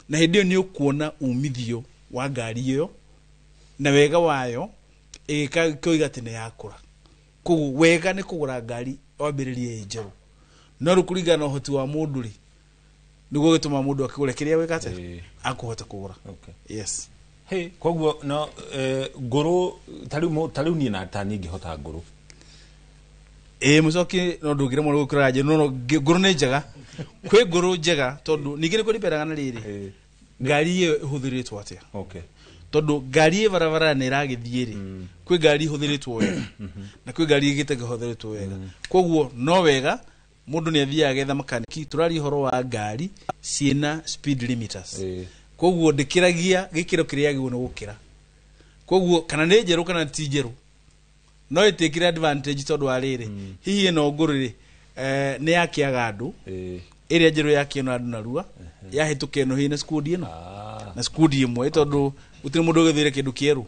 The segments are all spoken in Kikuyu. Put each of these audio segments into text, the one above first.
Na hĩndĩ ĩyo nĩ ũkuona umithio wa ngari ĩyo na wega wayo ĩgĩkoiga atĩ nĩ yakũra. Koguo wega nĩ kũgũra ngari wambĩrĩrie ĩ njerũ, no rĩu kũringana na ũhoti wa mũndũ rĩ, nĩguo gĩtũma mũndũ akĩgũre kĩrĩa wĩka atĩa akũhota kũgũra. Yes. Hey, koguo no ngũrũ tarĩu niĩ na ta niĩ ngĩhota ngũrũ. Ĩĩ, mũcoki, no ndũngĩremwo nĩ gũkĩra njerũ, no ngũrũ nĩ njega, kwĩ ngũrũ njega, tondũ ningĩ nĩ kũrimbenaga na rĩrĩ ngari ĩyo ĩhũthĩrĩtwo atĩa. Tondũ ngari ĩ barabara nĩ ĩragĩthiĩ rĩ, kwĩ ngari ĩhũthĩrĩtwo wega na kwĩ ngari ĩgĩte ĩhũthĩrĩtwo wega. Koguo no wega mũndũ nĩ athiaga agetha makaniki. Tũraria ũhoro wa ngari ciĩna speed limiters. Koguo ndĩkĩragia gĩkĩro kĩrĩa yagĩrĩirwo nĩ gũkĩra. Koguo kana nĩ njerũ kana ti njerũ, no ĩtĩkĩre advantage, tondũ wa rĩrĩ, hihi ĩno ngũrũ rĩ, nĩ yakĩaga andũ, ĩrĩa njerũ yakĩona andũ narua, yahĩtũka ĩno hihi na skundi ĩno na skundi ĩmwe, tondũ gũtirĩ mũndũ ũgĩthire kĩndũ kĩerũ.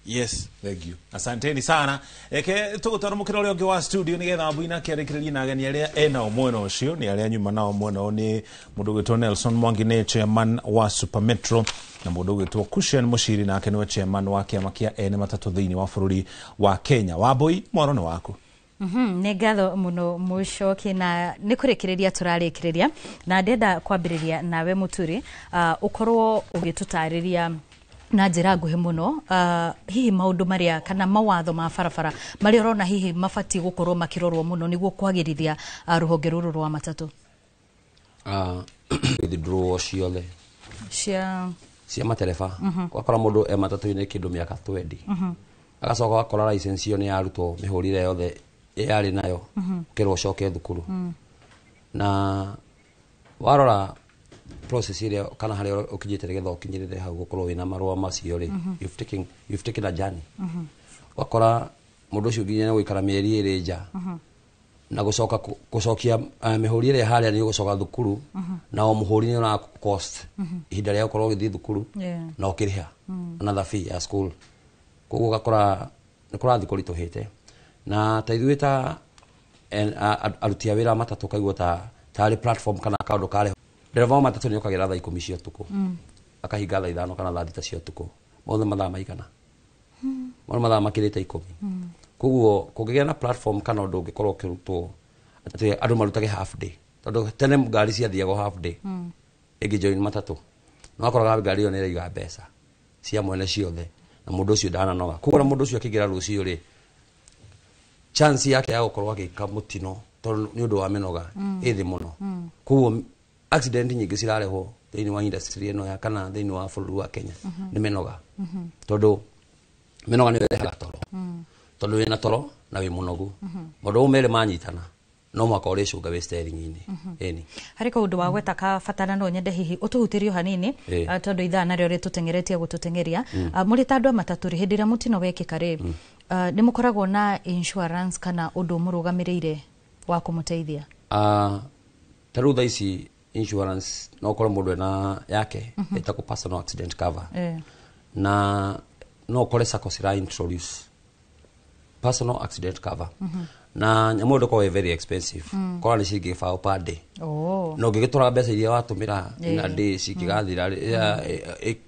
Yes. Thank you. Asanteni sana. Reke tũgũtwara mũkĩra ũrĩa ũngĩ wa studio nĩgetha Mbuina akĩarĩkĩrĩrie na ageni arĩa enao mwena ũcio. Nĩ arĩa nyuma nao mwena ũyũ nĩ mũndũ ũgwĩtwo Nelson Mwangi, nĩ chairman wa Super Metro, na mũndũ ũgwĩtwo Cushion Mũciri, nake nĩwe chairman wa kĩama kĩa ene matatũ thĩinĩ wa bũrũri wa Kenya. Wambui, mwaro nĩ waku. Nĩ ngatho mũno mũcoki, na nĩ kũrĩkĩrĩria tũrarĩkĩrĩria, na ndenda kwambĩrĩria nawe Mũturi, ũkorwo ũgĩtũtarĩria na njĩra nguhĩ mũno, hihi maũndũ marĩa kana mawatho ma barabara marĩa ũrona hihi mabatiĩ gũkorwo makĩrorwo mũno nĩguo kwagĩrithia rũhonge rũrũ rwa matatũ. Withdraw ciothe cia cia matereba. Wakora mũndũ e matatũ-inĩ kĩndũ mĩaka 20, agacoka wakora license ĩyo nĩ yarutwo, mĩhũrĩre yothe yarĩ nayo, ũkerwo ũcoke thukuru. Na warora process ĩrĩa kana harĩa ũkinyĩte nĩgetha ũkinyĩrĩre hau gũkorwo wĩna marũa macio rĩ, you've taken a journey. Wakora mũndũ ũcio nginya nĩ gũikara mĩeri 2 nja na gũcoka gũcokia mĩhũri ĩrĩa harĩa nĩ ũgũcoka thukuru, na o mũhũri nĩ ũra cost ihinda rĩa gũkorwo ũgĩthiĩ thukuru na ũkĩrĩha another fee ya school. Koguo ũgakora nĩ kũrathiĩ kũritũhĩte, na ta ithuĩ ta aruti a wĩra a matatũ kaigua ta tarĩ platform kana kaũndũ karĩ ndereba wa matatũ nĩ okagĩra thaa 10 cia ũtukũ, akahinga thaa 5 kana thaa 6 cia ũtukũ. Mothe mathaa maigana mothe mathaa makĩrĩte 10. Koguo kũngĩgĩa na platform kana ũndũ ũngĩkorwo ũkĩrutwo atĩ andũ marutage half day, tondũ tene ngari ciathiagwo half day ĩngĩ join matatũ, no wakoraga ngari ĩyo nĩ ĩraiga mbeca cia mwene ciothe na mũndũ ũcio ndananoga. Koguo na mũndũ ũcio akĩingĩra rũciũ rĩ, chance yake ya gũkorwo agĩka mũtino tondũ nĩ ũndũ wa mĩnoga ĩ thĩ mũno. Koguo accident nyingĩ cirarehwo thĩinĩ wa industry ĩno ya kana thĩinĩ wa bũrũri wa Kenya nĩ mĩnoga, tondũ mĩnoga nĩyo ĩrehaga toro, tondũ wĩna toro na wĩ mũnogu, maũndũ mau merĩ manyitana no mwaka ũrĩcũnga wĩ steering-inĩ, ĩni. Harĩ kaũndũ wa gweta ka bata na no nyende hihi ũtũhutĩrie o hanini, tondũ ithaa narĩo rĩtũteng'eretie gũtũteng'eria. Mũrĩ ta andũ a matatũ rĩ, hĩndĩ ĩrĩa mũtino wekĩka rĩ, nĩ mũkoragwo na insurance kana ũndũ mũrũgamĩrĩire wa kũmũteithia? Ta rĩu thaa ici insurance no ũkorwo mũndũ ena yake ĩtagwo personal accident cover, na no ũkore sacco cira introduce personal accident cover, na nyamũ ĩyo ndũkoragwo ĩ very expensive, korwo nĩ ciringi 0.20 per day. Na ũngĩgĩtwara mbeca iria watũmĩra na day cingĩgathira,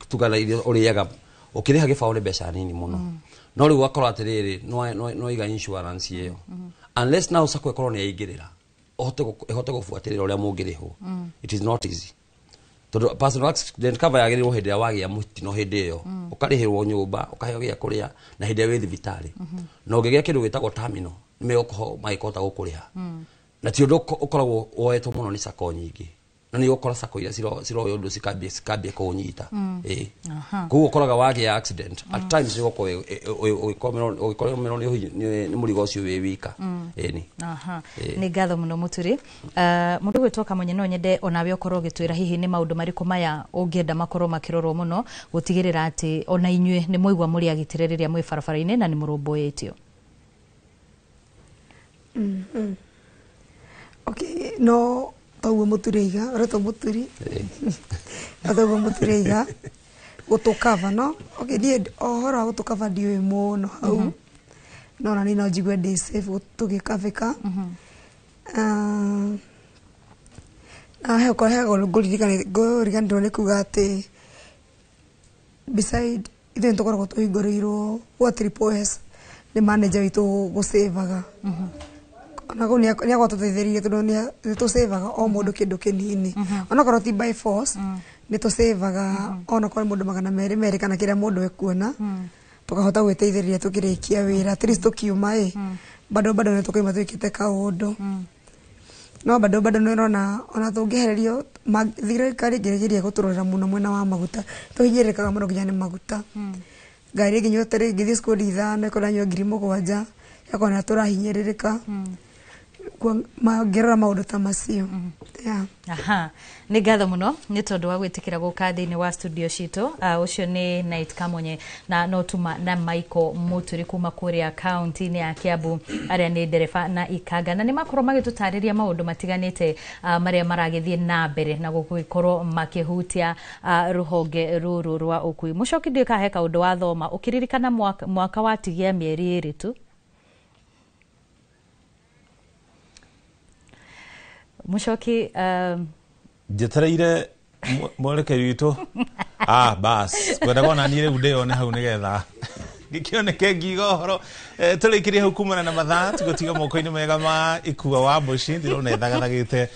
tugana iria ũrĩaga ũkĩrĩha 0.20 nĩ mbeca nini mũno. No rĩu ũgakora atĩrĩrĩ, no iga insurance ĩyo, unless now sacco ĩkorwo nĩ yaingĩrĩra ĩhote gũbuatĩrĩra ũrĩa mũngĩrĩhwo. It is not easy, tondũ personal accident cover yagĩrĩirwo hĩndĩ ĩrĩa wagĩa mũtino, hĩndĩ ĩyo ũkarĩhĩrwo nyũmba, ũkaheo gĩa kũrĩa, na hĩndĩ ĩrĩa wĩ thibitarĩ. Na ũngĩgĩa kĩndũ gĩtagwo terminal, nĩ megũkorwo magĩkũhota gũkũrĩha, na ti ũndũ ũkoragwo woetwo mũno nĩ sacco nyingĩ, na nĩ ũgũkora sacco iria ciroya ũndũ cikambia kũũnyita, ĩĩ. Koguo ũkoraga wagĩa accident, at times nĩ ũgũkorwo ũgĩkomerwo nĩ mũrigo ũcio wĩ wika, ĩni. Nĩ ngatho mũno Mũturi. Mũndũ gwĩtwo Kamonye, no nyende onawe ũkorwo ũgĩtwĩra hihi nĩ maũndũ marĩkũ maya ũngĩenda makorwo makĩrorwo mũno gũtigĩrĩra atĩ ona inyuĩ nĩ mwaigua mũrĩ agitĩre rĩrĩa mwĩ barabara-inĩ na nĩ mũrũmbũĩtio. Okay, no toguo Mũturi aiga, ũretwo Mũturi, no toguo Mũturi aiga gũtũkava no okay, niĩ ũhoro wa gũtũkava ndiũĩ mũno hau, no na niĩ no njigue ndĩ safe tũgĩkavĩka. Ah, Na he ko he ngũriganĩrwo nĩ kuga atĩ beside ithuĩ nĩ tũkoragwo tũhingũrĩirwo gwa Triple S nĩ manager witũ gũcĩvaga. Ona kũu nĩ agwatũteithĩrĩirie tondũ nĩ tũcĩvaga o mũndũ kĩndũ kĩnini. Onokorwo ti by force nĩ tũcĩvaga onokorwo nĩ mũndũ 200 kana kĩrĩa mũndũ ekuona. Tukahota gwĩteithĩrĩria tukĩrĩkia wĩra at least tukiuma ĩ bado nĩ tũkauma twĩkĩte kaũndũ. No bado nĩ ũrona ona tũngĩehererio thirikari ĩngĩgeria gũtũrorera mũno mwena wa maguta tũhinyĩrĩrĩkaga mũno nginya nĩ maguta. Ngari ĩngĩnyua ta rĩngĩ thiĩ cukuru 5 ĩkorwo yanyua 7,000 ĩgakorwo nĩ tũrahinyĩrĩrĩka. Mangĩrora maũndũ ta macio. Yeah. Aha, nĩ ngatho mũno nĩ tondũ wa gwĩtĩkĩra gũka thĩinĩ wa studio citũ. Ũcio nĩ Night Kamonye na no tuma na Michael Muturi kuma kũrĩa kaunti-inĩ ya Kiambu arĩa nĩ ndereba na ikanga na nĩ makorwo magĩtũtarĩria maũndũ matiganĩte marĩa maragĩthiĩ na mbere na gũgĩkorwo makĩhutia rũhonge rũrũ rwa ũkui. Mũcoki ndiũĩ kana he kaũndũ wathoma ũkĩririkana mwaka watigia mĩeri 2 tu. Mũcoki njetereire mwerekeri witũ. Bas kwendaga ona niĩ rĩu ndĩyone hau nĩgetha ngĩkĩoneke ngiuga ũhoro. Tũrĩkĩrie hau kumana na mathaa tũgũtiga moko-inĩ mega ma Ikua wa Mbuci ndĩrona ethagathagĩte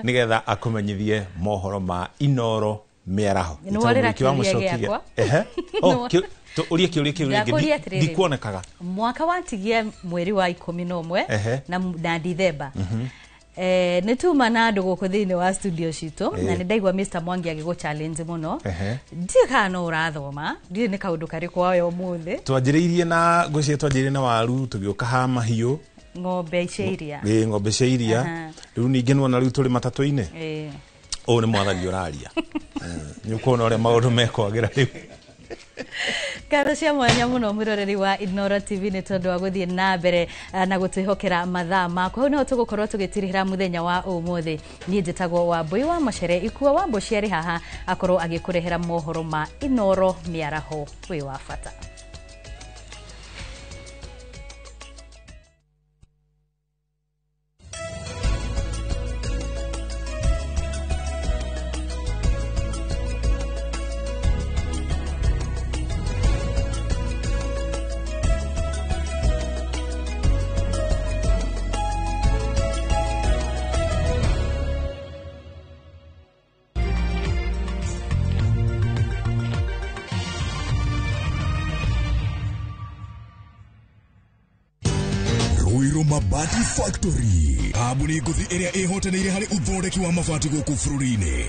nĩgetha akũmenyithie mohoro ma Inoro mĩaraho. Nĩworĩra kĩũria gĩakwa. Ehe. Ũrie kĩũria kĩu rĩngĩ ndikuonekaga. Mwaka watigia mweri wa 11 na Dithemba. Nĩ tuma na andũ gũkũ thĩinĩ wa studio citũ na nĩ ndaigua Mr Mwangi agĩgũ challenge mũno. Ndiũĩ kana no ũrathoma, ndiũĩ nĩ kaũndũ karĩkũ woya ũmũthĩ. Twanjĩrĩirie na ngwĩciria twanjĩrĩirie na waru tũgĩũka ha mahiũ ng'ombe cia iria. Ng'ombe cia iria. Rĩu ningĩ nĩwona rĩu tũrĩ matatũ-inĩ. Ũyũ nĩ mwathani ũraria. Nĩ ũkuona ũrĩa maũndũ mekwagĩra rĩu. Ngatho cia mwanya mũno mwĩroreri wa Inoro TV nĩ tondũ wa gũthiĩ na mbere na gũtwĩhokera mathaa makwa. Hau nĩho tũgũkorwo tũgĩtirihĩra mũthenya wa ũmũthĩ. Niĩ njĩtagwo Wambui wa Mũcere Ikua wa Mbuci arĩ haha akorwo agĩkũrehera mohoro ma Inoro mĩaraho wĩ wa bata. Mabati Factory kambuni ngũthi ĩrĩa ĩhotanĩire harĩ ũthondeki wa mabati gũkũ bũrũri-inĩ.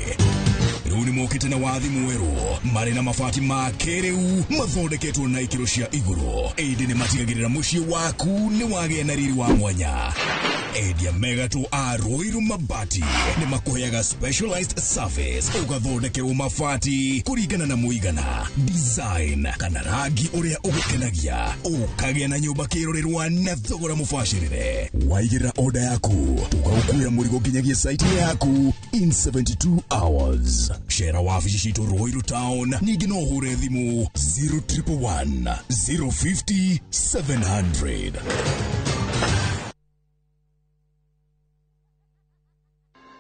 Rĩu nĩ mokĩte na wathi mwerũ marĩ na mabati ma kĩrĩu mathondeketwo na ikĩro cia igũrũ. Ĩndĩ nĩ matigagĩrĩra mũciĩ waku nĩ wagĩa na riri wa mwanya. Endia megatũ a Ruiru Mabati nĩ makũheaga specialized service ũgathondekerwo mabati kũringana na mũigana, design kana rangi ũrĩa ũgũkenagia, ũkagĩa na nyũmba kĩrorerwa na thogora mũbacĩrĩre. Waigĩrĩra order yaku tũgagũkuĩra mũrigo nginyagia site yaku in 72 hours. Cera wabici citũ Ruiru Town, ningĩ no ũhũre thimũ 0111 050 700.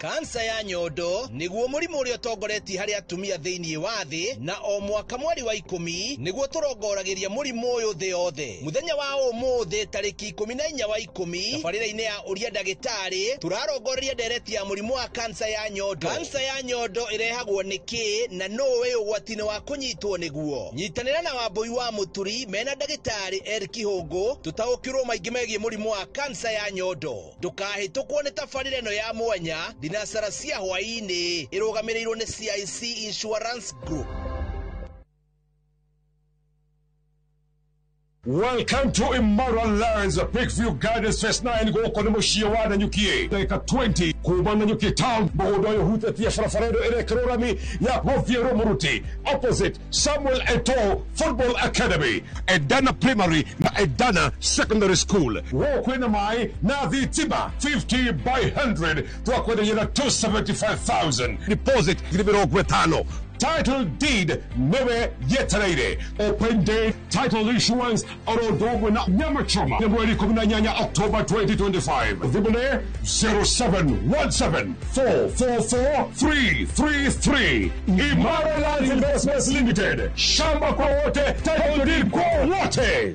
Kansa ya nyondo niguo mũrimũ ũrĩa ũtongoretie harĩ atumia thĩinĩ wa thĩ na o mwaka mweri wa 10 niguo tũrongoragĩria mũrimũ ũyũ thĩ yothe. Mũthenya wa ũmũthĩ tarĩki 14 wa 10 tabarĩra-inĩ ya ũria ndagĩtarĩ tũrarongoreria ndereti ya mũrimũ wa kansa ya nyondo. Kansa ya nyondo ĩrehagwo nĩ kĩ na nũũ wĩ ũgwati-inĩ wa kũnyitwo nĩguo? Nyitanĩra na Wambui wa Mũturi mena ndagĩtarĩ Eric Kihũngũ tũtaũkĩrwo maingĩ megiĩ mũrimũ wa kansa ya nyondo. Ndũkahĩtũkwo nĩ tabarĩra ĩno ya mwanya thinacara cia hwaĩ-inĩ ĩrũgamĩrĩirwo nĩ CIC Insurance Group. Welcome to Imara Lands, Peakview Gardens Phase 9 gũkũ nĩ mũciĩ wa Nanyuki. Ndagĩka 20 kuma Nanyuki town mũgũnda ũyũ ũhutĩtie barabara ĩno ĩrekĩrwo rami ya gũthiĩ Rũmũruti opposite Samuel Eto'o Football Academy, Edana Primary na Edana Secondary School. Gũkũ kwĩna maĩ na thitima 50 by 100 twakwenderia na 275,000 deposit 50,000. Title deed nĩwe yetereire. Open day title issuance oro ũndũ ũmwe na nyama choma nĩ mweri 18 October 2025. Thimũ nĩ 0717 444 333. Imara Land Investments Limited, shamba kwa wote, title deed kwa wote.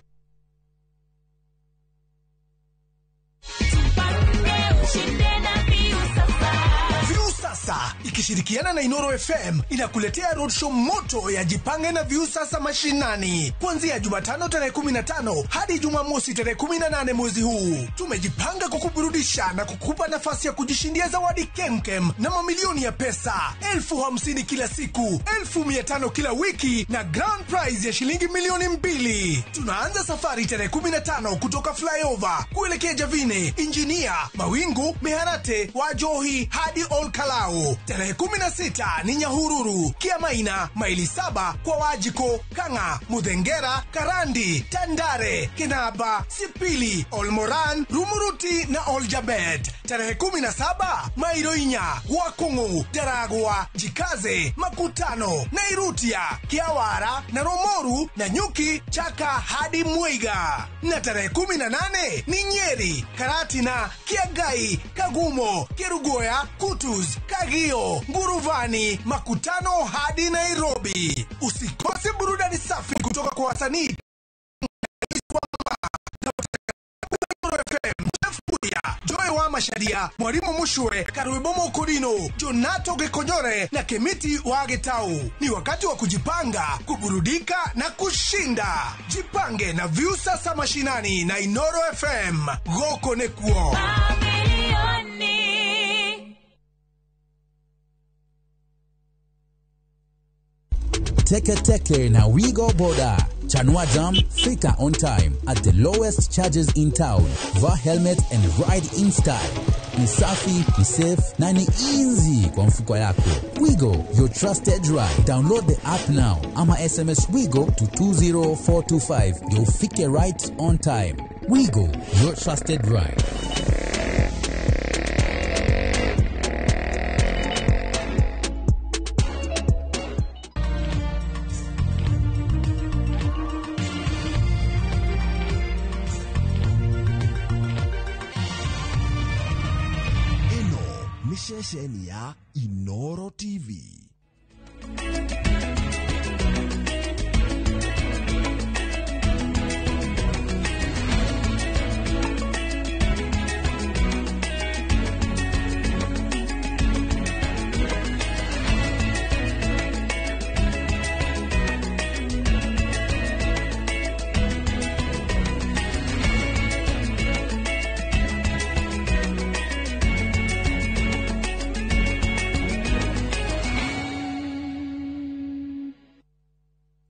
Viusasa ikishirikiana na Inoro FM inakuletea roadshow moto ya Jipange na Viusasa mashinani kuanzia Jumatano tarehe 15 hadi Jumamosi tarehe 18 mwezi huu. Tumejipanga kukuburudisha na kukupa nafasi ya kujishindia zawadi kemkem na mamilioni ya pesa, 50,000 kila siku, 500,000 kila wiki na grand prize ya shilingi 2,000,000. Tunaanza safari tarehe 15 kutoka Flyover kuelekea Javine, Injinia, Mawingu, Miharate, Wajohi hadi Olkalau. Tarehe 16 ni Nyahururu, Kiamaina, maili 7 kwa Wajiko, Kanga, Mudhengera, Karandi, Tandare, Kinaba, Sipili, Olmoran, Rumuruti na Oljabet. Tarehe 17 Mairoinya, Wakungu, Daragwa, Jikaze, Makutano, Nairutia, Kiawara na Romoru na Nyuki, Chaka hadi Mwiga. Na tarehe 18 ni Nyeri, Karatina, Kiagai, Kagumo, Kerugoya, Kutus, Kagio, Nguruvani, Makutano hadi Nairobi. Usikose burudani safi kutoka kwa wasanii Joy wa Masharia, Mwalimu Mushue, Karuibomo Korino, Jonato Gekonyore na Kemiti wa Getau. Ni wakati wa kujipanga, kuburudika na kushinda. Jipange na Viusasa mashinani na Inoro FM. Goko nekuo. Teke Teke na Wigo Boda. Chanua Jam, fika on time at the lowest charges in town. Vaa helmet and ride in style. Ni safi, ni safe na ni easy kwa mfuko yako. Wigo, your trusted ride. Download the app now ama SMS Wigo to 20425. You'll fike right on time. Wigo, your trusted ride. Ceceni ya Inoro TV.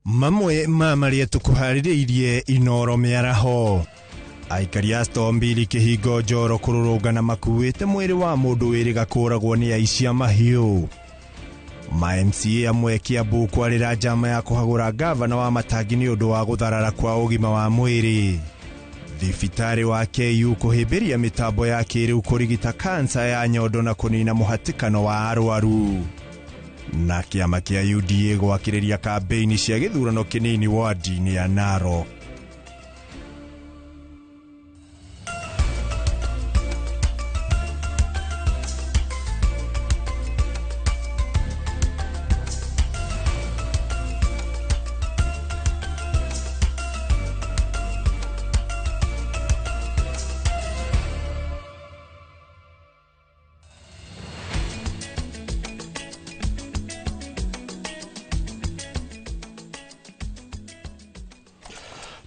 Mamwe ma marĩa tũkũharĩrĩirie Inoro mĩaraho. Aikari a Stombili kĩhingo Njoro kũrũrũngana makuĩte mwĩrĩ wa mũndũ wĩrĩga kũragwo nĩ aici a mahiũ. Ma MCA amwe Kiambu kwarĩra njama ya kũhagũra gavana wa Matangi nĩ ũndũ wa gũtharara kwa ũgima wa mwĩrĩ. Thibitarĩ wa KU kũhĩmbĩria mĩtambo ya kĩrĩu kũrigita kansa ya nyondo na kũnina mũhatĩkano wa arwaru. Na kĩama kĩa UDA gwakĩrĩria kambĩini cia gĩthurano kĩnini wadi-inĩ ya Narok.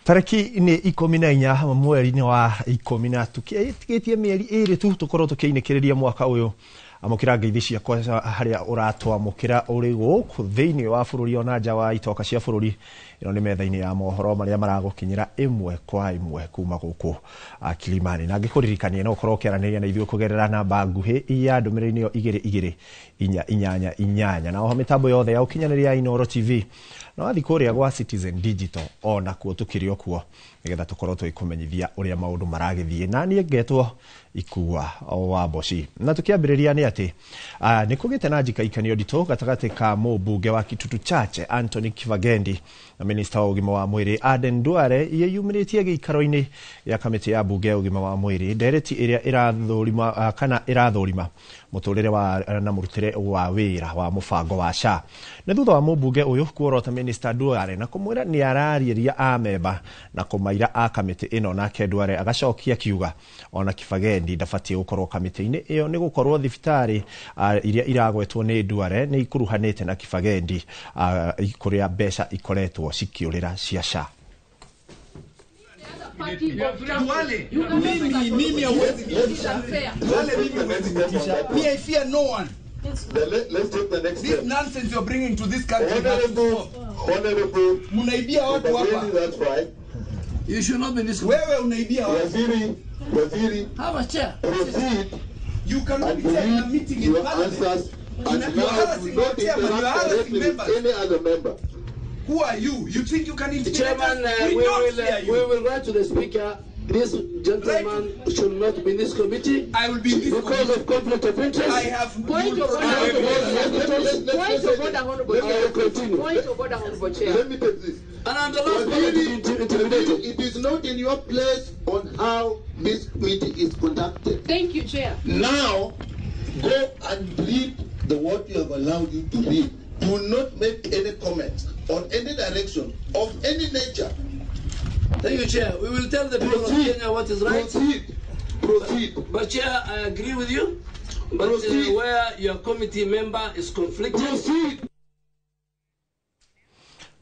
Tariki nĩ 14 mweri-inĩ wa 10 na tũkĩtigĩtie mĩeri ĩrĩ tu tũkorwo tũkĩinĩkĩrĩria mwaka ũyũ. Amũkĩra ngeithi ciakwa harĩa ũratwamũkĩra ũrĩ gũkũ thĩinĩ wa bũrũri ona nja wa itoka cia bũrũri. Ĩno nĩ metha-inĩ ya mohoro marĩa maragũkinyĩra ĩmwe kwa ĩmwe kuma gũkũ Kilimani. Na ngĩkũririkania no ũkorwo ũkĩaranĩria na ithuĩ kũgerera namba nguhĩ ya ndũmĩrĩri nĩyo 2 2 4 8 8. Na oho mĩtambo yothe ya ũkinyanĩria ya Inoro TV. No wathi kũrĩa gwa Citizen Digital ona kuo tũkĩrĩ o kuo. Nigetha tukorwo tũgĩkũmenyithia ũrĩa maũndũ maragĩthiĩ. Na niĩ ngetwo Ikua wa Mboci. Na tukiambĩrĩria nĩ atĩ nĩ kũgĩte na njikaikanio nditũ gatagatĩ ka mũmbunge wa Kitutu Chache Anthony Kibagendi na minista wa ũgima wa mwĩrĩ Aden Duale yeyumĩrĩtie gĩikaro-inĩ gĩa kamĩtĩ ya mbunge ya ũgima wa mwĩrĩ ndereti ĩrĩa ĩrathũrima kana ĩrathũrima mũtũrĩre wa na mũrutĩre wa wĩra wa mũbango wa SHA. Nĩ thutha wa mũmbunge ũyũ kuorota minista Duale na kũmwĩra nĩ ararĩria amemba na kũmaira a kamĩtĩ ĩno, nake Duale agacokia kiuga ona Kibagendi ndabatiĩ gũkorwo kamĩtĩ-inĩ ĩyo nĩ gũkorwo thibitarĩ iria iragwetwo nĩ Duale nĩ ikuruhanĩte na Kibagendi kũrĩa mbeca ikoretwo cikĩũrĩra cia SHA. Duale, mimi hauwezi nitisha. Duale, mimi huwezi nitisha. Me, I fear no one. Let's take the next This step. nonsense you're bringing to this country. Honorable, Munaibia watu hapa. That's right. You should not be this. Wewe unaibia watu. Waziri, Have a chair. Proceed. You cannot be chairing a meeting in your parliament. answers and You now are harassing do our not chairman, you are interact harassing directly with members. any other member. Who are you? You think you can intimidate Chairman, us? We don't fear you. we will write to the speaker. This gentleman should not be in this committee. I will be in this because committee. Of conflict of interest. I have Point of order, Point of order, Honorable Chair. Point of order, Honorable Chair. Let me take this. And I'm the last one to be intimidated. It is not in your place on how this meeting is conducted. Thank you, Chair. Now, go and read the what you have allowed you to read. Do not make any comments on any direction of any nature. Thank you, Chair. We will tell the people of Kenya what is right. Proceed. But Chair, I agree with you. But where your committee member is conflicted. Proceed.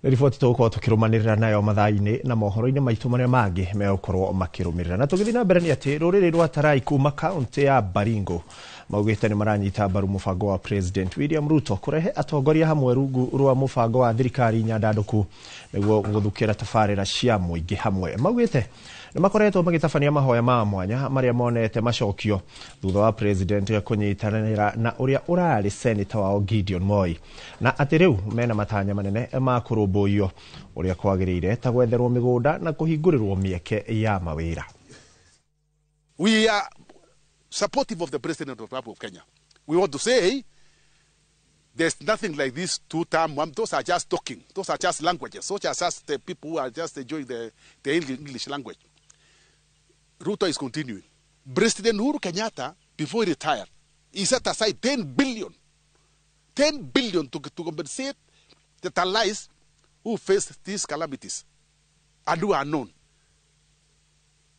Riboti tũgũkorwo tũkĩrũmanĩrĩra nayo mathaa-inĩ na mohoro-inĩ maitũ marĩa mangĩ megũkorwo makĩrũmĩrĩra. Na tũgĩthiĩ na mbere nĩ atĩ rũrĩrĩ rwa Tarai kuma kaũntĩ ya Baringo maugĩte nĩ maranyita mbaru mũbango wa President William Ruto kũrehe atongoria hamwe rungu rwa mũbango wa thirikari nyandandũku nĩguo gũthukĩra tabarĩra cia mũingĩ hamwe. Maugĩte nĩ makoretwo magĩtabania mahoya ma mwanya marĩa monete macokio thutha wa President kũnyitanĩra na ũrĩa ũrarĩ senator wao Gideon Moi, na atĩ rĩu mena matanya manene ma kũrũmbũiyo ũrĩa kwagĩrĩire ta gwetherwo mĩgũnda na kũhingũrĩrwo mĩeke ya mawĩra. We are supportive of the President of the Republic of Kenya. We want to say there's nothing like this two-term one. Those are just talking. Those are just languages. Those are just the people who are just enjoying the English language. Ruto is continuing. President Uhuru Kenyatta, before he retired, he set aside 10 billion. 10 billion to compensate the Talais who faced these calamities and who are known.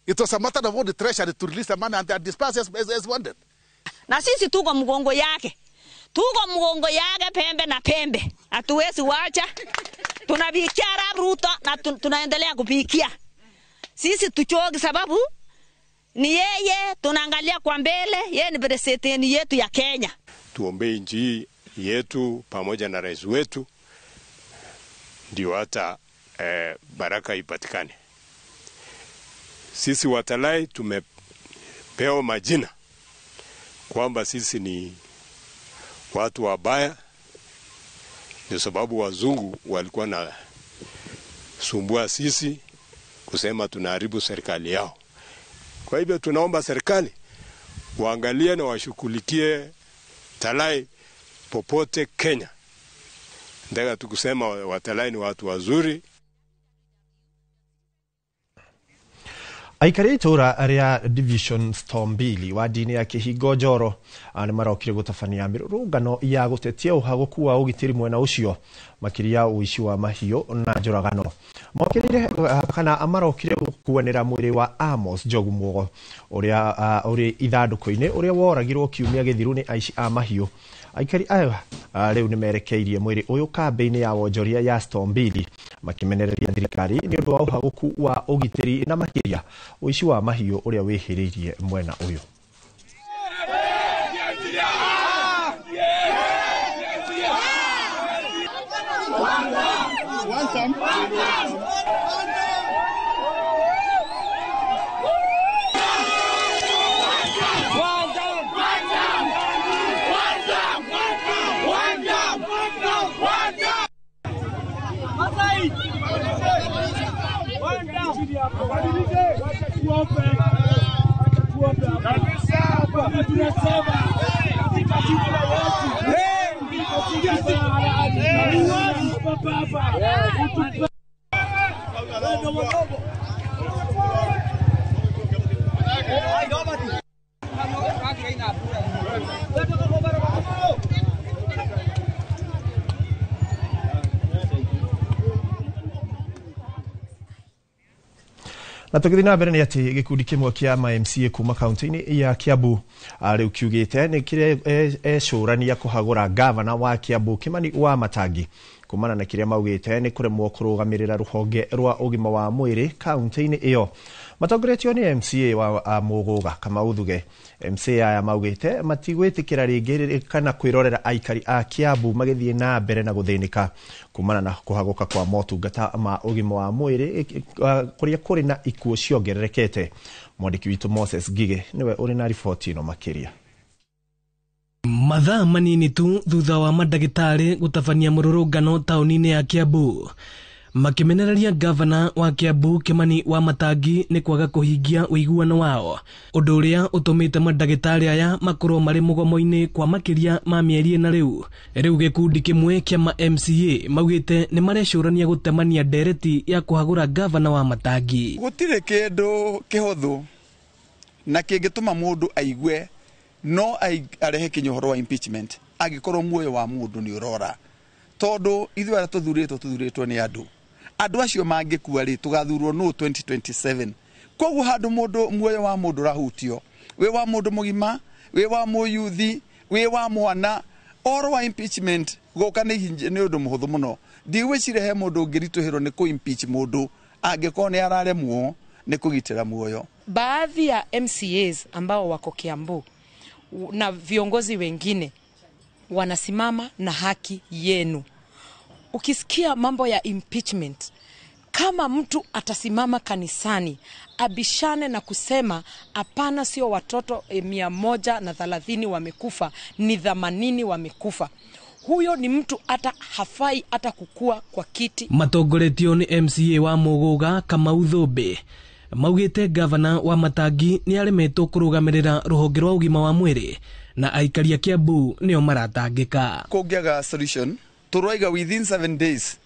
It was a matter of all the treasury to release the money and they are dispersed as wanted. Na sisi tuko mgongo yake. Tuko mgongo yake pembe na pembe. Hatuwezi wacha. Tunapikia Ruto na tunaendelea kupikia. Sisi tuchoki sababu ni yeye tunaangalia kwa mbele, yeye ni president yetu ya Kenya. Tuombe nchi yetu pamoja na rais wetu ndio hata baraka ipatikane. Sisi Watalai tumepewa majina kwamba sisi ni watu wabaya, ni sababu wazungu walikuwa na sumbua sisi kusema tunaharibu serikali yao. Kwa hivyo tunaomba serikali waangalie na washughulikie Talai popote Kenya. Nataka tukusema Watalai ni watu wazuri. Aikari itũra rĩa Division Storm mbili wa ndini ya Kĩhingo Njoro nĩ marokire gũtabania mĩrũrũngano ya gũtetia ũhagũku wa ũgitĩri mwena ũcio makĩria ũici wa mahiũ na njũragano. Mokĩrĩire kana marokire gũkuanĩra mwĩrĩ wa Amos Njogu Mugo ũrĩa ũrĩ ithandũkũ-inĩ ũrĩa woragirwo kiumia gĩthiru nĩ aici a mahiũ. Aikari aya rĩu nĩ merekeirie mwĩrĩ ũyũ kambĩ-inĩ ya wonjoria ya Storm mbili makimenereria thirikari nĩ ũndũ wa ũhagũku wa ũgitĩri na makĩria ũici wa mahiũ ũrĩa wĩhĩrĩirie mwena ũyũ. Na tũgĩthiĩ na mbere nĩ atĩ gĩkundi kĩmwe kĩa ma MCA kuma kaunti-inĩ ya Kiambu rĩu kiugĩte nĩ kĩrecũrania kũhagũra gavana wa Kiambu Kimani wa Matangi kumana na kĩrĩa maugĩte nĩ kũremwo kũrũgamĩrĩra rũhonge rwa ũgima wa mwĩrĩ kaunti-inĩ ĩyo. Matongoretio nĩ MCA wa Mũgũga Kamau Thuge. MCA aya maugĩte matigwĩtĩkĩra rĩngĩ kana kwĩrorera aikari a Kiambu magĩthiĩ na mbere na gũthĩnĩka kumana na kũhagũka kwa motungata ma ũgima wa mwĩrĩ kũrĩa kũrĩ na ikuũ ciongererekete. Mwandĩki witũ Moses Ngige nĩwe ũrĩ na riboti ĩno makĩria. Mathaa manini tu thutha wa mandagĩtarĩ gũtabania mũrũrũngano taũni-inĩ ya Kiambu makimenereria gavana wa Kiambu Kimani wa Matangi nĩ kwaga kũhingia ũiguano wao, ũndũ ũrĩa ũtũmĩte mandagĩtarĩ aya makorwo marĩ mũgomo-inĩ kwa makĩria ma mĩeri ĩna rĩu. Rĩu gĩkundi kĩmwe kĩa ma MCA maugĩte nĩ marecũrania gũtemania ndereti ya kũhagũra gavana wa Matangi. Gũtirĩ kĩndũ kĩhũthũ na kĩngĩtũma mũndũ aigue no arehe kinya ũhoro wa impeachment angĩkorwo muoyo wa mũndũ nĩ ũrora, tondũ ithuĩ arĩa tũthurĩtwo nĩ andũ andũ acio mangĩkua rĩ tũgathurwo no 2027. Koguo handũ mũndũ muoyo wa mũndũ ũrahutio, wĩ wa mũndũ mũgima, wĩ wa mũyuthi, wĩ wa mwana, ũhoro wa impeachment gũka nĩ ũndũ mũhũthũ mũno. Ndigwĩciria he mũndũ ũngĩritũhĩrwo nĩ kũ-impeach mũndũ angĩkorwo nĩ araremwo nĩ kũgitĩra muoyo. Baadhi ya MCAs ambao wako Kiambu na viongozi wengine wanasimama na haki yenu. Ukisikia mambo ya impeachment, kama mtu atasimama kanisani abishane na kusema hapana, sio watoto 130 wamekufa, ni 80 wamekufa, huyo ni mtu hata hafai hata kukua kwa kiti. Matongoretio ni MCA wa Mũgũga Kamau Thũmbĩ maugĩte gavana wa Matangi nĩ aremetwo kũrũgamĩrĩra rũhonge rwa ũgima wa mwĩrĩ na aikari a Kiambu nĩo maratangĩka. Kũngĩaga solution tũroiga within 7 days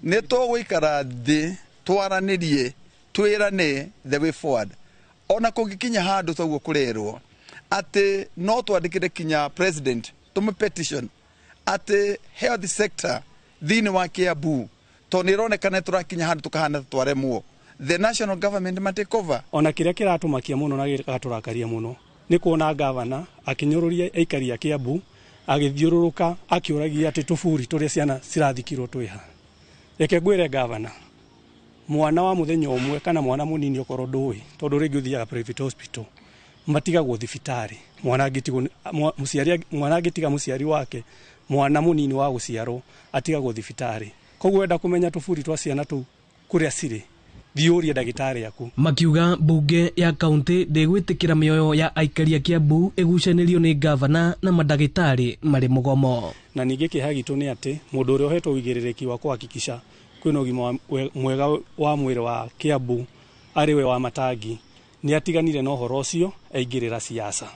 nĩ tũgũikara thĩ twaranĩrie twĩrane the way forward. Ona kũngĩkinya handũ toguo kũrerwo atĩ no twandĩkĩre kinya president tũmũ petition atĩ health sector thĩinĩ wa Kiambu tondũ nĩ ĩronekana tũrakinya handũ tũkahana twaremwo, the national government ma take over. Ona kĩrĩa kĩratũmakia mũno na gĩgatũrakaria mũno nĩ kuona gavana akĩnyũrũria aikari a Kiambu agĩthiũrũrũka akĩũragia atĩ tũburi tũrĩa ciana cirathikirwo twĩha. Reke ngwĩre gavana, mwana wa mũthenya ũmwe kana mwana mũnini okorwo ndũĩ, tondũ rĩngĩ ũthiaga private hospital, matigagwo thibitarĩ. Mwana angĩtiga mũciari wake, mwana mũnini wa gũciarwo atigagwo thibitarĩ. Koguo wenda kũmenya tũburi twa ciana tũu kũrĩa cirĩ, thiũrie ndagĩtarĩ aku. Makiuga mbunge ya kaunti ndĩgwĩtĩkĩra mĩoyo ya aikari a Kiambu ĩgucanĩrio nĩ gavana na mandagĩtarĩ marĩ mũgomo. Na ningĩ kĩeha gitũ nĩ atĩ mũndũ ũrĩa ũhetwo ũigĩrĩrĩki wa kũhakikisha kwĩna ũgima mwega wa mwĩrĩ wa Kiambu arĩ we wa Matangi nĩ atiganire na ũhoro ũcio aingĩrĩra siasa.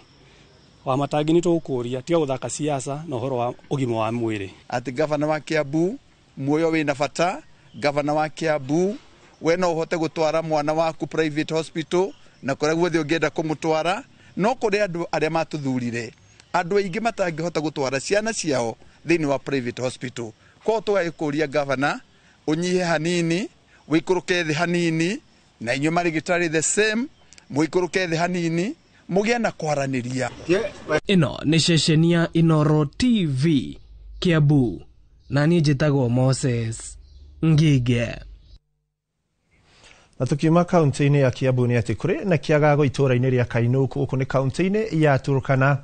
Wa Matangi nĩ tũgũkũria tiga gũthaka siasa na ũhoro wa ũgima wa mwĩrĩ. Atĩ gavana wa Kiambu muoyo wĩna bata, gavana wa Kiambu we no ũhote gũtwara mwana waku private hospital na kũrĩa guothe ũngĩenda kũmũtwara, no kũrĩ andũ arĩa matũthurire andũ aingĩ matangĩhota gũtwara ciana ciao thĩinĩ wa private hospital. Koguo tũgagĩkũria gavana ũnyihe hanini, wĩikũrũke thĩ hanini, na inyuĩ marigitari the same mũikũrũke thĩ hanini, mũgĩe na kwaranĩria. Ĩno nĩ ceceni ya Inoro TV Kiambu, na niĩ njĩtagwo Moses Ngige. Na tukiuma kaunti-inĩ ya Kiambu nĩ atĩ kũrĩ na kĩagago itũũra-inĩ rĩa Kainũ gũkũ nĩ kaunti-inĩ ya Turkana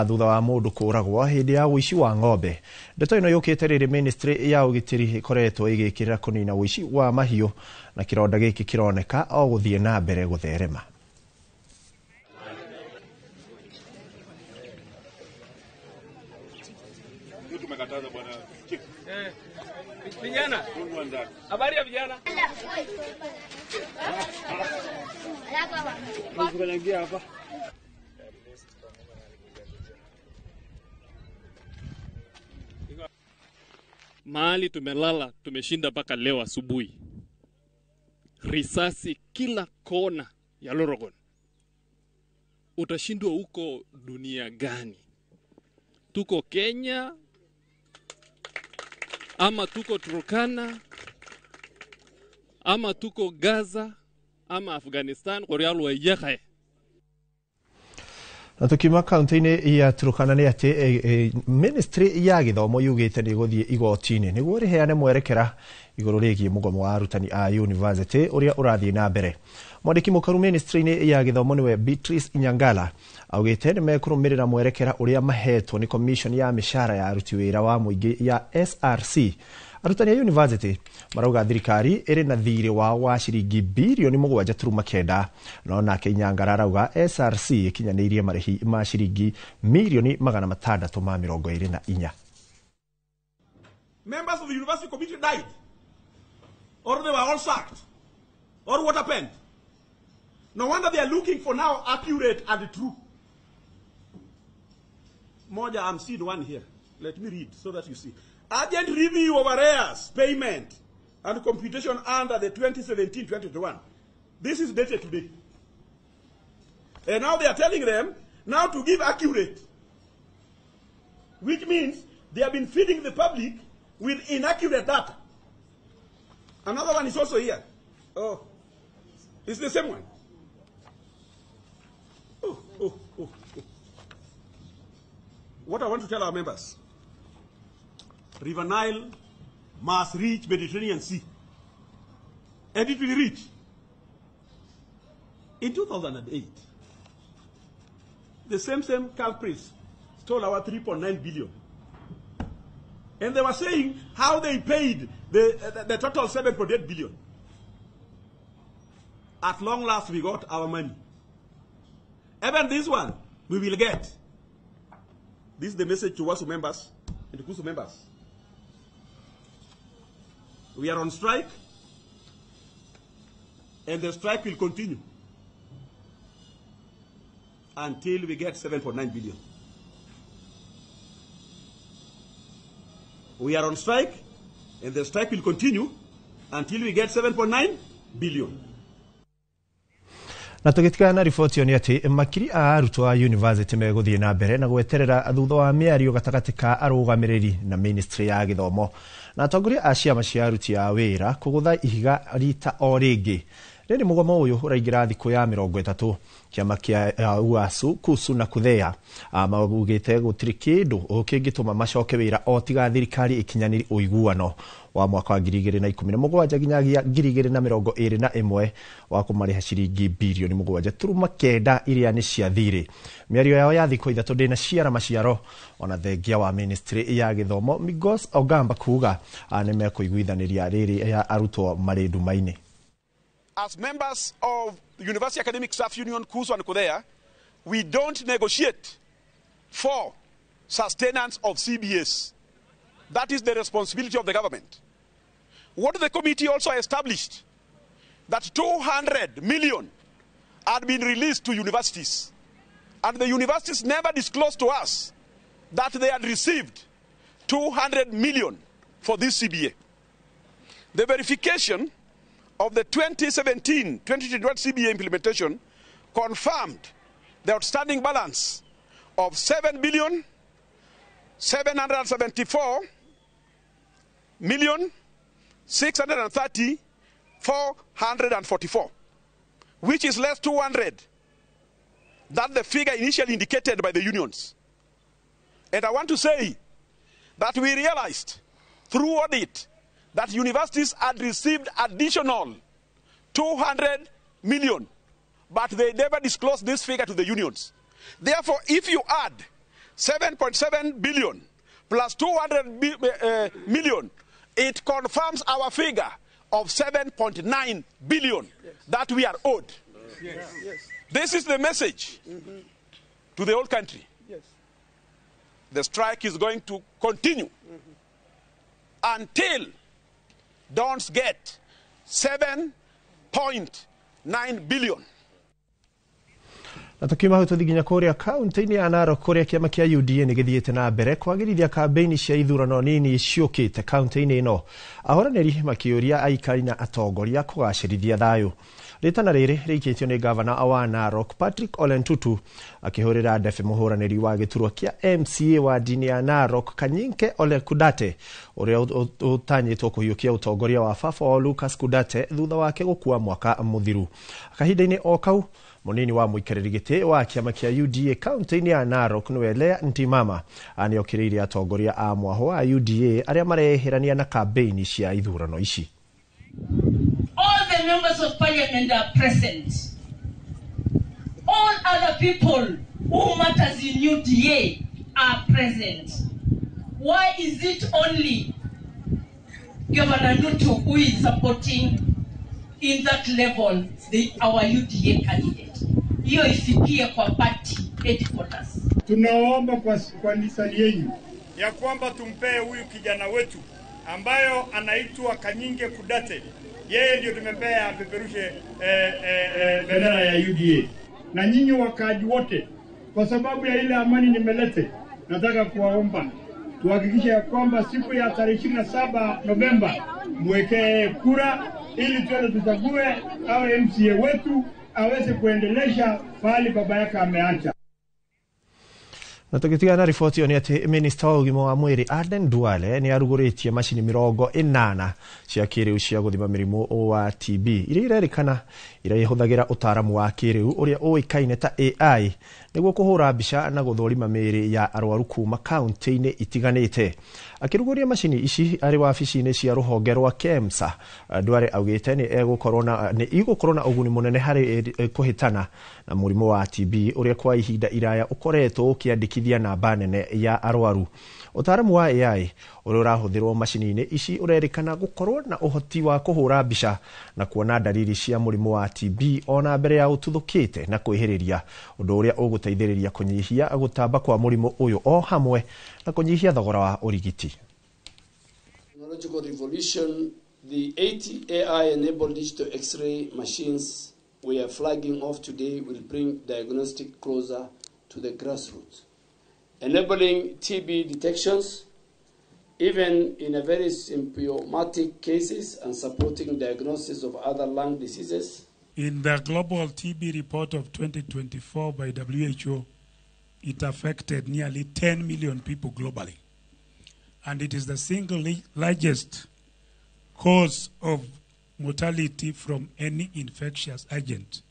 thutha wa mũndũ kũũragwo hĩndĩ ya ũici wa ng'ombe. Ndeto ĩno yũkĩte rĩrĩ ministry ya ũgitĩri ĩkoretwo ĩgĩkĩrĩra kũnina ũici wa mahiũ, na kĩronda gĩkĩ kĩroneka o gũthiĩ na mbere gũtherema. Vijana. Habari ya vijana? Hapa. Mahali tumelala tumeshinda mpaka leo asubuhi. Risasi kila kona ya Lorogon. Utashindwa huko dunia gani? Tuko Kenya ama tuko Turkana ama tuko Gaza ama Afghanistan koryalwa yekhe. Na tukiuma kaunti-inĩ ya Turkana nĩ atĩ ministry ya gĩthomo yugĩte nĩ ĩgũthiĩ igoti-inĩ nĩguo rĩheane mwerekera igũrũ rĩgiĩ mũgomo wa arutani a university ũrĩa ũrathiĩ na mbere. Mwandĩki mũkaru ministry-inĩ ya gĩthomo nĩwe Beatrice Inyangala augĩte nĩ mekũrũmĩrĩra mwerekera ũrĩa mahetwo nĩ commission ya mĩcara ya aruti wĩra wa mũingĩ ya SRC. Arutani a university marauga thirikari ĩrĩ na thirĩ wao wa ciringi birioni 7.9 no nake Inyangala arauga SRC ĩkinyanĩirie marĩhi ma ciringi mirioni 624. Members of the university committee died, or they were all sacked, or what happened? No wonder they are looking for now accurate and true. Moja, I'm seeing one here. Let me read so that you see. Urgent review of arrears, payment, and computation under the 2017-2021. This is dated today. And now they are telling them now to give accurate, which means they have been feeding the public with inaccurate data. Another one is also here. Oh, it's the same one. Oh. What I want to tell our members, River Nile must reach Mediterranean Sea. And it will reach. In 2008, the same culprits stole our 3.9 billion. And they were saying how they paid the total 7.8 billion. At long last, we got our money. Even this one, we will get. This is the message to WASU members and to KUSU members. We are on strike, and the strike will continue until we get 7.9 billion. We are on strike, and the strike will continue until we get 7.9 billion. Na tũgĩtigana na riboti ĩyo nĩ atĩ makiri a arutwo a university megũthiĩ na mbere na gweterera thutha wa mĩario gatagatĩ ka arũgamĩrĩri na ministry ya gĩthomo na atongoria a ciama cia aruti a wĩra kũgũtha ihiga rita o rĩngĩ. Rĩrĩ mũgomo ũyũ ũraingĩra thikũ ya 30 kĩama kĩa UASU KUSU na KUTHEA maugĩte gũtirĩ kĩndũ kĩngĩtũma macoke wĩra o tiga thirikari ĩkinyanĩrie ũiguano wa mwaka wa 2017 nginyagia 2021 wa kũmarĩha ciringi birioni 7.9 iria nĩ cia thirĩ. Mĩario yao ya thikũ 3 ndĩna ciara maciaro ona thengia wa ministry ya gĩthomo Migos Ogamba kuga nĩ mekũiguithanĩria rĩrĩ ya arutwo marĩ nduma-inĩ. As members of the University Academic Staff Union, KUSU and KUTHEA, we don't negotiate for sustenance of CBS. That is the responsibility of the government. What the committee also established, that 200 million had been released to universities. And the universities never disclosed to us that they had received 200 million for this CBA. The verification of the 2017-2021 CBA implementation confirmed the outstanding balance of 7,774,630,444, which is less 200 than the figure initially indicated by the unions. And I want to say that we realized through audit that universities had received additional 200 million, but they never disclosed this figure to the unions. Therefore, if you add 7.7 billion plus 200 million, it confirms our figure of 7.9 billion that we are owed. Yes. Yes. This is the message to the whole country. Yes. The strike is going to continue until Don't get 7.9 billion. Na tukiuma hau tũthiĩ nginya kũrĩa kaunti-inĩ ya Narok kũrĩa kĩama kĩa UDA nĩ gĩthiĩte na mbere kwagĩrithia kambĩini cia ithurano nini ciũkĩte kaunti-inĩ ĩno, ahũranĩri makĩũria aikari na atongoria kũgacĩrithia thayũ. Rĩtana rĩrĩ rĩikĩtio nĩ gavana wa Narok Patrick Ole Ntutu akĩhũrĩra ndebe mũhũranĩri wa gĩturwa kĩa MCA wa ndini ya Narok Kanyinke Ole Kudate ũrĩa ũtanyĩtwo kũhiũkia ũtongoria wa baba wa Lucas Kudate thutha wake gũkua mwaka mũthiru. Kahinda-inĩ o kau, mũnini wa mũikarĩri gĩtĩ wa kĩama kĩa UDA kaunti-inĩ ya Narok nĩwe Lea Ntimama nĩokĩrĩire atongoria a mwahũ wa UDA arĩa mareherania na kambĩini cia ithurano ici. All the members of parliament are present. All other people who matters in UDA are present. Why is it only Governor Ntutu who is supporting in that level our UDA candidate? Hiyo ifikie kwa party headquarters. Tunaomba kwa nisani yenu ya kwamba tumpee huyu kijana wetu ambayo anaitwa Kanyinge Kudate. Yeye ndio tumepea apeperushe bendera ya UDA. Na nyinyi wakaaji wote, kwa sababu ya ile amani nimelete, nataka kuwaomba tuhakikishe ya kwamba siku ya tarehe 27 Novemba mwekee kura ili tuende tuchague awe MCA wetu aweze kuendelesha pahali baba yake ameacha. Na tũgĩtigana na riboti ĩyo nĩ atĩ minista wa ũgima wa mwĩrĩ Aden Duale nĩ arugũrĩtie macini 80 cia kĩrĩu cia gũthima mĩrimũ wa TB iria irerĩkana irahũthagĩra ũtaaramu wa kĩrĩu ũrĩa ũĩkaine ta AI nĩguo kũhũra mbica na gũthũrima mĩĩrĩ ya arwaru kuma kaunti-inĩ itiganĩte. Akĩrugũria macini ici arĩ wabici-inĩ cia rũhonge rwa KEMSA, Duale augĩte nĩ igũkorwo na ũguni mũnene harĩ kũhĩtana na mũrimũ wa TB ũrĩa kwa ihinda iraya ũkoretwo ũkĩandĩkithia namba nene ya arwaru. Ũtaaramu wa AI ũrĩa ũrahũthĩrwo macini-inĩ ici ũrerĩkana gũkorwo na ũhoti wa kũhũra mbica na kuona ndariri cia mũrimũ wa TB ona mbere ya ũtuthũkĩte na kwĩhĩrĩria, ũndũ ũrĩa ũgũteithĩrĩria kũnyihia gũtamba kwa mũrimũ ũyũ o hamwe na kũnyihia thogora wa ũrigiti. Technological revolution, the 80 AI-enabled digital X-ray machines we are flagging off today will bring diagnostic closer to the grassroots, enabling TB detections even in a very symptomatic cases and supporting diagnosis of other lung diseases. In the global TB report of 2024 by WHO, it affected nearly 10 million people globally. And it is the single largest cause of mortality from any infectious agent,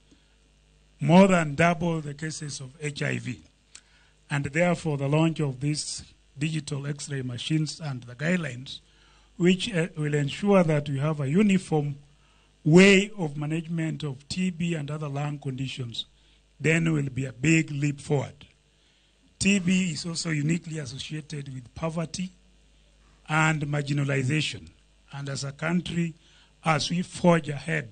more than double the cases of HIV. And therefore, the launch of these digital X-ray machines and the guidelines, which will ensure that we have a uniform way of management of TB and other lung conditions, then will be a big leap forward. TB is also uniquely associated with poverty and marginalization. And as a country, as we forge ahead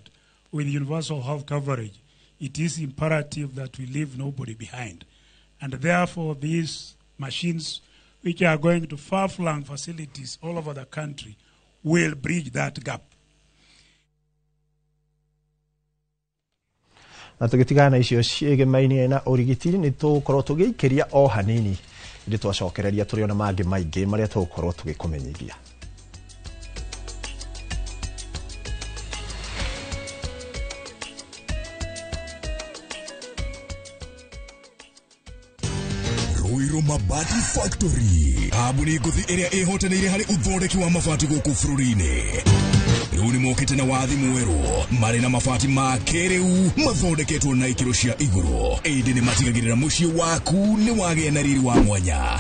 with universal health coverage, it is imperative that we leave nobody behind. And therefore, these machines, which are going to far-flung facilities all over the country, will bridge that gap. Na tũgĩtigana na icio ciĩgemaine na ũrigiti nĩ tũgũkorwo tũgĩikĩria o hanini ĩndĩ twacokereria tũrĩ ona mangĩ maingĩ marĩa tũgũkorwo tũgĩkũmenyithia. Ruiru Mabati Factory, kambuni ngũthi ĩrĩa ĩhotanĩire harĩ ũthondeki wa mabati gũkũ bũrũri-inĩ. Rĩu nĩ mokĩte na wathi mwerũ marĩ na mabati ma kĩrĩu mathondeketwo na ikĩro cia igũrũ, ĩndĩ nĩ matigagĩrĩra mũciĩ waku nĩ wagĩa na riri wa mwanya.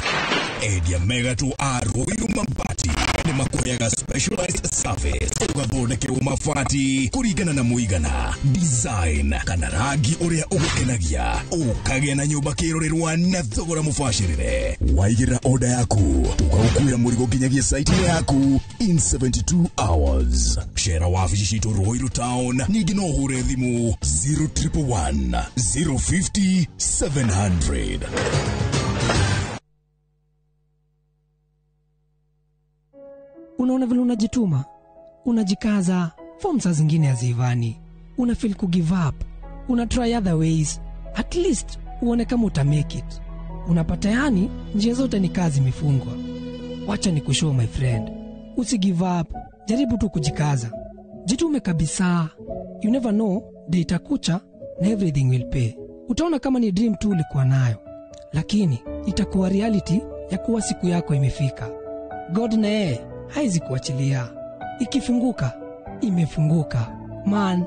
Endia megatũ a Ruiru Mabati nĩ makũheaga specialized service, ũgathondekerwo mabati kũringana na mũigana, design kana rangi ũrĩa ũgũkenagia, ũkagĩa na nyũmba kĩrorerwa na thogora mũbacĩrĩre. Waigĩrĩra order yaku tũgagũkuĩra mũrigo nginyagia site yaku in 72 hours. Cera wabici citũ Ruiru Town, ningĩ no ũhũre thimũ 0111 050 700. Unaona vile unajituma, Unajikaza, form saa zingine haziivani. Una feel ku give up. Una try other ways. At least uone kama uta make it. Unapata yani njia zote ni kazi imefungwa. Wacha nikushow my friend. Usi give up, jaribu tu kujikaza. Jitume kabisa. You never know, day itakucha na everything will pay. Utaona kama ni dream tu ulikuwa nayo, lakini itakuwa reality ya kuwa siku yako imefika. God na yeye haizi kuachilia. Ikifunguka, imefunguka. Man,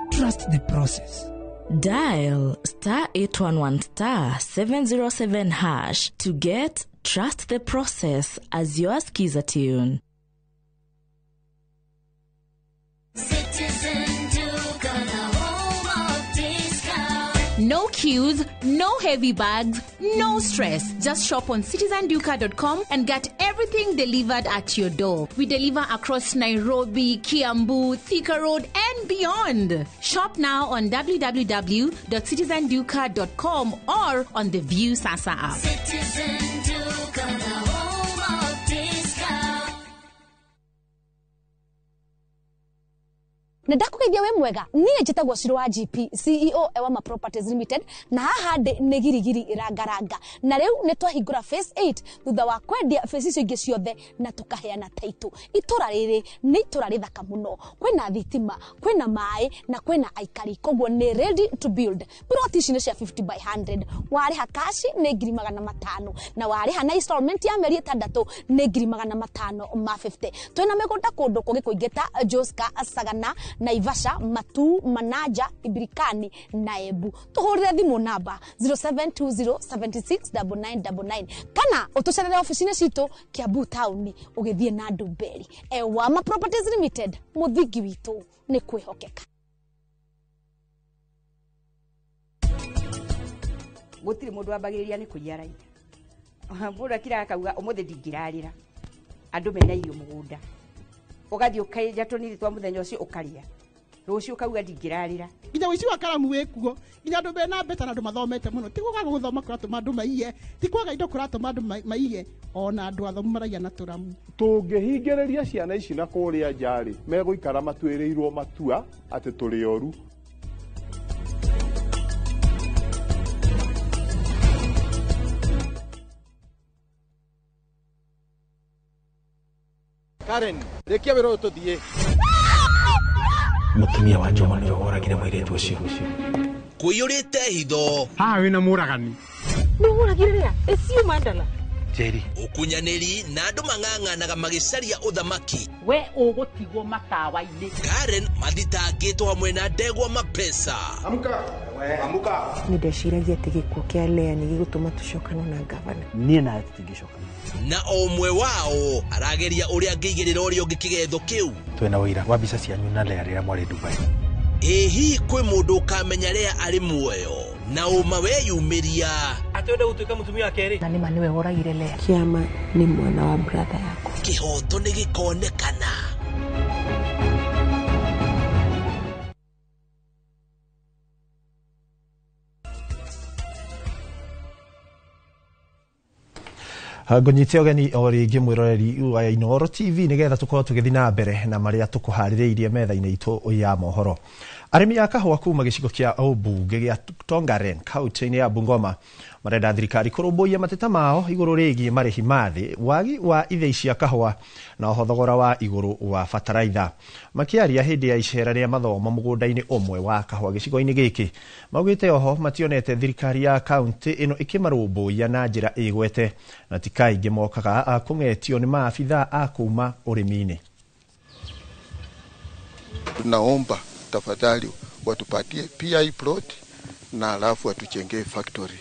trust the process. Dial star 811 star 707 hash to get Trust the Process as your skiza tune. No queues, no heavy bags, no stress. Just shop on citizenduka.com and get everything delivered at your door. We deliver across Nairobi, Kiambu, Thika Road, and beyond. Shop now on www.citizenduka.com or on the View Sasa app. Citizen Duka, the home of discount. Na ndakugeithia we mwega niĩ njĩtagwo Shiro wa GP CEO Ewama Properties Limited na haha ndĩ nĩ girigiri rangaranga na rĩu nĩ twahingũra phase 8 thutha wa kwendia phase icio ingĩ ciothe na tũkaheana title. Itũra rĩrĩ nĩ itũra rĩthaka mũno, kwĩna thitima, kwĩna maĩ na kwĩna aikari, koguo nĩ ready to build. Plot ici nĩ cia 50 by 100, warĩha cash nĩ 500,000 na warĩha na installment ya mĩeri 6 nĩ 550,000. Twĩna mĩgũnda kũndũ kũngĩ kũingĩ ta Joska, Sagana, Naivasha, Matu, Manaja, Ibirikani na Embu. Tuhurire thimu namba 0720769999 kana utucerere ofici-inĩ citũ Kiambu town ũgĩthiĩ na Ndumberi. Ewama Properties Limited, mũthingi witũ nĩ kwĩhokeka. Gũtirĩ mũndũ wambagĩrĩria nĩ kũiya raia. Mũndũ akiraga akauga ũmũthĩ ndingĩrarĩra. Andũ mena irio mũgũnda. Ũgathiĩ ũkenja tũnini twa mũthenya ũcio ũkarĩa. Rũciũ ũkauga ndingĩrarĩra. Nginya ũici wa karamu wĩkuo, nginya andũ mena mbeca na andũ mathomete mũno, ti kwaga gũthoma kũratũma andũ maiye, ti kwaga indo kũratũma andũ maiye, ona andũ athomu maraiya na tũramu. Tũngĩhingĩrĩria ciana ici na kũrĩa nja-rĩ, megũikara matuĩrĩirwo matua atĩ tũrĩ oru. Karen, rĩkia wĩra ũyũ tũthiĩ. Mũtumia wa Njoma nĩwe woragire mũirĩtu ũcio. Kũiyũrĩte hitho. Haha wĩna mũragani. Nĩ ũragire rĩa? Ĩcio mandala. Njeri. Ũkunyanĩri na andũ mang'ang'anaga magĩcaria ũthamaki. We ũgũtigwo matawa-inĩ. Karen mathitangĩtwo hamwe na ndegwa mapesa. Amka. Amka. Nĩ ndeciragia atĩ gĩkuũ kĩa Lea nĩ gĩgũtũma tũcokane na gavana. Niĩ nawe tũtingĩcokana. Na o ũmwe wao arageria ũrĩa angĩigĩrĩra ũrĩa ũngĩ kĩgetho kĩu. Twĩna ũira wa mbica cianyu na Lea rĩrĩa mwarĩ Dubai. Ĩ hihi kwĩ mũndũ ũkamenya Lea arĩ muoyo na ũma weyumĩria atĩ wenda gũtuĩka mũtumia wa kerĩ? Na nĩma nĩwe woragire Lea. Kĩama nĩ mwana wa brother yakwa. Kĩhoto nĩ gĩkonekana. Ngũnyite ũgeni o rĩngĩ mwĩroreri wa Inooro TV nĩgetha tũkorwo tũgĩthiĩ na mbere na marĩa tũkũharĩrĩirie metha-inĩ itũ ya mohoro. Arĩmi a kahũa kuma gĩcigo kĩa ũmbunge gĩa Tongaren kaunti-inĩ ya Bungoma marenda thirikari kũrũmbũiya mateta mao igũrũ rĩgiĩ marĩhi ma thĩ, wagi wa ithĩi cia kahũa na oho thogora wa igũrũ wa bataraitha. Makĩaria hĩndĩ ya icera rĩa mathomo mũgũnda-inĩ ũmwe wa kahũa gĩcigo-inĩ gĩkĩ, maugĩte oho mationete thirikari ya kaunti ĩno ĩkĩmarũmbũiya na njĩra ĩgwete na ti kaingĩ mokaga kũng'etio nĩ maabithaa a kuma ũrĩmi-inĩ. Tunaomba tafadhali watupatie PI plot na alafu watujengee factory.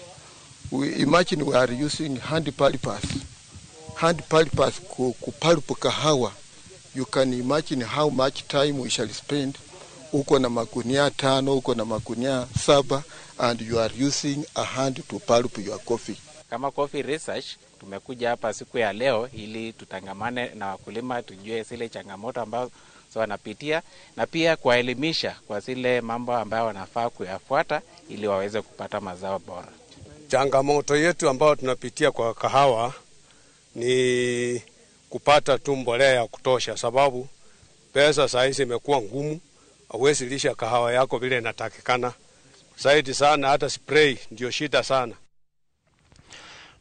We imagine we are using hand pulpers. Hand pulpers kupulp kahawa. You can imagine how much time we shall spend. Uko na magunia 5, uko na magunia 7 and you are using a hand to pulp your coffee. Kama Coffee Research tumekuja hapa siku ya leo ili tutangamane na wakulima, tujue zile changamoto ambazo wanapitia na pia kuwaelimisha kwa zile mambo ambayo wanafaa kuyafuata ili waweze kupata mazao bora. Changamoto yetu ambayo tunapitia kwa kahawa ni kupata tu mbolea ya kutosha, sababu Pesa saa hizi imekuwa ngumu, hauwezi lisha kahawa yako vile inatakikana. Zaidi sana hata spray ndio shida sana.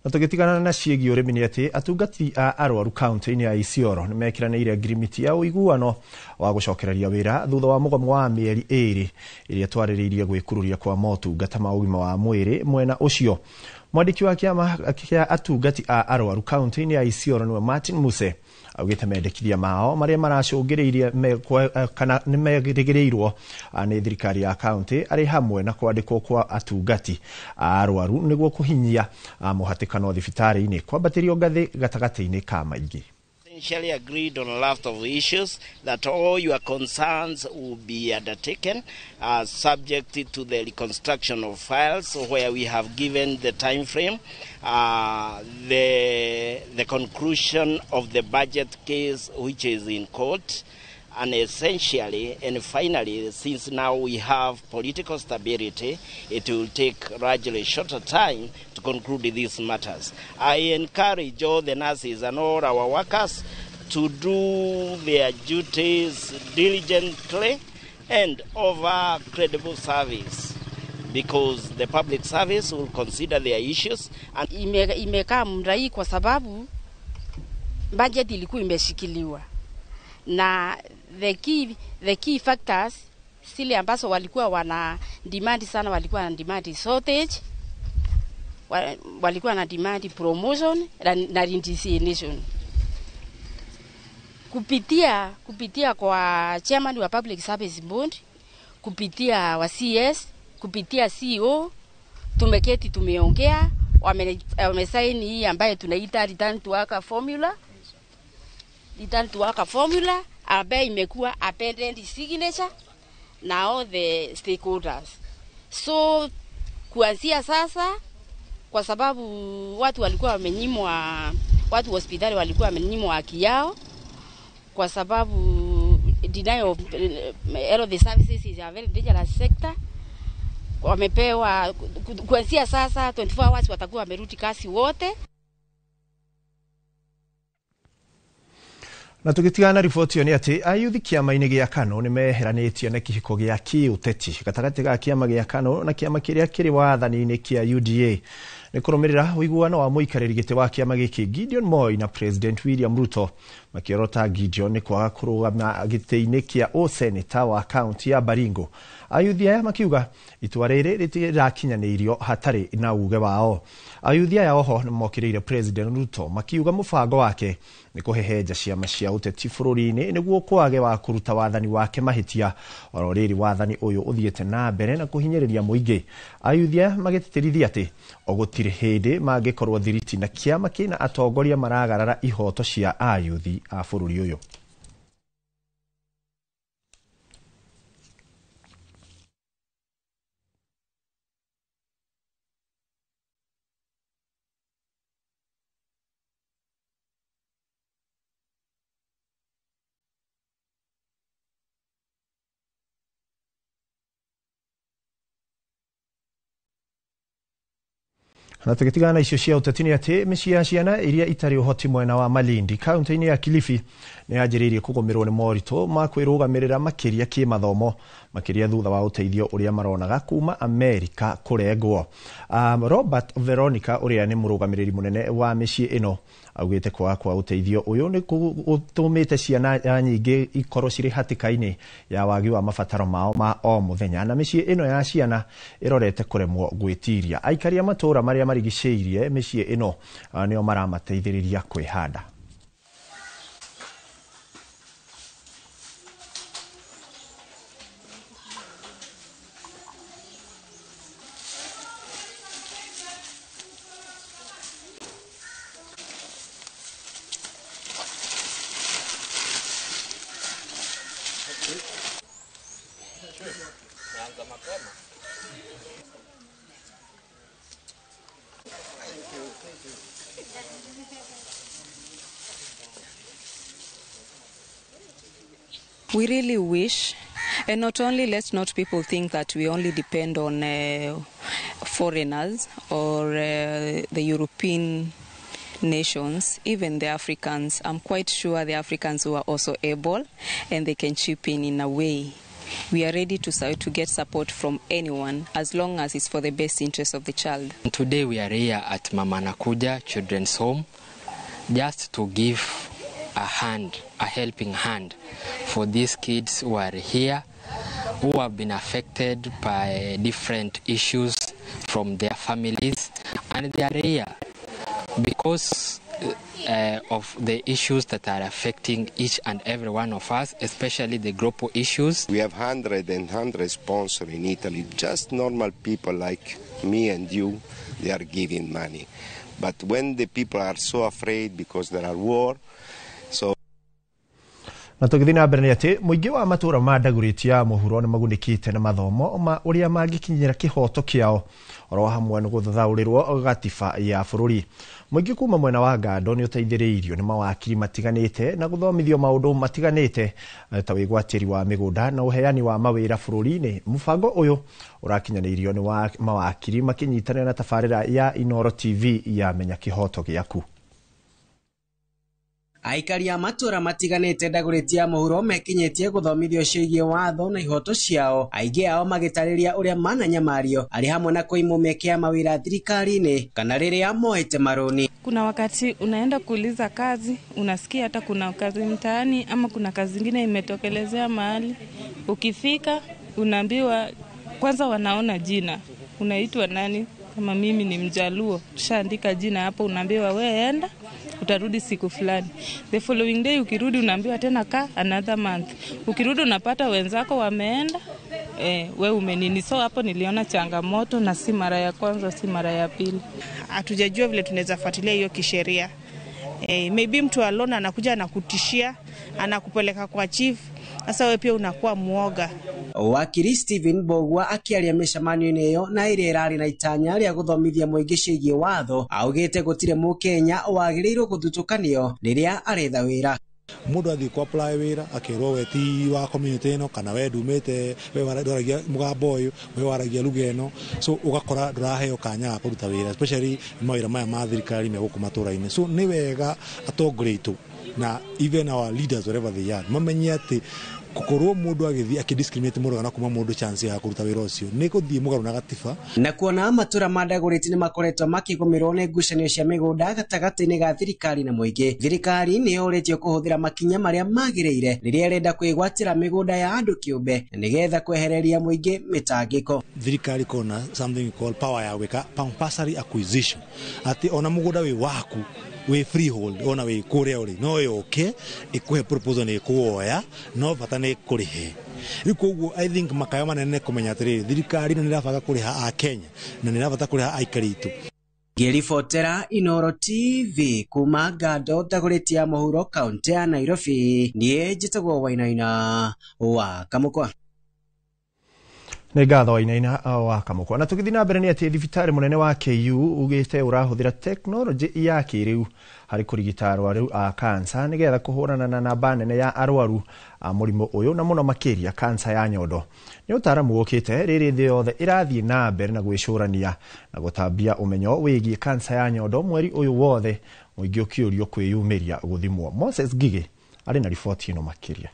Na tũgĩtigana na ciĩgiĩ ũrĩmi nĩ atĩ atungati a arwaru kaunti-inĩ ya Isiolo nĩ mekĩranĩire ngirimiti ya ũiguano wa gũcokereria wĩra thutha wa mũgomo wa mĩeri 2 ĩrĩa twarĩrĩirie gwĩkururia kwa motungata ma ũgima wa mwĩrĩ mwena ũcio. Mwandĩki wa kĩama kĩa atungati a arwaru kaunti-inĩ ya Isiolo nĩwe Martin Muse augĩte mendekithia mao marĩa maracũngĩrĩirie kana nĩ merĩgĩrĩirwo nĩ thirikari ya kaunti arĩ hamwe na kwandĩkwo kwa atungati a arwaru nĩguo kũhinyia mũhatĩkano thibitarĩ-inĩ kwambatĩrio ngathĩ gatagatĩ-inĩ ka maingĩ. Essentially agreed on a lot of issues that all your concerns will be undertaken, subject to the reconstruction of files where we have given the time frame, the conclusion of the budget case which is in court, and essentially and finally, since now we have political stability, it will take largely shorter time to conclude these matters. I encourage all the nurses and all our workers to do their duties diligently and offer credible service, because the public service will consider their issues. And imekaa muda hii kwa sababu budget ilikuwa imeshikiliwa na the key factors zile ambazo walikuwa wana demand sana, walikuwa na demand shortage, walikuwa na demand promotion na redistribution. Kupitia kwa chairman wa Public Service Board, kupitia wa CS, kupitia CEO, tumeketi tumeongea, wamesaini hii ambaye tunaita return to work formula. Return to work formula ambaye imekuwa appended signature na all the stakeholders. So kuanzia sasa, kwa sababu watu walikuwa wamenyimwa, watu hospitali walikuwa wamenyimwa haki yao, kwa sababu denial of health services is a very dangerous sector. Wamepewa kuanzia sasa 24 hours watakuwa wamerudi kazi wote. Na tũgĩtigana na riboti ĩyo nĩ atĩ ayuthi kĩama-inĩ gĩa KANU nĩ meheranĩtie na kĩhiko gĩa kĩũteti gatagatĩ ga kĩama gĩa KANU na kĩama kĩrĩa kĩrĩ wathani-inĩ kĩa UDA nĩ kũrũmĩrĩra ũiguano wa mũikarĩri gĩtĩ wa kĩama gĩkĩ Gideon Moi na President William Ruto makĩorota Gideon nĩ kwaga kũrũgama gĩtĩ-inĩ kĩa ũseneta wa kaunti ya Baringo. Ayuthi aya makiuga itua rĩrĩ rĩtirakinyanĩirio hatarĩ na uge wao. Ayuthi aya oho nĩ mokĩrĩire President Ruto makiuga mũbango wake nĩ kũhehenja ciama cia ũteti bũrũri-inĩ nĩguo kwage wa kũruta wathani wake mahĩtia oro rĩrĩ wathani ũyũ ũthiĩte na mbere na kũhinyĩrĩria mũingĩ. Ayuthi aya magĩtĩtĩrithia atĩ o gũtirĩ hĩndĩ mangĩkorwo thiriti na kĩama kĩna atongoria maragarara ihoto cia ayuthi a bũrũri ũyũ. Na tũgĩtigana na icio cia ũteti nĩ atĩ mĩciĩ ya ciana iria itarĩ ũhoti mwena wa Malindi kaunti-inĩ ya Kilifi nĩ yanjĩrĩirie kũgũmĩrwo nĩ moritũ ma kwĩrũgamĩrĩra makĩria kĩmathomo makĩria thutha wa ũteithio ũrĩa maronaga kuma Amerika kũrengwo. Robert Veronica ũrĩa nĩ mũrũgamĩrĩri mũnene wa mĩciĩ ĩno augĩte kwaga kwa ũteithio ũyũ nĩ gũtũmĩte ciana nyingĩ ikorwo cirĩ hatĩka-inĩ ya wagi wa mabataro mao ma o mũthenya na mĩciĩ ĩno ya ciana ĩrorete kũremwo gwĩtiria. Aikari a matũũra marĩa marigicĩirie mĩciĩ ĩno nĩo maramateithĩrĩria kwĩhanda. We really wish, and not only let's not people think that we only depend on foreigners or the European nations, even the Africans. I'm quite sure the Africans who are also able and they can chip in a way. We are ready to get support from anyone as long as it's for the best interest of the child. Today we are here at Mama Nakuja Children's Home just to give a hand, a helping hand for these kids who are here, who have been affected by different issues from their families, and they are here because of the issues that are affecting each and every one of us, especially the global issues. We have hundreds and hundreds sponsors in Italy, just normal people like me and you, they are giving money. But when the people are so afraid because there are war, so na tũgĩthiĩ na mbere nĩ atĩ mũingĩ wa matũũra ma Dagoretti ya mũhuro nĩ magunĩkĩte na mathomo ma ũrĩa mangĩkinyĩra kĩhoto kĩao oro hamwe nĩ gũthathaũrĩrwo gatiba ya bũrũri. Mũingĩ kuma mwena wa Ngando nĩ ũteithĩrĩirio nĩ mawakiri matiganĩte na gũthomithio maũndũ matiganĩte ta wĩgwatĩri wa mĩgũnda na ũheani wa mawĩra bũrũri-inĩ. Mũbango ũyũ ũrakinyanĩirio nĩ mawakiri makĩnyitanĩra na tabarĩra ya Inooro TV ya Menya Kĩhoto Gĩaku. Aikari a matũra matiganĩte Dagoretti ya mũhuro mekinyĩtie gũthomithio ciĩgiĩ watho na ihoto ciao, aingĩ ao magĩtarĩria ũrĩa mananyamario arĩ hamwe na kũimwo mĩeke ya mawĩra thirikari-inĩ kana rĩrĩa moete marũni. Kuna wakati unaenda kuuliza kazi, unasikia hata kuna kazi mtaani ama kuna kazi nyingine imetokelezea mahali. Ukifika unaambiwa kwanza wanaona jina, unaitwa nani? Kama mimi ni Mjaluo, tushaandika jina hapo, unaambiwa we enda utarudi siku fulani. The following day ukirudi unaambiwa tena ka another month. Ukirudi unapata wenzako wameenda, we umenini. So hapo niliona changamoto, na si mara ya kwanza, si mara ya pili. Hatujajua vile tunaweza fuatilia hiyo kisheria. Maybe mtu alone anakuja anakutishia, anakupeleka kwa chief. Sasa wewe pia unakuwa muoga. Wakiri Stephen Bogwa akiaria mĩcemanio-inĩ ĩyo na ĩrĩa ĩrarĩ na itanya rĩa gũthomithia mũingĩ ciĩgiĩ watho, augĩte gũtirĩ mũkenya wagĩrĩirwo gũthutũkanio rĩrĩa aretha wĩra. Mũndũ athiĩ ku apply wĩra akerwo we ti wa community ĩno kana we ndumĩte, we ndwaragia mũgambo ũyũ, we waragia lugha ĩno, so ũgakora ndũraheo kanya ga kũruta wĩra, especially mawĩra maya ma thirikari me gũkũ matũra-inĩ. So nĩ wega atongoria aitũ na even our leaders wherever they are mamenye atĩ gukorwo mundu agithi akidiscriminate mundu kana kuma mundu chance ya kuruta wira ucio ni guthie mugaru na gatiba. Na kuona matura ma Dagoretti ni makoretwo makigumirwo ni ngucanio cia migunda gatagati-ini ga thirikari na muingi, thirikari ni yuritio kuhuthira makinya maria magiriire riria irenda kwigwatira migunda ya andu kiumbe nigetha kwehereria muingi mitangiko. Thirikari kona something called power ya gwika compulsory acquisition, ati ona mugunda wi waku we freehold ona we kuria uri no yoke ikuhe proposal ni kuoya no bata ni kurihe. Riu koguo I think makayo manene kumenya atiriri thirikari no nirabanga kuriha a Kenya na nirabata kuriha aikari itu. Ngiribotera Inooro TV kuma Ngando Dagoretti ya Mũhuro kaunti ya Nairobi, niĩ njĩtagwo Wainaina wa Kamũkwa. Nĩ ngatho Wainaina wa Kamũkwa. Na tũgĩthiĩ na mbere nĩ atĩ thibitarĩ mũnene wa KU ugĩte ũrahũthĩra tekinoronjĩ ya kĩrĩu harĩ kũrigita arwaru a kansa nĩgetha kũhũrana na namba nene ya arwaru a mũrimũ ũyũ na mũno makĩria kansa ya nyondo. Nĩ ũtaaramu ũkĩte rĩrĩ thĩ yothe ĩrathiĩ na mbere na gwĩcũrania na gũtambia ũmenyo wĩgiĩ kansa ya nyondo mweri ũyũ wothe mũingĩ ũkĩũrio kwĩyumĩria gũthimwo. Moses Ngigĩ arĩ na riboti ĩno makĩria.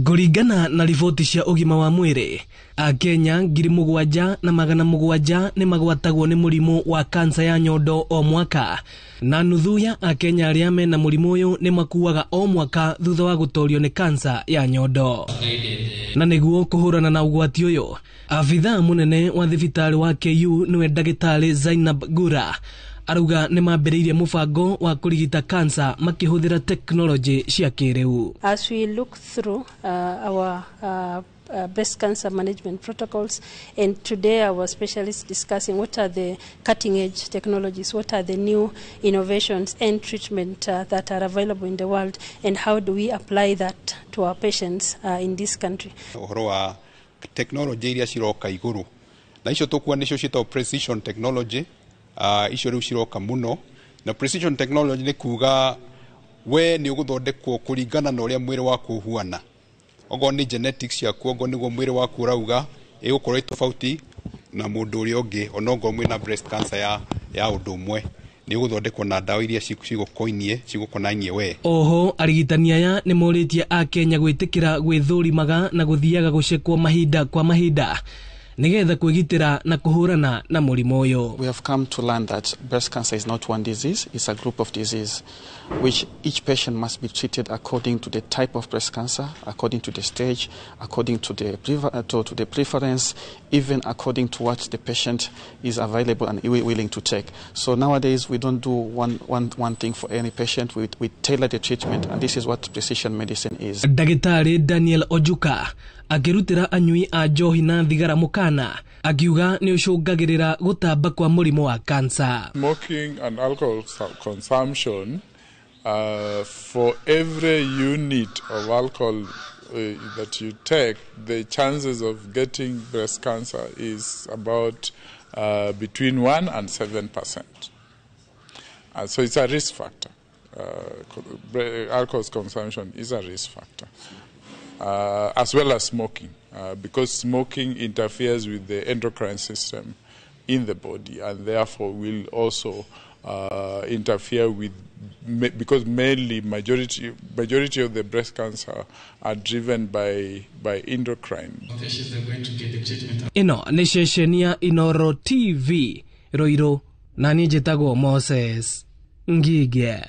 Kũringana na riboti cia ũgima wa mwĩrĩ, Akenya 7,700 nĩ magwatagwo nĩ mũrimũ wa kansa ya nyondo o mwaka, na nuthu ya Akenya arĩa mena mũrimũ ũyũ nĩ makuaga o mwaka thutha wa gũtorio nĩ kansa ya nyondo. Na nĩguo kũhũrana na ũgwati ũyũ, abithaa mũnene wa thibitarĩ wa KU nĩwe ndagĩtarĩ Zainab Gura arauga nĩ mambĩrĩirie mũbango wa kũrigita kansa makĩhũthĩra tekinoronjĩ cia kĩrĩu. As we look through our breast cancer management protocols, and today our specialists discussing what are the cutting edge technologies, what are the new innovations and treatment that are available in the world, and how do we apply that to our patients in this country. Ũhoro wa technology iria ciroka igũrũ na icio tũkuwa nĩcio ciĩtagwo precision technology. Icio rĩu ciroka mũno na precision technology nĩ kuga we nĩ ũgũthondekwo kũringana na ũrĩa mwĩrĩ waku ũhuana, okorwo nĩ genetics ciaku, okorwo nĩguo mwĩrĩ waku ũrauga ĩgũkorwo ĩ tofauti na mũndũ ũrĩa ũngĩ, onokorwo mwĩna breast cancer ya ya ũndũ ũmwe, nĩ ũgũthondekwo na ndawa iria cigũkonainie we. Oho arigitani aya nĩ morĩtie akenya gwĩtĩkĩra gwĩthũrimaga na gũthiaga gũcekwo mahinda kwa mahinda nĩgetha kwĩgitĩra na kũhũrana na mũrimũ ũyũ. We have come to learn that breast cancer is not one disease, it's a group of disease, which each patient must be treated according to the type of breast cancer, according to the stage, according to the to the preference, even according to what the patient is available and willing to take. So nowadays we don't do one thing for any patient, we tailor the treatment, and this is what precision medicine is. Ndagĩtarĩ Daniel Ojuka akĩrutĩra anyui a njohi na thigara mũkana, akiuga nĩ ũcũngagĩrĩra gũtamba kwa mũrimũ wa kansa. Smoking and alcohol consumption, for every unit of alcohol that you take, the chances of getting breast cancer is about between 1 and 7%. So it's a risk factor. Alcohol consumption is a risk factor, as well as smoking, because smoking interferes with the endocrine system in the body and therefore will also interfere with, because mainly majority of the breast cancer are driven by endocrine. Ĩno nĩ ceceni ya Inoro TV Ruiru, na niĩ njĩtagwo Moses Ngige.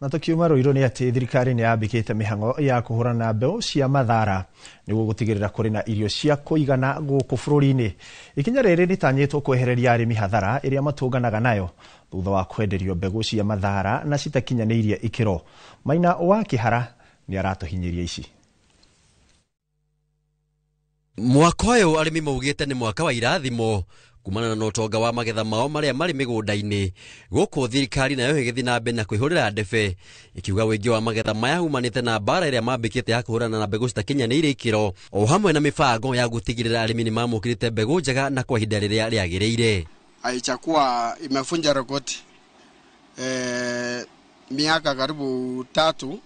Na tukiuma Ruiru nĩ atĩ thirikari nĩ yambĩkĩte mĩhang'o ya kũhũrana mbeũ cia mathara nĩguo gũtigĩrĩra kũrĩ na irio cia kũigana gũkũ bũrũri-inĩ. Ikinya rĩrĩ rĩtanyĩtwo kwehereria arĩmi hathara ĩrĩa matũnganaga nayo thutha wa kwenderio mbegũ cia mathara na citakinyanĩirie ikĩro. Maina wa Kĩhara nĩ aratũhinyĩria ici. Mwaka ũyũ arĩmi maugĩte nĩ mwaka wa irathimo kumana na ũtonga wa magetha mao marĩa marĩ mĩgũnda-inĩ. Gũkũ thirikari nayo ĩgĩthiĩ na mbere na kwĩhũrĩra ndebe ĩkiuga ũingĩ wa magetha maya umanĩte na mbara ĩrĩa mambĩkĩte ya kũhũrana na mbegũ citakinyanĩire ikĩro, o hamwe na mĩbango ya gũtigĩrĩra arĩmi nĩ mamũkĩrĩte mbegũ njega na kwa ihinda rĩrĩa rĩagĩrĩire. Haichakuwa imefunja rekodi miaka karibu 3,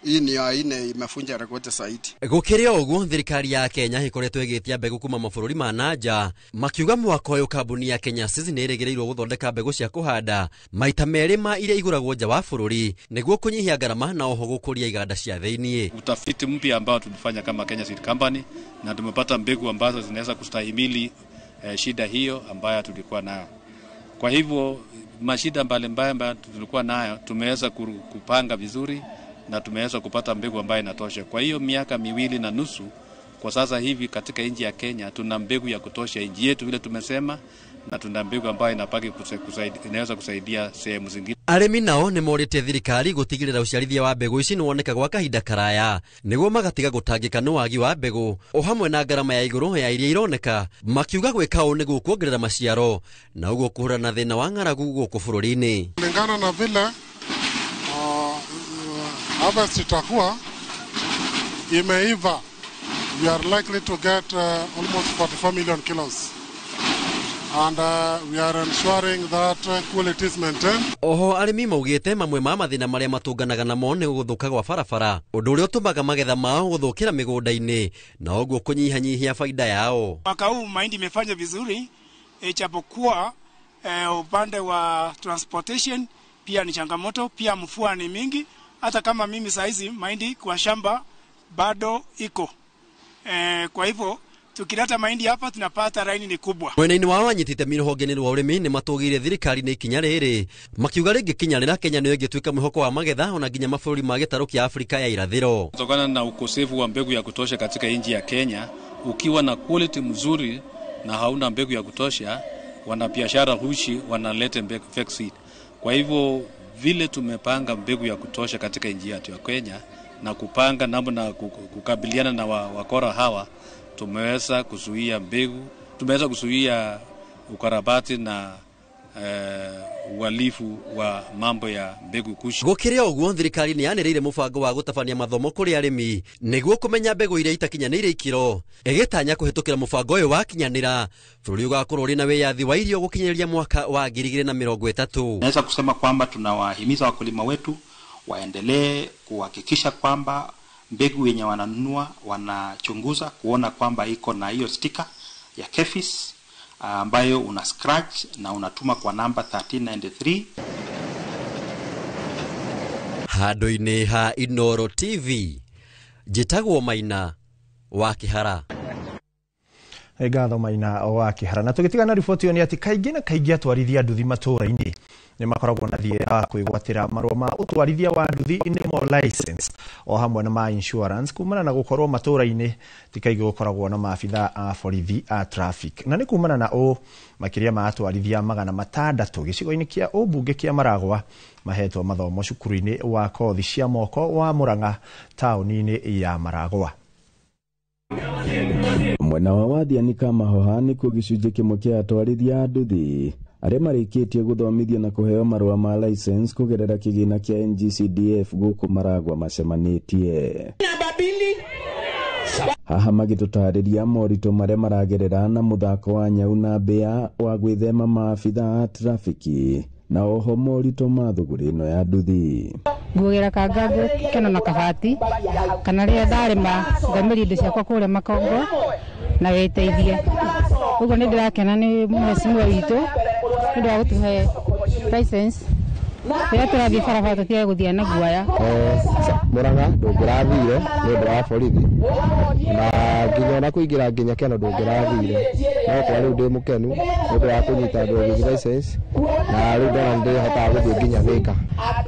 hii ni ya 4 imefunja rekodi zaidi. Gũkĩrĩ o ũguo, thirikari ya Kenya ĩkoretwo ĩgĩtia mbegũ kuma mabũrũri ma nanja, makiuga mwaka ũyũ kambuni ya Kenya Seeds nĩ ĩrĩgĩrĩirwo gũthondeka mbegũ cia kũhanda maita merĩ ma iria igũragwo nja wa bũrũri nĩguo kũnyihia ngarama na oho gũkũria iganda cia thĩiniĩ. Utafiti mpya ambao tulifanya kama Kenya Seed Company, na tumepata mbegu ambazo zinaweza kustahimili shida hiyo ambayo tulikuwa nayo. Kwa hivyo mashida mbalimbali ambayo tulikuwa nayo tumeweza kupanga vizuri na tumeweza kupata mbegu ambayo inatosha. Kwa hiyo miaka 2.5 kwa sasa hivi katika nchi ya Kenya tuna mbegu ya kutosha nchi yetu vile tumesema, na tuna mbegu ambayo inapaki inaweza kusaidia sehemu zingine. Arĩmi nao nĩ morĩtie thirikari gũtigĩrĩra ũciarithia wa mbegũ ici nĩwoneka gwa kahinda karaya nĩguo magatiga gũtangĩka nĩ wagi wa mbegũ o hamwe na ngarama ya igũrũ ya iria ironeka, makiuga gwĩka ũũ nĩguo kuongerera maciaro na ũguo kũhũrana na thĩna wa ng'aragu gũkũ bũrũri-inĩ. Kulingana na vile harvest itakuwa imeiva, we are likely to get almost 44 million kilos. And we are ensuring that quality is maintained. Oho arĩmi maugĩte mamwe ma mathĩna marĩa matũnganaga namo nĩ gũthũka gwa barabara, ũndũ ũrĩa ũtũmaga magetha mao gũthũkĩra mĩgũnda-inĩ na ũguo kũnyihanyihia faida yao. Mwaka huu mahindi imefanya vizuri, ijapokuwa upande wa transportation pia ni changamoto, pia mvua ni mingi. Hata kama mimi saizi mahindi kwa shamba bado iko. Kwa hivyo tukileta mahindi hapa tunapata raini ni kubwa. Mwena-inĩ wao anyitĩte rũhonge-inĩ rwa ũrĩmi nĩ matũgĩire thirikari nĩ ikinya rĩrĩ, makiuga rĩngĩkinya Kenya nĩyo ĩngĩtuĩka mwĩhoko wa magetha ona nginya mabũrũri ma gĩtarũ kĩa Afrika ya irathĩro. Kutokana na ukosefu wa mbegu ya kutosha katika nchi ya Kenya, ukiwa na quality mzuri na hauna mbegu ya kutosha, wanabiashara hushi wanaleta mbegu fake seed. Kwa hivyo vile tumepanga mbegu ya kutosha katika nchi yetu ya Kenya na kupanga namna kukabiliana na wakora hawa, tumeweza kuzuia mbegu, tumeweza kuzuia ukarabati na uhalifu wa mambo ya mbegu kushi. Gũkĩrĩ ũguo thirikari nĩ yanĩrĩire mũbango wa gũtabania mathomo kũrĩ arĩmi nĩguo kũmenya mbegũ iria itakinyanĩire ikĩro, ĩgĩtanya kũhĩtũkĩra mũbango ũyũ wakinyanĩra bũrũri ũgakorwo ũrĩ na wĩyathi wa irio gũkinyĩria mwaka wa 2030. Naweza kusema kwamba tunawahimiza wakulima wetu waendelee kuhakikisha kwamba mbegu yenye wananunua wanachunguza kuona kwamba iko na hiyo stika ya KEPHIS ambayo una scratch na unatuma kwa namba 1393. Handũ-inĩ ha Inooro TV njĩtagwo Maina wa Kĩhara. Ngatho Maina wa Kĩhara. Na tũgĩtigana riboti ĩyo nĩ atĩ kaingĩ na kaingĩ atwarithia nduthi matũũra-inĩ nĩ makoragwo na thĩna wa kwĩgwatĩra marũa ma ũtwarithia wa nduthi nĩmo license o hamwe na ma insurance kumana na gũkorwo matũũra-inĩ ti kaingĩ gũkoragwo na maabitha a borithi a traffic. Na nĩ kumana na ũũ makĩria ma atwarithia 600 gĩcigo-inĩ kĩa ũmbunge kĩa Maragwa mahetwo mathomo cukuru-inĩ wa kothi cia moko wa Murang'a taũni-inĩ ya Maragwa. Mwena wa Wathiani Kamahoha nĩkuo gĩcunjĩ kĩmwe kĩa atwarithia a nduthi arĩa marĩkĩtie gũthomithio na kũheo marũa ma license kũgerera kĩgĩna kĩa NGCDF gũkũ Maragwa macemanĩtie. Haha magĩtũtarĩria moritũ marĩa maragerera na mũthako wa nyau na mbĩa wa gwĩthema maabitha a trafiki na oho moritũ ma thũgũrĩ ĩno ya nduthi. Nguogera kanga ngeno na kabati kana rĩrĩa ndarĩma ngaumĩria indo ciakwa kũrĩa makongo na wĩteithie. Ũguo nĩ ndĩrakena nĩ mheshimiwa witũ nĩ ũndũ wa gũtũhe license rĩrĩa tũrathiĩ barabara tũtige gũthiĩ na guoya. Murang'a ndũngĩrathire nĩ ũndũ wa borithi na nginya ona kũingĩra nginya Keno ndũngĩrathire, no kwa rĩu ndĩ mũkenu nĩ ũndũ wa kũnyita driving license na rĩu ndona nĩ ndĩhotaga gũthiĩ nginya Thika.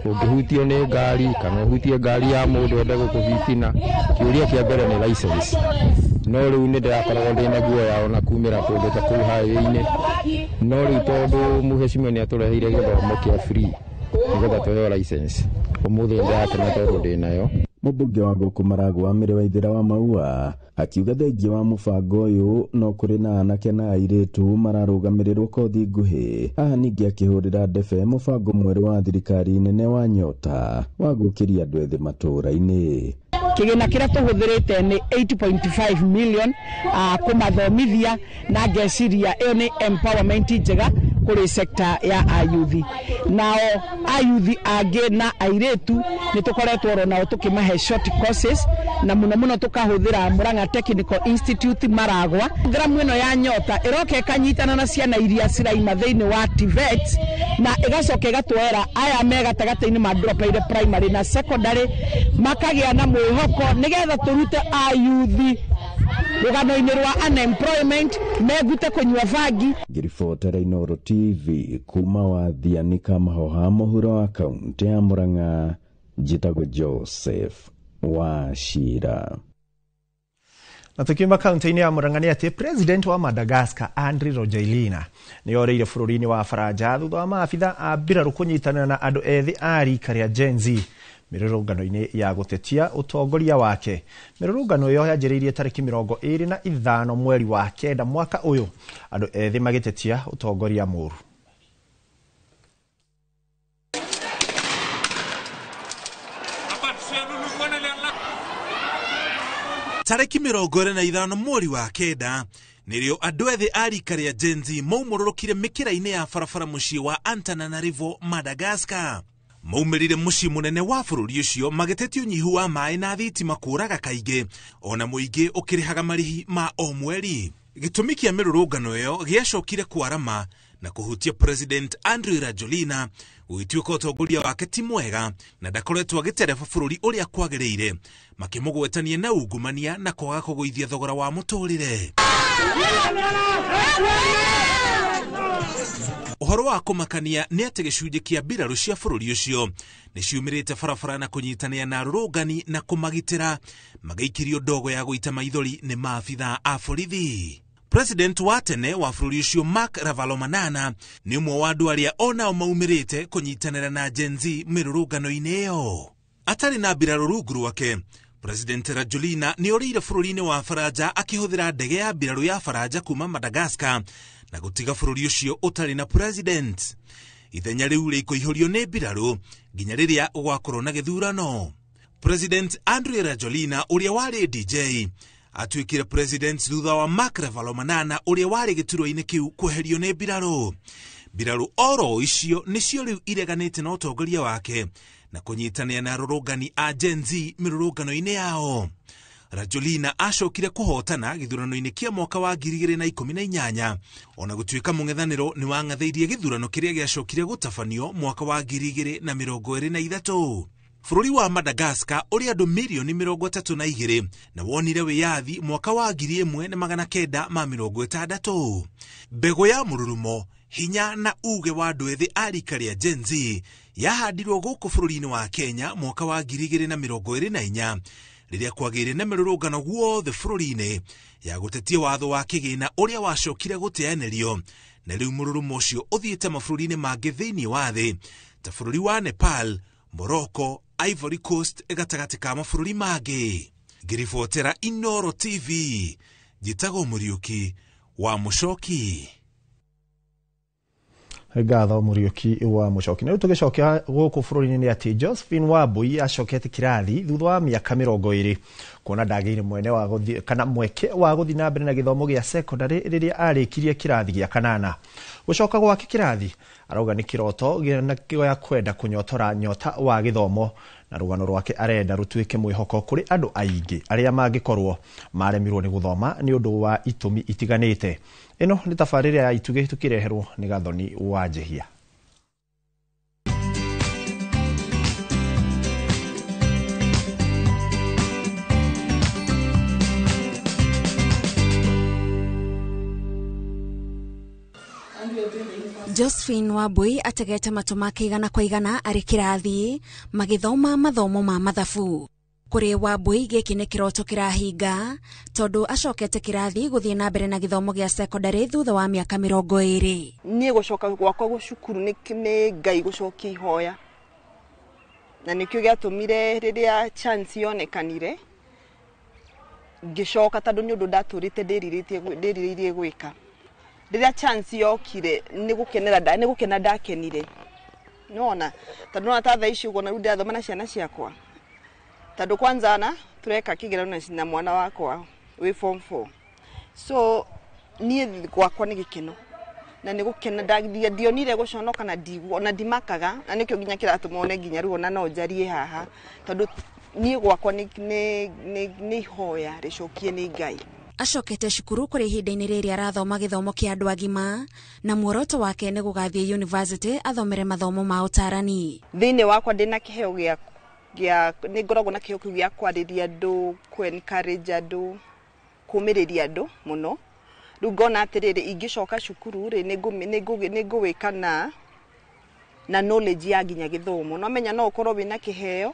Ũngĩhutio nĩ ngari kana ũhutie ngari ya mũndũ ende gũkũhitina, kĩũria kĩa mbere nĩ license. No rĩu nĩ ndĩrakoragwo ndĩna guoya ona kumĩra kũndũ ta kũu highway-inĩ, no rĩu tondũ mũhecimiwa nĩ atũreheire gĩthomo kĩa free nĩgetha tũheo license, ũmũthĩ ndĩrakena tondũ ndĩnayo. Mũmbunge wa gũkũ Maragwa Mĩrĩ Waithĩra wa Maua akiuga thengia wa mũbango ũyũ no kũrĩ na anake na airĩtu mararũgamĩrĩrwo kothi nguhĩ. Haha ningĩ akĩhũrĩra ndebe mũbango mwerũ wa thirikari nene wa Nyota wa gũkĩria andũ ethĩ matũũra-inĩ. Kĩgĩna kĩrĩa tũhũthĩrĩte nĩ 8.5 million kũmathomithia, na ngeciria ĩyo nĩ empowerment njega kũrĩ sector ya ayuthi. Nao ayuthi angĩ na airĩtu nĩ tũkoretwo oro nao tũkĩmahe short courses, na mũno mũno tũkahũthĩra Murang'a Technical Institute Maragwa. Programu ĩno ya Nyota ĩroka ĩkanyitana na ciana iria ciraima thĩinĩ wa TVET na ĩgacoka ĩgatwera aya me gatagatĩ-inĩ ma dropaire primary na secondary makagĩa na mwĩhoko nĩgetha tũrute ayuthi rũgano-inĩ rwa unemployment megute kũnyua bangi. Ngĩribotera Inooro TV kuma Wathiani Kamahoha mũhuro wa kaũntĩ ya Murang'a, njĩtagwo Joseph Wachira. Na tukiuma kaunti-inĩ ya Murang'a nĩ atĩ President wa Madagascar Andry Rajoelina nĩ orĩire bũrũri-inĩ wa Faranja thutha wa maabitha a mbirarũ kũnyitanĩra na andũ ethĩ a rika rĩa Gen Z mĩrũrũngano-inĩ ya gũtetia ũtongoria wake. Mĩrũrũngano ĩyo yanjĩrĩirie tarĩki 25 mweri wa 9 mwaka ũyũ, andũ ethĩ magĩtetia ũtongoria mũũru. Tarĩki 25 mweri wa 9 nĩrĩo andũ ethĩ a rika rĩa Gen Z maumũrũrũkire mĩkĩra-inĩ ya barabara mũciĩ wa Antananarivo, Madagascar. Maumĩrire mũciĩ mũnene wa bũrũri ũcio magĩtetia ũnyihu wa maĩ na thitima kũraga kaingĩ, ona mũingĩ ũkĩrĩhaga marĩhi ma o mweri. Gĩtũmi kĩa mĩrũrũngano ĩyo gĩacokire kwarama na kũhutia President Andry Rajoelina gũgĩtuĩka ũtongoria wake ti mwega na ndakoretwo agĩtereba bũrũri ũrĩa kwagĩrĩire, makĩmũgwetania na ungumania na kwaga kũgũithia thogora wa mũtũrĩre. Ũhoro wa kũmakania nĩ atĩ gĩcunjĩ kĩa mbirarũ cia bũrũri ũcio nĩ ciumĩrĩte barabara na kũnyitanĩra na arũrũngani na kũmagitĩra, magĩikĩrio ndogo ya gũita maithori nĩ maabitha a borithi. President wa tene wa bũrũri ũcio Marc Ravalomanana nĩ ũmwe wa andũ arĩa onao maumĩrĩte kũnyitanĩra na Gen Z mĩrũrũngano-inĩ ĩyo. Atarĩ na mbirarũ rungu rwake, President Rajoelina nĩ orĩire bũrũri-inĩ wa Faranja akĩhũthĩra ndege ya mbirarũ ya Faranja kuma Madagascar na gũtiga bũrũri ũcio ũtarĩ na president. Ithenya rĩu rĩkũihũrio nĩ mbirarũ nginya rĩrĩa gũgakorwo na gĩthurano. President Andry Rajoelina ũrĩa warĩ DJ atuĩkire president thutha wa Marc Ravalomanana ũrĩa warĩ gĩturwa-inĩ kĩu kweherio nĩ mbirarũ. Mbirarũ oro icio nĩcio rĩu ireganĩte na ũtongoria wake na kũnyitanĩra na arũrũngani a Gen Z mĩrũrũngano-inĩ yao. Rajoelina acokire kũhotana gĩthurano-inĩ kĩa mwaka wa 2018 ona gũtuĩka mũng'ethanĩro nĩ wang'athĩirie gĩthurano kĩrĩa gĩacokire gũtabanio mwaka wa 2023. Bũrũri wa Madagascar ũrĩ andũ mirioni 32 na wonire wĩyathi mwaka wa 1960. Mbegũ ya mũrurumo, hinya na uge wa andũ ethĩ a rika rĩa Gen Z yahandirwo gũkũ bũrũri-inĩ wa Kenya mwaka wa 2024 rĩrĩa kwagĩire na mĩrũrũngano guothe bũrũri-inĩ ya gũtetia watho wa kĩgĩna ũrĩa wacokire gũteanĩrio, na rĩu mũrũrũmo ũcio ũthiĩte mabũrũri-inĩ mangĩ thĩinĩ wa thĩ ta bũrũri wa Nepal, Morocco, Ivory Coast gatagatĩ ka mabũrũri mangĩ. Ngĩribotera Inooro TV, njĩtagwo Mũriũki wa Mũcoki. Ngatho Mũriũki wa Mũcoki. Na rĩu tũgĩcokia gũkũ bũrũri-inĩ nĩ atĩ Josephine Wambui acokete kĩrathi thutha wa mĩaka 20 kuona ndagĩire mwene wa gũthiĩ kana mweke wa gũthiĩ na mbere na gĩthomo gĩa secondary rĩrĩa arĩkirie kĩrathi gĩa kanana. Gũcoka gwake kĩrathi arauga nĩ kĩroto gĩa kwenda kũnyotora nyota wa gĩthomo, na rũgano rwake arenda rũtuĩke mwĩhoko kũrĩ andũ aingĩ arĩa mangĩkorwo maremirwo nĩ gũthoma nĩ ũndũ wa itũmi itiganĩte. Ĩno nĩ tabarĩra ya Itugĩ tũkĩreherwo nĩ Gathoni wa Njehia. Josephine Wambui ategete matũ make igana kwa igana arĩ kĩrathi magĩthoma mathomo ma mathabu. Kũrĩ Wambui gĩkĩ nĩ kĩroto kĩrahinga tondũ acokete kĩrathi gũthiĩ na mbere na gĩthomo gĩa secondary thutha wa mĩaka 20. Niĩ gũcoka gwakwa gũcukuru nĩ Ngai gũcokia ihoya, na nĩkĩo gĩatũmire rĩrĩa chance yonekanire ngĩcoka, tondũ nĩ ũndũ ndatũrĩte ndĩrirĩirie gwĩka. Rĩrĩa chance yokire nĩ gũkena ndakenire, nĩwona, tondũ nĩwona ta thaa ici ũguo na rĩu ndĩrathoma na ciana ciakwa, tondũ kwanza na tũreka kĩgeranio na mwana wakwa wĩ form 4. So niĩ gwakwa nĩ gĩkeno na nĩ gũkena, ndionire gũconoka na ona ndimakaga, na nĩkĩo nginya kĩratũma one nginya rĩu ona no njarie haha, tondũ niĩ gwakwa nĩ ihoya rĩcokie nĩ Ngai. Acokete cukuru kũrĩ ihinda-inĩ rĩrĩ arathoma gĩthomo kĩa andũ agima, na muoroto wake nĩ gũgathiĩ university athomere mathomo ma ũtarani. Thĩinĩ wakwa ndĩna kĩheo gĩa nĩ ngoragwo na kĩheo kĩu gĩa kwarĩria andũ, kũ encourage andũ, kũmĩrĩria andũ mũno. Rĩu ngona atĩrĩrĩ, ingĩcoka cukuru rĩ, nĩ ngũwĩka na knowledge ya nginya gĩthomo. No menya no ũkorwo wĩna kĩheo,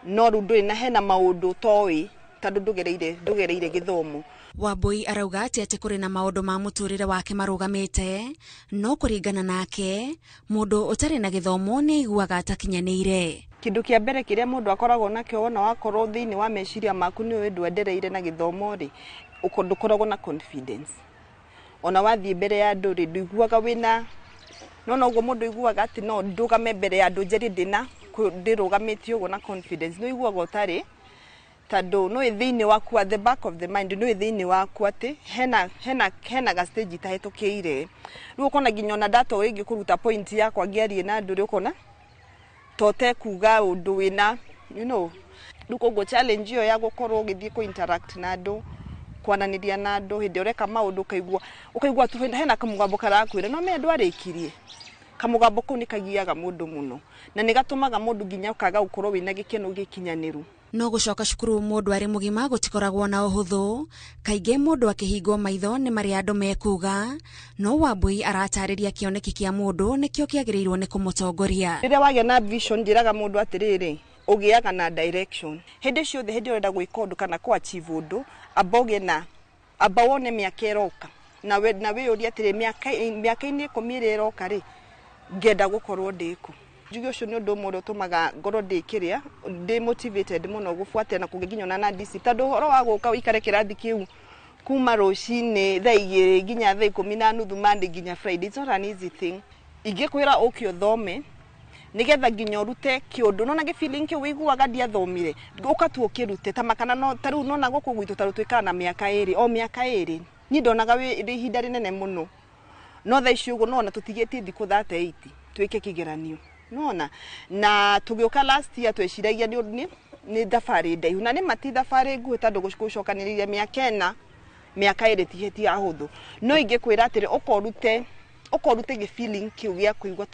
no rĩu ndũrĩ na hena maũndũ ũtoĩ tondũ ndũgereire gĩthomo. Wambui arauga atĩ kũrĩ na maũndũ ma mũtũrĩre wake marũgamĩte, no kũringana nake mũndũ ũtarĩ na gĩthomo nĩ aiguaga atakinyanĩire. Kĩndũ kĩa mbere kĩrĩa mũndũ akoragwo nakĩo wona wakorwo thĩinĩ wa meciria maku nĩ ũĩ ndwendereire na gĩthomo rĩ, ndũkoragwo na confidence. Ona wathiĩ mbere ya andũ rĩ, ndũiguaga wĩna, no noguo mũndũ aiguaga atĩ no ndũgame mbere ya andũ njarie ndĩna ndĩrũgamĩtie ũguo na confidence, nĩ ũiguaga ũtarĩ, tondũ nĩ thĩinĩ waku at the back of the mind, nĩ thĩinĩ waku atĩ hena ga stage itahĩtũkĩire. Rĩu ũkona nginya ona ndatoĩ rĩngĩ kũruta point yakwa ngĩarie na andũ rĩ, ũkona tote kuga ũndũ wĩna, you know. Rĩu koguo challenge ĩyo ya gũkorwo ũgĩthiĩ kũ interact na andũ, kwananĩria na andũ, hĩndĩ ũreka maũndũ ũkaigua tu hena kamũgambo karakwĩra no me ndwarĩkirie. Kamũgambo kau nĩ kagiaga mũndũ mũno na nĩ gatũmaga mũndũ nginya ũkaga gũkorwo wĩna gĩkeno gĩkinyanĩru. No gũcoka cukuru mũndũ arĩ mũgima gũtikoragwo na ũhũthũ, kaingĩ mũndũ akĩhingwo maitho nĩ marĩa andũ mekuga, no Wambui aratarĩria kĩoneki kĩa mũndũ nĩkĩo kĩagĩrĩirwo nĩ kũmũtongoria. Rĩrĩa wagĩa na vision, njĩraga mũndũ atĩrĩrĩ, ũgĩaga na direction. Hĩndĩ ciothe hĩndĩ ũrenda gwĩka ũndũ kana kũ achieve ũndũ, amba ũgĩe na, amba wone mĩaka ĩroka, na wĩyũrie atĩrĩ, mĩaka-inĩ 10 ĩrĩa ĩroka rĩ, ngenda gũkorwo ndĩ kũ. Njuge ũcio nĩ ũndũ ũmwe ũrĩa ũtũmaga ngorwo ndĩ kĩrĩa, ndĩ motivated mũno gũbuatĩrĩra na kũgĩa nginya ona na discipline, tondũ ũhoro wa gũka ũikare kĩrathi kĩu kuma rũcinĩ thaa 2 nginya thaa 10:30 Monday nginya Friday, it's not an easy thing. Ingĩkwĩra ũke ũthome nĩgetha nginya ũrute kĩũndũ, nona gĩ feeling kĩu ũiguaga ndiathomire, ũka tu ũkĩrute ta makana, no ta rĩu nona gũkũ gwitũ ta rĩu twĩkaga na mĩaka 2, o mĩaka 2 niĩ ndonaga wĩ ihinda rĩnene mũno, no thaa ici ũguo nona tũtigĩtie thikũ 38 twĩke kĩgeranio, nona na tũgĩũka last year tweciragia nĩ Nĩ thabarĩ ndaihu na nĩ mati thabarĩ nguhĩ tondũ gũcokanĩrĩria mĩaka 4 mĩaka 2 ti ahũthũ. No ingĩkwĩra atĩrĩ, ũkorute gĩ feeling kĩu gĩa kũigua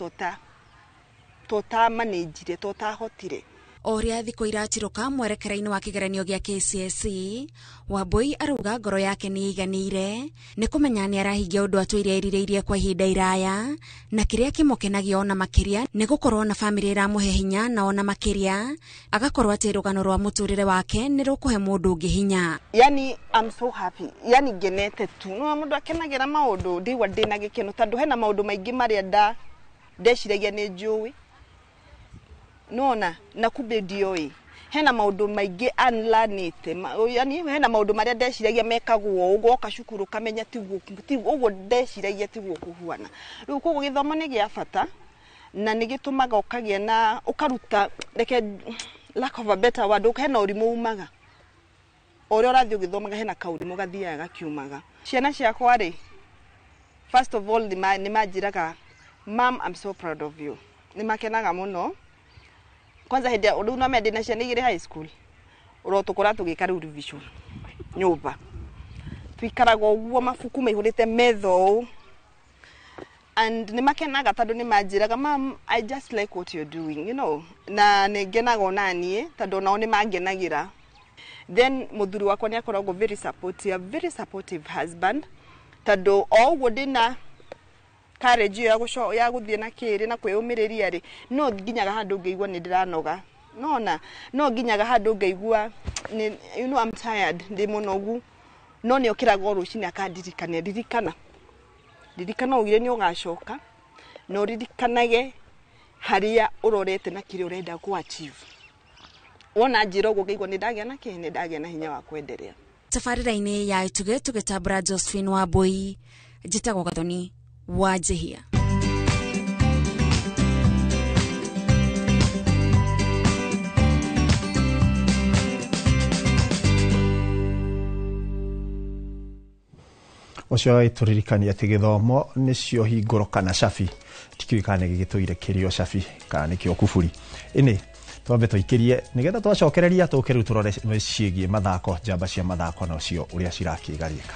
tota managire, tota hotire. O ũrĩa thikũ iratirũka mwerekera-inĩ wa kĩgeranio gĩa KCSE, Wambui arauga ngoro yake nĩ ĩiganĩire nĩ kũmenya nĩ arahingia ũndũ atũire erirĩirie kwa ihinda iraya, na kĩrĩa kĩmũkenagia ona makĩria nĩ gũkorwo na bamĩrĩ ĩramũhe hinya, na ona makĩria agakorwo atĩ rũgano rwa mũtũrĩre wake nĩ rũkũhe mũndũ ũngĩ hinya. Yani I'm so happy, yani ngenete tu. No mũndũ akenagĩra maũndũ, ndĩigua ndĩna gĩkeno tondũ hena maũndũ maingĩ marĩa ndeciragia nĩ njũĩ. Nona na kumbe ndioĩ. Hena maũndũ maingĩ unlearnĩte, yani hena maũndũ marĩa ndeciragia mekagwo ũguo, ũgoka cukuru ũkamenya tiguo, ũguo ndeciragia tiguo kũhuana. Rĩu koguo gĩthomo nĩ gĩa bata na nĩ gĩtũmaga ũkagĩa na ũkaruta, reke lack of a better word, hena ũrimũ umaga. O ũrĩa ũrathiĩ ũgĩthomaga hena kaũrimũ gathiaga gakiumaga. Ciana ciakwa rĩ, first of all nĩ manjĩraga, "Mom, I'm so proud of you." Nĩ makenaga mũno. Kwanza hĩndĩ rĩu no mende na ciana igĩrĩ high school, ũrotũkora tũgĩka rĩu revision nyũmba, tuikaraga ũguo mabuku maihũrĩte metha ũũ, and nĩ makenaga tondũ nĩ manjĩraga, "Mom, I just like what you're doing, you know." Na nĩ ngenaga ona niĩ tondũ onao nĩ mangenagĩra. Then mũthuri wakwa nĩ akoragwo very supportive, very supportive husband, tondũ o ũguo ndĩna courage ĩyo ya gũthiĩ na kĩrĩ na kwĩyũmĩrĩria rĩ, no nginyaga handũ ngaigua nĩ ndĩranoga. Nona no nginyaga handũ ngaigua you know, I'm tired, ndĩ mũnogu. No nĩ okĩraga o rũcinĩ akandirikania, ririkana ririkana ugire nĩ ũgacoka, na ũririkanage harĩa ũrorete na kĩrĩa ũrenda kũ achieve. Wona njĩra ũguo ngaigua nĩ ndagĩa na kĩ, nĩ ndagĩa na hinya wa kwenderea. Tabarĩra-inĩ ya Itugĩ tũgĩtambũra Josephine Wambui, njĩtagwo Gathoni wa Njihia. Ũcio agĩtũririkania atĩ gĩthomo nĩcio hingũro kana cabi, tikĩũĩ kana nĩ gĩgĩtũire kĩrĩ o cabi kana nĩkĩo kuburi. Ĩnĩ twambe tũikĩrie nĩgetha twacokereria tũke rĩu tũrore ciĩgiĩ mathako, njamba cia mathako nacio ũrĩa cirakĩgariĩka.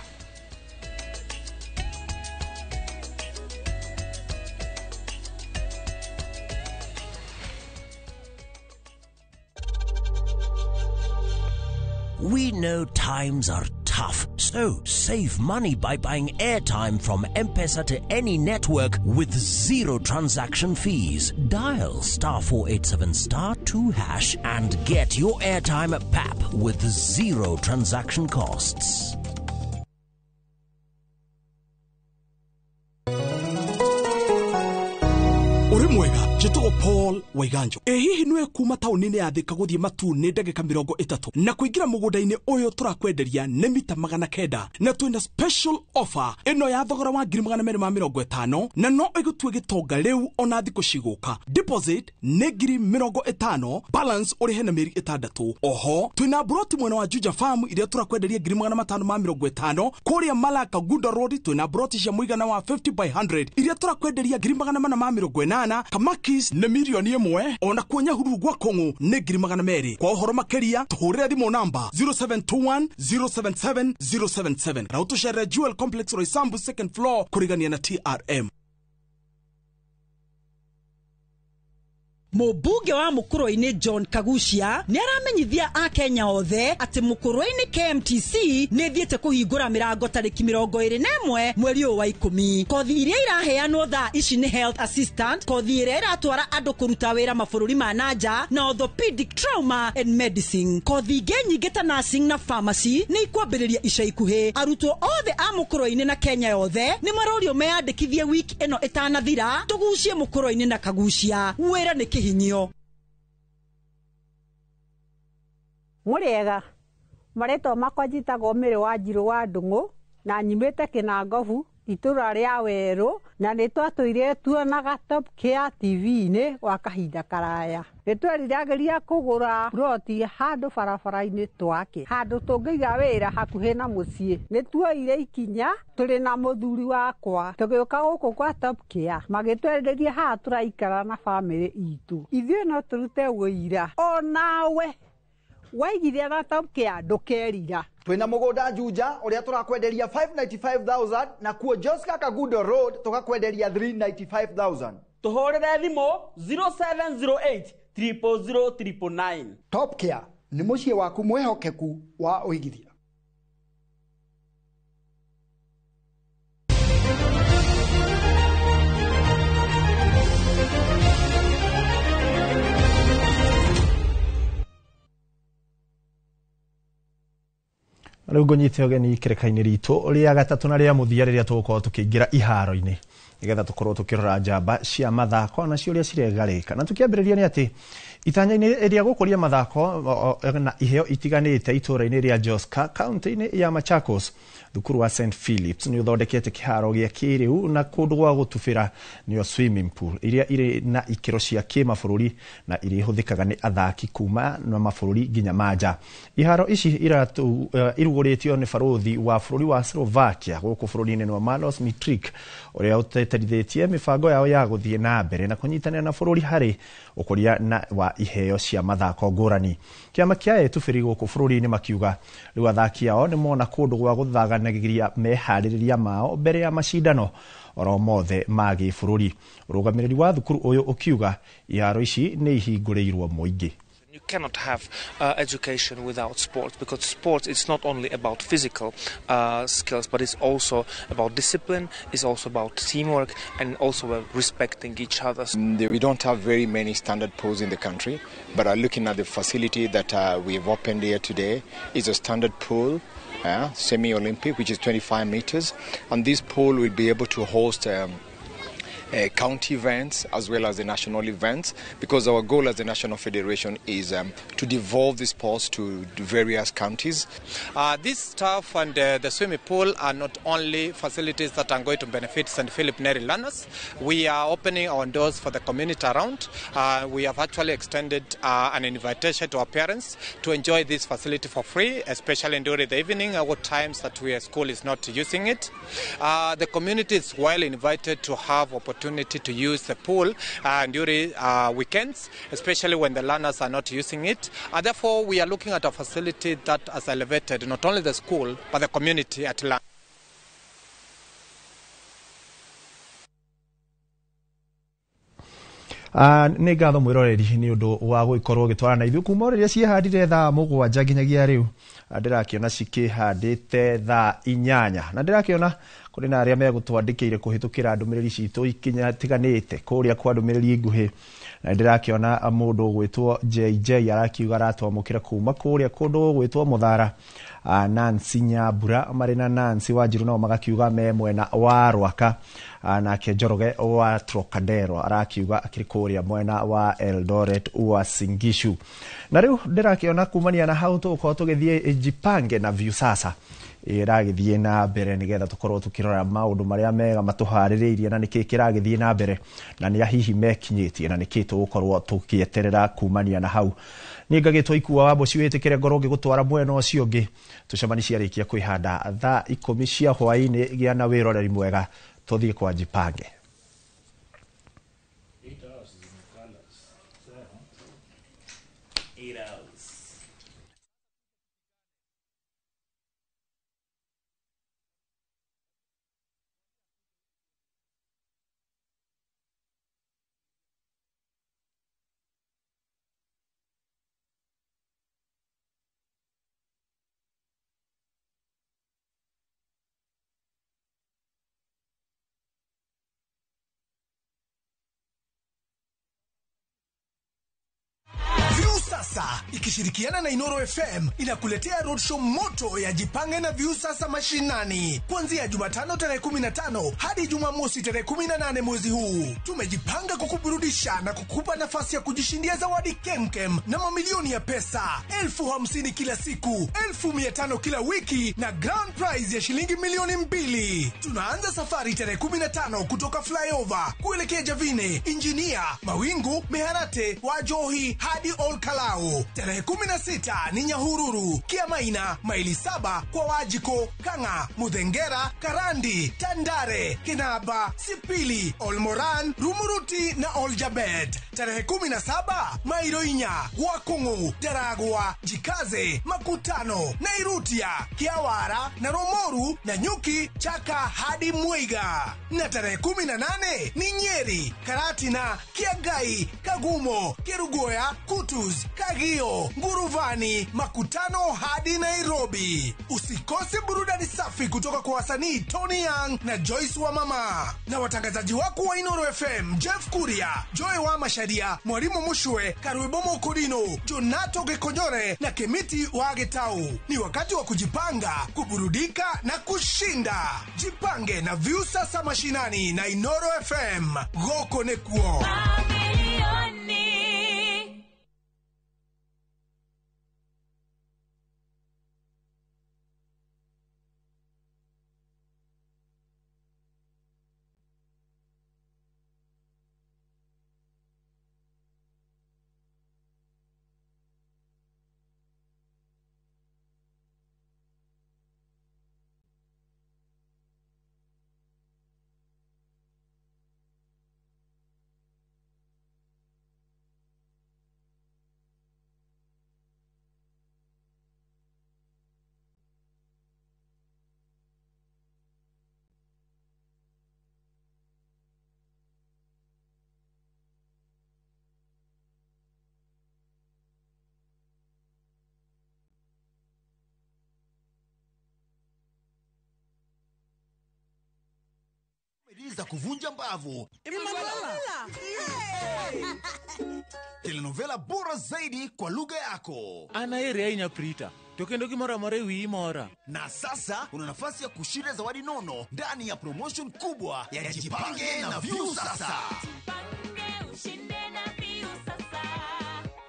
We know times are tough, so save money by buying airtime from M-Pesa to any network with zero transaction fees. Dial *487*2# and get your airtime at PAP with zero transaction costs. Ũrĩ mwega, njĩtagwo Paul Waiganjo. Ĩ hihi nĩwe kuma taũni-inĩ ya Thika gũthiĩ Matu nĩ ndagĩka 30 na kũingĩra mũgũnda-inĩ ũyũ tũrakwenderia nĩ mita 900, na twĩna special offer ĩno ya thogora wa 250,000 na no ĩgũtue gĩtonga rĩu ona thikũ cigũka. Deposit nĩ 50,000, balance ũrĩhe na mĩeri 6. Oho twĩna broti mwena wa Juja Farm iria tũrakwenderia 550,000. Kũrĩa Malaka Gunda Road twĩna broti cia mũigana wa 50 by 100 iria tũrakwenderia 480,000. Kamakis nĩ 1,000,000, ona kuo Nyahururu gwa Kũng'ũ nĩ 200,000. Kwa ũhoro makĩria tũhũrĩre thimũ namba 0721 077 077 na ũtũcerere Jewel Complex Roysambu second floor kũrigania na TRM. Mũmbunge wa Mũkũrwe-inĩ John Kagucia nĩ aramenyithia akenya othe atĩ Mũkũrwe-inĩ KMTC nĩ ĩthiĩte kũhingũra mĩrango tarĩki 21 mweri ũyũ wa 10. Kothi iria iraheanwo thaa ici nĩ health assistant, kothi ĩrĩa ĩratwara andũ kũruta wĩra mabũrũri ma nanja, na orthopedic trauma and medicine. Kothi ingĩ nyingĩ ta nursing na pharmacy nĩ ikwambĩrĩria ica ikuhĩ. Arutwo othe a Mũkũrwe-inĩ na Kenya yothe nĩ marorio meyandĩkithie wiki ĩno ĩtanathira, tũgucie Mũkũrwe-inĩ na Kagucia. Wĩra nĩ kĩhinyio. Mũrĩega, marĩtwa makwa njĩtagwo Mĩrĩ wa Njirũ wa Ndung'u na nyumĩte Kĩnangobu itũra rĩa Werũ, na nĩ twatũire tuonaga Top Care TV-inĩ gwa kahinda karaya. Nĩ tweriragĩria kũgũra ploti handũ barabara-inĩ twake, handũ tũngĩiga wĩra hakuhĩ na mũciĩ. Nĩ tuoire ikinya tũrĩ na mũthuri wakwa tũgĩũka gũkũ kwa Top Care, magĩtwenderia haha tũraikara na bamĩrĩ itũ. Ithuĩ no tũrute wũira onawe Waigithia na Top Care ndũkerira. Twina mugunda Juja uria turakwenderia 595,000 na kuo Joska Kagudo Road tukakwenderia 395,000. Tuhurire thimu 0708 000 999. Top Care ni muciĩ waku mwihokeku wa uigithia. Rĩu ngũnyite ũgeni kĩreka-inĩ ritũ rĩa gatatũ na rĩa mũthia rĩrĩa tũgũkorwo tũkĩingĩra iharo-inĩ nĩgetha tũkorwo tũkĩrora njamba cia mathako na cio ũrĩa ciregarĩka. Na tũkĩambĩrĩria nĩ atĩ itanya-inĩ rĩa gũkũria mathako na iheo itiganĩte itũra-inĩ rĩa Joska kaunti-inĩ ya Machakos, thukuru wa St Philips nĩ ũthondekete kĩharo gĩa kĩrĩu na kũndũ gwa gũtubĩra nĩyo swimming pool iria irĩ na ikĩro cia kĩmabũrũri na iria ihũthĩkaga nĩ athaki kuma na mabũrũri nginya ma nja. Iharo ici irugũrĩtio nĩ barũthi wa bũrũri wa Slovakia gũkũ bũrũri-inĩ nĩ Milos Mitric ũrĩa ũteterithĩtie mĩbango yao ya gũthiĩ na mbere na kũnyitanĩra na bũrũri harĩ ũkũria na wa iheo cia mathako ngũrani. Kĩama kĩa etubĩri gũkũ bũrũri-inĩ makiuga rĩu athaki ao nĩ mona kũndũ gwa gũthaganagĩria meharĩrĩria mao mbere ya macindano oro mothe ma gĩbũrũri. Ũrũgamĩrĩri wa thukuru ũyũ ũkiuga iharo ici nĩ ihingũrĩirwo mũingĩ. You cannot have education without sport, because sport is not only about physical skills, but it's also about discipline, it's also about teamwork, and also respecting each other. We don't have very many standard pools in the country, but looking at the facility that we have opened here today is a standard pool, semi-Olympic, which is 25 meters, and this pool will be able to host county events as well as the national events, because our goal as the National Federation is to devolve the sports to various counties. This staff and the swimming pool are not only facilities that are going to benefit St. Philip Neri learners. We are opening our doors for the community around. We have actually extended an invitation to our parents to enjoy this facility for free, especially during the evening or times that school is not using it. The community is well invited to have opportunity to use the pool during weekends, especially when the learners are not using it. Therefore, we are looking at a facility that has elevated not only the school, but the community at large. Nĩ ngatho mwĩroreri nĩ ũndũ wa gũgĩkorwo ũgĩtwarana na ithuĩ kuma rĩrĩa ciĩhandire thaa 7 nginyagia rĩu. Ndĩrakĩona cikĩhandĩte thaa 8 na ndĩrakĩona kũrĩ na arĩa megũtwandĩkĩire kũhĩtũkĩra ndũmĩrĩri citũ ikinyatiganĩte kũrĩa kwa ndũmĩrĩri nguhĩ, na ndĩrakĩona mũndũ ũgwĩtwo JJ arakiuga aratwamũkĩra kuma kũrĩa kũndũ gũgwĩtwo Mũthara. Nancy Nyambura marĩ na Nancy Wanjiru nao magakiuga me mwena wa Rwaka, nake Njoroge wa Trocadero arakiuga akĩrĩ kũrĩa mwena wa Eldoret Uasin Gishu. Na rĩu ndĩrakĩona kumania na hau tũgũkorwo tũgĩthiĩ Jipange na Viusasa ĩragĩthiĩ na mbere nĩgetha tũkorwo tũkĩrora maũndũ marĩa mega matũharĩrĩirie na nĩkĩ kĩragĩthiĩ na mbere na nĩa hihi mekinyĩtie na nĩkĩ tũgũkorwo tũkĩeterera kumania na hau. Niĩ ngagĩtwo Ikua wa Mboci wĩtĩkĩre ngoro ngĩgũtwara mwena ũcio ũngĩ. Tũcemani ciarĩkia kwĩhanda thaa 10 cia hwaĩ-inĩ. Gĩa na wĩroreri mwega, tũthiĩ kwa Jipange. Sasa ikishirikiana na Inoro FM inakuletea roadshow moto ya Jipange na Viusasa mashinani kuanzia Jumatano tarehe 15 hadi Jumamosi tarehe 18 mwezi huu. Tumejipanga kukuburudisha na kukupa nafasi ya kujishindia zawadi kemkem na mamilioni ya pesa, 50,000 kila siku, 500,000 kila wiki na grand prize ya shilingi 2,000,000. Tunaanza safari tarehe 15 kutoka Flyover kuelekea Javine, Engineer, Mawingu, Meharate, Wajohi hadi Ol Kalau. Gitau. Tarehe 16 ni Nyahururu, Kiamaina, maili 7 kwa Wajiko, Kanga, Muthengera, Karandi, Tandare, Kinaba, Sipili, Olmoran, Rumuruti na Oljabet. Tarehe 17 Mairoinya, Wakungu, Daragwa, Jikaze, Makutano, Nairutia, Kiawara na Romoru na Nyuki, Chaka hadi Mwiga. Na tarehe 18 ni Nyeri, Karatina, Kiagai, Kagumo, Kerugoya, Kutus, Kagio, Nguruvani, Makutano hadi Nairobi. Usikose burudani safi kutoka kwa wasanii Tony Young na Joyce wa Mama. Na watangazaji wako wa Inoro FM, Jeff Kuria, Joy wa Masharia, Mwalimu Mushwe, Karuebomo Korino, Jonato Gekonyore na Kemiti wa Getau. Ni wakati wa kujipanga, kuburudika na kushinda. Jipange na Viusasa Mashinani na Inoro FM. Goko nekuo. Za kuvunja mbavu. Telenovela bora zaidi kwa lugha yako. Anaere ahinya Prita. To kendo gimoro amora e wiyi mora. Na sasa una nafasi ya kushinda zawadi nono ndani ya promotion kubwa ya Jipange na Viusasa.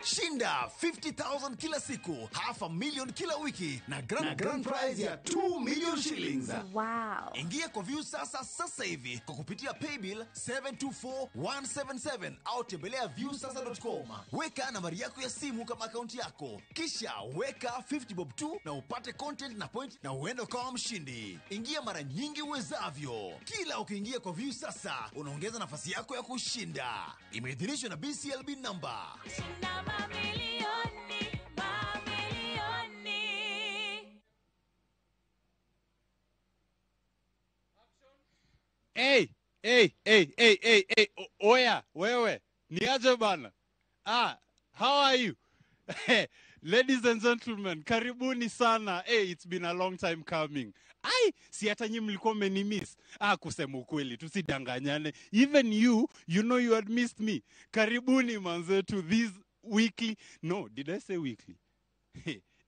Shinda 50,000 kila siku, 500,000 kila wiki na grand prize ya 2 million shillings. Wow. Ingia kwa Viusasa sasa hivi kwa kupitia paybill 724177 au tembelea viusasa.com. Weka nambari yako ya simu kama akaunti yako. Kisha weka 50 bob 2 na upate content na point na uende kama mshindi. Ingia mara nyingi uwezavyo. Kila ukiingia kwa Viusasa unaongeza nafasi yako ya kushinda. Imeidhinishwa na BCLB number. Mamilioni. Hey, hey, hey, hey, hey, hey, oya, wewe, niaje bana? How are you? Ladies and gentlemen, karibuni sana. Hey, it's been a long time coming. Ai, si hata nyi mlikuwa mmenimiss. Kusema ukweli, tusidanganyane. Even you know you had missed me. Karibuni manze to this weekly. No, did I say weekly?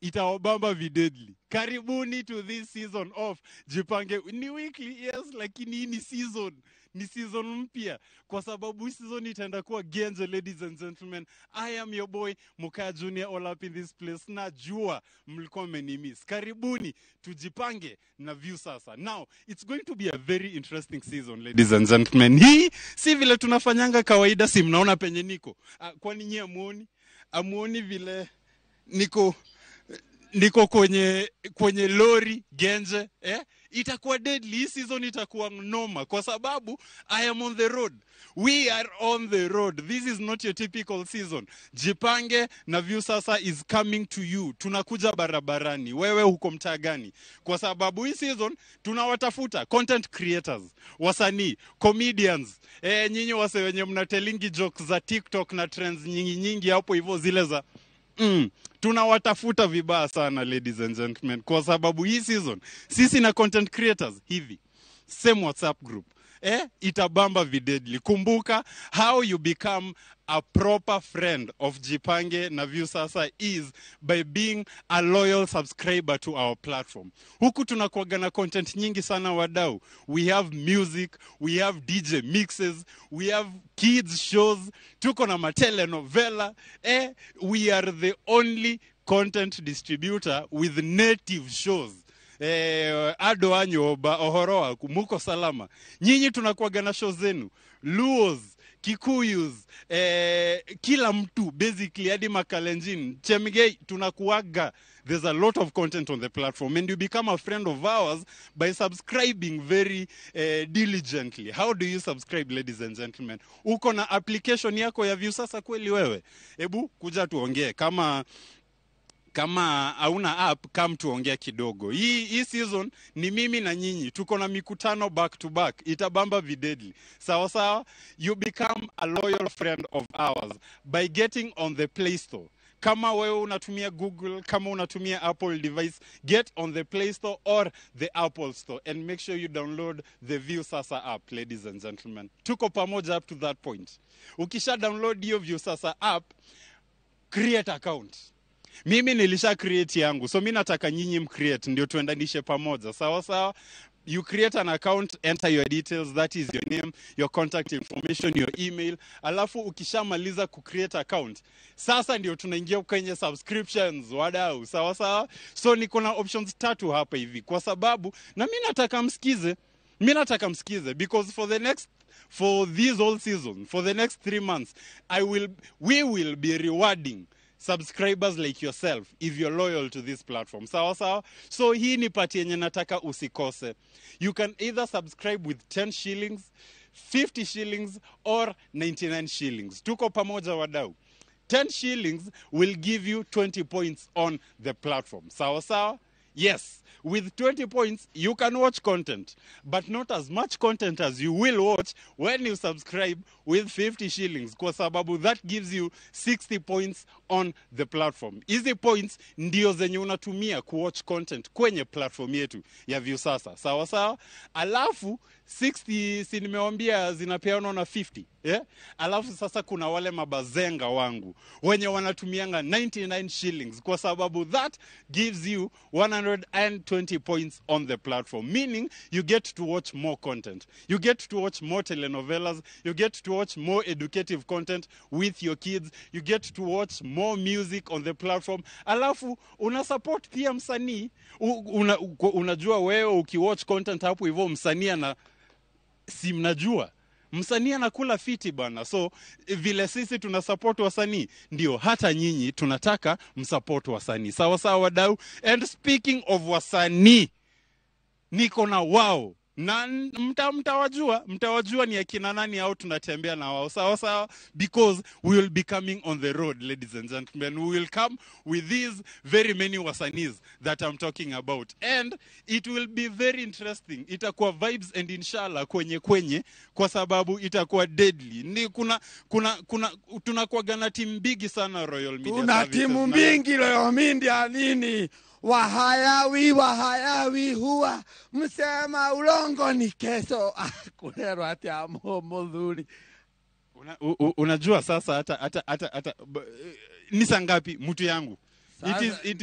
Itawabamba videdly. Karibuni to this season of Jipange. Ni weekly, yes, lakini ni season. Ni season mpya. Kwa sababu season itaenda kuwa genje, ladies and gentlemen. I am your boy, Muka Junior, all up in this place. Najua mlikuwa mmenimiss. Karibuni, tujipange na Viusasa. Now, it's going to be a very interesting season, ladies and gentlemen. Hii, si vile tunafanyanga kawaida, si mnaona penye niko. Kwani nyie amuoni? Amuoni vile niko kwenye lori genje, eh? Itakuwa deadly. Hii season itakuwa noma kwa sababu I am on the road. We are on the road. This is not your typical season. Jipange na Viusasa is coming to you. Tunakuja barabarani. Wewe huko mtaa gani? Kwa sababu hii season tunawatafuta content creators, wasanii, comedians. Nyinyi wase wenye mnatelingi jokes za TikTok na trends nyingi nyingi hapo hivyo zile za tunawatafuta vibaya sana, ladies and gentlemen, kwa sababu hii season sisi na content creators hivi same WhatsApp group, itabamba videdly. Kumbuka how you become a proper friend of Jipange na Viusasa is by being a loyal subscriber to our platform. Huku tunakuaga na content nyingi sana wadau. We have music, we have DJ mixes, we have kids shows, tuko na matelenovela. We are the only content distributor with native shows. Ado anyo ba ohoro waku, muko salama. Nyinyi tunakuaga na show zenu. Luos, Kikuyus, kila mtu basically, hadi Makalenjin, Chemgei, tunakuaga. There's a lot of content on the platform, and you become a friend of ours by subscribing very diligently. How do you subscribe, ladies and gentlemen? Uko na application yako ya Viusasa kweli wewe? Ebu kuja tuongee. Kama hauna app, come tuongee kidogo. Hii season ni mimi na nyinyi. Tuko na mikutano back to back. Itabamba videdly. Sawa sawa, you become a loyal friend of ours by getting on the Play Store. Kama wewe unatumia Google, kama unatumia Apple device, get on the Play Store or the Apple Store and make sure you download the Viusasa app, ladies and gentlemen. Tuko pamoja up to that point. Ukisha download hiyo Viusasa app, create account. Mimi nilisha create yangu, so mi nataka nyinyi mcreate ndio tuendanishe pamoja. Sawa sawa. You create an account, enter your details, that is your name, your contact information, your email. Alafu ukishamaliza kucreate account, sasa ndio tunaingia kwenye subscriptions, wadau. Sawa sawa. So niko na options tatu hapa hivi, kwa sababu na mi nataka msikize. Mi nataka msikize because for this whole season, for the next 3 months, we will be rewarding subscribers like yourself if you're loyal to this platform. Sawa sawa. So hii ni part yenye nataka usikose. You can either subscribe with 10 shillings, 50 shillings or 99 shillings. Tuko pamoja wadau. 10 shillings will give you 20 points on the platform. Sawa sawa. Yes, with 20 points, you can watch content, but not as much content as you will watch when you subscribe with 50 shillings, kwa sababu that gives you 60 points on the platform. Hizi points ndio zenye unatumia kuwatch content kwenye platform yetu ya Viusasa. Sawa sawa. Alafu 60 si nimewambia zinapeanwa na 50. Yeah? Alafu sasa kuna wale mabazenga wangu wenye wanatumianga 99 shillings, kwa sababu that gives you 120 points on the platform, meaning you get to watch more content, you get to watch more telenovelas, you get to watch more educative content with your kids, you get to watch more music on the platform. Alafu una support pia msanii. Unajua wewe ukiwatch content hapo hivyo msanii ana, si mnajua msanii anakula fiti bana. So vile sisi tuna support wasanii, ndio hata nyinyi tunataka msupport wasanii. Sawa sawa wadau. And speaking of wasanii, niko na wao na mtawajua ni akina nani au tunatembea na wao. Sawa sawa, because we will be coming on the road, ladies and gentlemen. We will come with these very many wasaniis that I'm talking about, and it will be very interesting. Itakuwa vibes and inshallah kwenye, kwa sababu itakuwa deadly. Ni kuna tunakuwa na timu bigi sana Royal Media Tuna Services. timu mingi Royal Media nini? Wahayawi huwa msema ulongo ni keso. Kulero ati muthuri. Unajua sasa hata ni saa ngapi mtu yangu? It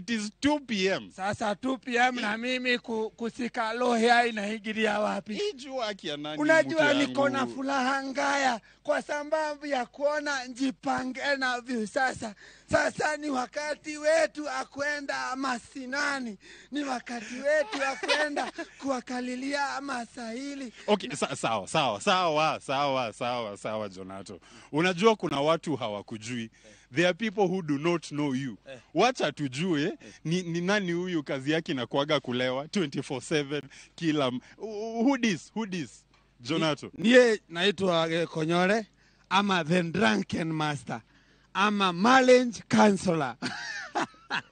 is 2 p.m. Sasa 2 p.m. na mimi kusika roho inaingilia wapi? Ijua kia nani? Unajua niko na furaha ngaya kwa sababu ya kuona Jipange na Viusasa. Sasa ni wakati wetu akwenda masinani. Ni wakati wetu akwenda kuwakalilia masahili. Okay, sawa Jonato. Unajua kuna watu hawakujui. There are people who do not know you. Wacha tujue ni nani huyu, kazi yake inakuaga kulewa 24/7 kila. Who this? Jonato. Niye naitwa Konyole ama the drunken master. I'm a marriage counselor.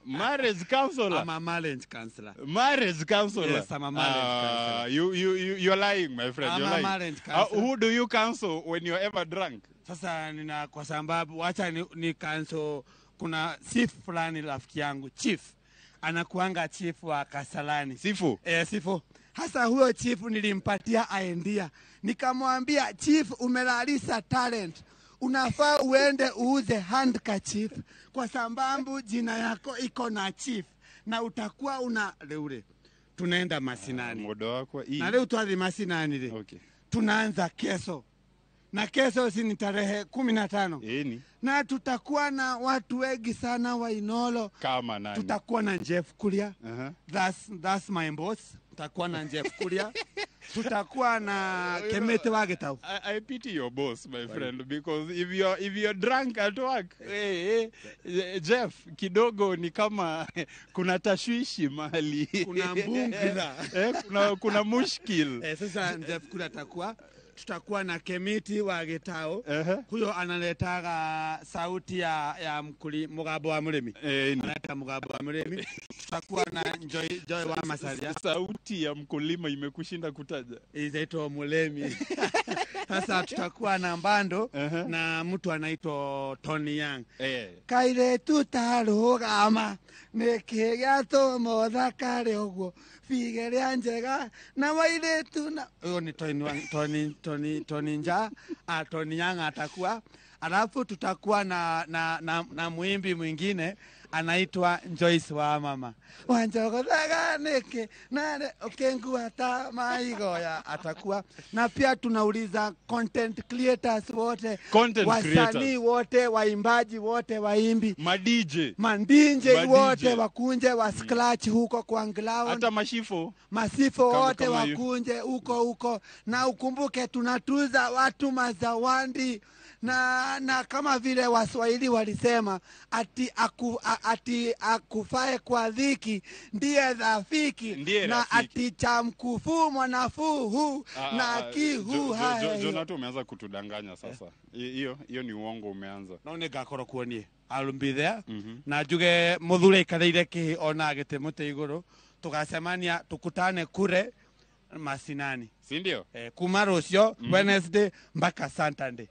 Marriage counselor? I'm a marriage counselor. Marriage counselor? Yes, I'm a marriage counselor. You're lying, my friend. I'm you're a lying. Marriage counselor. Who do you counsel when you're ever drunk? Sasa nina kwa sababu wacha ni counsel, kuna chief fulani rafiki yangu, chief. Anakuanga chief wa Kasalani. Sifu? Sifu. Hasa huyo chief nilimpatia idea. Nikamwambia chief, umelalisa talent. Unafaa uende uuze handkerchief kwa sababu jina yako iko na chief na utakuwa una leure. Tunaenda masinani. Muda wako hii. Na leo tuanze masinani le. Okay. Tunaanza kesho. Na kesho si ni tarehe 15. Eni. Na tutakuwa na watu wengi sana wa Inolo. Kama nani? Tutakuwa na Jeff Kuria. That's my boss. Tutakuwa na Jeff Kuria, tutakuwa na Kemete wa Gitau. I pity your boss, my friend, because if you're drunk at work, hey, hey, Jeff, kidogo ni kama kuna tashwishi mahali. Kuna mbungira. Kuna mushkil. Sasa Jeff Kuria atakuwa, tutakuwa na Kemiti wa Gitau. Huyo analetaga sauti ya mugabo wa murimi. Analeta mugabo wa murimi. Tutakuwa na Joy wa Masalia. Sauti ya mkulima imekushinda kutaja. Inaitwa mulemi. Sasa tutakuwa na Mbando na mtu anaitwa Tony Young. Kaire tutarugama nikigato mothakare uguo figeria njega na wairetu na huyo ni Tony Nja, Tony Young atakuwa. Alafu tutakuwa na muimbi mwingine anaitwa Joyce wa mama. Wanjogothaga niki nare ukenguata maigoya atakuwa. Na pia tunauliza content creators wote, wasanii wote, waimbaji wote, waimbi, ma DJ wote wakunje wa scratch huko kwa ground, hata masifo wote wakunje huko huko. Na ukumbuke tunatuza watu mazawandi. Na kama vile Waswahili walisema ati akufae kwa dhiki ndiye rafiki, na ati cha mkufu mwanafuu hu na kihu hai. Jonathan, umeanza kutudanganya sasa. Hiyo ni uongo umeanza. No nigakoro kuonie. I'll be there. Na njuge muthure ikareire ki ona agite mute iguru tugasemania tukutane kure masinani. Si ndio? Kuma rucio Wednesday mpaka Saturday.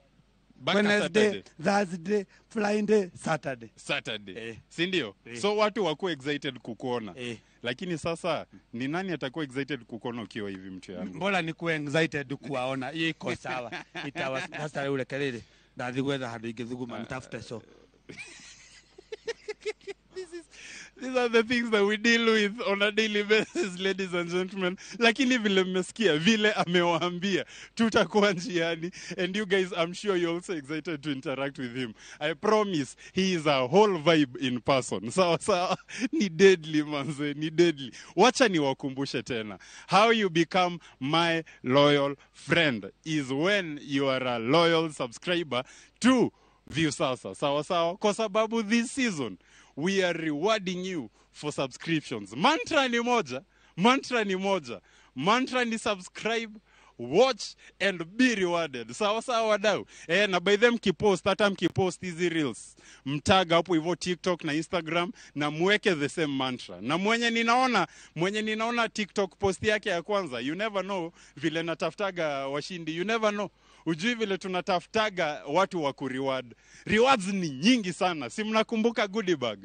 Wednesday, Thursday, Friday, Saturday. Si ndio? So watu wako excited kukuona. Lakini sasa ni nani atakuwa excited kukuona ukiwa hivi mtu yangu? Mbona ni kuwa excited kuwaona? Hiyo iko sawa. Itawa sasa ule kelele. Ndathi gwetha handu ingithuguma nitafute so. These are the things that we deal with on a daily basis, ladies and gentlemen. Lakini vile mmesikia, vile amewaambia, tutakuwa njiani. And you guys, I'm sure you're also excited to interact with him. I promise, he is a whole vibe in person. Sawa sawa, ni deadly manze, ni deadly. Wacha niwakumbushe tena. How you become my loyal friend is when you are a loyal subscriber to Viusasa. Sawa sawa, kwa sababu this season we are rewarding you for subscriptions. Mantra ni moja. Mantra ni moja. Mantra ni subscribe, watch and be rewarded. Sawa sawa wadau. Na by them mkipost, hata mkipost hizi reels, mtag hapo hivyo TikTok na Instagram na muweke the same mantra. Na mwenye ninaona TikTok post yake ya kwanza, you never know vile natafutaga washindi, you never know. Ujui vile tunatafutaga watu wa kureward. Rewards ni nyingi sana. Si mnakumbuka goodie bag?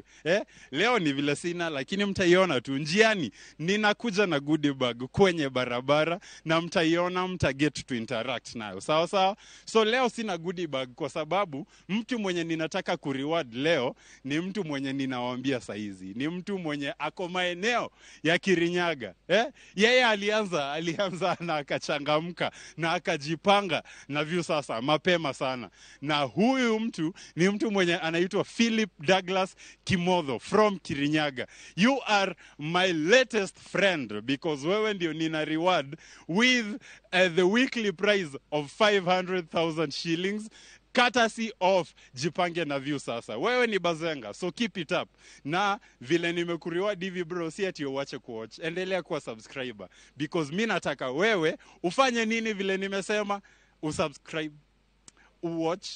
Leo ni vile sina, lakini mtaiona tu njiani. Ninakuja na goodie bag kwenye barabara na mtaiona, mtaget to interact nayo. Sawa sawa? So leo sina goodie bag kwa sababu mtu mwenye ninataka kureward leo ni mtu mwenye ninawaambia saizi. Ni mtu mwenye ako maeneo ya Kirinyaga. Yeye alianza na akachangamka na akajipanga na Viusasa mapema sana. Na huyu mtu ni mtu mwenye anaitwa Philip Douglas Kimotho from Kirinyaga. You are my latest friend because wewe ndio nina reward with the weekly prize of 500,000 shillings courtesy of Jipange na Viusasa. Wewe ni bazenga, so keep it up. Na vile nimekureward hivi bro, si ati uache kuwatch. Endelea kuwa subscriber because mi nataka wewe ufanye nini vile nimesema? Usubscribe, uwatch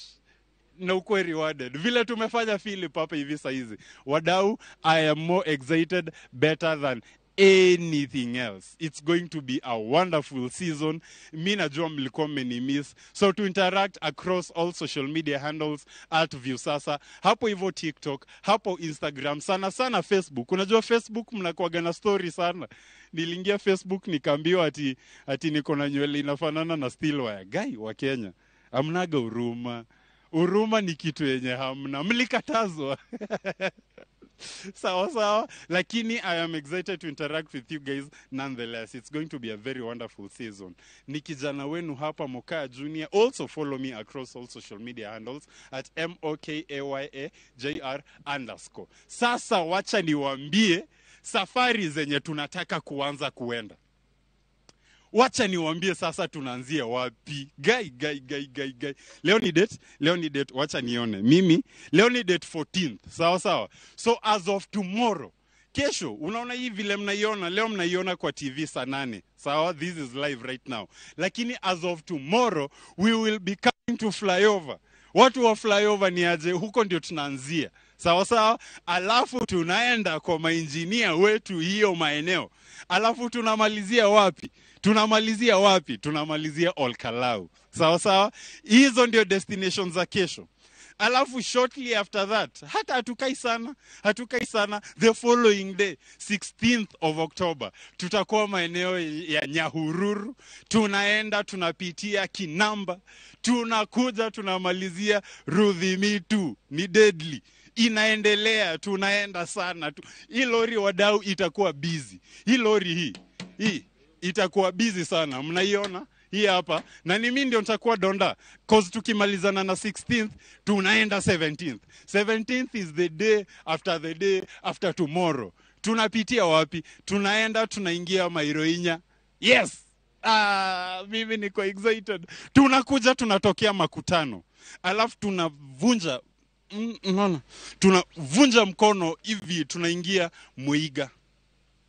na ukuwe rewarded. Vile tumefanya Philip hapa hivi saizi. Wadau, I am more excited, better than anything else. It's going to be a wonderful season. Mi najua mlikuwa mmenimiss. So to interact across all social media handles at Viusasa, hapo hivyo TikTok, hapo Instagram, sana sana Facebook. Unajua Facebook mnakuwaga na story sana. Niliingia Facebook nikaambiwa ati niko na nywele inafanana na Stillwire. Guy wa Kenya, hamnaga huruma. Huruma ni kitu yenye hamna. Mlikatazwa. Sawa sawa, lakini I am excited to interact with you guys nonetheless. It's going to be a very wonderful season. Ni kijana wenu hapa Mokaya Junior. Also follow me across all social media handles at MOKAYAJR_. Sasa wacha niwaambie safari zenye tunataka kuanza kuenda. Wacha niwaambie sasa tunaanzia wapi. Guy, guy, guy, guy, guy. Leo ni date, leo ni date, wacha nione. Mimi, leo ni date 14th. Sawa sawa. So as of tomorrow, kesho, unaona hii vile mnaiona, leo mnaiona kwa TV saa 8. Sawa, this is live right now. Lakini as of tomorrow, we will be coming to Flyover. Watu wa Flyover ni aje, huko ndio tunaanzia. Sawa sawa, alafu tunaenda kwa mainjinia wetu hiyo maeneo. Alafu tunamalizia wapi? Tunamalizia wapi? Tunamalizia Olkalau. Sawa sawa, hizo ndio destinations za kesho. Alafu shortly after that, hata hatukai sana, the following day, 16th of October, tutakuwa maeneo ya Nyahururu, tunaenda, tunapitia Kinamba, tunakuja, tunamalizia Ruthimitu, ni deadly. Inaendelea, tunaenda sana. Hii lori wadau itakuwa busy. Hii lori hii itakuwa busy sana. Mnaiona? Hii hapa. Na ni mimi ndio nitakuwa donda. Cause tukimalizana na 16th, tunaenda 17th. 17th is the day after the day after tomorrow. Tunapitia wapi? Tunaenda, tunaingia Mairoinya. Yes! Mimi niko excited. Tunakuja, tunatokea Makutano. Alafu tunavunja unaona, tunavunja mkono hivi, tunaingia Muiga.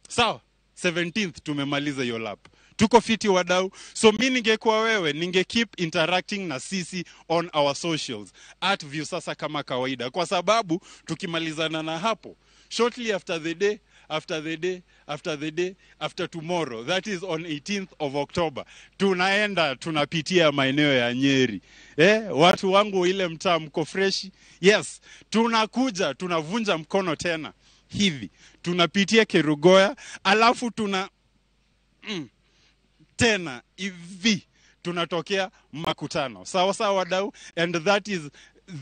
Sawa? 17th tumemaliza hiyo lap. Tuko fiti wadau. So mi ningekuwa wewe, ninge keep interacting na sisi on our socials at Viusasa kama kawaida. Kwa sababu tukimalizana na hapo, shortly after the day, after the day, after the day, after tomorrow, that is on 18th of October, tunaenda, tunapitia maeneo ya Nyeri. Watu wangu ile mtaa mko fresh? Yes, tunakuja, tunavunja mkono tena hivi. Tunapitia Kerugoya, alafu tuna tena hivi tunatokea Makutano. Sawa sawa wadau, and that is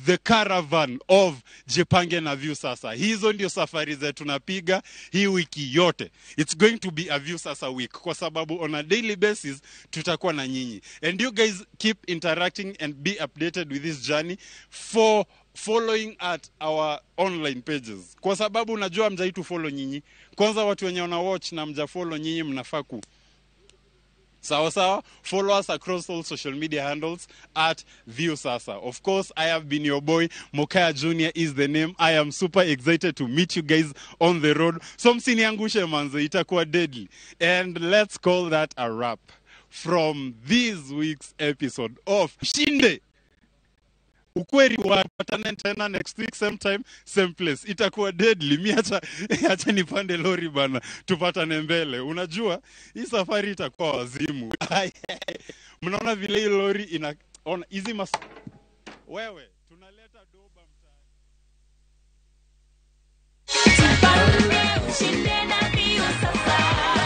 the caravan of Jipange na Viusasa. Hizo ndio safari zetu tunapiga hii wiki yote. It's going to be a Viusasa week kwa sababu on a daily basis tutakuwa na nyinyi. And you guys keep interacting and be updated with this journey for following at our online pages. Kwa sababu unajua mjaitu follow nyinyi. Kwanza watu wenye wana watch na mja follow nyinyi mnafaa ku. Sawa sawa, follow us across all social media handles at Viusasa. Of course, I have been your boy, Mokaya Jr. is the name. I am super excited to meet you guys on the road. So msiniangushe manze, itakuwa deadly. And let's call that a wrap from this week's episode of Shinde. Ukweli wapatane tena next week, same time, same place. Itakuwa deadly. Mi acha nipande lori bana. Tupatane mbele. Unajua, hii safari itakuwa wazimu. Mnaona vile hii lori ina ona hizi mas wewe tunaleta doba mtaani.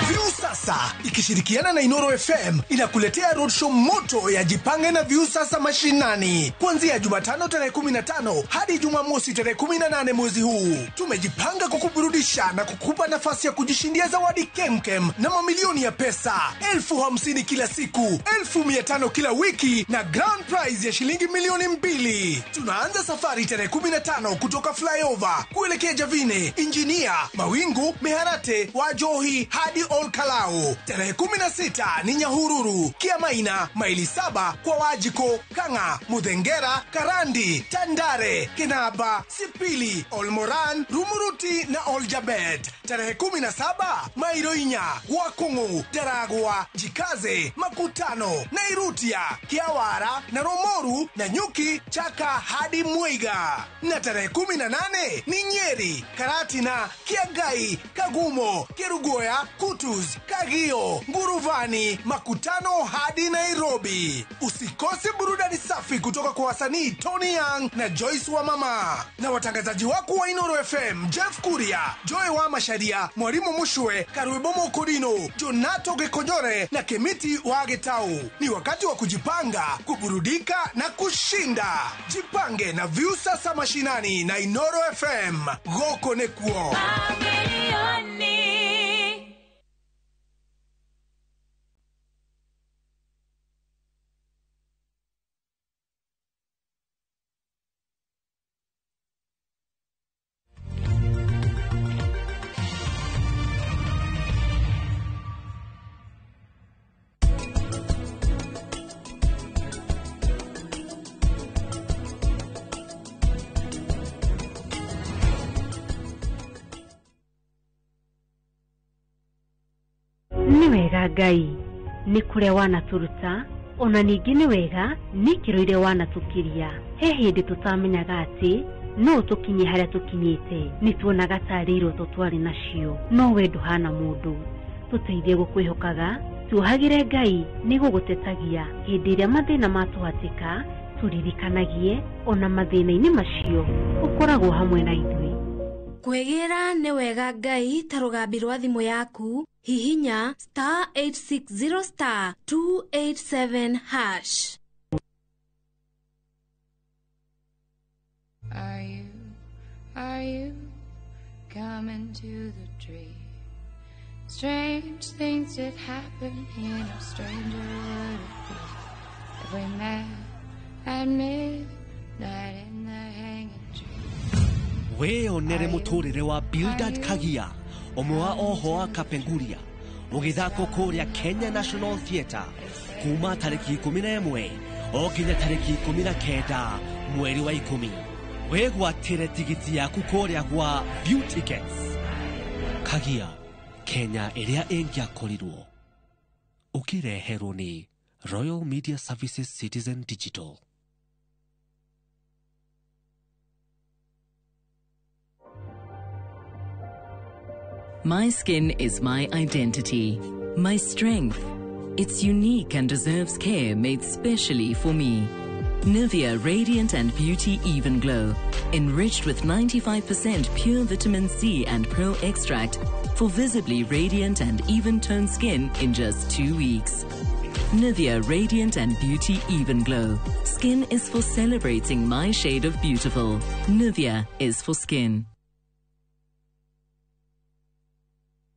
Viusasa ikishirikiana na Inoro FM inakuletea roadshow moto ya Jipange na Viusasa mashinani kuanzia Jumatano tarehe 15 hadi Jumamosi tarehe 18 mwezi huu. Tumejipanga kukuburudisha na kukupa nafasi ya kujishindia zawadi kemkem na mamilioni ya pesa, 50,000 kila siku, 500,000 kila wiki na grand prize ya shilingi 2,000,000. Tunaanza safari tarehe 15 kutoka Flyover kuelekea Javine, Engineer, Mawingu, Meharate, Wajohi hadi Olkalau. Tarehe 16 ni Nyahururu, Kiamaina, maili 7 kwa Wajiko, Kanga, Mudhengera, Karandi, Tandare, Kinaba, Sipili, Olmoran, Rumuruti na Oljabet. Tarehe 17 Mairoinya, Wakungu, Daragwa, Jikaze, Makutano, Nairutia, Kiawara na Romoru na Nyuki, Chaka hadi Mwiga. Na tarehe 18 ni Nyeri, Karatina, Kiagai, Kagumo, Kerugoya, Kutus, Kagio, Nguruvani, Makutano hadi Nairobi. Usikose burudani safi kutoka kwa wasanii Tony Young na Joyce wa Mama. Na watangazaji wako wa Inoro FM, Jeff Kuria, Joy wa Masharia, Mwalimu Mushwe, Karuebomo Korino, Jonato Gekonyore na Kemiti wa Getau. Ni wakati wa kujipanga, kuburudika na kushinda. Jipange na Viusasa mashinani na Inoro FM. Goko nekuo. Wega Ngai nĩ kũrĩa wanatũruta, ona ningĩ nĩ wega nĩ ikĩro iria wanatũkiria. He hĩndĩ tũtamenyaga atĩ no tũkinye harĩa tũkinyĩte, nĩ tuonaga tarĩ iroto twarĩ nacio, no we ndũhana mũndũ. Tũteithie gũkwĩhokaga, tuohagĩre Ngai nĩ gũgũtetagia hĩndĩ ĩrĩa mathĩna matũhatĩka, tũririkanagie ona mathĩna-inĩ macio ũkoragwo hamwe na ithuĩ. Kwĩgĩra nĩ wega Ngai ta rũgambi rwa thimũ yaku, hihinya star 860 star 287 hash. Are you coming to the tree? Strange things did happen here, no stranger would it be if we met at midnight in the hanging tree. Wĩyonere mũtũrĩre wa Bildad Kagia, ũmwe wa oho a Kapenguria, ũgĩthakwo kũrĩa Kenya National Theatre kuma tarĩki 11 o nginya tarĩki 19 mweri wa 10. Wĩgwatĩre tigiti yaku kũrĩa gwa View Tickets. Kagia, Kenya ĩrĩa ĩngĩakorirwo. Ũkĩreherwo nĩ Royal Media Services Citizen Digital. My skin is my identity, my strength. It's unique and deserves care made specially for me. Nivea Radiant and Beauty Even Glow, enriched with 95% pure vitamin C and Pro Extract for visibly radiant and even-toned skin in just 2 weeks. Nivea Radiant and Beauty Even Glow. Skin is for celebrating my shade of beautiful. Nivea is for skin.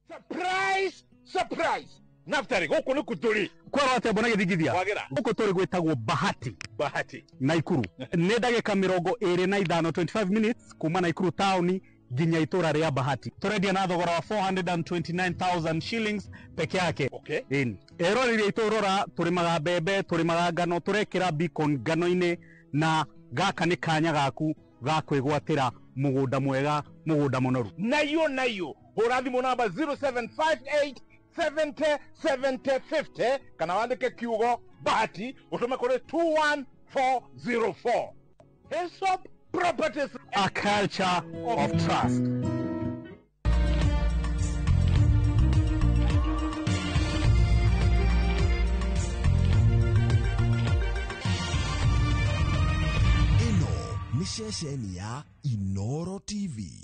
Surprise! Surprise! Naftari, gũkũ nĩ kũ tũrĩ? Kwerwo atĩa mbona gĩthingithia? Wagĩra. Gũkũ tũrĩ gwĩtagwo Bahati. Bahati. Naikuru. Nĩ ndagĩka 25, 25 minutes kuma Naikuru taũni nginya itũra rĩa Bahati. Tũrendia na thogora wa 429,000 shillings peke yake. Okay. Ĩni. Eroreri aitũ rora, tũrĩmaga mbembe, tũrĩmaga ngano, tũrekĩra beacon ngano-inĩ, na gaka nĩ kanya gaku ga kwĩgwatĩra mũgũnda mwega, mũgũnda mũnoru. Nayo nayo hũra thimũ namba 0758 70 70 50 kana wandĩke kiugo Bahati ũtũme kũrĩ 21404. Hillsop Properties, a culture of trust. Ĩno nĩ ceceni ya Inoro TV.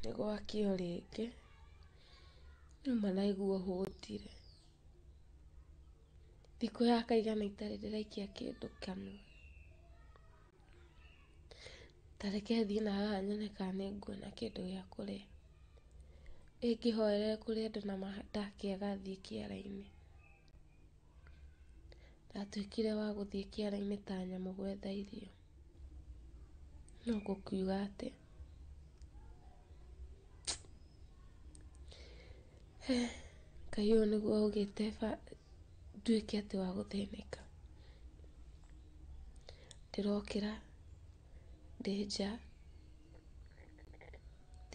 Nĩ gwakio rĩngĩ, nĩma ndaigua hũtire. Thikũ ya kaigana itarĩ ndĩraikia kĩndũ kanua. Ta reke thiĩ na haha nyone kana nĩnguona kĩndũ gĩa kũrĩa. Ĩngĩhoerere kũrĩ andũ na ndakĩaga thiĩ kĩara-inĩ. Ndatuĩkire wa gũthiĩ kĩara-inĩ ta nyamũ gwetha irio. No ngũkiuga atĩa? Ngai ũyũ nĩguo augĩte nduĩke atĩ wa gũthĩnĩka. Ndĩrokĩra ndĩ nja,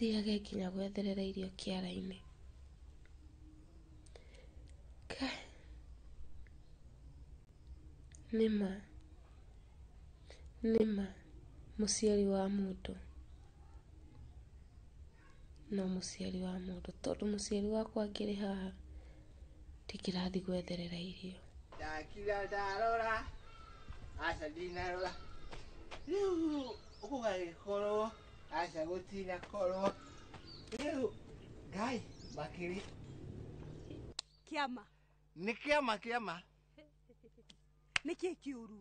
Thiage nginya gwetherera irio kĩara-inĩ. Kai. Nĩma. Nĩma mũciari wa mũndũ. No mũciari wa mũndũ tondũ mũciari wakwa angĩrĩ haha ndingĩrathiĩ gwetherera irio. Ndakira ndarora aca ndinarora rĩu gũgagĩkorwo aca gũtinakorwo rĩu Ngai makĩri kĩama nĩ kĩama kĩama nĩ kĩ kĩũru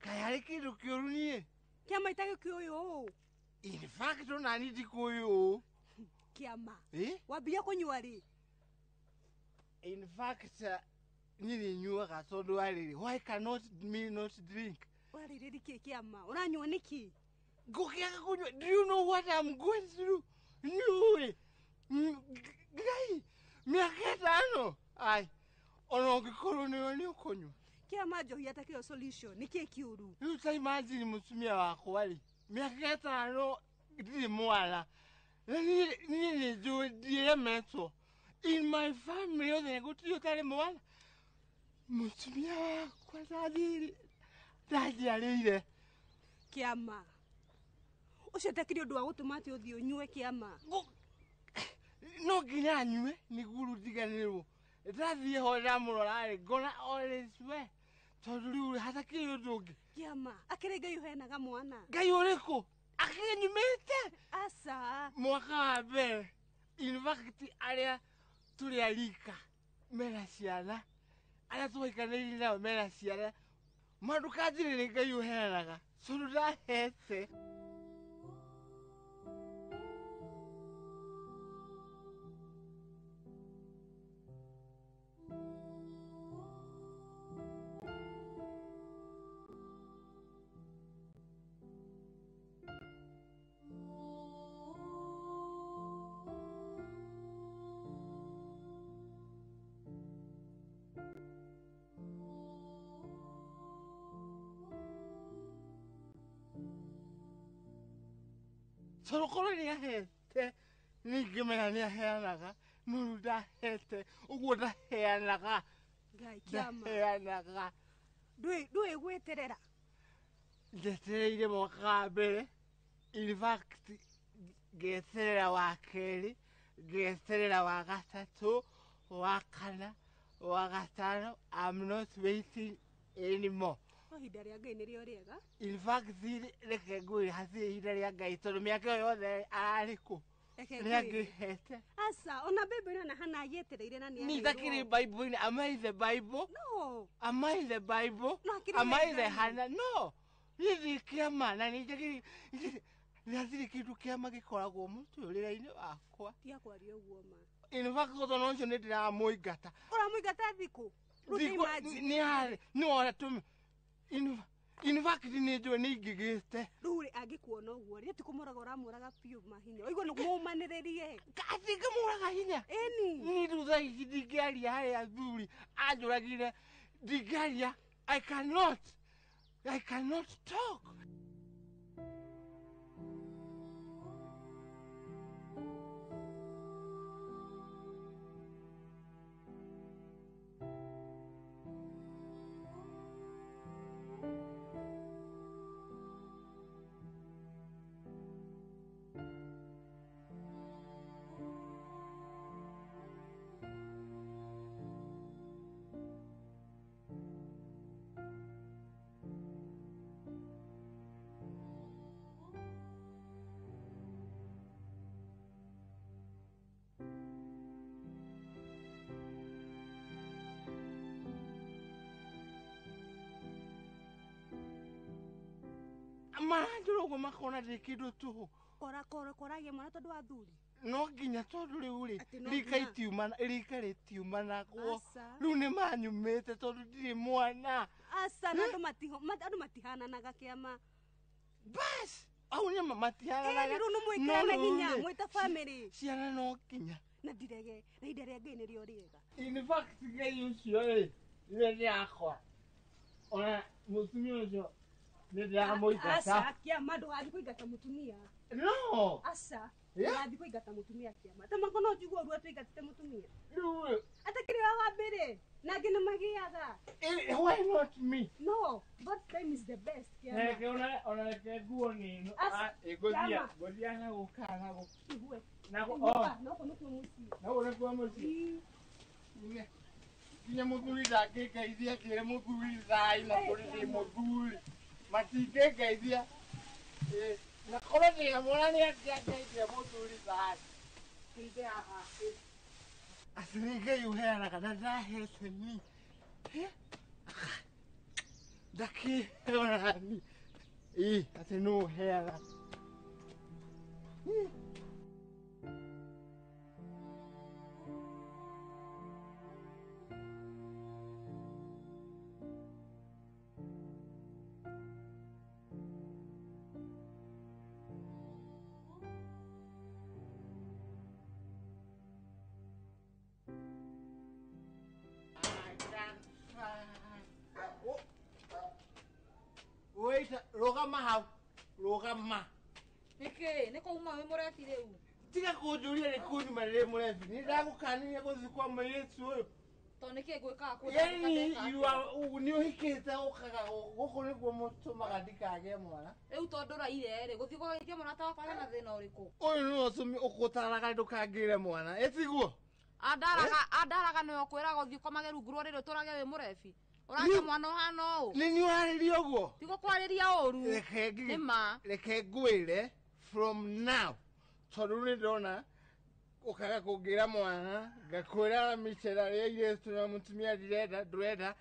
kaĩ harĩ kĩndũ kĩũru niĩ kĩama itagĩkĩũĩ ũũ. In fact ona niĩ ndikũĩ ũũ. Kĩama Eh? wambia kũnyua rĩ? In fact niĩ nĩ nyuaga tondũ wa rĩrĩ, why cannot me not drink? Ũrarĩrĩria kĩ kĩama ũranyua nĩkĩ? Ngũkĩaga kũnyua, do you know what I'm going through? Niĩ Ngai mĩaka 5 ai ona ũngĩkorwo nĩwe nĩ ũkũnyua. Kĩama njohi atakĩo solution nĩkĩ kĩũru? Rĩu ta imagine mũtumia wakwa rĩ mĩaka 5 ndirĩ mwana na niĩ nĩ njũĩ ndiremetwo. In my family othe gũtirĩ ũtarĩ mwana. Mũtumia wakwa ndanjiarĩire. Kĩama ũcio ũtakĩrĩ ũndũ wa gũtũma atĩ ũthiĩ ũnyue kĩama. No nginya nyue nĩguo rĩu ndiganĩrwo. Ndathiĩ ho ndamũrora rĩ ngona all is well tondũ rĩu hatakĩrĩ ũndũ ũngĩ. Kĩama akĩrĩ Ngai ũheanaga mwana. Ngai ũrĩkũ? Akĩnyumĩte? Aca. Mwaka wa mbere in fact arĩa tũrĩ a rika mena ciana arĩa twaikanĩire nao mena ciana mandukanjĩre nĩ Ngai ũheanaga tondũ ndahete. Tondũ korwo nĩ ahete nĩ ingĩmenya nĩ aheanaga no rĩu ndahete ũguo ndaheanaga. Ngai kĩama ndaheanaga. Ndũĩ gweterera. Njetereire mwaka wa mbere in fact ngeterera wa kerĩ ngeterera wa gatatũ wa kana wa gatano. I'm not waiting anymore. No ihinda rĩa Ngai nĩrĩo rĩega. In fact reke ngwĩre hatirĩ ihinda rĩa Ngai tondũ mĩaka ĩyo yothe ararĩ kũ? Reke Nĩ ngwĩre. angĩhete. Aca ona Bible ĩno hana agĩetereire na nĩ Niĩ ndakĩrĩ Bible-inĩ. Am I the Bible? No. Am I the Bible? No, akĩrĩ Am I the Ngai. Hana? No. Niĩ ndirĩ kĩama na nĩ njakĩrĩ hatirĩ kĩndũ kĩama gĩkoragwo mũtũrĩre-inĩ wakwa. Tiga kwaria ũguo ma. In fact gũthona ũcio nĩ ndĩramũingata. Ũramũingata thikũ? Rĩu ta Thikũ imagine. nĩ harĩ nĩ wona tũme in fact nĩ njũĩ nĩ ingĩgĩte. Rĩu rĩ angĩkuona ũguo rĩ ti kũmũraga ũramũraga biũ mahinya. Ũigue nĩ mũũmanĩrĩrie. Atĩ ngamũraga hinya? Ĩni. Niĩ rĩu thaa ici ndingĩaria harĩ athuri anjũragire ndingĩaria. I cannot. I cannot talk. Maranjũra ũguo makona ndĩ kĩndũ tũhũ. Koragia mwana tondũ wa athuri. No nginya tondũ rĩu rĩ Atĩ no rika nginya. itiumana rika rĩtiumanagwo. Aca. Rĩu nĩ manyumĩte tondũ ndirĩ mwana. Aca na andũ matihananaga kĩama. Bas au nĩ matihananaga. Ĩni rĩu nĩ mwĩkĩrane No rĩu hinya rĩ, mwĩ ta family. Ciana no nginya. Na ndirege na ihinda rĩa Ngai nĩrĩo rĩega. In fact Ngai ũcio rĩ nĩwe nĩ yakwa. Ona mũtumia ũcio nĩ ndĩramũingata. Aca kĩama ndũgathiĩ kũingata mũtumia. No. Aca. Ndathi kũingata mũtumia kĩama. Ta mako no njigue ũru atũingatĩte mũtumia. Atakĩrĩ wa mbere. Na angĩ nĩ magĩaga. Why not me? No, God's time is the best. Kĩama. Reke ona reke nguo nĩ ĩno. Ngũthia, ngũthia na gũka na gũka. Igue. Na gũ- oh. No kũ nĩkuo mũciĩ. Na gũkũ nĩkuo mũciĩ. Nginya mũthuri ndangĩngeithia njĩre mũthuri thai na kũrĩ ndĩ mũthuri. Matingĩngeithia. Na korwo ndĩ mwana nĩ angĩangeithia mũthuri thai. Tinde haha. Atĩ nĩ Ngai ũheanaga na ndahete ni. Ndakĩheo nani. Ĩ, atĩ nũ ũheanaga. Wait, rũgama hau, rũgama. Nĩkĩ? Nĩ kũuma wĩ mũrebi rĩu? Tiga kũnjũria nĩ kũnyuma rĩrĩ mũrebi. Nĩ ndagũkanirie gũthiĩ kwa mũirĩtu ũyũ. Tondũ nĩkĩ ngwĩkaga kũndũ Yani nĩ ũhikĩte ũkaga gũkũ nĩkuo mũtũmaga ndikagĩe mwana. Rĩu tondũ ũraire rĩ, gũthiĩ kũgeithia mũrata wakwa hena thĩna ũrĩkũ? Ũyũ nĩwe ũtũmi ũkũtaraga ndũkangĩre mwana. Ĩ tiguo? Andaraga nĩwe ũkwĩraga ũthiĩ ũkomage rungu rwa rĩrĩ ũtũrage wĩ mũrebi. Ũragĩa mwana ũhana ũũ? Nĩ niĩ ũrarĩria ũguo? Ti gũkwarĩria ũru. Nĩ ma. Reke ngwĩre from now tondũ nĩ ndona ũkaga kũngĩra mwana ngakwĩra mĩcera rĩa airĩtu na mũtumia ndirenda ndũrenda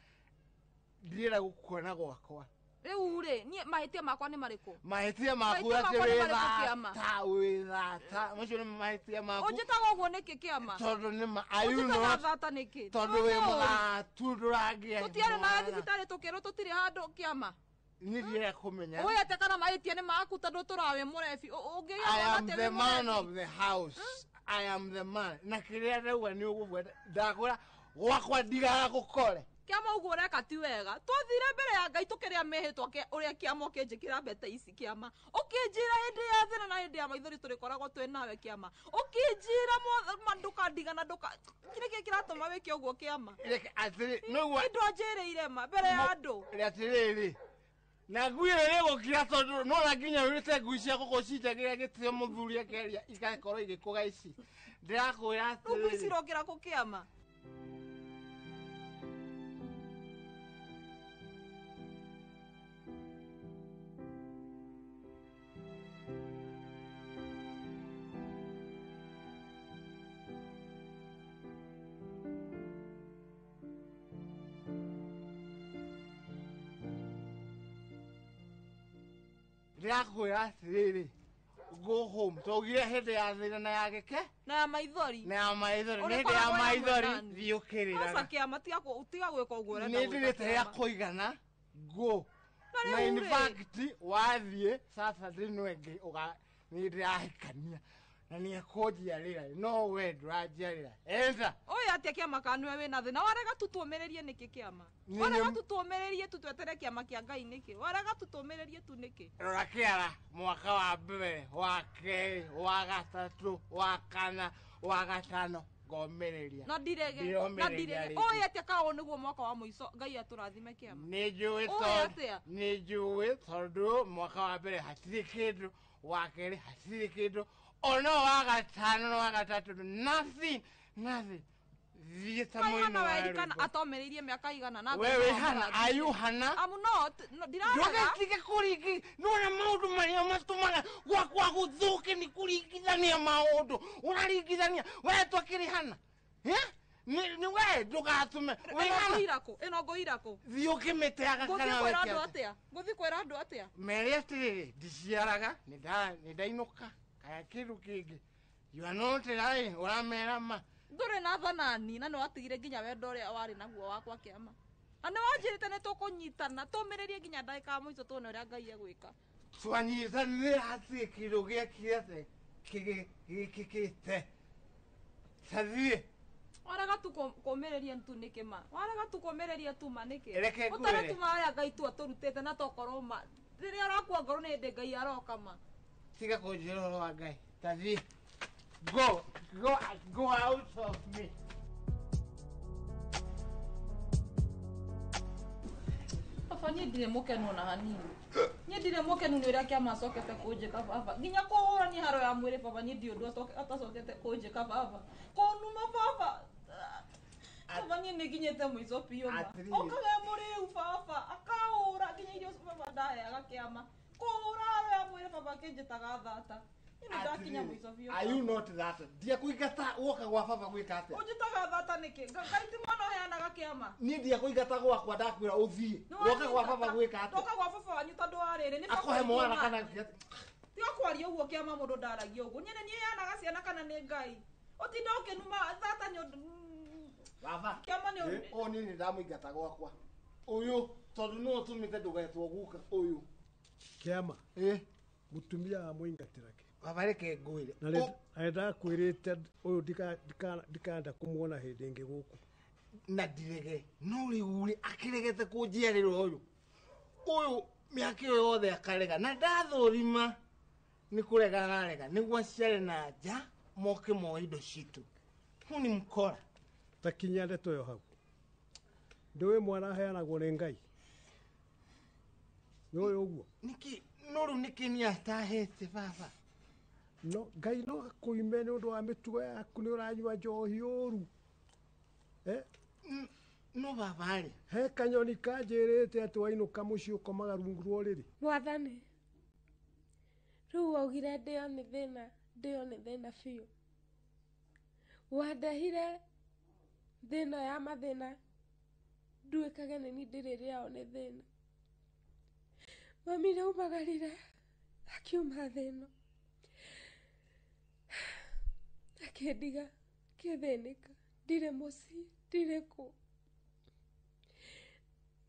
ndirenda gũkuona gwakwa. Rĩu rĩ, niĩ mahĩtia makwa nĩ marĩkũ? Mahĩtia maku atĩ wĩ thata, wĩ thata. Macio nĩ mahĩtia maku. Ũnjĩtaga ũguo nĩkĩ kĩama? Tondũ nĩ ma, are you not? Thata nĩkĩ? Tondũ wĩ mũthatu ndũrangĩa. Tũtiarĩ na thibitarĩ tũkĩrwo tũtirĩ handũ kĩama. Niĩ ndirenda kũmenya. Ũĩ atĩa kana mahĩtia nĩ maku tondũ ũtũraga wĩ mũrebi. Ũngĩgĩa I mwana am atĩa the wĩ man mũrebi? of the house. I am the man. Na kĩrĩa ndauga nĩ ũgũbuata. Ndakwĩra gwakwa ndigagũkore. Kĩama ũguo ũreka ti wega. Twathire mbere ya Ngai tũkĩrĩa mĩhĩtwa ũrĩa kĩama ũkĩnjĩkĩra mbete ici kĩama. Ũkĩnjĩra hĩndĩ ya thĩna na hĩndĩ ya maithori tũrĩkoragwo twĩ nawe kĩama. Ũkĩnjĩra ma ndũkandigana ndũka nĩkĩ kĩratũma wĩke ũguo kĩama? Reke atĩrĩ, nĩguo Nĩ ndwanjĩrĩire ma mbere ya andũ. Atĩrĩrĩ, na ngui ĩyo ĩgũkira tondũ no na nginya wĩrute ngui cia gũkũ cinjagĩra gĩtĩo mũthuri akĩaria igakorwo igĩkũga ici. Ndĩrakwĩra Rĩu ngui atĩrĩrĩ. cirokĩra kũ kĩama? Ndĩrakwĩra atĩrĩrĩ, go home. Twaugire hĩndĩ ya thĩna na ya gĩke Na ya maithori. na ya maithori. Nĩ hĩndĩ ya maithori thiĩ ũkĩrĩraga. Aca kĩama tiga gwĩka ũguo ũrenda Nĩ gwĩka ndĩrĩte ya kĩama. kũigana go. Na Na rĩu in rĩ. fact wathiĩ sasa ndĩno ĩngĩ nĩ ndĩrahikania na nĩ ekũnjiarĩra no we ndũranjiarĩra. Enda. Ũyũ atĩa kĩama kana nĩwe wĩna thĩna? Warega tũtũmĩrĩrie nĩkĩ kĩama? Warega tũtũmĩrĩrie tu twetere kĩama kĩa Ngai nĩkĩ? Warega tũtũmĩrĩrie tu nĩkĩ? Rora kĩara mwaka wa mbere, wa kerĩ, wa gatatũ, wa kana, wa gatano ngomĩrĩria. Na ndirege, na Ndiromĩrĩria ndirege. rĩngĩ. Ũyũ atĩa ka ũũ nĩguo mwaka wa mũico Ngai atũrathime kĩama? Nĩ njũĩ Ũĩ tondũ atĩa? nĩ njũĩ tondũ mwaka wa mbere hatirĩ kĩndũ, wa kerĩ hatirĩ kĩndũ, ona wa gatano na wa gatatũ nothing, nothing. Thiĩ ta Kaĩ mũini Hana wa werikana rwĩmbo. atomĩrĩirie mĩaka igana na We Ngai wĩ no Hana, amũrathime. are you Hana? I'm not, no, ndirarega. Ndũgetige kũringi nĩwona maũndũ marĩa matũmaga gwakwa gũthũke nĩ kũringithania maũndũ ũraringithania we twakĩrĩ Hana. Nĩ we ndũgatũme wĩ Ĩno Hana. ngũira kũ? Ĩno ngũira kũ? Thiĩ ũkĩmĩteaga Ngũthiĩ kana kwĩra wĩke andũ atĩa. atĩa? Ngũthiĩ kwĩra andũ atĩa? Mere atĩrĩrĩ ndiciaraga nĩ ndainũka kaya kĩndũ kĩngĩ. You are not lying, ũramera ma. Ndũrĩ na thanani na nĩ watigire nginya wendo ũrĩa warĩ naguo wakwa kĩama. Na nĩ wanjĩrĩte nĩ tũkũnyitana tũmĩrĩrie nginya ndagĩka ya mũico tuone ũrĩa Ngai egwĩka. Twanyitanire hatirĩ kĩndũ gĩekire atĩ gĩkĩkĩte. Tathiĩ. Warega tu kũmĩrĩria tu nĩkĩ ma? Warega tu kũmĩrĩria tu ma nĩkĩ? Reke ngwĩre. Ũtarĩ tu ma ũrĩa Ngai tu atũrutĩte na tokorwo ma. Rĩrĩa ũrakua ngoro nĩ hĩndĩ Ngai aroka ma. Tiga kũnjĩra ũhoro wa Ngai. Tathiĩ. Go, go, go out of me. Baba niĩ ndirĩ mũkenu ona hanini. Niĩ ndirĩ mũkenu nĩ ũrĩa kĩama acokete kũnjĩka baba. Nginya kũhũra niĩ haro ya mwĩrĩ baba niĩ ndiũ ũndũ atacokete kũnjĩka baba. Kũnuma baba. Baba niĩ nĩ nginyĩte mũico biũ ma. Okaga e mũrĩu baba akahũra nginya irio baba ndaheaga kĩama. Kũhũra haro ya mwĩrĩ baba akĩnjĩtaga thata. Niĩ nĩ ndakinya mũico biũ. Are you not that? Ndiakũingata woka gwa baba gwĩka atĩa? Ũnjĩtaga thata nĩkĩ? Ngai ti mwana ũheanaga kĩama. Niĩ ndiakũingata gwakwa ndakwĩra ũthiĩ. Woka gwa baba gwĩka atĩa? Ndoka gwa baba wanyu tondũ wa rĩrĩ nĩ Akũhe mwana kana tiga kwaria ũguo kĩama mũndũ ndaragia ũguo. Niĩ nĩ niĩ heanaga ciana kana nĩ Ngai? Ũtinda ũkĩnuma thata nĩ ũndũ Baba. Kĩama nĩ ũndũ. Ũyũ niĩ nĩ ndamũingata gwakwa. Ũyũ tondũ nĩwe ũtũmĩte ndũgetwo guka ũyũ. Kĩama. Mũtumia amũingatĩra kĩ? Baba reke ngwĩre. Na ndakwĩrĩte ũyũ ndikanda kũmuona hĩndĩ ĩngĩ gũkũ. Na ndirege. No rĩu rĩ akĩregete kũnjiarĩra ũyũ. Ũyũ mĩaka ĩyo yothe akarega na ndathũrima nĩ kũrega ararega nĩguo aciare na nja moke moe indo citũ. Huu ni mkora. Ta kinya ndeto ĩyo hau. Ndũĩ mwana aheanagwo nĩ Ngai. Nĩũĩ ũguo? Nĩkĩ no rĩu nĩkĩ niĩ atahete baba? No Ngai no akũime nĩ ũndũ wa mĩtugo yaku nĩ ũranyua njohi ũru. No baba rĩ. He kanyoni kanjĩrĩte atĩ wainũka mũciĩ ũkomaga rungu rwa ũrĩrĩ. Mwathani, rĩu waugire ndĩo nĩ thĩna, ndĩo nĩ thĩna biũ. Wandehire thĩna ya mathĩna, nduĩkage nĩ niĩ ndĩrĩrĩao nĩ thĩna. Mami nĩaumagarire akiuma thĩna. Akĩndiga ngĩthĩnĩka, ndirĩ mũciĩ, ndirĩ kũ.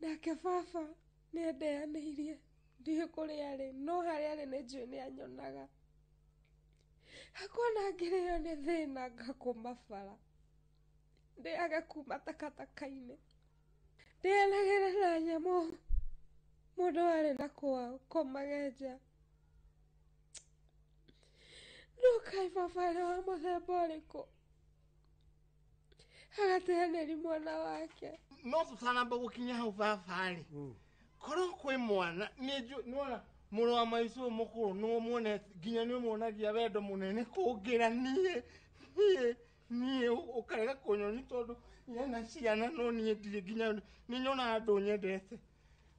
Nake baba nĩandeanĩirie, ndiũĩ kũrĩa arĩ, no harĩa arĩ nĩnjũĩ nĩanyonaga. Akuona ngĩrĩo nĩ thĩna ngakũma bara, ndĩage kuma takataka-inĩ, ndĩanagĩra na nyamũ mũndũ arĩ na kwao komage nja. No kaĩ baba arĩ wa mũthemba ũrĩkũ? Agateanĩria mwana wake. No tũtanamba gũkinya hau baba rĩ, korwo kwĩ mwana nĩwona mũrũ wa maitũ ũyũ mũkũrũ nĩũmuonete nginya nĩũmuonagia wendo mũnene kũngĩra niĩ niĩ niĩ ũkarega kũnyoni tondũ ena ciana no niĩ ndirĩ nginya nĩnyonaga ndũnyendete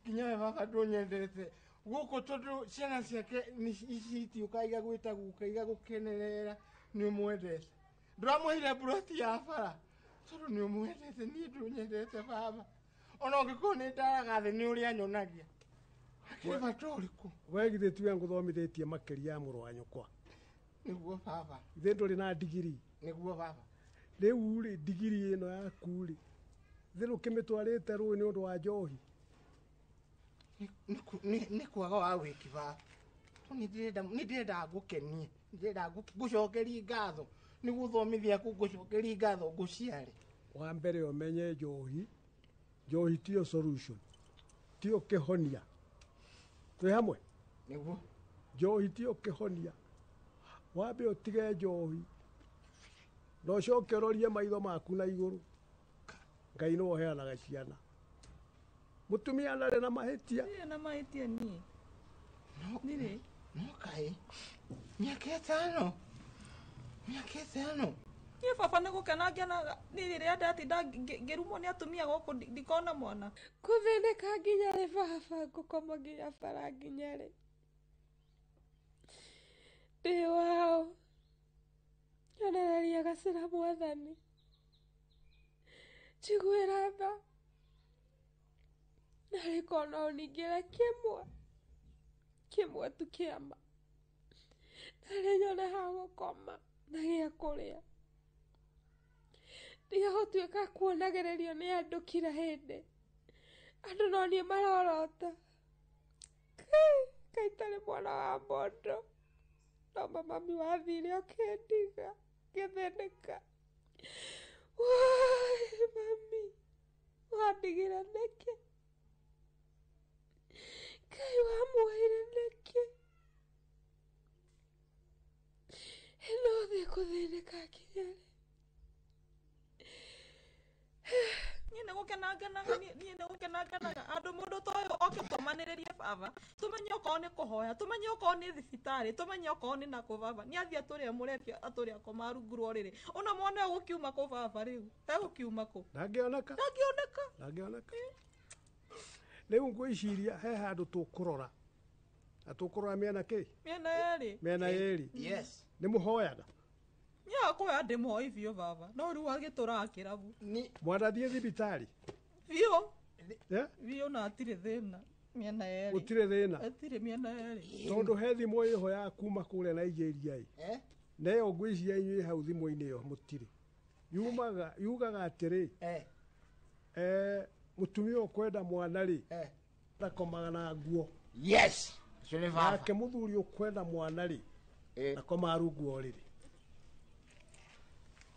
nginya we baba ndũnyendete gũkũ tondũ ciana ciake ici itiũkaga igagwĩta guka igagũkenerera nĩũmwendete. Ndũramũheire mburoti ya bara tondũ nĩũmwendete niĩ ndũnyendete baba. Ona ũngĩkorwo nĩ ndaraga thĩ nĩ ũrĩa anyonagia. Hakĩrĩ bata ũrĩkũ? We githĩ tiwe ngũthomithĩtie makĩria ya mũrũ wa nyũkwa? Nĩguo baba. Githĩ ndũrĩ na ndigiri? Nĩguo baba. Rĩu rĩ ndigiri ĩno yaku rĩ githĩ ndũkĩmĩtwarĩte rũĩ nĩ ũndũ wa njohi? Nĩ kwaga wa wĩki baba. Nĩ ndĩrenda ngũkenie, ndĩrenda ngũcokerie ngatho nĩ gũthomithia kũ ngũcokerie ngatho ngũciare. Wa mbere ũmenye njohi, njohi tiyo solution, tiyo kĩhonia. Twĩ hamwe? Nĩguo. Njohi tiyo kĩhonia. Wambe ũtige njohi na ũcoke ũrorie maitho maku na igũrũ. Ngai nĩwe ũheanaga ciana. Mũtumia ndarĩ na mahĩtia. Ndirĩ na mahĩtia niĩ. Ndirĩ. No kaĩ mĩaka ĩtano, mĩaka ĩtano. Niĩ baba nĩ gũkena ngenaga niĩ rĩrĩa ndatinda ngĩrumwo nĩ atumia gũkũ ndikona mwana. Kũthĩnĩka nginya rĩ baba, ngũkoma nginya bara nginya rĩ? Ndĩ wao, nyonereria gacĩra mwathani, njiguĩra tha, narĩ korwo no ũningĩre kĩmwe, kĩmwe tu kĩama, narĩ nyone ha gũkoma na gĩa kũrĩa. Ndige gũtuĩka kuonagĩrĩrio nĩ andũ kila hĩndĩ. Andũ no niĩ marorota. Kaĩ itarĩ mwana wa mũndũ. No mami wathire ũkĩndiga ngĩthĩnĩka. Wai mami, wandigire nĩkĩ? Ngai wamuoire nĩkĩ? Gĩgakinya rĩ? Niĩ nĩ gũkena ngenaga, niĩ nĩ gũkena ngenaga andũ mũndũ ta ũyũ oke tũmanĩrĩrie baba, tũmenye okorwo nĩ kũhoya, tũmenye okorwo nĩ thibitarĩ, tũmenye okorwo nĩ nakũ baba. Nĩ athiĩ atũrĩa mũrebia, atũrĩa akoma rungu rwa ũrĩrĩ. Ona mwana ũyũ gũkiuma kũ baba rĩu? Egũkiuma kũ? Ndangĩoneka. Ndangĩoneka. Ndangĩoneka. Rĩu ngwĩciria he handũ tũkũrora na tũkũrora mĩena kĩ? Mĩena yerĩ. Mĩena yerĩ. Yes. Nĩ mũhoyaga? Niĩ akũhoya ndĩmũhoi biũ baba, no rĩu agĩtũraga kĩrabu. Mwanathiĩ thibitarĩ? Biũ. Eh? Biũ na hatirĩ thĩna. Mĩena yerĩ. Gũtirĩ thĩna? Hatirĩ mĩena yerĩ. Tondũ he thimũ ĩho ya kuma kũrĩa Nigeria ĩ. Na ĩyo ngwĩciria inyuĩ hau thimũ-inĩ ĩyo mũtirĩ. Yumaga yugaga atĩrĩ. Mũtumia ũkwenda mwana rĩ, ndakomaga na nguo. Yes. Ũcio nĩ baba. Nake mũthuri ũkwenda mwana rĩ, ndakomaga rungu wa ũrĩrĩ.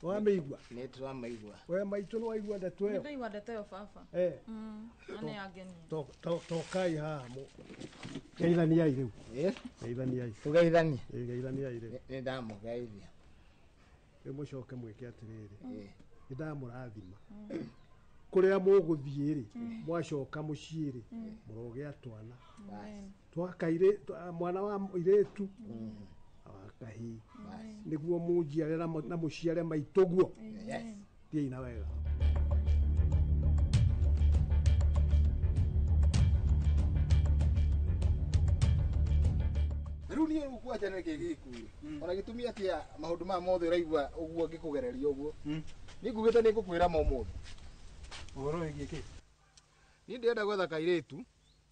Nĩwamĩigua? Nĩ tũramaigua. We maitũ nĩwaigua ndeto ĩyo? Nĩndaigua ndeto ĩyo baba. Na nĩ yangenia. Tokai haha geithaniai rĩu. Geithaniai. Tũgeithanie? Ĩ, geithaniai rĩu. Nĩ ndamũgeithia. Rĩu mũcoke mwĩke atĩrĩrĩ, nĩ ndamũrathima. Kũrĩa mũgũthiĩ rĩ, mwacoka mũciĩ rĩ, mũrogĩa twana. Twa mwana wa mũirĩtu, wa kahĩĩ. Nĩguo mũnjiare na mũciare maitũ guo. Yes. Thiĩi na wega. Rĩu niĩ rĩu kwanja nĩkĩ gĩkuire ona gĩtũmi atĩa maũndũ maya mothe ũraigua ũguo ngĩkũgereria ũguo niĩ ngugĩte nĩ ngũkwĩra ma ũmũthĩ. Ũhoro wĩgiĩ kĩ? Niĩ ndĩrenda gwetha kairĩtu.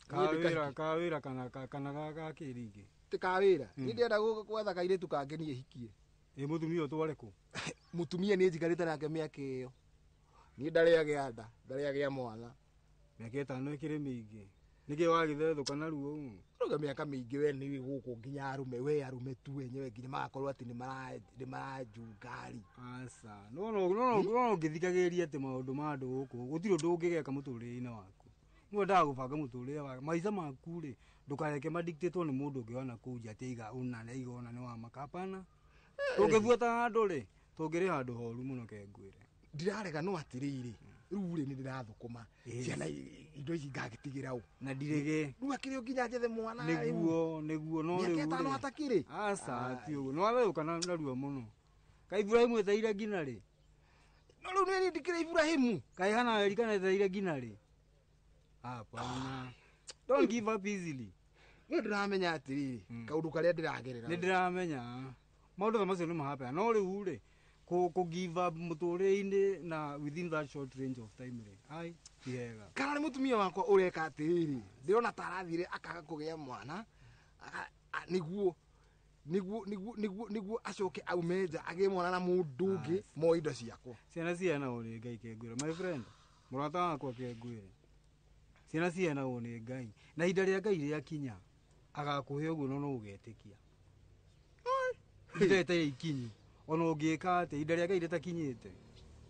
Kawĩra kana ga kĩringĩ? Ti kawĩra. Niĩ ndĩrenda gwetha kairĩtu kangĩ niĩ hikie. Ĩ mũtumia ũtware kũ? Mũtumia niĩ njikarĩte nake mĩaka ĩyo. Niĩ ndarĩ agĩa nda, ndarĩ agĩa mwana. Mĩaka ĩtano ĩkĩrĩ mĩingĩ. Nĩkĩ wagĩthethũka narua ũguo? Rũga mĩaka mĩingĩ we nĩ gũkũ nginya arũme, we arũme tu enyewe nginya magakorwo atĩ nĩ maranjunga ri. Aca, no ũngĩthikagĩrĩria atĩ maũndũ ma andũ gũkũ, gũtirĩ ũndũ ũngĩgeka mũtũrĩre-inĩ waku. Nĩ wendaga gũbanga mũtũrĩre waku. Maica maku rĩ, ndũkareke madictatwo nĩ mũndũ ũngĩ wana kũu nja atĩ aiga ũna na aiga ũna nĩ wa maka. Hapana. Tũngĩbuata handũ rĩ, tũngĩrĩ handũ horu mũno ke ngwĩre. Ndirarega no atĩrĩrĩ, rĩu rĩ nĩ ndĩrathũkũma. Ciana indo ici ngagĩtigĩra ũ. Na ndirĩge. Rĩu akĩrĩ o nginya njethe mwana rĩu. Nĩguo, nĩguo, no Mĩaka rĩu ĩtano rĩ. atakĩrĩ? Aca, ti ũguo. Nĩ wathethũka narua mũno. Kaĩ Iburahĩmu etereire nginya rĩ? No rĩu nĩ ndikĩrĩ Iburahĩmu. Kaĩ Hana erikana etereire nginya rĩ? Hapana. Don't give up easily. Nĩ ndĩramenya atĩrĩrĩ, kaũndũ karĩa ndĩragerera. Nĩ ndĩramenya. Maũndũ ta macio nĩ mahappen. No rĩu rĩ, kũ give up mũtũrĩre-inĩ na within that short range of time rĩ, ai, ti hega. Kana nĩ mũtumia wakwa ũreka atĩrĩrĩ, ndĩrona ta arathire akaga kũgĩa mwana, nĩguo nĩguo nĩguo nĩguo nĩguo acoke aume nja agĩe mwana na mũndũ ũngĩ moe indo ciakwa. Ciana ciheanagwo nĩ Ngai kengwĩre. My friend, mũrata wakwa kengwĩre. Ciana ciheanagwo nĩ Ngai. Na ihinda rĩa Ngai rĩakinya, agakũhe ũguo no ũgetĩkia. Ihinda rĩtarĩ ikinyu. Ona ũngĩka atĩa, ihinda rĩa Ngai rĩtakinyĩte,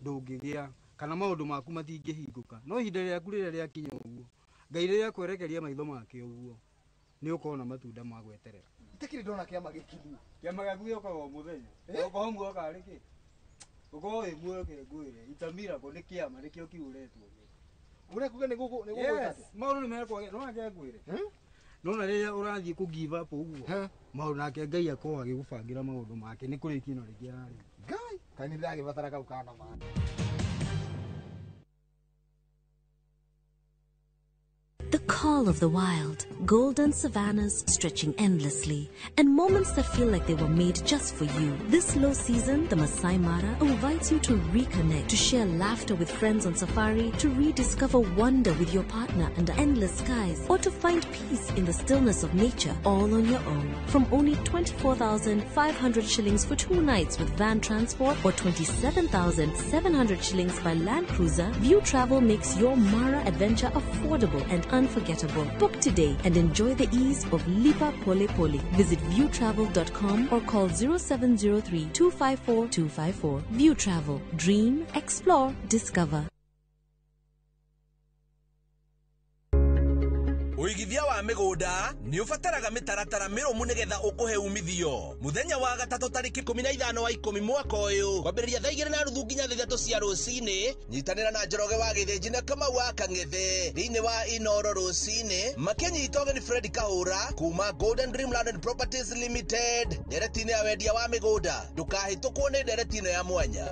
ndũngĩgĩa, kana maũndũ maku matingĩhingũka. No ihinda rĩaku rĩrĩa rĩakinya ũguo, Ngai rĩrĩa akwerekeria maitho make ũguo, nĩ ũkona matunda ma gweterera. Itakĩrĩ ndona kĩama gĩkinyu. Kĩama gĩaku gĩũkaga o mũthenya. Ũkorwo muoyo karĩ kĩ? Ũkorwo wĩ muoyo ke ngwĩre. It's a miracle, nĩ kĩama, nĩkĩo kiuretwo. Ũrekuga nĩ gũkũ, nĩ gũkũ Yes, maũndũ nĩ mekwagĩra, no ke ngwĩre. Nona rĩrĩa ũrathiĩ kũ give up ũguo, maũndũ nake Ngai akorwo agĩgũbangĩra maũndũ make, nĩ kũrĩkia ĩno rĩngĩ ararĩkia. Ngai, kaĩ nĩ ndĩragĩbatara kau kana ma. The call of the wild, golden savannas stretching endlessly, and moments that feel like they were made just for you. This low season, the Masai Mara invites you to reconnect, to share laughter with friends on safari, to rediscover wonder with your partner under endless skies, or to find peace in the stillness of nature all on your own. From only 24,500 shillings for 2 nights with van transport or 27,700 shillings by Land Cruiser, View Travel makes your Mara adventure affordable and unforgettable. Book today and enjoy the ease of Lipa Pole Pole. Visit viewtravel.com or call 0703 254 254. View Travel. Dream, explore, discover. Ũigithia wa mĩgũnda nĩ ũbataraga mĩtaratara mĩrũmu nĩgetha ũkũhe umithio. Mũthenya wa gatatũ tarĩki 15 wa 10 mwaka ũyũ kwambĩrĩria thaa 2:30 nginya 3 cia rũcinĩ, nyitanĩra na Njoroge wa Gĩthĩnji na Kamau wa Kang'ethe thĩinĩ wa Inoro rũcinĩ makĩnyita ũgeni Fred Kahũra kuma Golden Dream Land and Properties Limited ndereti-inĩ ya wendia wa mĩgũnda. Ndũkahĩtũkwo nĩ ndereti ĩno ya mwanya.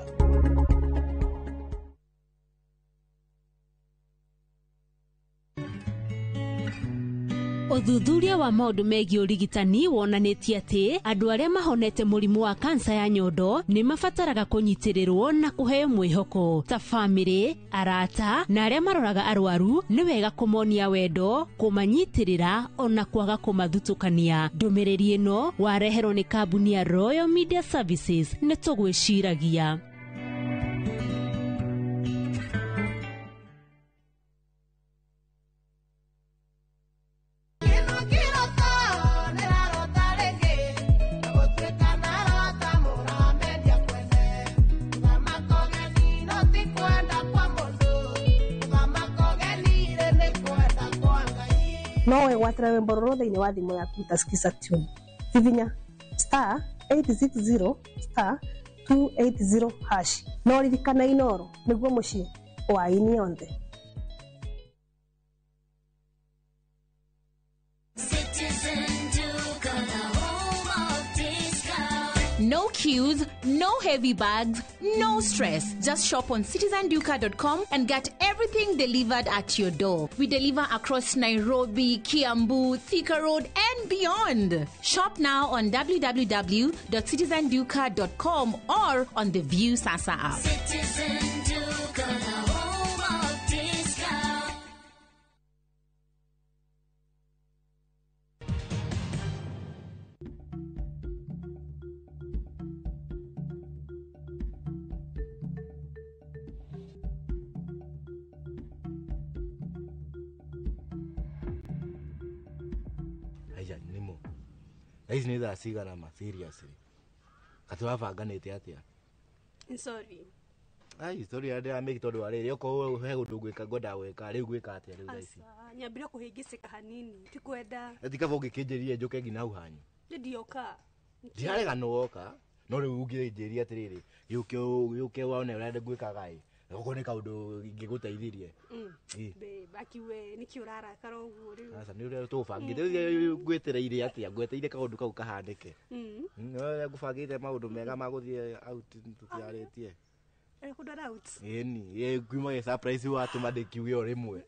Ũthuthuria wa maũndũ megiĩ ũrigitani wonanĩtie atĩ andũ arĩa mahonete mũrimũ wa kansa ya nyondo nĩ mabataraga kũnyitĩrĩrwo na kũheo mwĩhoko. Ta bamĩrĩ, arata na arĩa maroraga arwaru, nĩ wega kũmonia wendo, kũmanyitĩrĩra ona kwaga kũmathutũkania. Ndũmĩrĩri ĩno wareherwo nĩ kambuni ya Royal Media Services. Nĩ tũgwĩciragia. No wegwatĩre rwĩmbo rũrũ thĩinĩ wa thimũ yaku utasikiza tune. Hihinya star 860 star 280 hash. No ririkana Inoro nĩguo mũciĩ wa aini othe. No queues, no heavy bags, no stress. Just shop on citizenduka.com and get everything delivered at your door. We deliver across Nairobi, Kiambu, Thika Road, and beyond. Shop now on www.citizenduka.com or on the View Sasa app. Citizen Duka, the home of discount. Aija nimo. Ici nĩ thaa cigana ma seriously. Katĩ wabanganĩte atĩa? Sorry. Ai sorry ndĩramĩki tondũ wa rĩrĩ okorwo he ũndũ ngwĩka ngwendaga gwĩka rĩu gwĩka atĩa rĩu thaa ici? Aca, nyambire kũhĩngĩcĩka hanini, ti kwenda. Ti kaba ũngĩkĩnjĩrire njũke nginya hau hanyu. Nĩ ndioka. Ndirarega nĩ woka no rĩu ũngĩnjĩria atĩrĩrĩ gĩũke wone ũrĩa ngwĩkaga ĩ okorwo nĩ kaũndũ ingĩgũteithirie. Babe, akiwe nĩkĩ ũrarakara ũguo rĩu? Aca nĩ ũrĩa tũbangĩte rĩu ngwĩtereire atĩa ngwetereire kaũndũ kau kahanĩke. Nĩ ngũbangĩte maũndũ mega ma gũthiĩ out tũtiarĩtie. Kũndwara out? Ĩni, ngiuma gĩ surprise watũma ndĩkiuge o rĩmwe.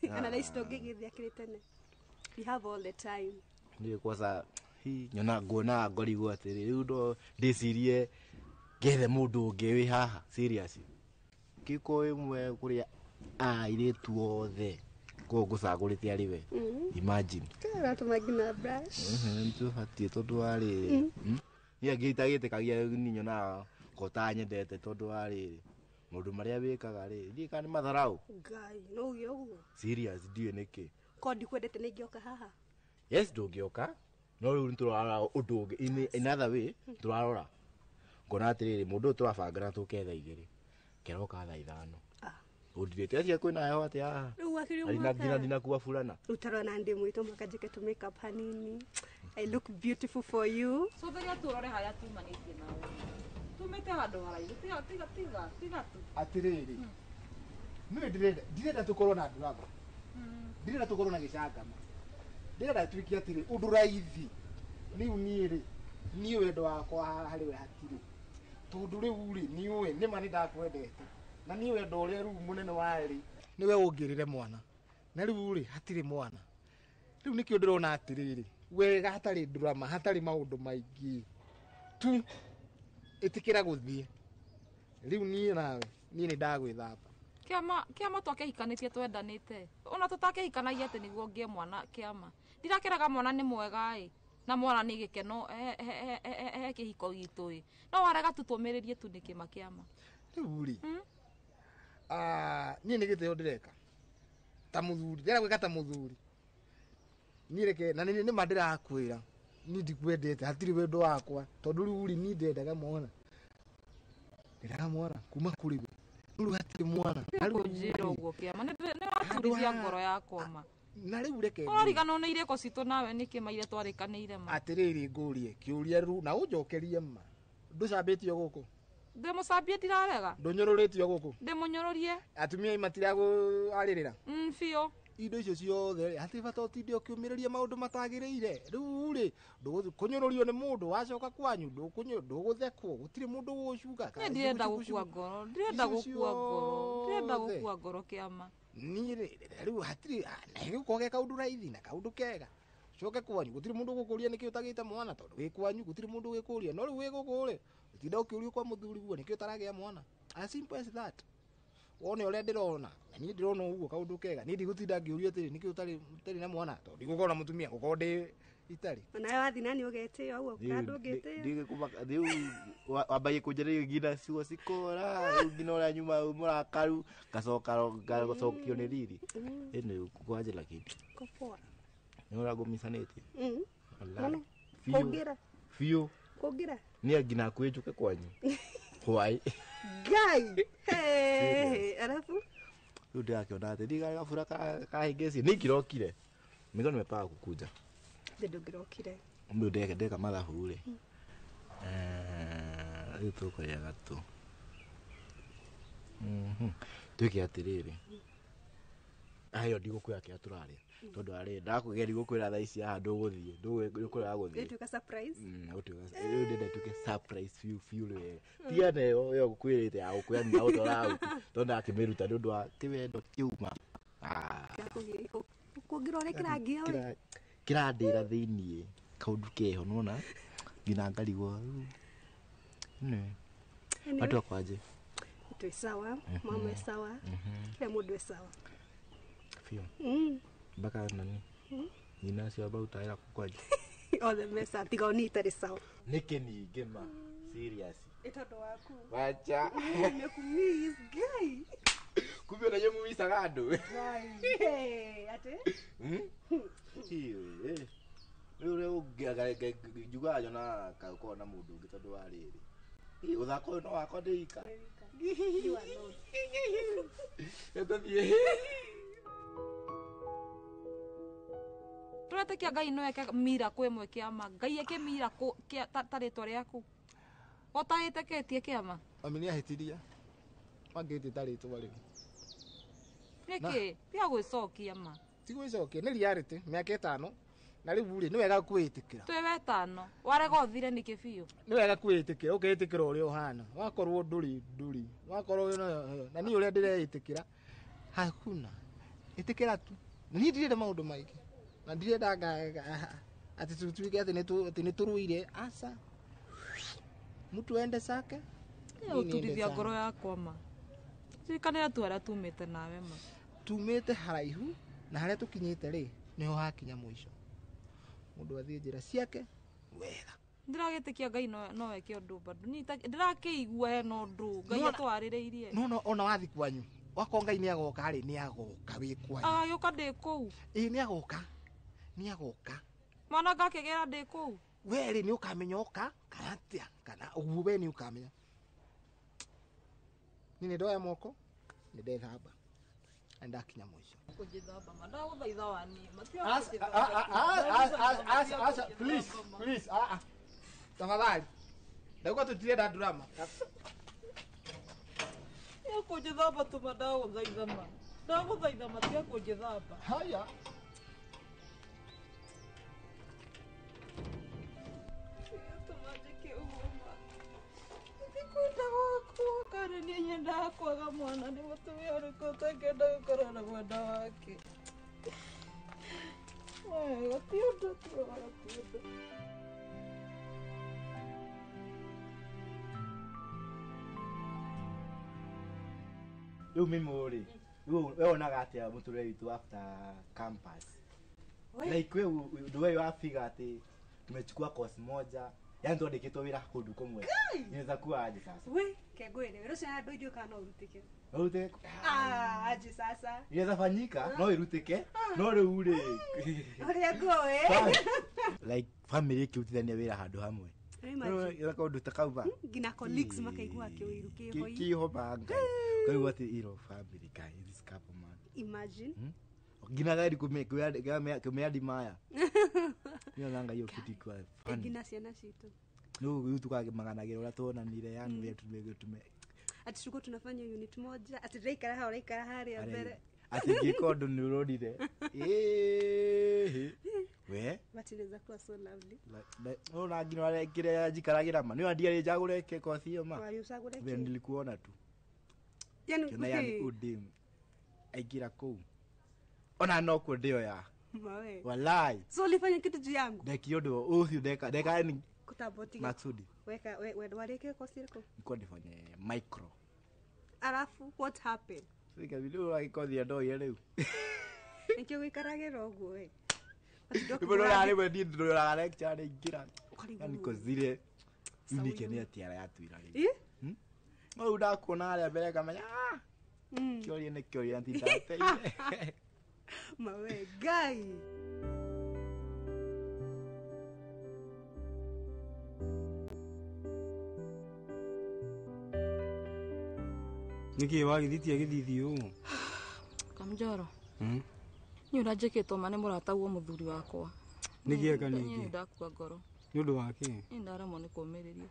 Kana thaa ici tũngĩgĩthiĩ akĩrĩ tene. We have all the time. Nĩ kwanza hi nyona nguona ngorigwo atĩrĩ rĩu ndo ndĩcirie ngethe mũndũ ũngĩ wĩ haha serious. Kiko ĩmwe kũrĩa airĩtu othe kũu ngũcagũrĩte arĩ we. Imagine. Ũratũma nginya brush. Nĩtũbatiĩ tondũ wa rĩrĩ. Niĩ angĩ itagĩtĩkagia niĩ nyonaga ko ũtanyendete tondũ wa rĩrĩ maũndũ marĩa wĩkaga rĩ ndiũĩ kana nĩ matharaũ. Ngai, no uge ũguo? Serious ndiũĩ nĩkĩ. Korwo ndikwendete nĩ ingĩoka haha? Yes ndũngĩoka no rĩu nĩtũrarora ũndũ ũngĩ in another way tũrarora ngona atĩrĩrĩ mũndũ ũyũ tũrabangana tũke thaa 2 kĩroka thaa 5. Ũndirĩte atĩa kwĩna heho atĩa haha? Rĩu akĩrĩ Arĩ na mũhaka. nginya ndinakua burana. Rĩu tarora na ndĩ mũritũ mũhaka njĩke tũ makeup hanini. I look beautiful for you. Cũthĩria tũrore harĩa tumanĩtie nawe. Tumĩte handũ haraihu. Tiga tiga tiga tiga tu. Atĩrĩrĩ, niĩ ndĩrenda ndirenda tũkorwo na ndurama. Ndirenda tũkorwo na gĩcangama. Ndĩrenda tuĩke atĩrĩ ũndũ raithi. Rĩu niĩ rĩ, niĩ wendo wakwa harĩ we hatirĩ. Tondũ rĩu rĩ, nĩũĩ nĩma nĩndakwendete. Na niĩ wendo ũrĩa rĩu mũnene warĩ nĩwe ũngĩrĩre mwana. Na rĩu rĩ, hatirĩ mwana. Rĩu nĩkĩo ndĩrona atĩrĩrĩ, wega hatarĩ ndurama, hatarĩ maũndũ maingĩ. Tu ĩtĩkĩra gũthiĩ. Rĩu niĩ nawe, niĩ nĩndagwĩthamba. Kĩama kĩama twakĩhikanĩtie twendanĩte. Ona tũtakĩhikanagia atĩ nĩguo ngĩe mwana kĩama. Ndirakĩraga mwana nĩ mwega ĩ. Na mwana nĩ gĩkeno he kĩhiko gitũ ĩ. No warega tu tũmĩrĩrie tu nĩ kĩma kĩama. Rĩu rĩ, niĩ nĩ gĩtĩo ndĩreka ta mũthuri, ndĩrenda gwĩka ta mũthuri. Niĩ reke na nĩ nĩma ndĩrakwĩra niĩ ndikwendete hatirĩ wendo wakwa tondũ rĩu rĩ niĩ ndendaga mwana. Ndendaga mwana kuma kũrĩ we. Rĩu hatirĩ mwana. Kũnjĩra ũguo kĩama nĩ waturithia ngoro yakwa ma. Na rĩu reke Ũrariganwo nĩ irĩko citũ nawe nĩkĩ maire twarĩkanĩire ma. Atĩrĩrĩ ngũrie kĩũria rĩu na ũnjokerie ma. Ndũcambĩtio gũkũ? Ndĩ mũcambie ndirarega. Ndũnyũrũrĩtio gũkũ? Ndĩ mũnyũrũrie. Atumia matiragũarĩrĩra? Biũ. Indo icio ciothe hatirĩ bata ũtinde ũkĩũmĩrĩria maũndũ matagĩrĩire. Rĩu rĩ ndũkũnyũrũrio nĩ mũndũ wacoka kwanyu, ndũgũthekwo, gũtirĩ mũndũ ũgũcuka. Niĩ ndirenda gũkua ngoro, ndirenda gũkua ngoro, ndirenda gũkua ngoro kĩama. Niĩ rĩ rĩu hatirĩ na gĩgũkorwo ge kaũndũ raithi na kaũndũ kega. Coke kwanyu gũtirĩ mũndũ ũgũkũria nĩkĩ ũtagĩte mwana tondũ wĩ kwanyu gũtirĩ mũndũ ũgĩkũria. No rĩu wĩ gũkũ rĩ ũtinda ũkĩũrio kwa mũthuri guo nĩkĩ ũtaragĩa mwana. As simple as that. Wone ũrĩa ndĩrona na niĩ ndĩrona ũguo kaũndũ kega. Niĩ ndigũtinda ngĩũrio atĩrĩ nĩkĩ ũtarĩ na mwana tondũ ndigũkorwo na mũtumia ngũkorwo ndĩ itarĩ. Onawe wathiĩ nani ũgetĩo ũguo kana ndũngĩtĩo. Rĩu wambagie kũnjarĩria nginya ciugo cikora rĩu nginya ũrĩa nyuma mũrakaru ngacoka ngacokio nĩ riri. Ĩnĩ kwanje lakini. Ko poa. Nĩ ũragũmicanĩtie? Mũno. Kũngĩra. Biũ. Kũngĩra. Niĩ nginya hakuhĩ njũke kwanyu. Hwaĩ. Ngai. Hey, alafu rĩu ndĩrakĩona atĩ ndiga gabura kahĩngĩci nĩ ngirokire. Mĩgo nimepanga kukuja. Ndĩ ndũngĩrokire. Mũndũ ndeka mathabu rĩ. Rĩu tũkũrĩaga tũ. Twĩke atĩrĩrĩ. Ayo ndigũkwĩra kĩrĩa tũrarĩa. Tondũ arĩ ndakũgeria gũkwĩra thaa ici haha ndũgũthiĩ. Ndũgũkwĩra gũthiĩ. Ĩtuĩka surprise. Rĩu ndĩrenda ĩtuĩke surprise biũ biũ rĩ. Tiga na ĩyo ngũkwĩrĩte ya gũkwĩra nĩ ndagũtwara hau. Tondũ ndakĩmĩruta nĩ ũndũ wa kĩwendo kĩuma. Kũngĩra ũrĩa kĩrangia we. Kĩrandĩra thĩiniĩ kaũndũ keho nĩwona nginya ngarigwo. Watu wakwanje? Twĩ sawa, mama e sawa, kila mũndũ e sawa. Biũ. Mpaka nani? Nyina acio amba utaĩra kwanje? Othe me sawa, tiga o niĩ itarĩ sawa. Nĩkĩ ningĩ ma? Serious. Ĩ tondũ waku. Wacha. Nimekumiss, Ngai. Kumbe ona inyuĩ mũmicaga andũ. Ngai. Atĩ? Rĩu ũrĩa njugaga nyonaga kaũkorwo na mũndũ ũngĩ tondũ wa rĩrĩ. Ũthaka ũyũ no wakwa ndĩ ika. You are not. Tũthiĩ. Tũretĩkia Ngai no eke miracle ĩmwe kĩama. Ngai eke miracle ta rĩtwa rĩaku. Ũtaĩtĩkĩtie kĩama? Mami nĩ ahĩtirie. Wangĩte ta rĩtwa rĩu. Nĩkĩ? Tiga gwĩcokia ma. Ti gwĩcokia, nĩ reality mĩaka 5 na rĩu rĩ nĩ wega kwĩĩtĩkĩra. Twĩ wetano. Warega ũthire nĩkĩ biũ? Nĩ wega kwĩĩtĩkĩra, ũkeĩtĩkĩra ũrĩa ũhana. Wakorwo ndũrĩ. Wakorwo na niĩ ũrĩa ndĩreĩtĩkĩra hakuna. Ĩtĩkĩra tu. Na niĩ ndirenda maũndũ maingĩ. Na ndirenda atĩ tutuĩke atĩ nĩ tũrũire. Aca. Mtu ende zake. Ũturithia ngoro yakwa ma. Tirikanĩra tu harĩa tumĩte nawe ma. Tumĩte haraihu na harĩa tũkinyĩte rĩ nĩho hakinya mũico. Mũndũ athiĩ njĩra ciake wega. Ndĩragĩtĩkia Ngai no eke ũndũ bado. Ndĩrakĩigua hena ũndũ Ngai atwarĩrĩirie. No ona wathi kwanyu. Wakorwo Ngai nĩ agoka rĩ nĩ agoka wĩ kwanyu. Agagĩũka ndĩ kũu. Ĩĩ nĩ agoka. Nĩ agoka. Mwana ngakĩgĩra ndĩ kũu. We rĩ nĩ ũkamenya oka kana atĩa kana ũguo we nĩ ũkamenya. Niĩ nĩ ndoya moko nĩ ndethamba. Na ndakinya mũico. Kũnjĩthamba ma ndagũthaitha wani. Aca please please tafadhali. Ndauga tũtirenda drama. Tiga kũnjĩthamba tu ma ndagũthaitha ma. Ndagũthaitha ma tiga kũnjĩthamba. Haya. Ndikwenda gũkua kana niĩ nyendaga kwaga mwana nĩ mũtumia ũrĩkũ ũtangĩenda gũkorwo na mwana wake. Wega ti ũndũ ti wega ti ũndũ. Rĩu mimi rĩ, we wonaga atĩa mũtũrĩre witũ after campus? Like we the way wafika atĩ tumechukua course moja, yani twandĩkĩtwo wĩra kũndũ kũmwe. Inaweza kuwa aje sasa? We, kengwĩre, wĩra ũcio andũ ithuĩ kana no ũrutĩke. Ũrutĩke? Aje sasa. Inaweza fanyika, no ĩrutĩke, no rĩu rĩ. Ũrĩa ngũĩ. Like family ĩkĩrutithania wĩra handũ hamwe. Imagine. Kaũndũ ta kau ba. Nginya colleagues makaigua kĩũiru kĩho. Kĩho ba Ngai. Kaigua atĩ iro family guy, this couple man. Imagine. Ngina gari kumeadi maya. Nyonaga hiyo kitu ikiwa funny. Ngina ciana citũ. No rĩu tukagĩmaganagira ũrĩa tuonanire yani vile tume Ati tuko tunafanya unit moja, ati ndĩraikara haha ũraikara harĩa mbere. Ati ngĩka ũndũ nĩ ũronire. Ĩĩ. We But inaweza kuwa so lovely. Ona nginya ũrĩa njikaragĩra ma. Nĩ wandiarĩ njagũre kothi ĩyo ma. Warĩ ũcagũre Vile kĩ? nilikuona tu. Yani Kĩona yani ũndĩ aingĩra kũu. Ona no kuo ndĩoya. Mawe. Walai. So ulifanya kitu juu yangu? Ndekire ũndũ ũcio ndeka ndeka ni Kutabotiga. maksudi. Weka we warĩkie kosi ĩrĩkũ? Nilikuwa ndifanye micro. Alafu what happened? Ikabidi ũragĩkothia ndoire rĩu. Nĩkĩo gũikaragĩra ũguo we. Rĩmwe ndoraga rĩmwe niĩ ndoraga lecture ndaingĩra. Ũkarigwo Yani nũ. kozire rĩu nĩkĩo nĩ atĩ arayatwĩra rĩu. Ĩ? Rĩu ndakuona harĩa mbere ngamenya ah, kĩũria nĩ kĩũria ntindateire. Mawe Ngai. Nĩkĩ wagĩthitie gĩthithi ũũ? Kamjoro niĩ ũrĩa njĩkĩtwo ma nĩ mũrataguo mũthuri wakwa. Nĩkĩ eka Niĩ ningĩ? nĩ ndakua ngoro. Nĩ ũndũ wa kĩ? Niĩ ndaremwo nĩ kũũmĩrĩria.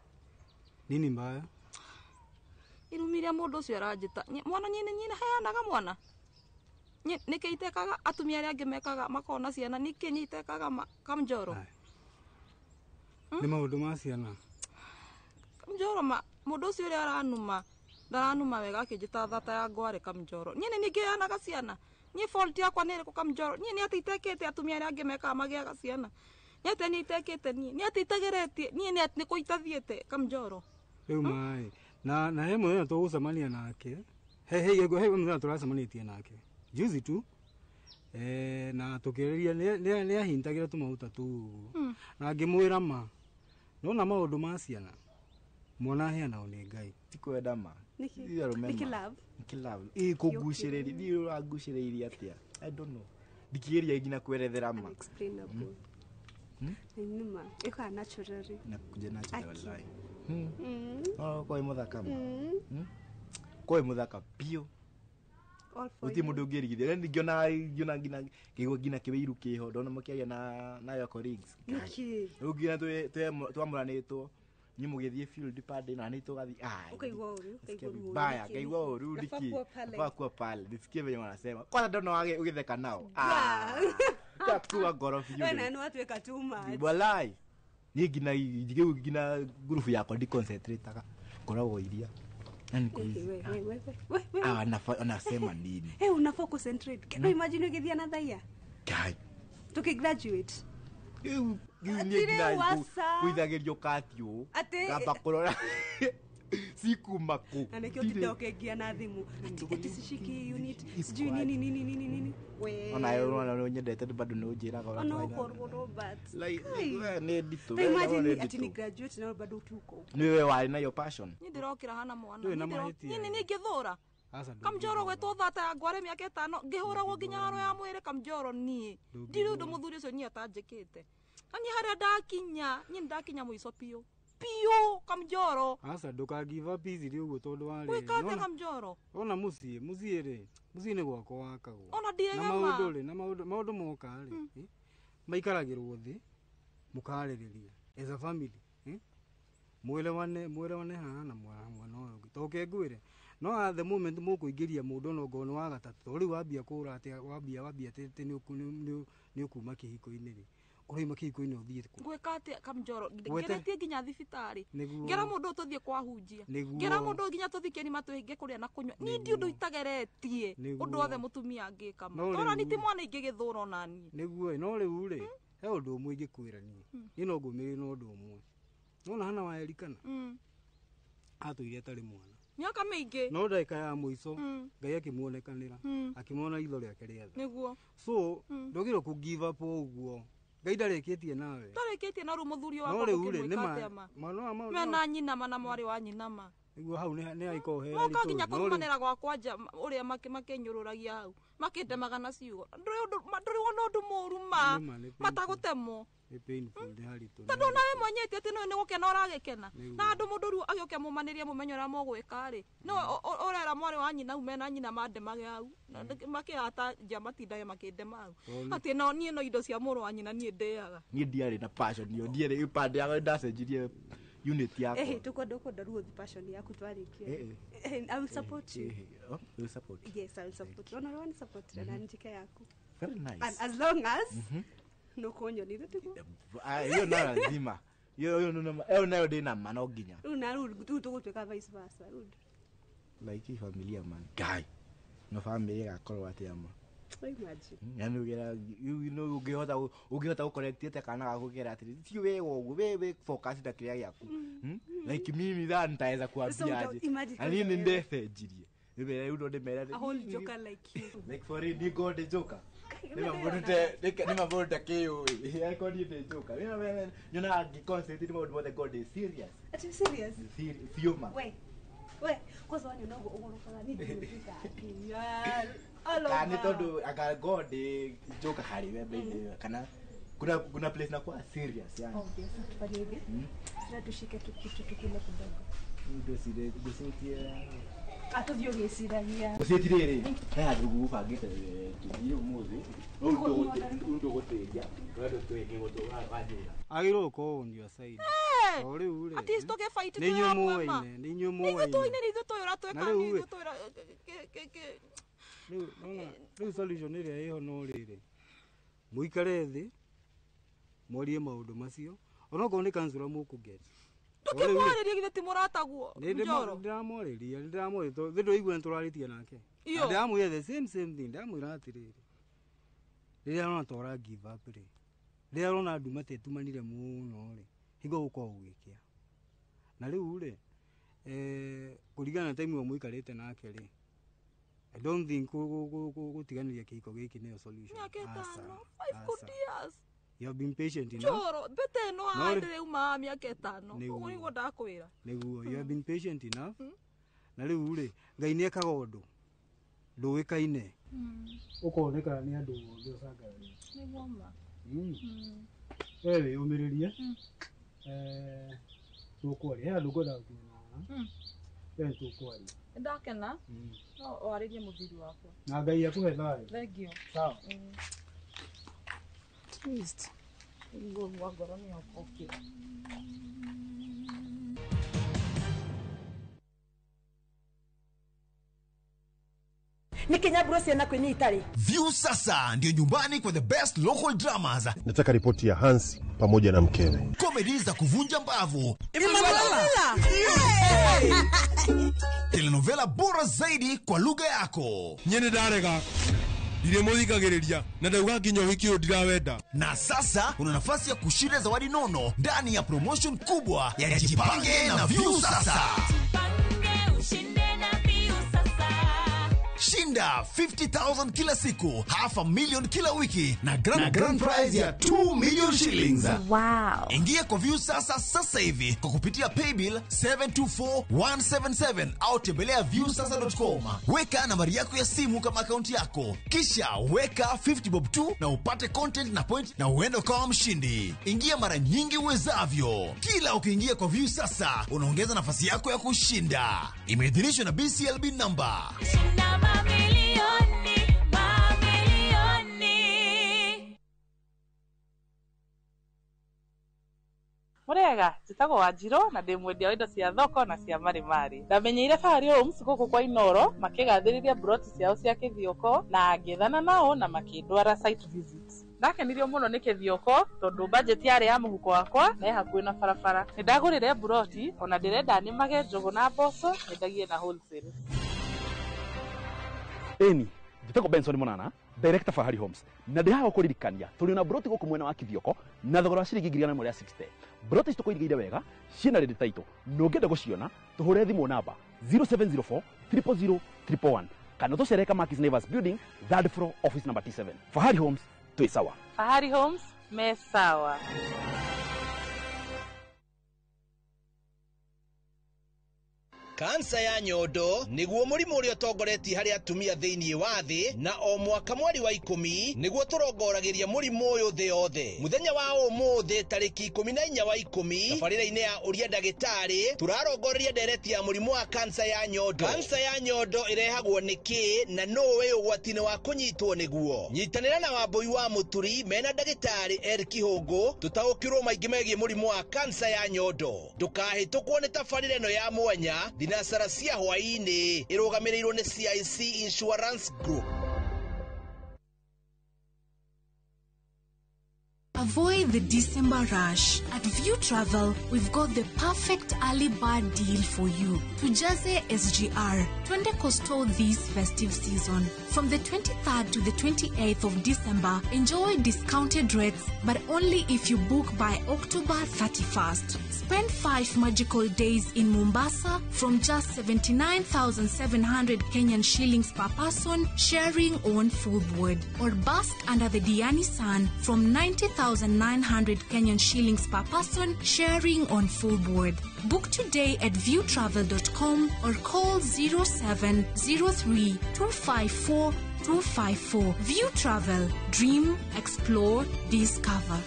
Nini mbaya? Irumi iria mũndũ ũcio aranjĩta mwana niĩ nĩ niĩ heanaga mwana. Nĩkĩ itekaga atumia arĩa angĩ mekaga makona ciana nĩkĩ niĩ itekaga Kamjoro? Nĩ maũndũ ma ciana. Kamjoro ma mũndũ ũcio ũrĩa aranuma ndaranuma wega akĩnjĩta thata ya ngware Kamjoro. Niĩ nĩ niĩ ngĩheanaga ciana. Niĩ fault yakwa nĩ ĩrĩkũ Kamjoro? Niĩ nĩ atĩ itekĩte atumia arĩa angĩ mekaga magĩaga ciana. Nĩ atĩ niĩ itekĩte niĩ. Nĩ atĩ itageretie niĩ nĩ atĩ nĩ kũ itathiĩte Kamjoro. Rĩu maĩ na he mũthenya tũgũcemania nake. He he he mũthenya tũracemanĩtie nake juzi tu na tũkĩrĩria nĩ ahintagĩra tũmaguta tũu ũguo. Na ngĩmwĩra ma nona maũndũ ma ciana mwana aheanagwo nĩ Ngai. Ti kwenda ma. Nĩkĩ? Ithuĩ arũme Nĩkĩ ma. love? Nĩkĩ love? Ĩ kũgucĩrĩria niĩ ũrangucĩrĩirie atĩa? I don't know. Ndikĩgeria nginya kwerethera ma. Unexplainable. Nĩ ma. Ĩkaga naturally. Na kuja natural Aki. wallahi. No kwa mũthaka ma. Kwa mũthaka biũ. All for Gũtirĩ you. mũndũ ũngĩrigithia. Rĩu ngĩona nginya ngĩigua nginya kĩwĩiru kĩho ndona mũkĩaria na your colleagues. Nĩkĩ? Rĩu nginya twamũranĩtwo nyĩ mũgĩthiĩ field pande na nĩ tũgathiĩ ah, Ũkaigua ũru, nasikia ũkaigua ruo, vibaya, nĩkĩ? ngaigua ũru Nafaa nĩkĩ? kuwa pale. Nafaa kuwa pale nisikie venye wanasema kwanza ndona ũgĩtheka nao Ah, ndakua ngoro biũ We rĩu. na nĩ watuĩka too much. Walai niĩ nginya rĩu nginya ngurubu yakwa ndiconcentrataga ngoragwo iria yani We, we, we, we, we, we. Ah, wanasema nini Hey, unafaa concentrate. Can you imagine ũgĩthiĩ na thaia? Ngai Tukigraduate. Rĩu niĩ Atĩrĩ nginya wasa. kũithagĩrio kati ũũ Atĩ- ngamba kũrora cikuma kũ Na nĩkĩo ũtinda ũkĩngia na thimũ. Ati ati sishiki unit, sijui nini nini nini nini. We. ona ona nĩ ũnyendete bado nĩ ũnjĩraga ũrĩa Ona tũraina. ũkorwo no but. Like, Kai. we nĩ nditũ Ta we imagine nĩ ati ni nditũ. graduate na bado tuko. Nĩ we warĩ na your passion Niĩ ndĩrokĩra hana mwana. Ndũrĩ na Niĩ mahĩtia. Niĩ nĩ niĩ ngĩthũra. Aca Kamjoro gwĩtwo thata ya ngware mĩaka ĩtano ngĩhũragwo nginya haro ya mwĩrĩ Kamjoro niĩ. Ndirĩ ũndũ mũthuri ũcio niĩ atanjĩkĩte. Na niĩ harĩa ndakinya, niĩ nĩ ndakinya mũico biũ. Biũ Kamjoro. Aca ndũka give up easily ũguo tondũ wa rĩrĩ. Gwĩka atĩa Nĩwona- Kamjoro? Ona mũciĩ mũciĩ rĩ mũciĩ nĩ gwakwa wakagwo. Ona Na ndirega ma. maũndũ rĩ na maũndũ maũndũ moka rĩ maikaragĩrwo thĩ mũkarĩrĩria as a family mwelewane mwelewane haha na mwena ũyũ ũngĩ toke ngwĩre no at the moment mũkũingĩria mũndũ ona ongorwo nĩ wa gatatũ tondũ rĩu wambia kũra atĩ wambia wambia atĩ nĩ ũkuma kĩhiko-inĩ rĩ ũraima kĩhiko-inĩ ũthiĩ kũ Gwĩka atĩa Kamjoro? Gwete- Ngeretie nginya thibitarĩ. Nĩguo. Ngera mũndũ ũyũ tũthiĩ kwa hunjia. Nĩguo. Ngera mũndũ ũyũ nginya tũthiĩ kĩrima twĩhinge kũrĩa na kũnyua. Niĩ ndi ũndũ itageretie. Nĩguo. Ũndũ wothe mũtumia angĩka ma. No Tondũ rĩu- ni ti mwana ingĩgĩthũra ona niĩ. nĩguo ĩ, no rĩu rĩ he ũndũ ũmwe ingĩkwĩra niĩ niĩ no ngũmĩrĩrie na ũndũ ũmwe nona hana wa Elikana atũire atarĩ mwana Mĩaka mĩingĩ. no ndagĩka ya mũico Ngai akĩmuonekanĩra akĩmuona itho rĩake rĩa tha Nĩguo. so ndũgĩrwo kũ give up ũguo Ngai ndarĩkĩtie nawe Ndarĩkĩtie na rĩu mũthuri no wakwa rĩu rĩ nĩ gũkĩmwĩka ma atĩa ma. ma- no- ma- Mena nyina ma na mwarĩ wa nyina ma. nĩguo hau nĩ agĩkorwo he Moka haritũ nginya rĩ. No rĩu- kũrumanĩra gwakwa nja ũrĩa makĩnyũrũragia hau makĩndemaga na ciugo. Ndũrĩ wona ũndũ mũũru ma Nĩ ma, nĩ painful. matagũtemwo. Nĩ painful, nĩ haritũ. Tondũ nawe mwenyete atĩ nĩ gũkena ũragĩkena. Nĩguo. Na andũ mũndũ rĩu agĩũke mũmanĩrie mũmenye ũrĩa mũgwĩka rĩ. No ũrera mwarĩ wa nyina ume na nyina mandemage hau. Na makĩhata nja matindage makĩndema hau. Tondũ- Atĩ no niĩ no indo cia mũrũ wa nyina niĩ ndĩaga. Niĩ ndiarĩ na passion ĩyo, ndiarĩ pande yakwa, ndacenjirie unit yakwa. Ehe, tukwenda ukwenda ruo passion yaku twarikia. Eh, Eh, I will support you. Eh, oh, you support. Yes, I will support you. Ona wani support na njike yaku. Very nice. And as long as nukunyonire tiguo. Ah, hiyo nayo lazima. Hiyo hiyo no hiyo nayo ndina ma no nginya. Rĩu na rĩu rĩu tũgũtuĩka vice versa rĩu. Like hii familia man. Guy. No family ĩgakorwo atĩa ma. Imagine. Yani ugera you know ungihota guconnect ate kana gaku kera atiri ti wega uguo we focus na kiria giaku. Like mimi tha nitaweza So kuambia aje. imagine Na niĩ kwanza nĩ ndecenjirie. Nĩ rĩu ndo ndĩmere. A whole joker like you. Like for real, ni God the joker. Nĩ maũndũ te nĩ maũndũ ta kĩũĩ. Angĩkorwo niĩ ndĩ joker. Nĩ nyonaga ngĩconcentrate maũndũ mothe God is serious. Ati serious? Biũ ma. We. We, kwanza wanyona ũguo ũgũrũkaga niĩ ndingĩthaka. Kana nĩ tondũ anga God joker harĩ we by the way. Kana kuna place nakuwa serious yani. Obvious, tufanye hivi. Sasa tushike tu kitu tukule kidogo. Ngwĩcirie Atũthiĩ ũgĩciragia. ngwĩcirie rĩrĩ he handũ ngũbangĩte tũthiĩ ũmũthĩ rĩu ndũgũtĩria rwendo twĩngĩ wanjĩra. Agĩrĩirwo gũkorwo on your side. Eh, O rĩu rĩ. At least tũgĩfight Nĩ inyuĩ twĩ hamwe ma. mũwaine, nĩ inyuĩ Nĩ ithuĩ mũwaine. tũine, nĩ ithuĩ tũĩ ũrĩa twĩkaga, Na rĩu nĩ rĩ- ithuĩ tũĩ ũrĩa Rĩu nona rĩu solution ĩrĩa ĩho no rĩrĩ. Mũikare thĩ mwarie maũndũ macio onokorwo nĩ councillor mũkũget. Ndũkĩmwarĩrie githĩ ti mũrataguo Njoro. Ndĩramwarĩria ndĩramwarĩria tondũ thĩ ndũigua nĩtũrarĩtie nake. Iyo. Na ndĩramwĩra the same thing, ndĩramwĩra atĩrĩrĩ rĩrĩa arona ta ũra give up rĩ, rĩrĩa arona nduma ta ĩtumanire mũno rĩ, hingo gũkoragwo gũgĩkĩa. Na rĩu rĩ, kũringana na time ĩyo mũikarĩte nake rĩ, I don't think gũtiganĩria kĩhiko gĩkĩ nĩyo solution. Mĩaka Aca, ĩtano, 5 good aca. years. You have been patient enough. Njoro, mbete ĩno No haha rĩ- ndĩrĩumaga mĩaka ĩtano. Nĩguo. Ũguo nĩguo ndakwĩra. Nĩguo, you have been patient enough. Na rĩu rĩ, Ngai nĩ ekaga ũndũ ndũĩkaine ũkonekana nĩ andũ othe ũcangararĩte. Nĩguo ma. We wĩyũmĩrĩrie. Tũkwaria he handũ ngwendaga gũkinya haha. We nĩtũkwaria. Nĩndakena. No warĩrie mũthuri wakwa. Na Ngai akũhe thayũ. Thank you. Sawa. At least ngũgua ngoro nĩ okĩra. Nĩ kinya ciana kwĩ itarĩ. View sasa ndio nyumbani kwa the best local dramas, Nataka ripoti ya Hans pamoja na mkewe. Comedy za kuvunja mbavu, Emanuela! Telenovela bora zaidi kwa lugha yako. Niĩ nĩ ndarega ndirĩmũthikagĩrĩria na ndauga nginya ũhiki ũyũ ndirawenda. Na sasa una nafasi ya kushinda zawadi nono ndani ya promotion kubwa ya Jipange na View Sasa. Shinda 50,000 kila siku, half a million kila wiki na grand prize ya 2 million shillings. Wow. Ingia kwa View Sasa sasa hivi kwa kupitia paybill 724177 au tembelea viewsasa.com. Weka nambari yako ya simu kama akaunti yako, kisha weka 50 bob tu na upate content na point na uende ukawa mshindi. Ingia mara nyingi uwezavyo. Kila ukiingia kwa View Sasa unaongeza nafasi yako ya kushinda. Imeidhinishwa na BCLB number. Shinda mamilioni, mamilioni. Mũrĩega, njĩtagwo Wanjirũ na ndĩ mwendia wa indo cia thoko na cia marimari. Ndamenyeire Fahari Homes gũkũ kwa Inooro makĩgathĩrĩria mburoti ciao cia Kĩthioko na ngĩethana nao na makĩndwara site visit. Ndakenirio mũno nĩ Kĩthioko tondũ budget yarĩ ya mũhuko wakwa na ĩ hakuhĩ na barabara. Nĩ ndagũrire mburoti ona ndĩrenda nĩmage njũgũ na mboco nyendagie na wholesale. Ĩni njĩtagwo Benson Monana, director Fahari Homes, na ndĩ haha gũkũririkania tũrĩ na broti gũkũ mwena wa Kithioko na thogora wa ciringi 160,000. Broti ici tũkũirigĩire wega ciĩna ready title na ũngĩenda gũciona tũhũre thimũ namba 0704 000 111 kana tũcere Kamakis Neighbors Building, third floor, office number T7. Fahari Homes twĩ sawa. Fahari Homes me sawa. Kansa ya nyondo nĩguo mũrimũ ũrĩa ũtongoretie harĩ atumia thĩinĩ wa thĩ, na o mwaka mweri wa 10 nĩguo tũrongoragĩria mũrimũ ũyũ thĩ yothe. Mũthenya wa ũmũthĩ tarĩki 14 wa 10 tabarĩra-inĩ ya ũria ndagĩtarĩ tũrarongoreria ndereti ya mũrimũ wa kansa ya nyondo. Kansa ya nyondo ĩrehagwo nĩ kĩ na nũũ wĩ ũgwati-inĩ wa kũnyitwo nĩguo? Nyitanĩra na Wambũi wa Mũturi mena ndagĩtarĩ Eric Kihũngũ tũtaũkĩrwo maingĩ megiĩ mũrimũ wa kansa ya nyondo. Ndũkahĩtũkwo nĩ tabarĩra ĩno ya mwanya thinacara cia hwaĩ-inĩ ĩrũgamĩrĩirwo nĩ CIC Insurance Group. Avoid the December rush. At View Travel, we've got the perfect early bird deal for you. Tujaze SGR, twende Coastal this festive season. From the 23rd to the 28th of December, enjoy discounted rates, but only if you book by October 31st. Spend 5 magical days in Mombasa from just 79,700 Kenyan shillings per person, sharing on full board. Or bask under the Diani sun from 90,900 Kenyan shillings per person, sharing on full board. Book today at viewtravel.com or call 0703 254 254. View Travel. Dream, explore, discover.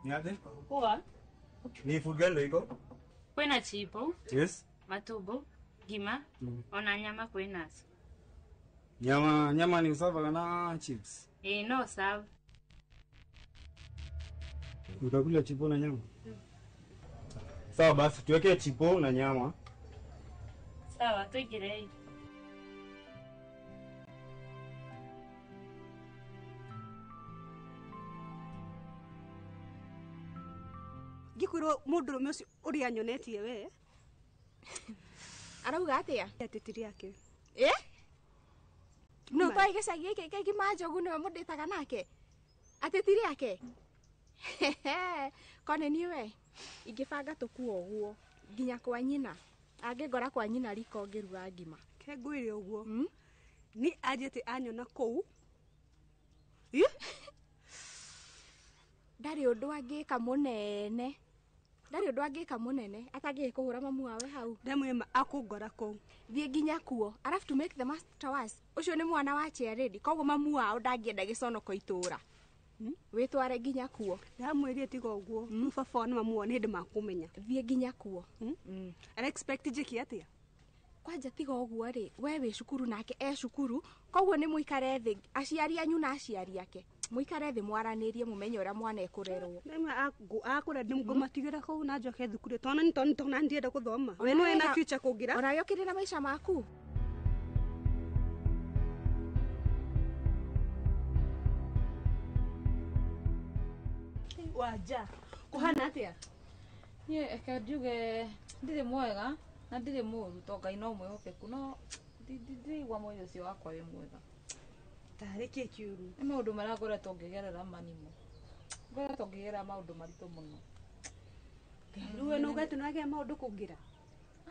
Niaje? Poa. Ni food gani iko? Kwina chipo. Yes. Matubo, gima, ona nyama kwinazo. Nyama ni usava kana chips? No serve. Utakula chipo na nyama? Sawa basi tuweke chipo na nyama. Sawa, tuigire. Ngikwirwo mundurume ucio uria nyonetie we arauga atia ati ti riake no twai gicagi giki kaingĩ ma njogu niwe mũndĩtaga nake atĩ ti rĩake kone niĩ we ingĩbanga tũkuo ũguo nginya kwa nyina angĩngora kwa nyina riko ngĩruga ngima ke ngwĩre ũguo ni anjie atĩ anyona kũu ndarĩ ũndũ angĩka mũnene atangĩkũhũra mamu wawe hau ndamwĩma akũngora kũu thiĩ nginya kuo arafu to make the master worse ũcio nĩ mwana wa chairlady koguo mamu wao ndangĩenda gĩconoko itũra wĩtware nginya kuo ndamwĩrie tiga ũguo baba wao na mamu wao nĩ hĩndĩ makũmenya thiĩ nginya kuo ara expect njĩke atĩa kwanja tiga ũguo rĩ we wĩ cukuru nake e cukuru koguo nĩ mũikare thĩ aciari anyu na aciari ake mũikare thĩ mwaranĩrie mũmenye ũrĩa mwana ekũrerwo akũra ngũmatigĩra kũu na njoke thukuru tondũ tondũ ndienda gũthoma we nĩwe na future kũngira onawe ũkĩrĩ na maica maku wanja kũhana atĩa niĩ eke njuge ndirĩ mwega na ndirĩ mũru to Ngai no mwĩhokeku no ndiraigua mwĩrĩ ũcio wakwa wĩ mwega tarĩ kĩ kĩũru nĩ maũndũ marĩa ngoretwo ngĩgerera manimo ngoretwo ngĩgerera maũndũ maritũ mũno rĩu we nĩuga atĩ nĩwagĩa maũndũ kũngĩra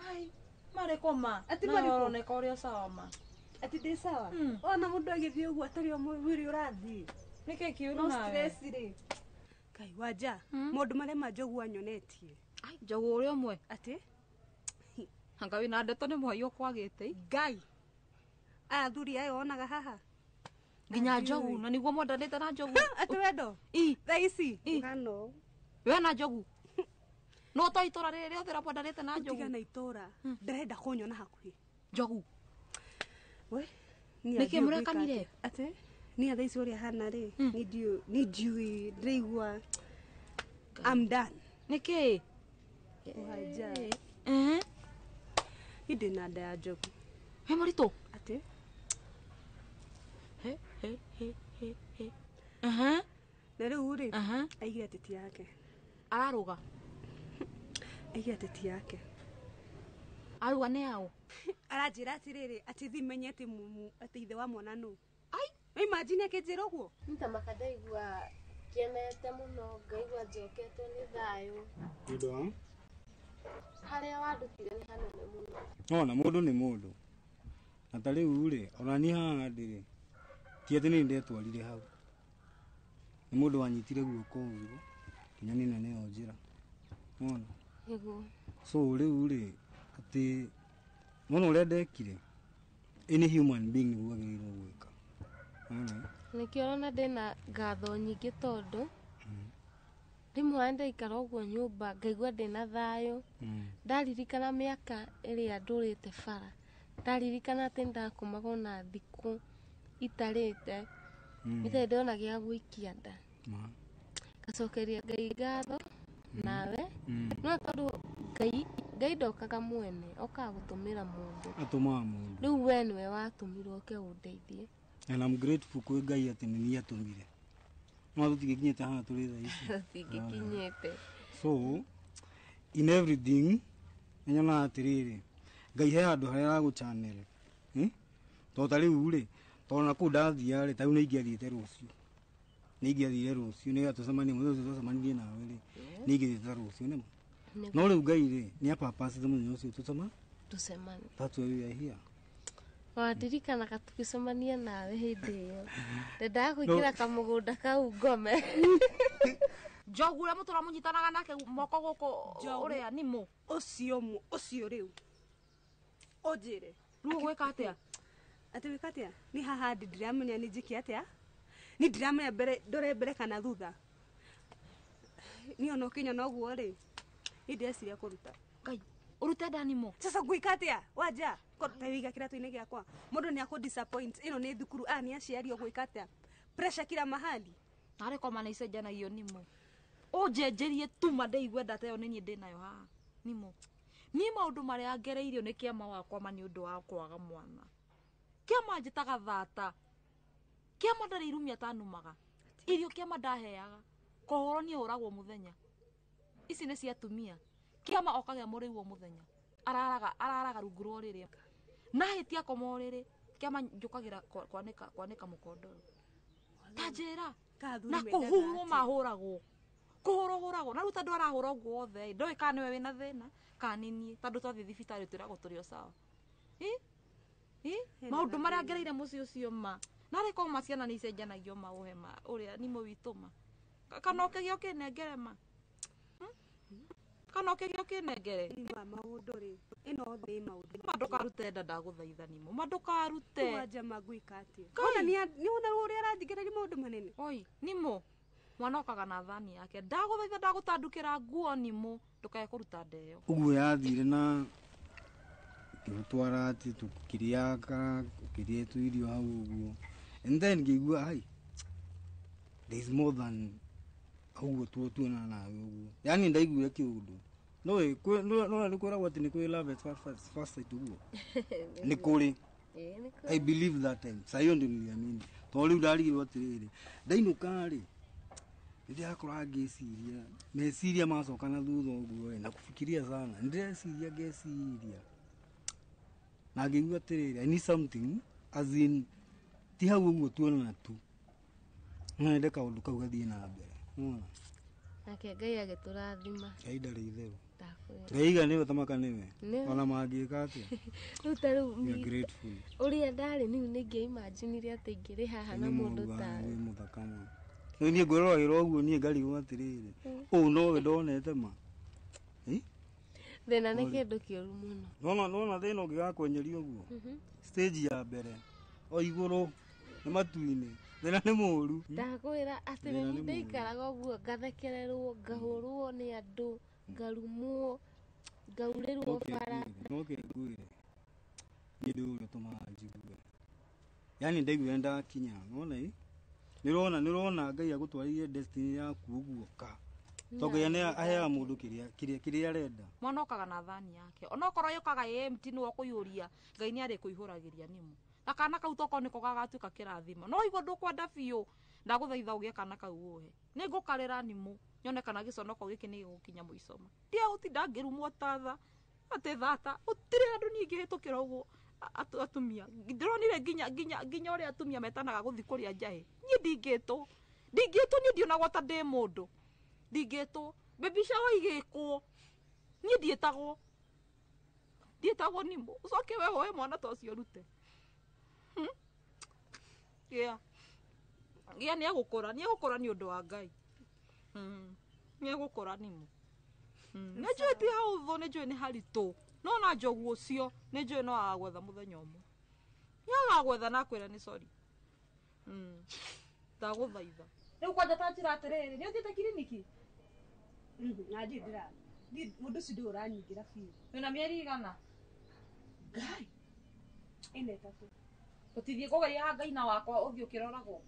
ai marĩkũ ma Atĩ marĩkũ? ũroneka ũrĩa sawa ma atĩ ndĩ sawa ona mũndũ agĩthiĩ ũguo atarĩ o mwĩrĩ ũrathiĩ nĩkĩ kĩũru no nawe stress rĩ Ngai wanja maũndũ marĩa ma njogu anyonetie ai njogu ũrĩa ũmwe atĩ anga wĩna ndeto nĩ mũhai ũkwagĩte Ngai aya athuri aya wonaga haha nginya njogu na niguo mwendanĩte na njogu atĩ wendo thaa ici ngano we na njogu no to itũra rĩrĩ rĩothe ũrĩa mwendanĩte na njogu tiga na itũra ndĩrenda kũnyona hakuhĩ njogu we Nĩkĩ mũrekanire? atĩ niĩ thaa ici ũrĩa hana rĩ niĩ ndiũĩ ndĩraigua I'm done nĩkĩ wanja niĩ ndĩ na nda ya njogu he mũritũ atĩ he he he he he na rĩu rĩ aigire atĩ ti yake ararũga aigire atĩ ti yake aruga nĩ aũ aranjĩra atĩrĩrĩ atĩ thi menye atĩ atĩ ithe wa mwana nũ ai imagine akĩnjĩra ũguo Nitamaka ndaigua ngenete mũno Njoketwo nĩ thayũ. Nĩ ũndũ wa Harĩa wandutire nĩ hanene mũno. Ona mũndũ nĩ mũndũ. Na ta rĩu rĩ, ona niĩ haha ndĩ rĩ, ti atĩ nĩ ndetwarire hau. Nĩ mũndũ wanyitire guoko ũguo, nginya niĩ na nĩyo njĩra. Wona? Nĩguo. So rĩu rĩ, atĩ wona ũrĩa ndekire, any human being nĩguo agĩrĩirwo gwĩka. Wona? Nĩkĩo ũrona ndĩna ngatho nyingĩ tondũ rĩmwe ona ndaikara ũguo nyũmba ngaigua ndĩna thayũ. Ndaririkana mĩaka ĩrĩa ndũrĩte bara, ndaririkana atĩ nĩndakomaga ona thikũ itarĩte, itarĩ ndona gĩa gũikia nda. Ngacokeria Ngai ngatho nawe, no tondũ Ngai ndokaga mwene, okaga gũtũmĩra mũndũ. Atũmaga mũndũ. Rĩu we nĩwe watũmirwo ũke ũndeithie. And I'm grateful kwĩ Ngai atĩ nĩ niĩ atũmire. No tũtingĩkinyĩte haha tũrĩ thaa ici. Tũtingĩkinyĩte. So, in everything, nĩnyonaga atĩrĩrĩ, Ngai he handũ harĩa aragũ channel. Tondũ ta rĩu rĩ, tondũ na kũu ndathiaga rĩ, ta rĩu nĩ ingĩathiĩte rũciũ. Nĩ ingĩathire rũciũ nĩgetha tũcemanie mũthenya ũcio twacemanirie nawe rĩ, nĩ ingĩthiĩte rũciũ nĩma. No rĩu Ngai rĩ, nĩ apapacĩte mũthenya ũcio tũcemanie. That's why we are here. Wandirikanaga tũgĩcemania nawe hĩndĩ ĩyo. Ndendaga kũingĩra kamũgũnda kau ngome. Njogu ũrĩa mũtũra mũnyitanaga nake moko gũkũ ũrĩa nĩ mũ. Ũcio ũcio rĩu. Ũnjĩre. Rĩu ũgwĩka atĩa? Atĩ gwĩka atĩa? Nĩ haha ndĩ ndiramenya nĩ njĩke atĩa. Nĩ ndiramenya mbere ndore mbere kana thutha. Niĩ ona ũkĩnyona ũguo rĩ, niĩ ndĩreciria kũruta. Ngai, ũrute nda nĩ mũ? Sasa ngwĩka atĩa? Wanja, ta wĩiga kĩratũ-inĩ gĩakwa. Mũndũ nĩ akũ disappoint. Ĩno nĩ thukuru, aya nĩ aciari ũgwĩka atĩa? Pressure kila mahali. Narĩ koma nĩ icenjanagio nĩ mũ. Ũnjenjerie tuma ndĩigue nda ta ĩyo nĩ niĩ ndĩnayo haha. Nĩ mũ. Niĩ maũndũ marĩa ngereirio nĩ kĩama wakwa ma nĩ ũndũ wa kwaga mwana. Kĩama njĩtaga thata. Kĩama ndarĩ irumi atanumaga. Irio kĩama ndaheaga. Kũhũrwo niĩ hũragwo mũthenya. Ici nĩ cia atumia. Kĩama okagĩa mũrĩu o mũthenya. Araraga rungu rwa ũrĩrĩ. Na hĩtia koma ũrĩrĩ, kĩama njũkagĩra kwanĩka mũkondoro. Ta njĩra. Na kũhurwo mahũragwo. Kũhũrwo hũragwo. Na rĩu tondũ arahũra ũguo othe, ndoĩ kana nĩwe wĩna thĩna, kana nĩ niĩ. Tondũ twathiĩ thibitarĩ twĩragwo tũrĩ o sawa. Maũndũ marĩa ngereire mũciĩ ũcio ma. Narĩ korwo ma ciana nĩ icenjanagio ma ũhe ma ũrĩa nĩ mũ witũ ma. Kana ũkĩgĩa ũkĩnengere ma. Kana ũkĩgĩa ũkĩnengere. Ma maũndũ rĩ, ĩno thĩ maũndũ. Ma ndũkarute nda ndagũthaitha nĩ mũ. Ma ndũkarute. Wanja ma ngwĩka atĩa? Ona nĩ ona ũrĩa aranjingĩrĩria maũndũ manene. Oi, nĩ mũ. Mwana okaga na thani yake. Ndagũthaitha ndagũtandukĩra nguo nĩ mũ. Ndũkae kũruta nda ĩyo. Ũguo yathire na ngĩgũtwara atĩ tũkĩrĩaga, ũkĩrĩa tũirio hau ũguo. And then ngĩigua hai, there is more than ũguo tuonana nawe ũguo. Yaani ndaiguire kĩũndũ. No nĩ kwĩragwo atĩ nĩ kũrĩ love at first sight ũguo. Nĩ kũrĩ. I believe that time. Saa hiyo ndio niliamini. Tondũ rĩu ndarigirwo atĩrĩrĩ, ndainũka rĩ, nĩndĩrakora ngĩciria, meciria macoka na thutha ũguo rĩ, na kufikiria sana. Nĩndĩreciria ngeciria. Na ngĩigua atĩrĩrĩ, I need something as in ti hau ũguo tuonana tu. No nyende kaũndũ kau gathiĩ na mbere. Wona? Nake Ngai agĩtũrathima. Ngai ndarĩ itherũ. Ndakwĩra. Ngai iga nĩwe tamaka nĩwe. Nĩwe. Ona mangĩka atĩa. Rĩu ta rĩu We are grateful. Ũrĩa ndarĩ nĩu nĩingĩimaginire atĩ ingĩrĩ haha na Nĩ mũndũ mũndũ tawe. wĩ mũthaka mũno. Rĩu niĩ ngwĩroragĩra ũguo niĩ ngarigwo atĩrĩrĩ, ũũ nowe ndonete ma. Thĩna nĩ kĩndũ kĩũru mũno. Nona thĩna ũngĩgakwenyeria ũguo. Stage ya mbere, o igũrũ nĩ matu-inĩ. Thĩna nĩ mũũru. Ndakwĩra atĩ Thĩna nĩ nĩ mũũru. ndaikaraga ũguo ngathekererwo, ngahũrwo nĩ andũ, ngarumwo, ngaurĩrwo bara. No kĩnguire. Niĩ ndĩ ũrĩa ũtũmaga njigue. Yaani ndaiguire ndakinya, nĩwona ĩ? Nĩũrona Ngai agũtwarĩire destiny yaku ũguo ka. Tondũ Ngai nĩ aheaga mũndũ kĩrĩa arenda. Mwana okaga na thani yake. Onokorwo yũkaga ĩ empty nĩwe ũkũiyũria, Ngai nĩ arĩkũihũragĩria nĩmo. Na kana kau tokorwo nĩko gagatuĩka kĩrathimo. No igua ndũkwenda biũ, ndagũthaitha ũgĩe kana kau ũhe. Nĩngũkarĩra nĩmũ, nyone kana gĩconoko gĩkĩ nĩgĩgũkinya mũico ma. Ndiagũtinda ngĩrumwo ta tha, atĩ thata, gũtirĩ handũ niĩ ingĩhĩtũkĩra ũguo atumia. Ndĩronire nginya ũrĩa atumia metanaga gũthiĩ kũrĩa njahĩ. Niĩ ndingĩtwo. Ndingĩtwo niĩ ndionagwo ta ndĩ mũndũ. Ndingĩtwo. Baby shower igĩkwo. Niĩ ndiĩtagwo. Ndiĩtagwo nimũ. Ũcoke we woe mwana ta ũcio ũrute. Gĩa. Gĩa nĩ egũkũra, nĩ egũkũra nĩ ũndũ wa Ngai. Nĩ egũkũra nimũ. Nĩ njũĩ ti haũthũ, nĩ njũĩ nĩ haritũ. No na njogu ũcio nĩ njũĩ no agagwetha mũthenya ũmwe. Nĩ agagwetha na akwĩra nĩ sorry. Ndagũthaitha. Rĩu kwanja ta njĩra atĩrĩrĩ, nĩ ũthiĩte kiriniki? Na ndiĩ ndĩra. Mũndũ ũcio ndũĩ ũranyingĩra biũ. Wĩna mĩeri igana? Ngai. Ĩna ĩtatũ. Tũtithiĩ kũgeria Ngai na wakwa ũthiĩ ũkĩroragwo.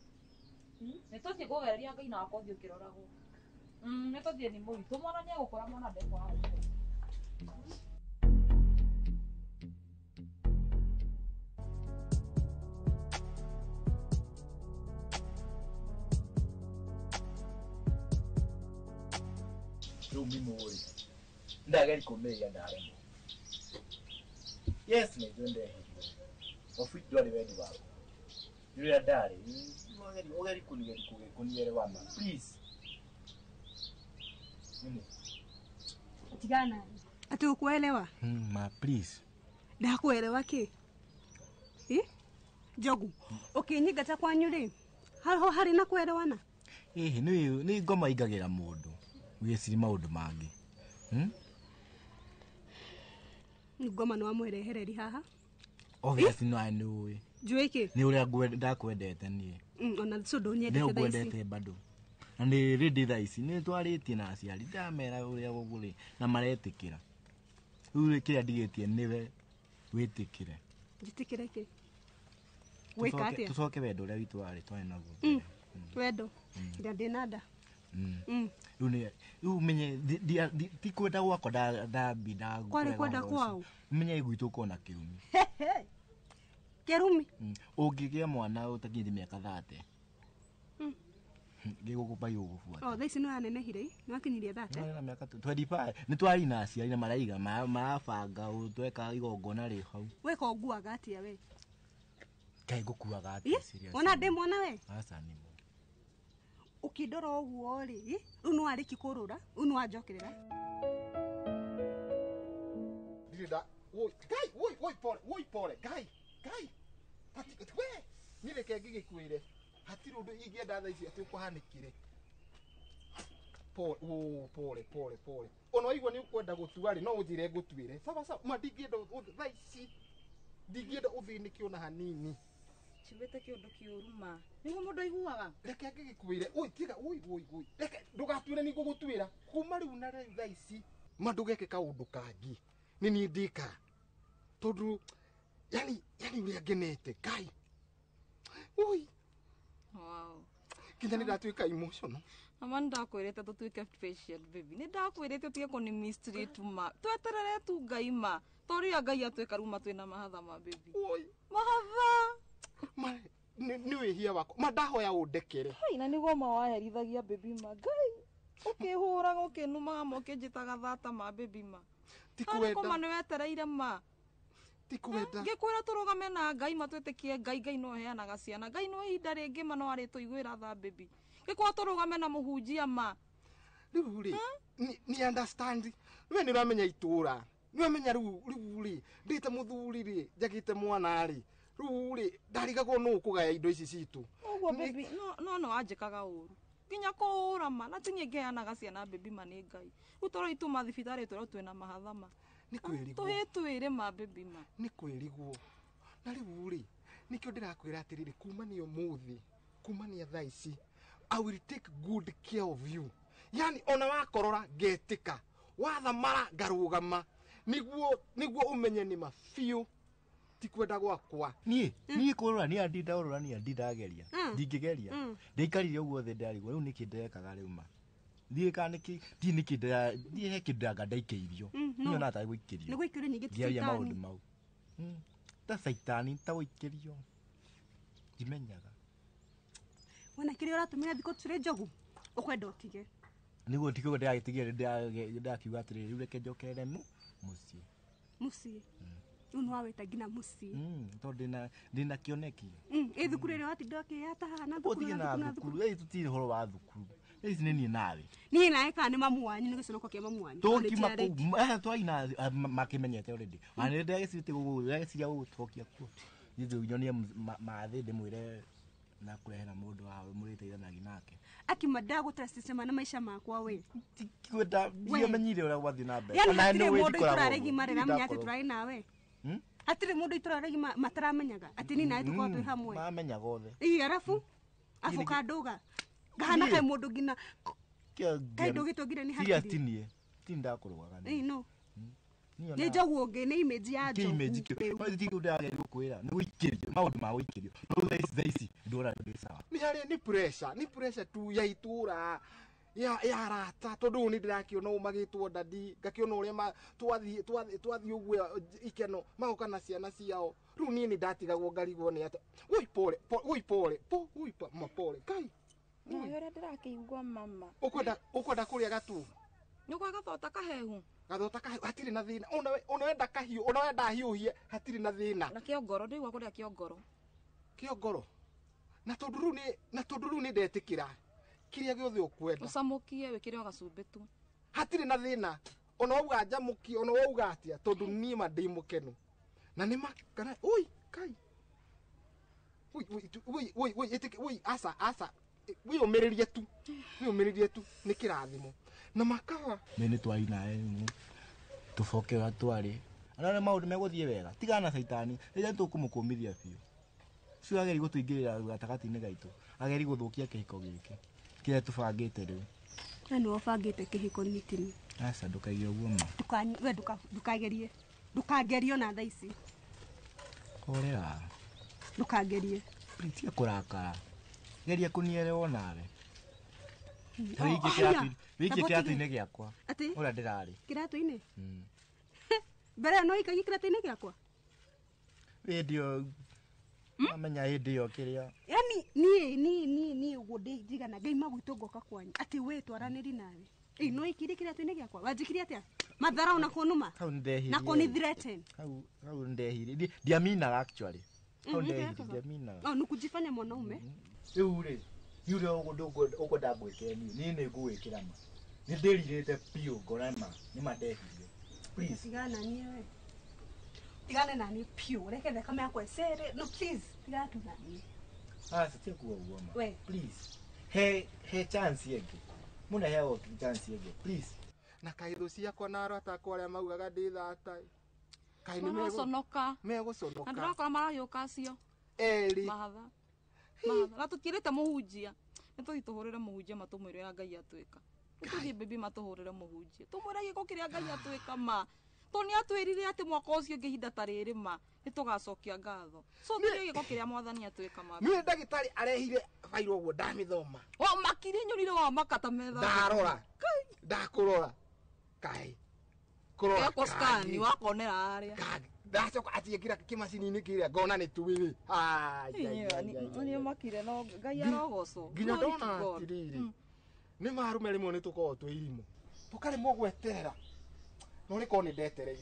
Nĩ tũthiĩ kũgereria Ngai na wakwa ũthiĩ ũkĩroragwo. Nĩ tũthiĩ nĩ mũritũ mwana nĩ egũkũra mwana ndekwaga gũkũra. Rĩu mimũ rĩ ndageri kũmĩria ndaremwo. Yes, nĩ njũĩ ndehirie. Of which ndwarĩ wendi wakwa. Nĩ ũrĩa ndarĩ. Ũgeri kũnigeri kũnielewa ma. Please. Mimi. Tigana. Ati ukuelewa? Ma please. Ndakuelewa ki? Njogu, ũkĩnyingata kwanyu rĩ, ho harĩ na kuelewana? Ĩhĩ, nĩ ngoma ingagĩra mũndũ. Wĩciri maũndũ mangĩ. Ngoma nĩ wamwerehereri haha? Obviously no nĩũĩ. Njũĩ kĩ? Nĩ ũrĩa ndakwendete niĩ. Ona ũcio ndũnyendete thaa ici. Nĩ ngwendete bado. Na nĩ ready thaa ici nĩ twarĩtie na aciari ndamera ũrĩa gũgũrĩ na maretĩkĩra. Rĩu kĩrĩa ndigĩtie nĩwe wĩtĩkĩre. Njĩtĩkĩre kĩ? Gwĩka atĩa? Tũcoke wendo ũrĩa witũ warĩ twarĩ naguo. Wendo. Nda ndĩna nda. Rĩu rĩu menye ti kwenda gwakwa ndambi Kwarĩ kwenda kwao? Menye gwitũ kona kĩrumi. Kĩrumi? Ũngĩgĩa mwana ũtakinyĩtie mĩaka 30. Gĩgũkũpa gĩgũgũbuata. Oh, thaa ici nĩ wanenehire, nĩ wakinyirie 30? Na mĩaka 25. Nĩ twari na aciari na maraiga marabanga tweka igongona rĩ hau. We ko nguaga atĩa we? Kaĩ ngũkuaga atĩa serious? Wona ndĩ mwana we? Aca nĩ mo. Ũkĩndora ũguo rĩ, rĩu nĩ warĩki kũrũra, rĩu nĩ wanjokerera. Ndirĩ nda, woi, Ngai, woi, woi, pole, woi, pole, Ngai, Ngai. We, niĩ reke ngĩgĩkwĩre. Hatirĩ ũndũ ingĩenda thaa ici atĩ ũkũhanĩkĩre. Pole, pole, pole, pole. Ona waigua nĩ ũkwenda gũtua rĩ, no ũnjĩre ngũtuĩre. Sawa sawa, ma ndingĩenda thaa ici ndingĩenda ũthĩnĩke ona hanini. Njiguĩte kĩũndũ kĩũru ma. Nĩguo mũndũ aiguaga. Reke ngĩgĩkwĩre, oi tiga, oi oi oi. Reke ndũgatuĩre nĩ ngũgũtuĩra. Kuma rĩu na rĩu thaa ici ma ndũgeke kaũndũ kangĩ. Nĩ niĩ ndĩkaga. Tondũ yani ũrĩa ngenete, Ngai. Oi. Wow. Kinya nĩ ndatuĩka emotional. Ama nĩ ndakwĩrĩte tũtuĩke patient baby. Nĩ ndakwĩrĩte ũtige kũni mistreat ma. Tweterere tu Ngai ma. Tũrĩa Ngai atwĩka rĩu ma twĩna mahatha ma baby. Oi. Mahatha. Ma nĩ wĩhia wakwa. Ma ndahoya ũndekere. Hai na nĩguo ma waherithagia baby ma. Ngai. Ũkĩhũraga ũkĩnumaga ma ũkĩnjĩtaga thata ma baby ma. Ti kwenda. Ma nĩ wetereire ma. Ti kwenda. Ngĩkwĩra tũrũgame na Ngai ma twĩtĩkie Ngai, Ngai no heanaga ciana. Ngai no ihinda rĩngĩ ma no arĩtũiguĩra tha baby. Ngĩkwĩra tũrũgame na mũhunjia ma. Rĩu rĩ, ni understand. We nĩ ũramenya itũra. Nĩ ũramenya rĩu rĩ, ndĩte mũthuri rĩ, njagĩte mwana rĩ. Rĩu rĩ, ndarigagwo nũ ũkũgaya indo ici citũ. Ũguo baby, no no wanjĩkaga ũru. Nginya kũũra ma, na ti niĩ ngeanaga ciana baby ma nĩ Ngai. Rĩu tũrĩ ituma thibitarĩ tũrĩa twĩna mahatha ma. Nĩ kwĩrigwo. Tũhĩ twĩrĩ ma baby ma. Nĩ kwĩrigwo. Na rĩu rĩ, nĩkĩo ndĩrakwĩra atĩrĩrĩ, kumania ũmũthĩ, kumania thaa ici, I will take good care of you. Yani ona wakorora ngetĩka, wathamara ngarũgama, nĩguo ũmenye nĩ ma biũ ti kwenda gwakwa. Niĩ kũrora niĩ ndindaũrora niĩ ndindageria. Ndingĩgeria. Ndaikarire ũguo thĩ ndarigwo rĩu nĩkĩ ndĩrekaga rĩu ma. Ndiĩ kana nĩkĩ, ndiĩ nĩkĩ ndiĩ he kĩndũ ndanga ndaikĩirio. Niĩ ona atarĩ gũikĩrio. Nĩ gũikĩrio nyingĩ ti Ngĩaria caitani. maũndũ mau. Ta caitani ta gũikĩrio. Ndimenyaga. Wona kĩrĩa ũratũmĩra thikũ tũrĩ njogu, ũkwenda ũtige. Nĩguo tikĩguo ndĩragĩtigire ndĩrakiuga atĩrĩrĩ, rĩu reke njokerere mũciĩ. Mũciĩ? Rĩu nĩ wawĩta nginya mũciĩ. Tondũ ndĩna kĩoneki. Ĩ thukuru ĩrĩa watinda ũkĩyata haha na thukuru Ũtige na na thukuru na thukuru. Ĩ tũtirĩ ũhoro wa thukuru. Ici nĩ niĩ nawe. Niĩ nawe kana nĩ mamu wanyu nĩ gĩconoko kĩa mamu wanyu. Tũkiuma kũu twaina makĩmenyete already. Ona nĩ ndagĩcirĩtie ndagĩciria gũgũcokia kuo. Nĩ nyonie mathĩ ndĩmwĩre na kũrehera mũndũ wa mũrĩteithanagia nake. Akima ndagũtrust na maica makwa we. Kwenda ndiamenyire ũrĩa gwathiĩ na mbere. Yani hatirĩ mũndũ itũra rĩgima rĩramenya atĩ tũrarĩ nawe. Hatirĩ mũndũ itũra rĩgima mataramenyaga atĩ niĩ nawe tũkoragwo twĩ hamwe. Mamenyaga othe. Ii arabu abu kanduga ngahana kaĩ mũndũ nginya kaĩ ndũgĩtwo nginya nĩ hakiri. Ti niĩ ti ndakũrũgaga niĩ. No. Nĩ njogu ũngĩ nĩ image ya njogu. Image kĩ. No ti ndagĩrĩirwo gũkwĩra nĩ gũikĩrio maũndũ ma gũikĩrio. No thaa ici ndũra ndĩ sawa. Nĩ harĩa nĩ pressure tu ya itũra ya arata tondũ nĩ ndĩrakĩona ũũ magĩtwo dadi ngakĩona ũrĩa twathiĩ ũguo ikeno magoka na ciana ciao. Rĩu niĩ nĩ ndatigagwo ngarigwo nĩ atĩ woi pole woi pole woi mapole kai. Nawe ũrĩa ndĩrakĩigua mama. Ũkwenda kũrĩa gatu? Nĩ kwa gathota kahehu. Gathota kahehu hatirĩ na thĩna. Ona wenda kahiũ ona wenda hiũhie hatirĩ na thĩna. Na kĩongoro ndĩigua kũrĩa kĩongoro. Kĩongoro. Na tondũ rĩu nĩ ndetĩkĩra kĩrĩa gĩothe ũkwenda. Ũcamũkie wĩkĩre o gacumbĩ tu. Hatirĩ na thĩna. Ona wauga njamũkie ona wauga atĩa tondũ niĩ ma ndĩ mũkenu. Na nĩ ma kana oi kai. Oi oi oi oi ĩtĩkĩ oi aca aca wĩyũmĩrĩrie tu. Wĩyũmĩrĩrie tu nĩ kĩrathimo. Na makawa. Nĩ nĩ twaina tũboke ũrĩa twarĩ. Ona maũndũ megũthiĩ wega. Tigana na caitani rĩrĩa tũkũmũkũmithia biũ. Ũcio ageri gũtũingĩrĩra gatagatĩ-inĩ gaitũ. Ageri gũthũkia kĩhiko gĩkĩ. Kĩrĩa tũbangĩte rĩu. Na nĩwe ũbangĩte kĩhiko niĩ ti niĩ. Aca ndũkaige ũguo ma. We ndũkagerie. Ndũkangerie ona thaa ici. Horera. Ndũkangerie. Tiga kũrakara. Geria kũnielewa nawe. Wĩikie kĩratũ-inĩ gĩakwa. Ũrĩa ndĩrarĩ. Kĩratũ-inĩ? Mbere ĩyo no wĩikagie kĩratũ-inĩ gĩakwa? Hĩndĩ ĩyo amenya hĩndĩ ĩyo kĩrĩa. Yani niĩ ũguo ndĩ njigana ngaima gwitũ ngoka kwanyu atĩ we twaranĩri nawe. Ĩ no wĩikirie kĩratũ-inĩ gĩakwa? Wanjĩkire atĩa? Matharau na kũnuma? Hau nĩndehirie. Na kũni threaten. Hau nĩndehirie. Ndiaminaga actually. Hau ndehirie ndiaminaga. Oh, nĩkujifanya mwanaume? Rĩu rĩ nĩ ũrĩa ũkwenda ngwĩke niĩ niĩ nĩ ngũgwĩkĩra ma. Nĩ ndĩrirĩte biũ ngona ma nĩ ma ndehirie. Please. Tigana na niĩ we. Tigana na niĩ biũ reke thakame yakwa ĩcere. No please tigana tu na niĩ. Aca tiga kuuga ũguo ma. We. Please. He chance ĩngĩ. Mũnaheagwo chance ĩngĩ. Please. Na kaĩ thũ ciakwa na arata akwa arĩa maugaga ndĩ thata. Kaĩ nĩ maraconoka. Megũconoka. Na ndĩrakora maragĩũka acio. Erĩ. Mahatha. Na tũtirĩte mũhunjia. Nĩ tũthiĩ tũhũrĩre mũhunjia matũmwĩre ũrĩa Ngai atwĩka. Tũthiĩ baby matũhũrĩre mũhunjia. Tũmwĩre gĩko kĩrĩa Ngai atwĩka ma. Tondũ nĩ atwĩrire atĩ mwaka ũcio ũngĩ ihinda ta rĩrĩ ma nĩ tũgacokia ngatho. So tũrĩe gĩko kĩrĩa mwathani atwĩka ma. Niĩ ndagĩtarĩ arehire bairũ ũguo ndamĩthoma. Wa makire nyonire wa makata metha. Ndarora. Ndakũrora. Kai. Kũrora. Geko scan wakonera harĩa. Ndacoka atiĩkĩra kĩmacini-inĩ kĩrĩa ngona nĩ tuwĩrĩ. Nĩ makire no Ngai arogocwo. Nginya ndona atĩrĩrĩ. Nĩ marume rĩmwe nĩ tũkoragwo twĩ irimũ. Tũkaremwo gweterera. No nĩ korwo nĩ ndetereire.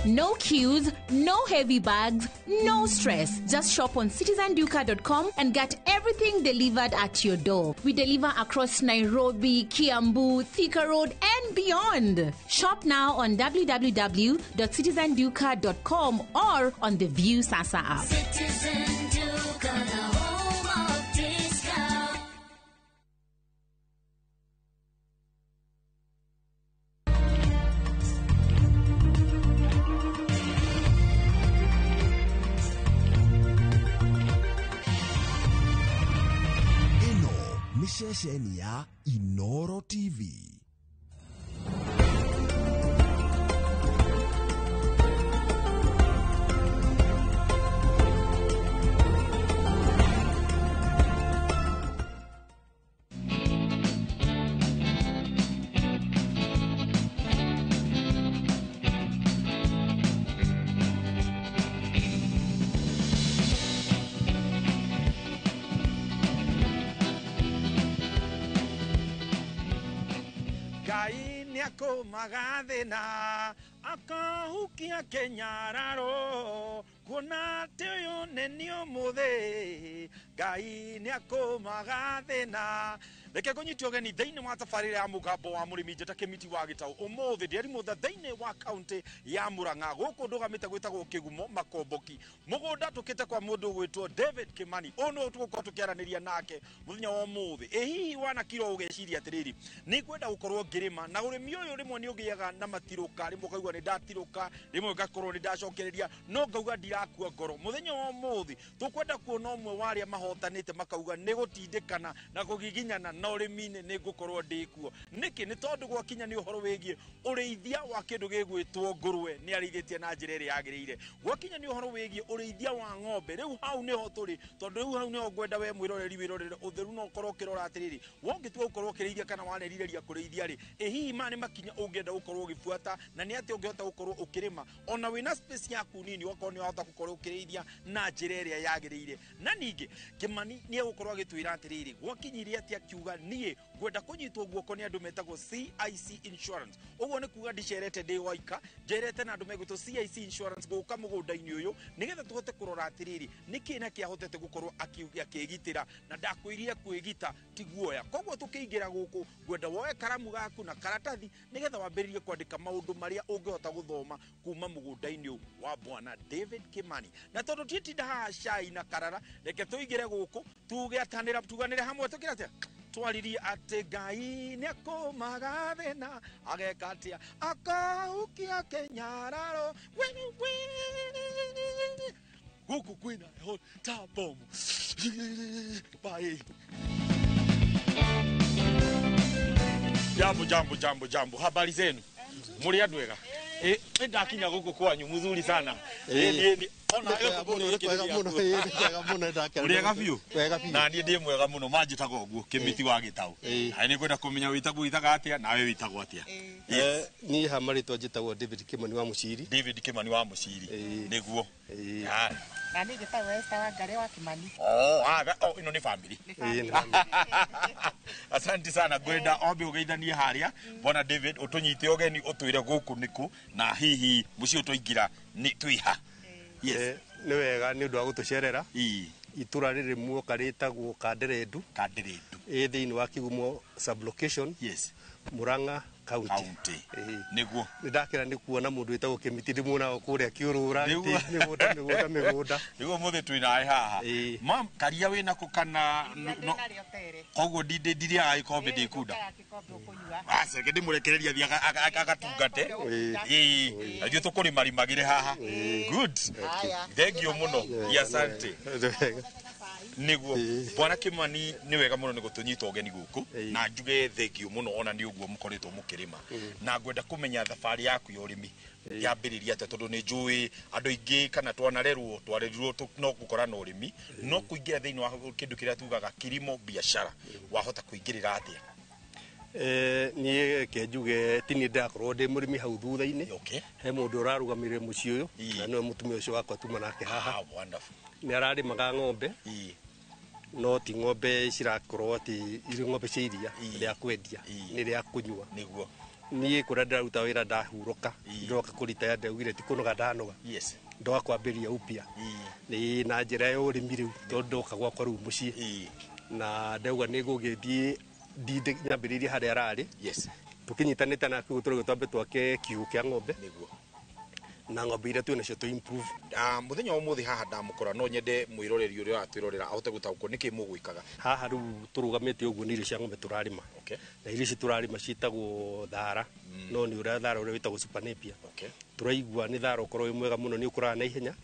No queues, no heavy bags, no stress. Just shop on citizenduka.com and get everything delivered at your door. We deliver across Nairobi, Kiambu, Thika Road, and beyond. Shop now on www.citizenduka.com or on the View Sasa app. Citizen Duka, the home of discount. Nĩ ceceni ya Inoro TV. Nĩakũmaga thĩna akahukia kĩnyararo kuona atĩ ũyũ nĩ niĩ ũmũthĩ Ngai nĩakũmaga thĩna. Reke ngũnyite ũgeni thĩinĩ wa tabarĩra ya mũgambo wa mũrĩmi njĩta Kĩmiti wa Gĩtaũ. Ũmũthĩ ndĩrĩ mũtha thĩinĩ wa kaunti ya Murang'a gũkũ ndũgamĩte gwĩtagwo Kĩgumo Makomboki mũgũnda tũkĩte kwa mũndũ ũgwĩtwo David Kimani. Ũyũ nĩwe tũgũkorwo tũkĩaranĩria nake mũthenya wa ũmũthĩ. Ĩ hihi wanakirwo ũgeciria atĩrĩrĩ, nĩ ngwenda gũkorwo ngĩrĩma, na ũrĩmi ũyũ rĩmwe nĩ ũgĩaga na matirũka, rĩmwe ũkaigua nĩ ndatirũka, rĩmwe ngakorwo nĩ ndacokereria, no ngauga ndirakua ngoro. Mũthenya wa ũmũthĩ tũkwenda kuona ũmwe wa arĩa mahotanĩte makauga nĩ gũtindĩkana na kũgiginyana na ũrĩmi-inĩ nĩ ngũkorwo ndĩkuo. Nĩkĩ? Nĩ tondũ gwakinya nĩ ũhoro wĩgiĩ ũrĩithia wa kĩndũ gĩgwĩtwo ngũrwe nĩ arĩithĩtie na njĩra ĩrĩa yagĩrĩire. Gwakinya nĩ ũhoro wĩgiĩ ũrĩithia wa ng'ombe, rĩu hau nĩho tũrĩ, tondũ rĩu hau nĩho ngwenda we mwĩroreri wĩrorere ũtheru na ũkorwo ũkĩrora atĩrĩrĩ, wongĩtua gũkorwo ũkĩrĩithia kana wanerirĩria kũrĩithia rĩ, ĩ hihi maya nĩ makinya ũngĩenda gũkorwo ũgĩbuata na nĩ atĩa ũngĩhota gũkorwo ũkĩrĩma ona wĩna space yaku nini ũgakorwo nĩ wahota gũkorwo ũkĩrĩithia na njĩra ĩrĩa yagĩrĩire. Na ningĩ Kimani nĩ egũkorwo agĩtwĩra atĩrĩrĩ, gwakinyire atĩa akiuga niĩ ngwenda kũnyitwo guoko nĩ andũ metagwo CIC Insurance. Ũguo nĩ kuga ndicerete ndĩ waika, njerete na andũ megwĩtwo CIC Insurance gũka mũgũnda-inĩ ũyũ nĩgetha tũhote kũrora atĩrĩrĩ nĩkĩ na kĩahotete gũkorwo akĩgitĩra, na ndakwĩrire kwĩgita ti guoya. Koguo tũkĩingĩra gũkũ ngwenda woe karamu gaku na karatathi nĩgetha wambĩrĩrie kwandĩka maũndũ marĩa ũngĩhota gũthoma kuma mũgũnda-inĩ ũyũ wa bwana David Kimani. Na tondũ titinda haha cai na karara, reke tũingĩre gũkũ tuge atanĩra tuganĩre hamwe tũkĩra atĩa twaririe atĩ Ngai nĩakũmaga thĩna ageka atĩa akahukia kĩnyararo gũkũ kwĩna heho ta bomu. Bye. Jambo jambo jambo jambo, habari zenu? Muri andũ ega? Ndakinya gũkũ kwanyu mũthuri sana. Ũrĩega biũ? Na niĩ ndĩ mwega mũno, manjĩtaga ũguo Kĩmiti wa Gĩtaũ. Na nĩ ngwenda kũmenya wĩtagwo wĩtaga atĩa nawe wĩtagwo atĩa? Niĩ ha marĩtwa njĩtagwo David Kimani wa Mũciri. David Kimani wa Mũciri nĩguo. Na niĩ njĩtagwo Esther Wangari wa Kimani. Oh, ĩno nĩ family. Asante sana, ngwenda ombe ũgeithanie harĩa bwana David, ũtũnyite ũgeni ũtwĩre gũkũ nĩkũ na hihi mũciĩ ũyũ twaingĩra nĩ twĩha. Yes. Nĩ wega nĩ ũndũ wa gũtũcerera. Itũra rĩrĩ muoka rĩtagwo Kanderendu. Kanderendu. Ĩ thĩinĩ wa Kigumo sublocation. Yes. Murang'a County. Nĩguo. Nĩ ndakena nĩ kuona mũndũ wĩtagwo Kĩmiti ndĩmuonaga kũrĩa kĩũrũra mĩgũnda mĩgũnda mĩgũnda. Nĩguo mũthĩ twĩ nawe haha. Mam, karia wĩnako kana koguo ndirĩaga gĩkombe ndĩkunda. Aca reke ndĩmũrekererie athiĩ agatungate. Ĩĩ, ithuĩ tũkũrĩmarĩmagĩre haha. Good. Thengiũ mũno. Asante. Nĩguo bwana Kimani, nĩ wega mũno nĩ gũtũnyita ũgeni gũkũ na njuge thengiũ mũno ona nĩ ũguo mũkoretwo mũkĩrĩma, na ngwenda kũmenya thabarĩ yaku ya ũrĩmi yambĩrĩria atĩa, tondũ nĩ njũĩ andũ aingĩ kana twanarerwo twarerirwo no gũkora na ũrĩmi, no kũingĩra thĩinĩ wa kĩndũ kĩrĩa tugaga kilimo biashara wahota kũingĩrĩra atĩa? Niĩ reke njuge ti niĩ ndĩrakorwo ndĩ mũrĩmi hau thutha-inĩ. He mũndũ ũrarũgamĩrĩire mũciĩ ũyũ na nĩwe mũtumia ũcio wakwa tuma nake haha. Nĩ ararĩmaga ng'ombe, no ti ng'ombe cirakorwo atĩ irĩ ng'ombe cia iria rĩa kwendia, nĩ rĩa kũnyua. Nĩguo. Niĩ kũrĩa ndĩraruta wĩra ndahurũka, ndoka kũritaya ndaugire ti kũnoga ndanoga, ndoka kwambĩrĩria upya nĩ na njĩra ya ũrĩmi rĩu, tondũ ndoka gwakwa rĩu mũciĩ na ndauga nĩ ngũgĩthiĩ ndinde nyambĩrĩrie harĩa ararĩ. Tũkĩnyitanĩte nake ũguo tũrauga twambe twake kiugũ kĩa ng'ombe na ng'ombe iria twĩ nacio tũ improve. Mũthenya wa ũmũthĩ haha ndamũkora, no nyende mwĩroreri ũrĩa ũratwĩrorera ahote gũtaũkwo nĩkĩ mũgwĩkaga. Haha rĩu tũrũgamĩte ũguo nĩ irio cia ng'ombe tũrarĩma. Na irio ici tũrarĩma ciĩtagwo thara, no nĩ ũrĩa thara ũrĩa wĩtagwo super napier. Tũraigua nĩ thara ũkorwo wĩ mwega mũno, nĩ ũkũraga na ihenya,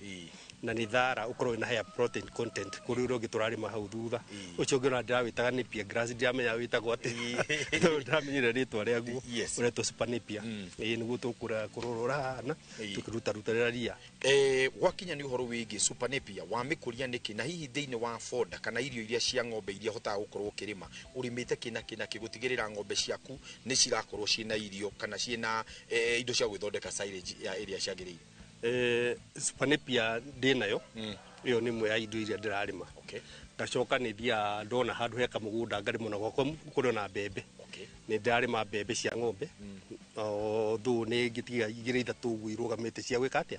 na nĩ thara ũkorwo wĩna higher protein content kũrĩ ũrĩa ũngĩ tũrarĩma hau thutha. Ũcio ũngĩ ona ndĩrawĩtaga napier grass, ndiramenya wĩtagwo atĩa, tondũ ndĩramenyire rĩtwa rĩaguo, ũretwo super napier. Ĩĩ nĩguo tũkũrora ũrahana tũkĩrutaruta ria. Gwakinya nĩ ũhoro wĩgiĩ super napier wamĩkũria nĩkĩ, na hihi thĩinĩ wa foda kana irio iria cia ng'ombe iria hotaga gũkorwo ũkĩrĩma ũrĩmĩte kĩ na kĩ na kĩ gũtigĩrĩra ng'ombe ciaku nĩ cirakorwo ciĩna irio kana ciĩna indo cia gwĩthondeka silage ya ĩrĩa ciagĩrĩire? Super napier ndĩ nayo, ĩyo nĩ ĩmwe ya indo iria ndĩrarĩma. Ngacoka nĩ thiaga ndona handũ he kamũgũnda ngarĩma na gwakwa kũrĩ ona mbembe. Nĩ ndĩrarĩma mbembe cia ng'ombe, though nĩ ngĩtiga igĩrĩ ithatũ ũguo irũgamĩte cia gwĩka atĩa,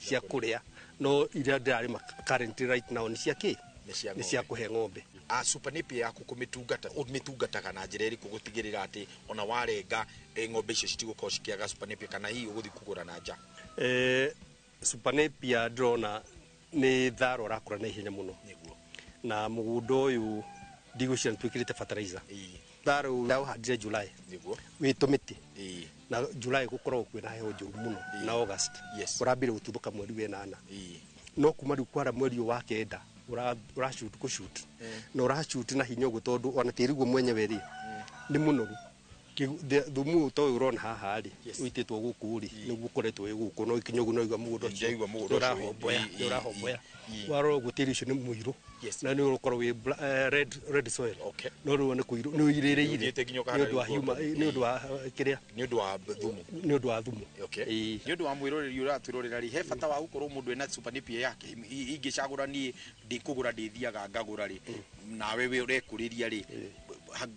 cia kũrĩa, no iria ndĩrarĩma currently right now nĩ cia kĩ? Nĩ Nĩ cia kũhe ng'ombe. A Super Napier yaku kũmĩtungata, ũmĩtungataga na njĩra ĩrĩkũ gũtigĩrĩra atĩ ona warenga ng'ombe icio citigũkorwo cikĩaga Super Napier, kana hihi ũgũthiĩ kũgũra na nja? Super Napier ndĩrona nĩ thara ũrakũra na ihenya mũno, na mũgũnda ũyũ ndigwĩciria nĩ twĩkĩrĩte fertilizer. Thara ũyũ ndaũhandire July wĩ tũmĩtĩ, na July gũkoragwo kwĩna heho njũru mũno, na August ũrambire gũtuthũka mweri wa ĩnana, no kuma rĩu kwara mweri ũyũ wa kenda ũrashoot kũshoot na ũrashoot na hinya ũguo, tondũ ona tĩri guo mwenyewe rĩ nĩ mũnoru. Thumu ũyũ ta ũyũ ũrona haha rĩ, ũitĩtwo gũkũ rĩ, nĩguo ũkoretwo wĩ gũkũ, no ikinya ũguo no igua mũgũnda ũcio Ndaigua mũgũnda ũcio nĩũrahomboya, nĩũrahomboya. Warora ũguo tĩri ũcio nĩ mũirũ na nĩ ũgũkorwo wĩ red soil, no rĩu nĩ kũirũ, nĩ ũirĩrĩire Ũthiĩte nginya ũkahanda nĩ ũndũ wa rĩu huma, nĩ ũndũ wa kĩrĩa, nĩ ũndũ wa thumu, nĩ ũndũ wa thumu. Nĩ ũndũ wa mwĩroreri ũratwĩrorera rĩ, he bata wa gũkorwo mũndũ ena Super Napier yake? Ingĩcagũra niĩ ndikũgũra, ndĩthiaga ngagũra rĩ, nawe we ũrekũrĩria rĩ,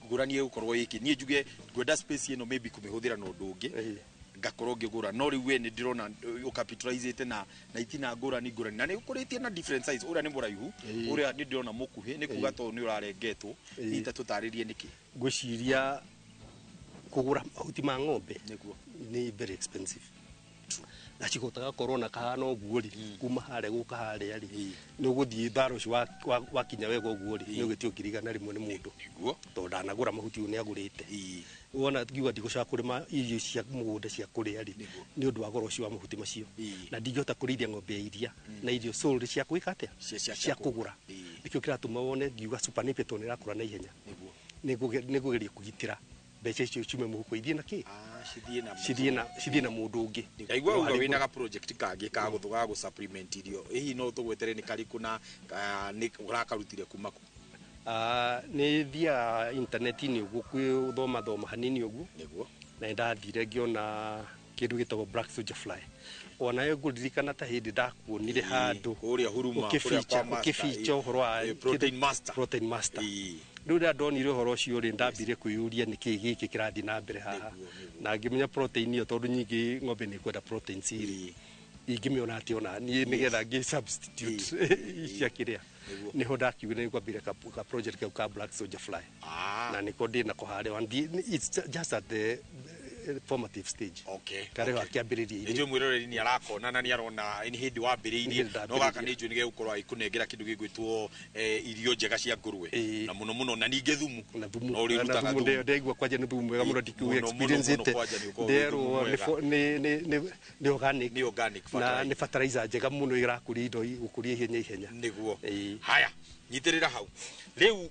ngũrani ĩgũkorwo ĩkĩ? Niĩ njuge ngwenda space ĩno maybe kũmĩhũthĩra na ũndũ ũngĩ, ngakorwo ngĩgũra, no rĩu we nĩ ndĩrona ũcapitalizĩte na itina ngũrani ngũrani, na nĩ ũkũrĩtie na different size. Ũrĩa nĩ mũraihu, ũrĩa nĩ ndĩrona mũkuhĩ, nĩ kuga tondũ nĩ ũrarengetwo. Hihi ta tũtarĩrie nĩkĩ? Ngwĩciria kũgũra mahuti ma ng'ombe nĩ very expensive, gaciko ta gakorwo na kahana ũguo rĩ, kuma harĩa gũka harĩa rĩ, nĩ ũgũthiĩ thara ũcio wakinya wega ũguo rĩ, nĩ ũgĩtio 100,000 nĩ mũndũ, tondũ ndanagũra mahuti ũyũ nĩ agũrĩte. Wona ngiuga ndigũcoka kũrĩma irio cia mũgũnda cia kũrĩa rĩ, nĩ ũndũ wa goro ũcio wa mahuti macio, na ndingĩhota kũrĩithia ng'ombe ya iria na irio solely cia gwĩka atĩa, cia kũgũra. Nĩkĩo kĩratũma wone ngiuga Super Napier tondũ nĩ ĩrakũra na ihenya, nĩ ngũgeria kũgitĩra mbeca icio ciume mũhuko ithiĩ na kĩ, cithiĩ na mũndũ ũngĩ. Ndaigua uga wĩna ga project kangĩ ka gũthũ ga gũ supplement irio, hihi no tũgwetere nĩ karĩkũ na nĩ ũrakarutire kuma kũ? Nĩ thiaga intaneti-inĩ ũguo kwĩthoma thoma hanini ũguo, na nĩ ndathire ngĩona kĩndũ gĩtagwo black soldier fly. Onayo ngũririkana ta hĩndĩ ndakuonire handũ kũrĩa Huruma, kũrĩa kwa Master, ũkĩficha ũhoro wa Protein Master. Protein Master. Rĩu rĩrĩa ndonire ũhoro ũcio rĩ, ndambire kwĩyũria nĩkĩĩ gĩkĩ kĩrathiĩ na mbere haha, na ngĩmenya protein ĩyo, tondũ nyingĩ ng'ombe nĩ ikwenda proteins rĩ, ingĩmĩona atĩ ona niĩ nĩgetha ngĩ substitute cia kĩrĩa, nĩho ndakiugire nĩ ngwambire ka project kau ka black soldier fly, na nĩko ndĩ nako harĩa. It's just at the formative stage, karĩ akĩambĩrĩria. Nĩ njũĩ mwĩroreri nĩ arakona na nĩ arona nĩ hĩndĩ wambĩrĩirie, no gaka nĩ njũĩ nĩ gegũkorwo agĩkũnengera kĩndũ gĩgwĩtwo irio njega cia ngũrwe, na mũno mũno na ningĩ thumu. Na thumu. No ũrĩrutaga thumu. Ndaigua kwanja nĩ thumu mwega mũno, ndikiuga Mũno, mũno, experience mũno ĩte kwanja nĩ ũkoragwo wĩ nderwo thumu nĩ mwega. nĩ organic, Nĩ organic na fertilizer. nĩ fertilizer njega mũno, ĩrakũria indo gũkũria ihenya ihenya. Nĩguo. Haya, nyitĩrĩra hau rĩu,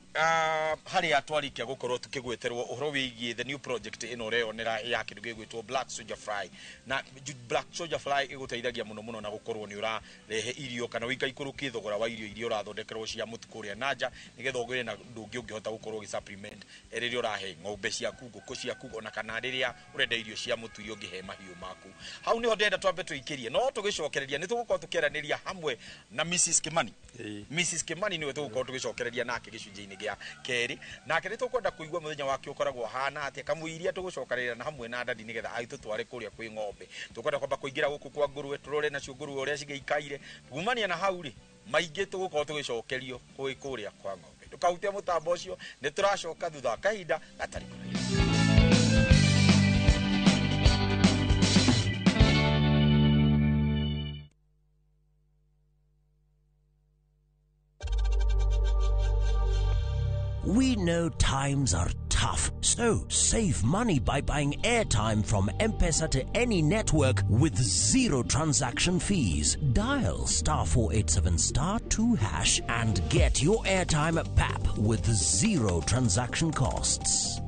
harĩa twarĩkia gũkorwo tũkĩgweterwo ũhoro wĩgiĩ the new project ĩno ũreyonera ya kĩndũ gĩgwĩtwo black soldier fly. Na black soldier fly ĩgũteithagia mũno mũno na gũkorwo nĩ ũrarehe irio kana ũikaikũrũkie thogora wa irio iria ũrathondekerwo cia mũtu kũrĩa na nja, nĩgetha ũgĩre na ũndũ ũngĩ ũngĩhota gũkorwo ũgĩ supplement rĩrĩa ũrahe ng'ombe ciaku, ngũkũ ciaku, ona kana rĩrĩa ũrenda irio cia mũtu iria ũngĩhe mahiũ maku. Hau nĩho ndĩrenda twambe tũikĩrie, no tũgĩcokereria nĩ tũgũkorwo tũkĩaranĩria hamwe na Mrs Kimani. Mrs Kimani nĩwe tũgũkorwo tũgĩcokereria nake gĩcunjĩ-inĩ gĩa kerĩ, nake nĩ tũkwenda kũigua mũthenya wake ũkoragwo hana atĩa, kamũiria tũgũcokanĩrĩra na hamwe na dadi nĩgetha agĩtũtware kũrĩa kwĩ ng'ombe. Tũkwenda kwamba kũingĩra gũkũ kwa ngũrwe, tũrore nacio ngũrwe ũrĩa cigĩikaire. Kumania na hau rĩ, maingĩ tũgũkorwo tũgĩcokerio kwĩ kũrĩa kwa ng'ombe. Ndũkahutie mũtambo ũcio, nĩ tũracoka thutha wa kahinda gatarĩ kũraihu. We know times are tough, so save money by buying airtime from M-Pesa to any network with zero transaction fees. Dial *487 *2# and get your airtime at PAP with zero transaction costs.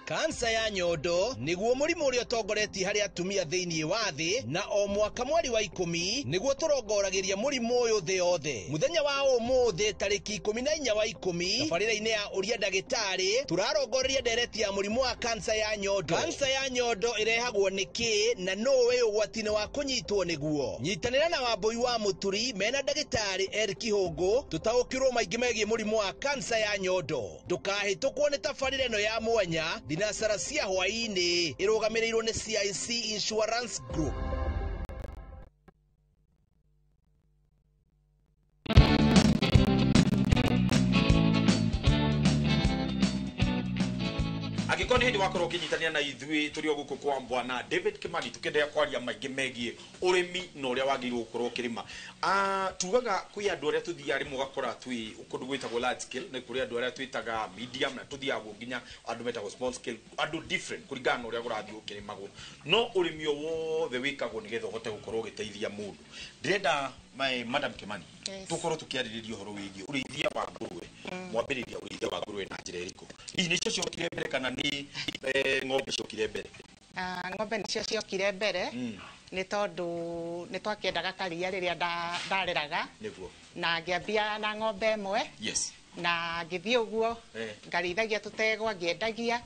Kansa ya nyondo nĩguo mũrimũ ũrĩa ũtongoretie harĩ atumia thĩinĩ wa thĩ, na o mwaka mweri wa 10 nĩguo tũrongoragĩria mũrimũ ũyũ thĩ yothe. Mũthenya wa ũmũthĩ tarĩki 14 wa 10 tabarĩra-inĩ ya ũria ndagĩtarĩ tũrarongoreria ndereti ya mũrimũ wa kansa ya nyondo. Kansa ya nyondo ĩrehagwo nĩ kĩ na nũũ wĩ ũgwati-inĩ wa kũnyitwo nĩguo? Nyitanĩra na Wambũi wa Mũturi mena ndagĩtarĩ Eric Kihũngũ tũtaũkĩrwo maingĩ megiĩ mũrimũ wa kansa ya nyondo. Ndũkahĩtũkwo nĩ tabarĩra ĩno ya mwanya thinacara cia hwaĩ-inĩ ĩrũgamĩrĩirwo nĩ CIC Insurance Group. Angĩkorwo nĩ hĩndĩ wakorwo ũkĩnyitanĩra na ithuĩ tũrĩ o gũkũ kwa Bwana David Kimani tũkĩenderea kwaria maingĩ megiĩ ũrĩmi na ũrĩa wagĩrĩirwo gũkorwo ũkĩrĩma. Tugaga kwĩ andũ arĩa tũthiaga rĩmwe ũgakora twĩ kũndũ gwĩtagwo large scale, na kũrĩ andũ arĩa twĩtaga medium, na tũthiaga nginya andũ metagwo small scale, andũ different kũringana na ũrĩa kũrathiĩ gũkĩrĩmagwo. No ũrĩmi o wothe wĩkagwo nĩgetha ũhote gũkorwo ũgĩteithia mũndũ. Ndĩrenda Madam Kimani tũkorwo tũkĩarĩrĩria ũhoro wĩgiĩ ũrĩithia wa ngũrwe. Mwambĩrĩria ũrĩithia wa ngũrwe na njĩra ĩrĩkũ? Hihi nĩcio ciokire mbere kana nĩ ng'ombe ciokire mbere? Ng'ombe nĩcio ciokire mbere nĩ tondũ nĩ twakĩendaga karia rĩrĩa ndareraga. Nĩguo. Na ngĩambia na ng'ombe ĩmwe. Yes. Na ngĩthiĩ ũguo ngarĩithagia tũtegwa ngĩendagia,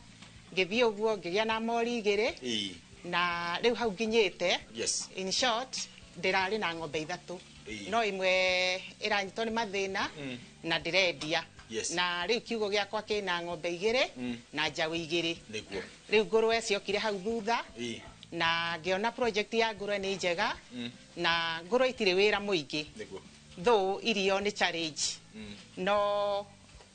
ngĩthiĩ ũguo ngĩgĩa na mori 2. Na rĩu hau nginyĩte. Yes. In short ndĩrarĩ na ng'ombe 3. No ĩmwe ĩranyitwo nĩ mathĩna na ndĩrendia. Yes. Na rĩu kiugo gĩakwa kĩna ng'ombe 2 na njaũ 2. Nĩguo. Rĩu ngũrwe ciokire hau thutha. Na ngĩona project ya ngũrwe nĩ njega. Na ngũrwe itirĩ wĩra mũingĩ. Nĩguo. Though irio nĩ challenge. No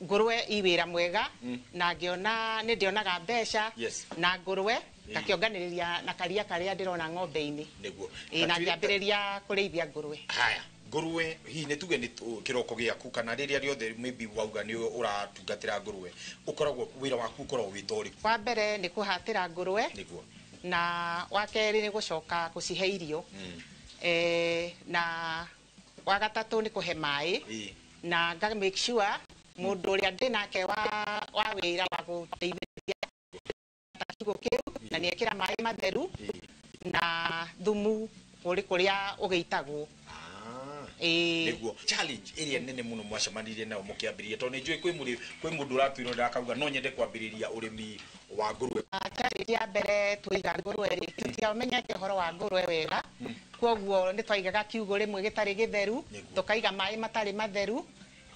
ngũrwe i wĩra mwega. Na ngĩona nĩ ndĩonaga mbeca. Yes. Na ngũrwe ngakĩonganĩrĩria na karia karĩa ndĩrona ng'ombe-inĩ. Nĩguo. Na ngĩambĩrĩria kũrĩithia ngũrwe. Haya, ngũrwe hihi nĩ tuge nĩ kĩroko gĩaku kana rĩrĩa rĩothe maybe wauga nĩ ũratungatĩra ngũrwe, ũkoragwo wĩra waku ũkoragwo wĩ ta ũrĩkũ? Wa mbere nĩ kũhatĩra ngũrwe. Nĩguo. Na wa kerĩ nĩ gũcoka gũcihe irio. Na wa gatatũ nĩ kũhe maĩ. Na nga make sure mũndũ ũrĩa ndĩ nake wa wĩra wa gũteithĩrĩria kiugo kĩu na nĩ ekĩra maĩ matheru na thumu kũrĩ kũrĩa ũgĩitagwo. Nĩguo. Challenge ĩrĩa nene mũno mwacemanirie nayo mũkĩambĩrĩria, tondũ nĩ njũĩ kwĩ mũndũ ũratwĩrorera akauga no nyende kwambĩrĩria ũrĩmi wa ngũrwe. Challenge ya mbere twaiga ngũrwe rĩ, tũtiamenyete ũhoro wa ngũrwe wega, kwoguo nĩ twaigaga kiugo rĩmwe gĩtarĩ gĩtheru, tũkaiga maĩ matarĩ matheru,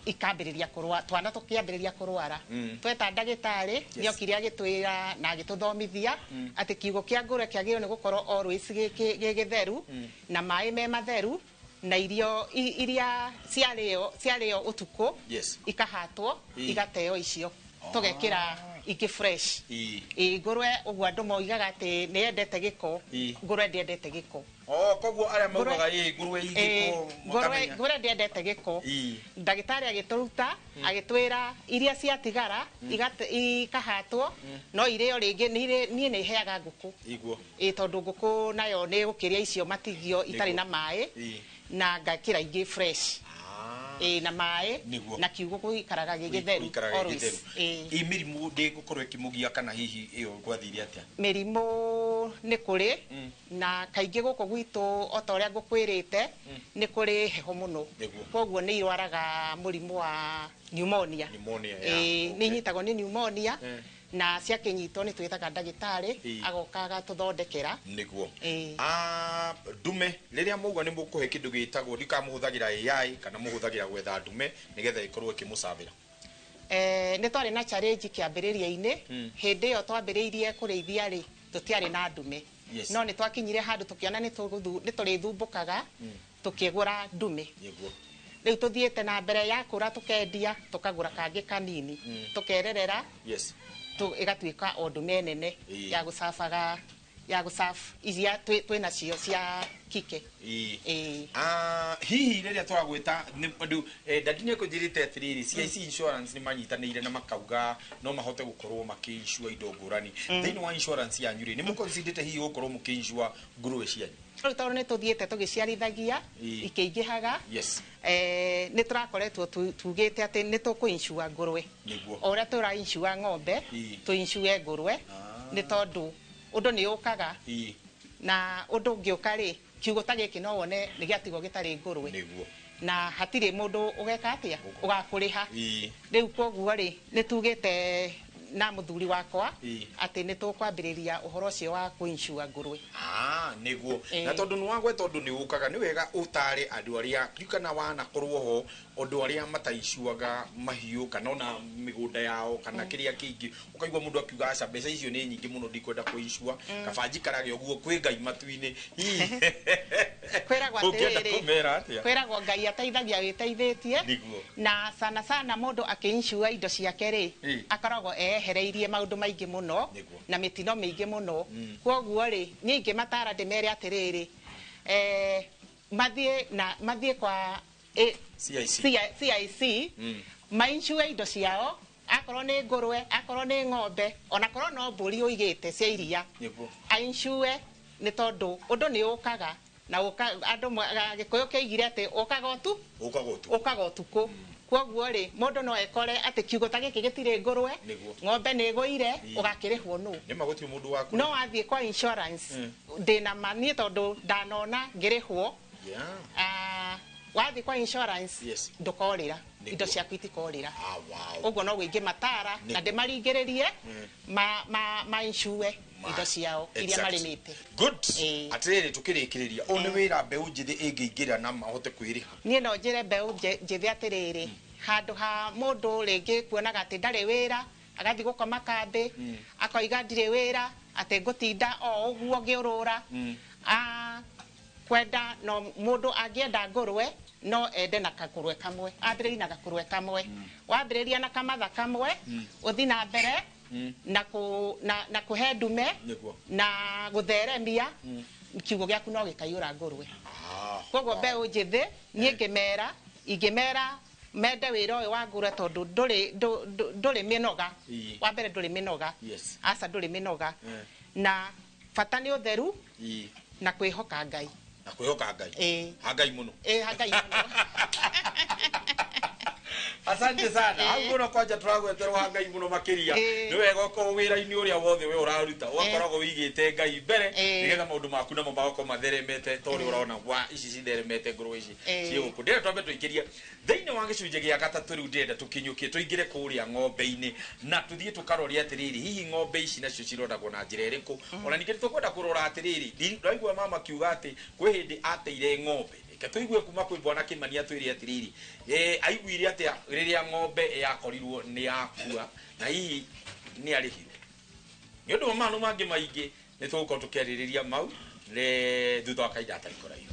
ikambĩrĩria kũrwara, twana tũkĩambĩrĩria kũrwara. Tweta ndagĩtarĩ nĩokire agĩtwĩra na agĩtũthomithia atĩ kiugo kĩa ngũrwe kĩagĩrĩirwo nĩ gũkorwo always gĩ gĩtheru na maĩ me matheru na irio iria ciarĩo ũtukũ ikahatwo igateo icio tũgekĩra ingĩ fresh. Ngũrwe ũguo andũ moigaga atĩ nĩ yendete gĩko, ngũrwe ndĩendete gĩko. Koguo arĩa maugaga ngũrwe ĩ gĩko makamenya. Ngũrwe ndĩendete gĩko. Ndagĩtarĩ agĩtũruta agĩtwĩra iria ciatigara ikahatwo no irĩo rĩngĩ. Niĩ nĩ heaga ngũkũ. Tondũ ngũkũ nayo nĩ gũkĩrĩa icio matigio itarĩ na maĩ na ngakĩra ingĩ fresh. Na maĩ na kiugo gũikaraga gĩ gĩtheru always. Ĩ mĩrimũ ndĩgũkorwo ĩkĩmũgia kana hihi ĩyo gwathire atĩa? Mĩrimũ nĩ kũrĩ na kaingĩ gũkũ gwitũ o ta ũrĩa ngũkwĩrĩte nĩ kũrĩ heho mũno, koguo nĩ irwaraga mũrimũ wa pneumonia. Nĩ inyitagwo nĩ pneumonia na ciakĩnyitwo nĩ twĩtaga ndagĩtarĩ agoka agatũthondekera. Nĩguo. Ndume rĩrĩa mauga nĩ mũkũhe kĩndũ gĩtagwo ndikamũhũthagĩra AI kana mũhũthagĩra gwetha ndume nĩgetha ĩkorwo ĩkĩmũcabĩra. Nĩ twarĩ na challenge kĩambĩrĩria-inĩ. Hĩndĩ ĩyo twambĩrĩirie kũrĩithia rĩ, tũtiarĩ na ndume. No nĩ twakinyire handũ tũkĩona nĩ tũrĩthumbũkaga tũkĩgũra ndume. Nĩguo. Rĩu tũthiĩte na mbere ya kũra tũkendia tũkagũra kangĩ kanini tũkererera. Ĩgatuĩka o ndume nene ya gũcabaga Ya gũserve iria twĩ nacio cia kike. Ĩĩ. Hihi rĩrĩa tũragwĩta andũ dadi nĩ ekũnjĩrĩte atĩrĩrĩ, CIC Insurance nĩ manyitanĩire na makauga no mahote gũkorwo makĩinsure indo ngũrani. Thĩinĩ wa insurance yanyu rĩ, nĩ mũconsiderĩte hihi gũkorwo mũkĩinsure ngũrũwe cianyu? Rĩu tondũ nĩ tũthiĩte tũgĩciarithagia, ikĩingĩhaga, nĩ tũrakoretwo tugĩte atĩ nĩ tũkũinsure ngũrwe. O ũrĩa tũrainsure ng'ombe, tũinsure ngũrwe, nĩ tondũ ũndũ nĩ ũkaga, na ũndũ ũngĩũka rĩ, kiugo ta gĩkĩ no wone nĩ gĩatigwo gĩtarĩ ngũrwe. Na hatirĩ mũndũ ũgeka atĩa, ũgakũrĩha. Rĩu koguo rĩ, nĩ tugĩte na mũthuri wakwa atĩ nĩ tũkwambĩrĩria ũhoro ũcio wa kũinsure ngũrwe. Nĩguo. Na tondũ nĩ wagweta ũndũ nĩ ũkaga, nĩ wega ũtare andũ arĩa ndiũ kana wanakorwo ho, ũndũ arĩa mataicuaga mahiũ kana ona mĩgũnda yao kana kĩrĩa kĩngĩ, ũkaigua mũndũ akiuga aca, mbeca icio nĩ nyingĩ mũno, ndikwenda kũicua, kaba njikarage ũguo kwĩ Ngai matu-inĩ. Hihi Kwĩragwo ũngĩenda atĩrĩrĩ, kũmera atĩa? Kwĩragwo Ngai ateithagia wĩteithĩtie. Na sana sana mũndũ akĩinsure indo ciake rĩ, akoragwo eyehereirie maũndũ maingĩ mũno na mĩtino mĩingĩ mũno. Kwoguo rĩ, niĩ ingĩmatara ndĩmere atĩrĩrĩ, mathiĩ na mathiĩ kwa CIC. CIC, mainsure indo ciao, akorwo nĩ ngũrwe, akorwo nĩ ng'ombe, ona korwo no mbũri ũigĩte cia iria, ainsure, nĩ tondũ ũndũ nĩ ũkaga na andũ Gĩkũyũ kĩaigire atĩ ũkaga ũtu Ũkaga ũtukũ. Ũkaga ũtukũ. Kwoguo rĩ, mũndũ no ekore atĩ kiugo ta gĩkĩ gĩtirĩ ngũrwe, ng'ombe nĩ ĩgũire, ũgakĩrĩhwo nũ? Nĩ ma gũtirĩ mũndũ wa No wathiĩ kwa insurance, ndĩna ma niĩ tondũ ndanona ngĩrĩhwo. Wathiĩ kwa insurance, ndũkorĩra, indo ciaku itikorĩra. Ũguo noguo ingĩmatara na ndĩmaringĩrĩrie ma insure indo ciao iria marĩmĩte. Good. Atĩrĩrĩ, tũkĩrĩkĩrĩria, ũyũ nĩ wĩra mbeũ njĩthĩ ĩngĩingĩra na mahote kwĩrĩha? Niĩ no njĩre mbeũ njĩthĩ atĩrĩrĩ, handũ ha mũndũ rĩngĩ kuonaga atĩ ndarĩ wĩra, agathiĩ gũkoma kambĩ, akoiga ndirĩ wĩra, atĩ ngũtinda o ũguo ngĩũrũra. Kwenda no mũndũ angĩenda ngũrwe no ende na kakũrwe kamwe, ambĩrĩrie na gakũrwe kamwe, wambĩrĩria na kamatha kamwe, ũthi na mbere na na kũhe ndume na gũtheremia, kiugo gĩaku no gĩkaiyũra ngũrwe. Koguo mbeũ njĩthĩ niĩ ngĩmera, ingĩmera mende wĩra ũyũ wa ngũrwe tondũ ndũrĩ mĩnoga. Wa mbere ndũrĩ mĩnoga, aca ndũrĩ mĩnoga, na bata nĩ ũtheru na kwĩhoka Ngai. Na kwĩhoka Ngai. Ha Ngai mũno. Ĩĩ, ha Ngai mũno. Asante sana. Hau mũno kwanja tũragweterwo ha Ngai mũno makĩria. Nĩ wega ũkorwo wĩra-inĩ ũrĩa wothe we ũraruta, ũgakoragwo wĩigĩte Ngai mbere, nĩgetha maũndũ maku namo magakorwo matheremete ta ũrĩa ũrona wa ici citheremete ngũrwe ici ciĩ gũkũ. Ndĩrenda twambe tũingĩrie thĩinĩ wa gĩcunjĩ gĩa gatatũ. Rĩu ndĩrenda tũkinyũkie tũingĩre kũrĩa ng'ombe-inĩ na tũthiĩ tũkarore atĩrĩrĩ, hihi ng'ombe ici nacio cirondagwo na njĩra ĩrĩkũ. Ona ningĩ nĩtũkwenda kũrora atĩrĩrĩ, ndaigua mama akiuga atĩ kwĩ hĩndĩ ateire ng'ombe. Reke tũigue kuma kwĩ bwana Kĩmani atwĩre atĩrĩrĩ, aiguire atĩa rĩrĩa ng'ombe yakorirwo nĩ yakua na hihi nĩ arĩhirwo. Nĩ ũndũ wa maũndũ mangĩ maingĩ nĩ tũgũkorwo tũkĩarĩrĩria mau thutha wa kahinda gatarĩ kũraihu.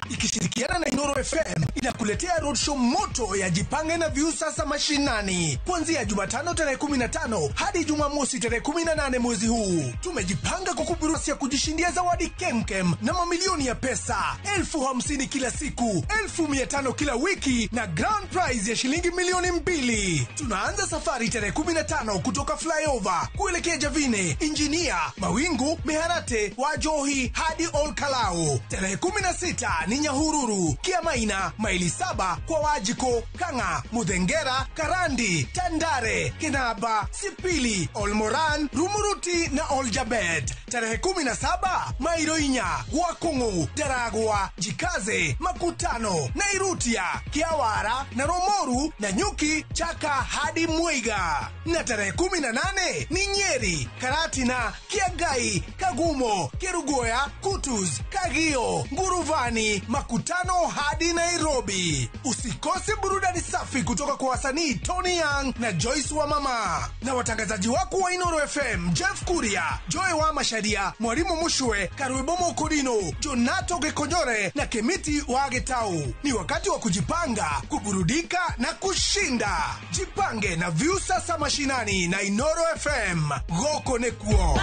Ikishirikiana na Inoro FM inakuletea roadshow moto ya Jipange na Viusasa Mashinani kuanzia Jumatano tarehe 15 hadi Jumamosi tarehe 18 mwezi huu. Tumejipanga kukuburusia kujishindia zawadi kemkem na mamilioni ya pesa, 50,000 kila siku, 500,000 kila wiki na grand prize ya shilingi 2,000,000. Tunaanza safari tarehe 15 kutoka Flyover kuelekea Javine, Injinia, Mawingu, Miharate, Wajohi hadi Olkalau. Tarehe 16 ni Nyahururu, Kiamaina, maili 7 kwa Wajiko, Kanga, Muthengera, Karandi, Tandare, Kinaba, Sipili, Olmoran, Rumuruti na Oljabet. Tarehe 17 Mairoinya, Wakungu, Daragwa, Jikaze, Makutano, Nairutia, Kiawara na Romoru na Nyuki, Chaka hadi Mwiga. Na tarehe 18 ni Nyeri, Karatina, Kiagai, Kagumo, Kerugoya, Kutus, Kagio, Nguruvani, Makutano hadi Nairobi. Nairobi. Usikose burudani safi kutoka kwa wasanii Tony Young na Joyce wa Mama na watangazaji wako wa Inoro FM Jeff Kuria, Joy wa Masharia, Mwalimu Mushwe, Karwebomo Korino, Jonato Gekonyore na Kemiti wa Getau. Ni wakati wa kujipanga, kuburudika na kushinda. Jipange na Viusasa Mashinani na Inoro FM. Goko nekuo.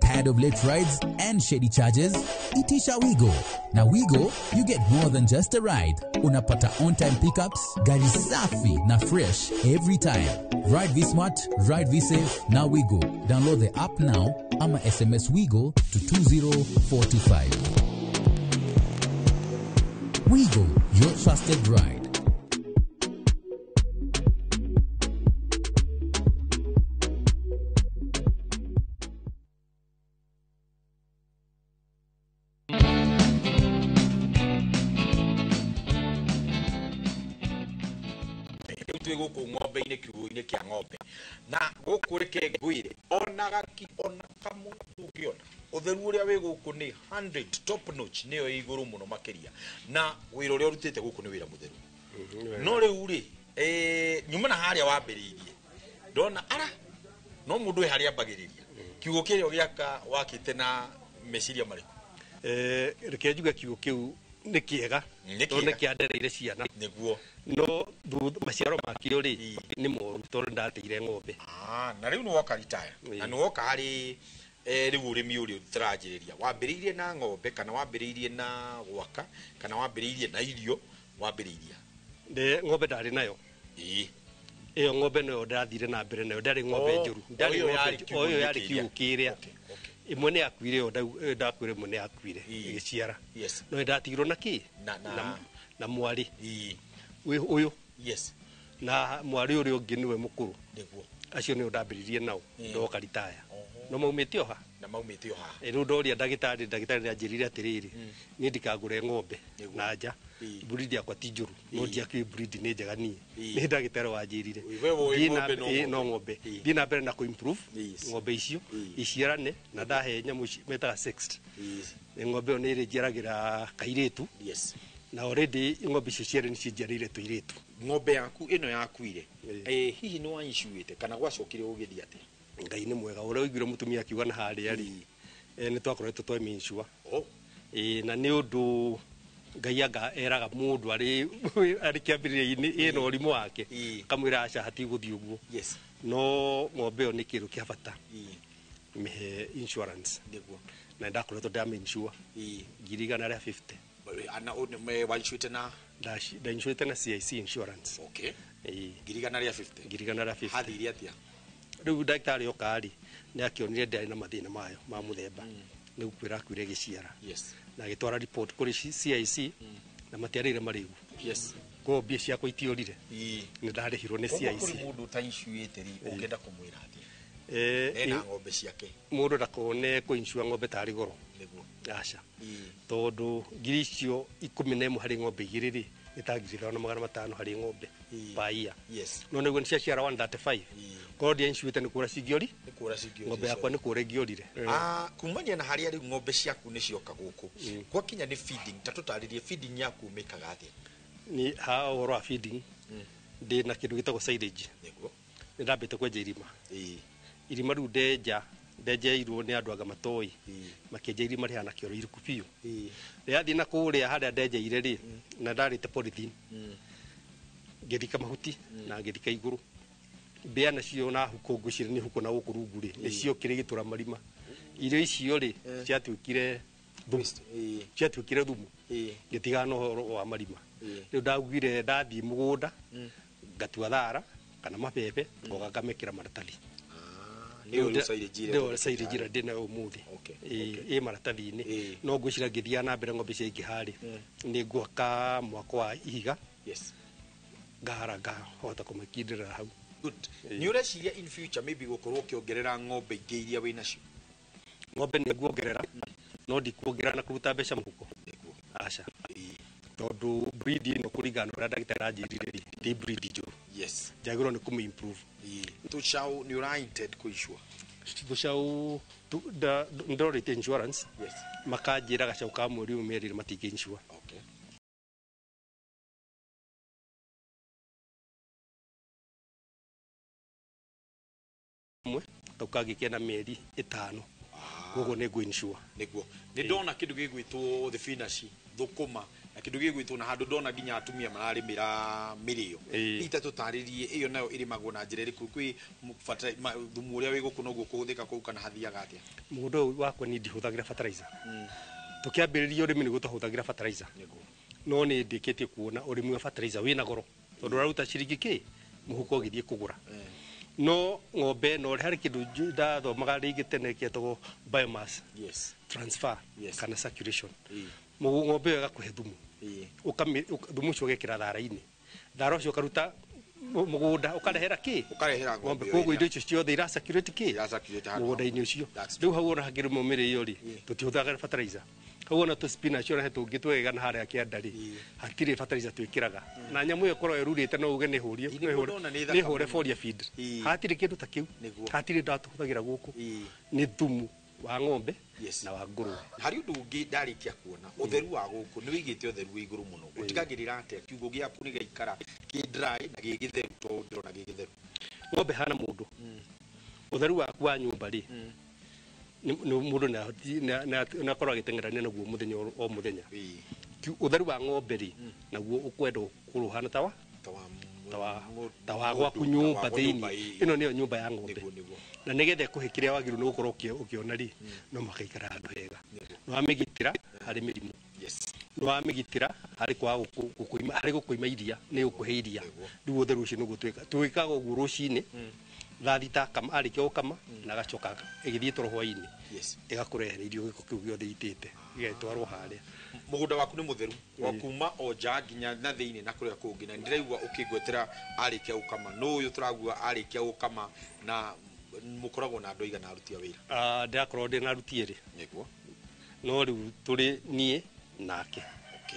Tired of late rides and shady charges? Itisha Wigo. Na Wigo, you get more than just a ride. Unapata on-time pickups, gari safi na fresh every time. Ride V-Smart, ride V-Safe, na Wigo. Download the app now ama SMS Wigo to 20425. Wigo, your trusted ride. Gũkũ ng'ombe-inĩ kiugũ-inĩ kĩa ng'ombe na gũkũ reke ngwĩre ona gaki ona kamwe ndũngĩona ũtheru ũrĩa wĩ gũkũ nĩ 100 top notch nĩyo ĩ igũrũ mũno makĩria na wĩra ũrĩa ũrutĩte gũkũ nĩ wĩra mũtheru no rĩu rĩ nyuma na harĩa wambĩrĩirie ndona ara no mũndũ wĩ harĩa ambagĩrĩria kiugũ kĩrĩa ũgĩaka wakĩte na meciria marĩkũ? Reke njuge kiugũ kĩu nĩ kĩega tondũ nĩ kĩandereire ciana nĩguo no maciaro makĩo rĩ nĩ moru tondũ ndateire ng'ombe. Na rĩu nĩ woka retire na nĩ woka harĩ rĩu ũrĩmi ũrĩa tũranjĩrĩria wambĩrĩirie na ng'ombe kana wambĩrĩirie na gwaka kana wambĩrĩirie na irio wambĩrĩirie ng'ombe ndarĩ nayo ĩyo ng'ombe nayo ndathire na mbere nayo ndarĩ ng'ombe njũru ndarĩ ng'ombe ĩyo yarĩ kiugũ kĩrĩa ĩmwe nĩ yakuire ĩyo ndakuire ĩmwe nĩ yakuire ĩgĩciara no ndatigirwo na kĩ na mwarĩ ũyũ na mwarĩ ũrĩa ũngĩ nĩwe mũkũrũ nĩguo acio nĩo ndambĩrĩirie nao ndoka ritaya no maumĩte o ha na maumĩte o ha rĩu ndoria ndagĩtarĩ ndagĩtarĩ nĩanjĩrire atĩrĩrĩ niĩ ndikangũre ng'ombe na nja breed yakwa ti njũru no ndiakĩũĩ breed nĩ njega niĩ nĩ ndagĩtarĩ wanjĩrire no ng'ombe thiĩ na mbere na kũ improve ng'ombe icio iciarane na ndahe nyamũ ici metaga sexed ng'ombe ĩyo nĩ ĩrĩ njiaragĩra kairĩtu na already ng'ombe icio cierĩ nĩcio njiarĩire tũirĩtu. Ng'ombe yaku ĩno yakuire hihi nĩ waincuĩte kana gwacokire gũgĩthiĩ atĩa? Ngai nĩ mwega ũrĩa ũiguire mũtumia akiuga na harĩa rĩ nĩ twakoretwo twamĩincua na nĩ ũndũ Ngai anga eraga mũndũ arĩ kĩambĩrĩria-inĩ ĩna ũrimũ wake kamwĩra aca hatigũthiĩ ũguo no ng'ombe ĩyo nĩ kĩndũ kĩa bata mĩhe insurance na ndakoretwo ndamĩincua 150,000. Waincuĩte na ndaincuĩte na CIC insurance. Okay. 150,000. 150,000. Hathire atĩa? Rĩu ndagĩtarĩ oka rĩ nĩ akĩonire ndarĩ na mathĩna mayo ma mũthemba nĩ gũkuĩra akuire gĩciara na agĩtwara report kũrĩ CIC na matiarĩire marĩgu koguo mbia ciakwa itiorire nĩ ndarĩhirwo nĩ CIC. Kũrĩ mũndũ ũtaincuĩte rĩ ũngĩenda kũmwĩra atĩa? Ena ng'ombe ciake mũndũ ndakone kũincua ng'ombe tarĩ goro nĩguo aca tondũ ngiri icio 11 harĩ ng'ombe igĩrĩ rĩ nĩ ta 5,500 harĩ ng'ombe paia no nĩguo nĩciaciara 135 korwo ndiaincuĩte nĩ kũra cingĩori ng'ombe yakwa nĩ kũra ĩngĩorire. Kumania na harĩa rĩu ng'ombe ciaku nĩ cioka gũkũ gwakinya nĩ feeding ta tũtarĩrie feeding yaku ũmĩkaga atĩa? Ni ha ũhoro wa feeding ndĩ na kĩndũ gĩtagwo silage nĩguo nĩ ndambĩte kwenja irima irima rĩu ndenja ndenjeirwo nĩ andũ anga matoĩ makĩenja irima rĩhana kĩoro iriku biũ rĩrathiĩ na kũrĩa harĩa ndenjeire rĩ na ndarĩte polythene ngĩthika mahuti na ngĩthika igũrũ mbĩa nacio na huko ngwĩciria nĩ huko na gũkũ rungu rĩ nĩciokire igĩtũra marima irio icio rĩ ciatuĩkire thumu ciatuĩkire thumu ngĩtigana na ũhoro wa marima rĩu ndaugire ndathiĩ mũgũnda ngatua thara kana mabebe ngoka ngamekĩra maratathi nĩyo silage ĩrĩa ndĩ nayo ũmũthĩ ĩ maratathi-inĩ no ngwĩciria ngĩthiaga na mbere ng'ombe ciaingĩha rĩ nĩ ngwaka mwako wa ihiga ngahara ngahota kũmĩkindĩrĩra hau. Nĩ ũreciria in future maybe gũkorwo ũkĩongerera ng'ombe ingĩ iria wĩ nacio? Ng'ombe nĩ nguongerera no ndikuongerera na kũruta mbeca mũhuko aca tondũ breed ĩno kũringana na ũrĩa ndagĩtarĩ anjĩrire rĩ ti breed njũru njagĩrĩirwo nĩ kũmĩ improve. Tũcaũ nĩ ũra intend kũicua? Tũcaũ ndorĩte insurance makanjĩra gacaũ ka mweri ũmwe merire matingĩ insure. Mwe kau kangĩ kena mĩeri 5 koguo nĩ ngũ insure. Nĩguo nĩ ndona kĩndũ gĩgwĩtwo thibinaci, thũkũma na kĩndũ gĩgwĩtwo na handũ ndona nginya atumia mararĩmĩra mĩrĩo. Ita tũtarĩrie ĩyo nayo ĩrĩmagwo na njĩra ĩrĩkũ, kwĩ thumu ũrĩa wĩ gũkũ noguo kũhũthĩka kũu kana hathiaga atĩa? Mũgũnda ũyũ wakwa niĩ ndihũthagĩra fertilizer. Tũkĩambĩrĩria ũrĩmi nĩguo twahũthagĩra fertilizer, no nĩ ndĩkĩtie kuona ũrĩmi wa fertilizer wĩna goro tondũ ũraruta ciringi kĩ mũhuko ũgĩthiĩ kũgũra. No ng'ombe no harĩ kĩndũ ndathomaga rĩngĩ tene kĩetagwo biomass transfer kana circulation. Ng'ombe ĩyo ĩgakũhe thumu, thumu ũcio ũgekĩra thara-inĩ, thara ũcio ũkaruta mũgũnda ũkarehera kĩ ũkarehera ng'ombe. Koguo indo icio ciothe ira circulate kĩ mũgũnda-inĩ ũcio. Rĩu hau ona hakĩrĩmwo mĩrĩo rĩ, tũtihũthagĩra fertilizer. Hau ona tũ spinach ona he tũngĩ twega na harĩa kĩanda rĩ, hatirĩ fertilizer twĩkĩraga. Na nyamũ ĩyo ĩkorwo ĩrurĩte no uge nĩ hũrie, nĩ hũre foliar feed. Hatirĩ kĩndũ ta kĩu, hatirĩ ndawa tũhũthagĩra gũkũ, nĩ thumu wa ng'ombe na wa ngũrũwe. Harĩ ũndũ ũngĩ ndarĩkia kuona, ũtheru wa gũkũ nĩ wĩigĩte ũtheru wĩ igũrũ mũno. Ũtigagĩrĩra atĩa kiugũ gĩaku nĩ gĩaikara kĩ dry na gĩ gĩtheru, tondũ ndĩrona gĩ gĩtheru? Ng'ombe hana mũndũ, ũtheru waku wa nyũmba rĩ, mũndũ nĩ akorwo agĩteng'erania naguo mũthenya o mũthenya. Ũtheru wa ng'ombe rĩ, naguo ũkwenda kũrũhana tawa ta wa gwaku nyũmba thĩinĩ. Ĩno nĩyo nyũmba ya ng'ombe, na nĩgetha ĩkũhe kĩrĩa wagĩrĩirwo nĩ gũkorwo ũkĩona rĩ, no mũhaka ĩikare handũ hega. Nĩ wamĩgitĩra harĩ mĩrimũ, nĩ wamĩgitĩra harĩ kwaga gũkũima, harĩ gũkũima iria, nĩ ũkũhe iria. Rĩu ũtheru ũcio nĩguo twĩkaga, twĩkaga ũguo rũcinĩ thaa thita arĩkia gũkama na agacoka ĩgĩthiĩ toro hwainĩ, ĩgakũrehera irio gĩko kĩu gĩothe itĩte gĩgatwarwo harĩa. Mũgũnda waku nĩ mũtheru wa kuma o nja nginya na thĩinĩ na kũrĩa kũngĩ, na ndĩraigua ũkĩngwetera arĩkia gũkama. Nũ ũyũ tũragua arĩkia gũkama? Na mũkoragwo na andũ aigana aruti a wĩra? Ndĩrakorwo ndĩ na aruti erĩ. Nĩguo. No rĩu tũrĩ niĩ nake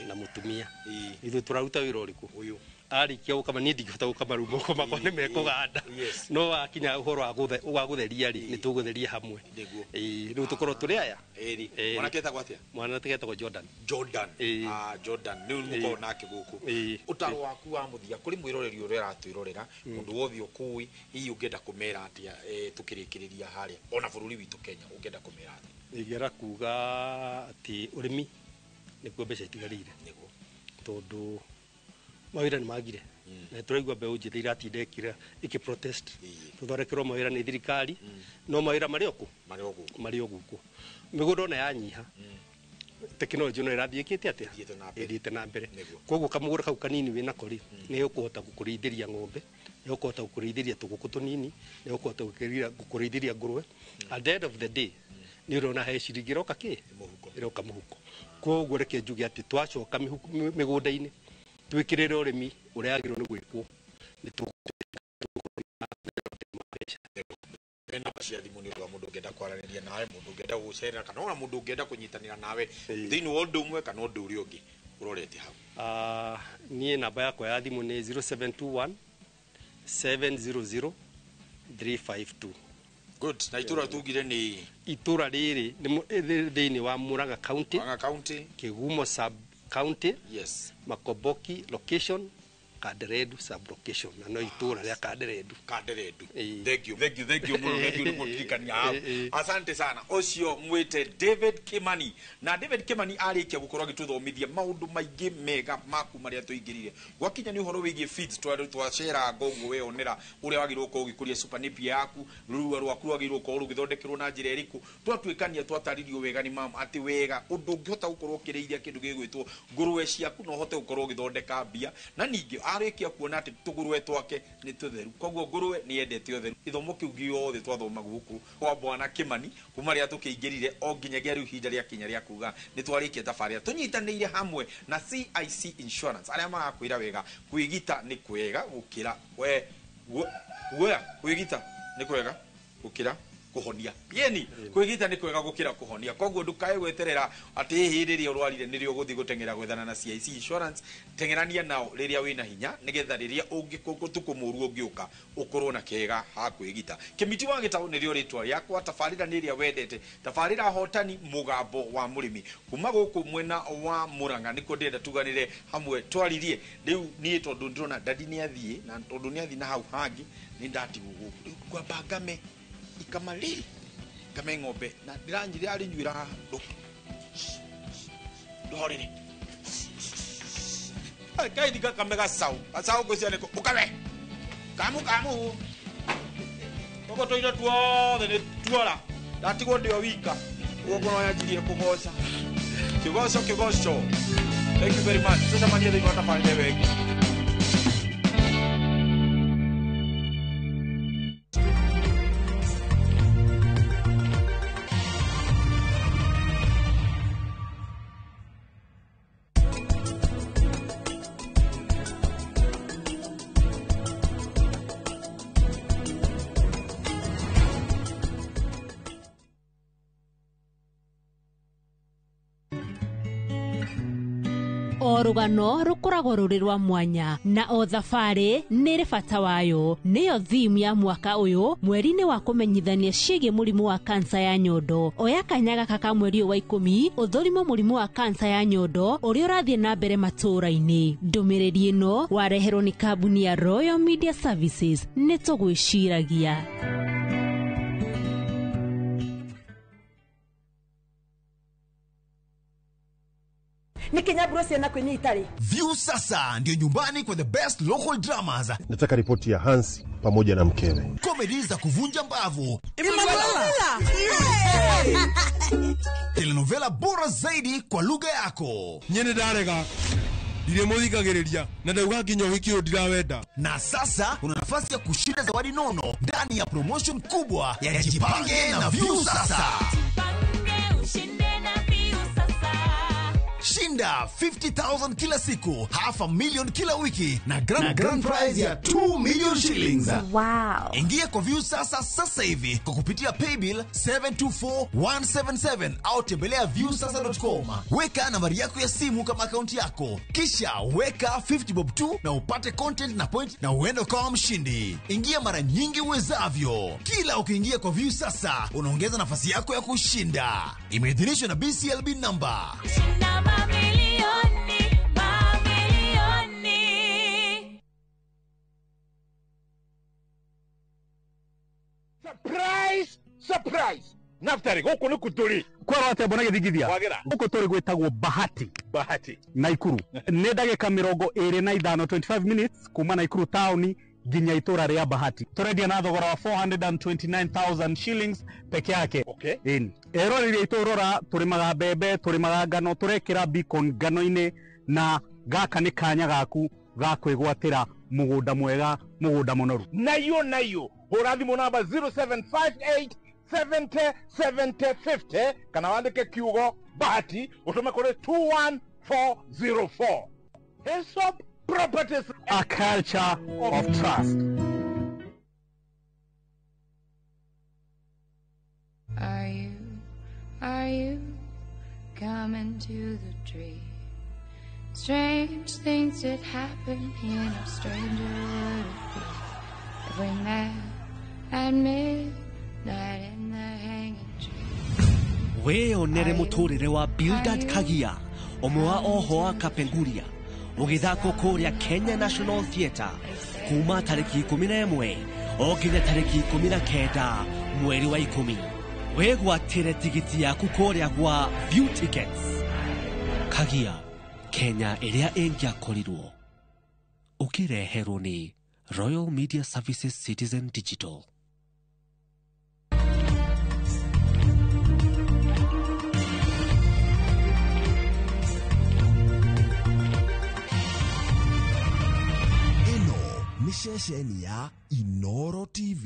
na mũtumia, ithuĩ tũraruta wĩra ũrĩkũ? Ũyũ arĩkia gũkama, niĩ ndingĩhota gũkama rĩu moko makwa nĩ mekũganda, no wakinya ũhoro wa gũtheria rĩ, nĩ tũgũtheria hamwe. Rĩu tũkorwo tũrĩ aya erĩ. Mwanake etagwo atĩa? Mwanake etagwo Jordan. Jordan. Jordan nĩ mũkorwo nake gũkũ. Ũtaro waku wa mũthia kũrĩ mwĩroreri ũrĩa ũratwĩrorera, mũndũ wothe ũkũĩ, hihi ũngĩenda kũmera atĩa tũkĩrĩkĩrĩria harĩa ona bũrũri witũ Kenya, ũngĩenda kũmera atĩa? Ingĩenda kuga atĩ ũrĩmi nĩkuo mbeca itigarĩire, tondũ mawĩra nĩ magire, na tũraigua mbeũ njĩthĩ iratinda ĩkĩ protest tũthondekerwo mawĩra nĩ thirikari, no mawĩra marĩ o kũ? Marĩ o gũkũ. Mĩgũnda ona yanyiha, tekinoronjĩ no ĩrathiĩ ĩkĩte atĩa? Ĩthiĩte na mbere. Koguo kamũgũnda kau kanini wĩnako rĩ, nĩ ũkũhota gũkũrĩithĩria ng'ombe, nĩ ũkũhota gũkũrĩithĩria tũgũkũ tũnini, nĩ ũkũhota gũkũrĩithĩria ngũrũwe. At the end of the day nĩ ũrona he ciringi ĩroka kĩ? Ĩroka mũhuko. Koguo reke njuge atĩ twacoka mĩgũnda-inĩ twĩkĩrĩre ũrĩmi ũrĩa wagĩrĩirwo nĩ gwĩkwo, nĩ namba cia thimũ nĩ ũndũ wa mũndũ ũngĩenda kwaranĩria nawe, mũndũ ũngĩenda gũgũcerera, kana ona mũndũ ũngĩenda kũnyitanĩra nawe thĩinĩ wa ũndũ ũmwe kana ũndũ ũrĩa ũngĩ ũrorete hau. Niĩ namba yakwa ya thimũ nĩ 0721 700 352. Good. Na itũra tugire nĩ itũra rĩrĩ nĩ thĩinĩ wa Murang'a County, Murang'a County, Kĩgumo sub county, yes, Makoboki location, Kanderendu sub location, na no itũra rĩa Kanderendu. Kanderendu. Thank you, thank you, thank you mũno, thank you nĩ kũndirikania hau. Asante sana. Ũcio mwĩte David Kimani. Na David Kimani arĩkia gũkorwo agĩtũthomithia maũndũ maingĩ mega ma kuma rĩrĩa tũingĩrire. Gwakinya nĩ ũhoro wĩgiĩ feeds, twaceranga ũguo weyonera ũrĩa wagĩrĩirwo gũkorwo ũgĩkũria super napier yaku, rũrua rwaku rwagĩrĩirwo gũkorwo rũgĩthondekerwo na njĩra ĩrĩkũ. Twatuĩkania twatarĩrio wega nĩ mama atĩ wega ũndũ ũngĩhota gũkorwo ũkĩrĩithia kĩndũ gĩgwĩtwo ngũrũwe ciaku na ũhote gũkorwo ũgĩthondeka mbia. Na ningĩ arĩkia kuona atĩ tũngũrũwe twake nĩ tũtheru, koguo ngũrũwe nĩ yendete ũtheru. Gĩthomo kĩu gĩothe twathoma gũkũ kwa Bwana Kimani kuma rĩrĩa tũkĩingĩrire o nginyagia rĩu ihinda rĩakinya rĩa kuga nĩ twarĩkia tabarĩra. Tũnyitanĩire hamwe na CIC Insurance arĩa marakwĩra wega kwĩgita nĩ kwega gũkĩra we guoya, kwĩgita nĩ kwega gũkĩra Kũhonia. Yeni kwĩgita nĩ kwega gũkĩra kũhonia. Koguo ndũkae gweterera atĩ hihi rĩrĩa ũrwarire nĩrĩo ũgũthiĩ gũteng'era gwethana na CIC Insurance. Teng'erania nao rĩrĩa wĩna hinya, nĩgetha rĩrĩa ũngĩ mũru ũngĩũka ũkorwo na kega ha kwĩgita. Kĩmiti wa Gĩtaũ nĩrĩo rĩtwa rĩakwa. Tabarĩra nĩ ĩrĩa wendete, tabarĩra hotani mũgambo wa mũrĩmi kuma gũkũ mwena wa Murang'a nĩkuo ndĩrenda tuganĩre hamwe twaririe. Rĩu niĩ tondũ ndĩrona dadi nĩ athiĩ, na tondũ nĩ athiĩ na hau hangĩ nĩ ndatigwo gũkũ. Rĩu ngwamba ngame ikama rĩrĩ, ngame ng'ombe na ndĩrarĩnyuĩra haha. Ndũhorere kaini gakame gacau gacau ngwĩciria nĩko ũkame kamu kamu koguo tũindo tuothe nĩ tuora, ndatigwo ndĩ o wika. Ũguo ngoro yanjirie kũgoca kĩgoco kĩgoco. Thank you very much. Tũcemanie thĩinĩ wa tabarĩra ĩyo ĩngĩ. O rũgano rũkoragwo rũrĩ rwa mwanya na o thabarĩ nĩ ĩrĩ bata wayo. Nĩyo theme ya mwaka ũyũ mweri-inĩ wa kũmenyithania ciĩgiĩ mũrimũ wa kansa ya nyondo. Oya kanya gaka ka mweri ũyũ wa 10 ũthũrimo mũrimũ wa kansa ya nyondo ũrĩa ũrathiĩ na mbere matũũra-inĩ. Ndũmĩrĩri ĩno wareherwo nĩ kambuni ya Royal Media Services. Nĩ tũgwĩciragia. Nikinyaburo ciana kwĩnyita rĩ. View sasa ndio nyumbani kwa the best local dramas. Nataka ripoti ya Hansi pamoja na mkewe. Comedy za kuvunja mbavu. Emanuela. Telenovela bora zaidi kwa lugha yako. Nyene ndarega. Ndire muthikagiriria na ndauga nginya ũhiki ũyũ ndirawenda. Na sasa una nafasi ya kushinda zawadi nono ndani ya promotion kubwa ya Jipange na View Sasa. Shinda 50,000 kila siku, 500,000 kila wiki na grand prize ya 2 million shillings. Wow. Ingia kwa View Sasa sasa hivi kwa kupitia paybill 724177 au tembelea viewsasa.com. Weka nambari yako ya simu kama akaunti yako, kisha weka 50 bob tu na upate content na point na uende ukawa mshindi. Ingia mara nyingi uwezavyo. Kila ukiingia kwa View Sasa unaongeza nafasi yako ya kushinda. Imeidhinishwa na BCLB number. Shinda mamilioni, mamilioni. Surprise, surprise. Naftari gũkũ nĩ kũtũrĩ kwero atĩa mbona gĩthingithia gũkũ tũrĩ gwĩtagwo Bahati. Bahati Naikuru. Nĩ ndagĩka 25, 25 minutes kuma Naikuru taũni nginya itũra rĩa Bahati. Tũrendia na thogora wa 429,000 shillings peke yake. Okay. Ĩni. Eroreri aitũ rora, tũrĩmaga mbembe, tũrĩmaga ngano, tũrekĩra beacon ngano-inĩ, na gaka nĩ kanya gaku ga kwĩgwatĩra mũgũnda mwega, mũgũnda mũnoru. Nayo nayo hũra thimũ namba 0758 70 70 50 kana wandĩke kiugo Bahati ũtũme kũrĩ 21404. Hesop Properties, a culture of trust. Are you coming to the tree? Strange things that happen here, no stranger would it be if we met at midnight in the hanging tree. Wĩyonere mũtũrĩre wa Bildad Kagia, ũmwe wa oho a Kapenguria, ũgĩthakwo kũrĩa Kenya National Theatre kuma tarĩki 11 o nginya tarĩki 19 mweri wa 10. Wĩgwatĩre tigiti yaku kũrĩa gwa View Tickets. Kagia, Kenya ĩrĩa ĩngĩakorirwo. Ũkĩreherwo nĩ Royal Media Services Citizen Digital. Ĩno nĩ ceceni ya Inoro TV.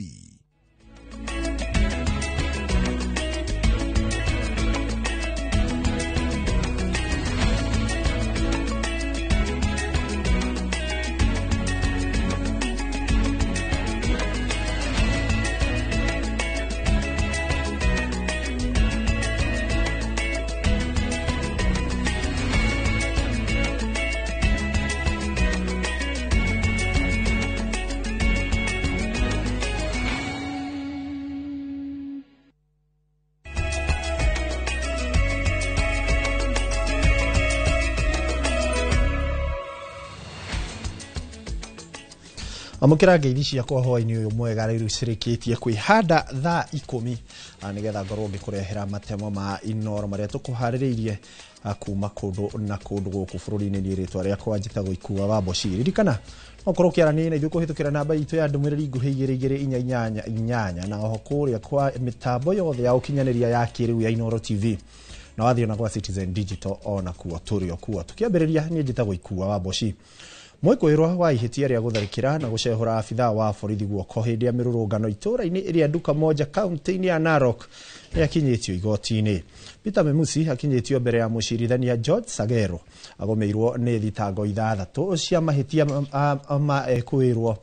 Amũkĩra ngeithi ciakwa hwaĩ-inĩ ũyũ mwega rĩu cirĩkĩtie kwĩhanda thaa 10 nĩgetha ngorwo ngĩkũrehera matemo ma Inoro marĩa tũkũharĩrĩirie kuma kũndũ na kũndũ gũkũ bũrũri-inĩ. Niĩ rĩtwa rĩakwa njĩtagwo Ikua wa Mboci. Ririkana no ũkorwo ũkĩaranĩria na ithuĩ kũhĩtũkĩra namba itũ ya ndũmĩrĩri nguhĩ 2288 8 na oho kũrĩa kwa mĩtambo yothe ya ũkinyanĩria ya kĩrĩu ya Inoro TV na wathiĩ ona gwa Citizen Digital ona kuo tũrĩ o kuo. Tũkĩambĩrĩria niĩ njĩtagwo Ikua wa Mboci. Mwĩkũĩrwo wa ihĩtia rĩa gũtharĩkĩra na gũcehũra abithaa wa borithi guoko hĩndĩ ya mĩrũrũngano itũũra-inĩ rĩa Duka Moja kaunti-inĩ ya Narok nĩakinyĩtio igoti-inĩ. Peter Memusi akinyĩtio mbere ya mũcirithania George Sagero agũmĩirwo nĩ thitango 6 cia mahĩtia ma ekwĩrwo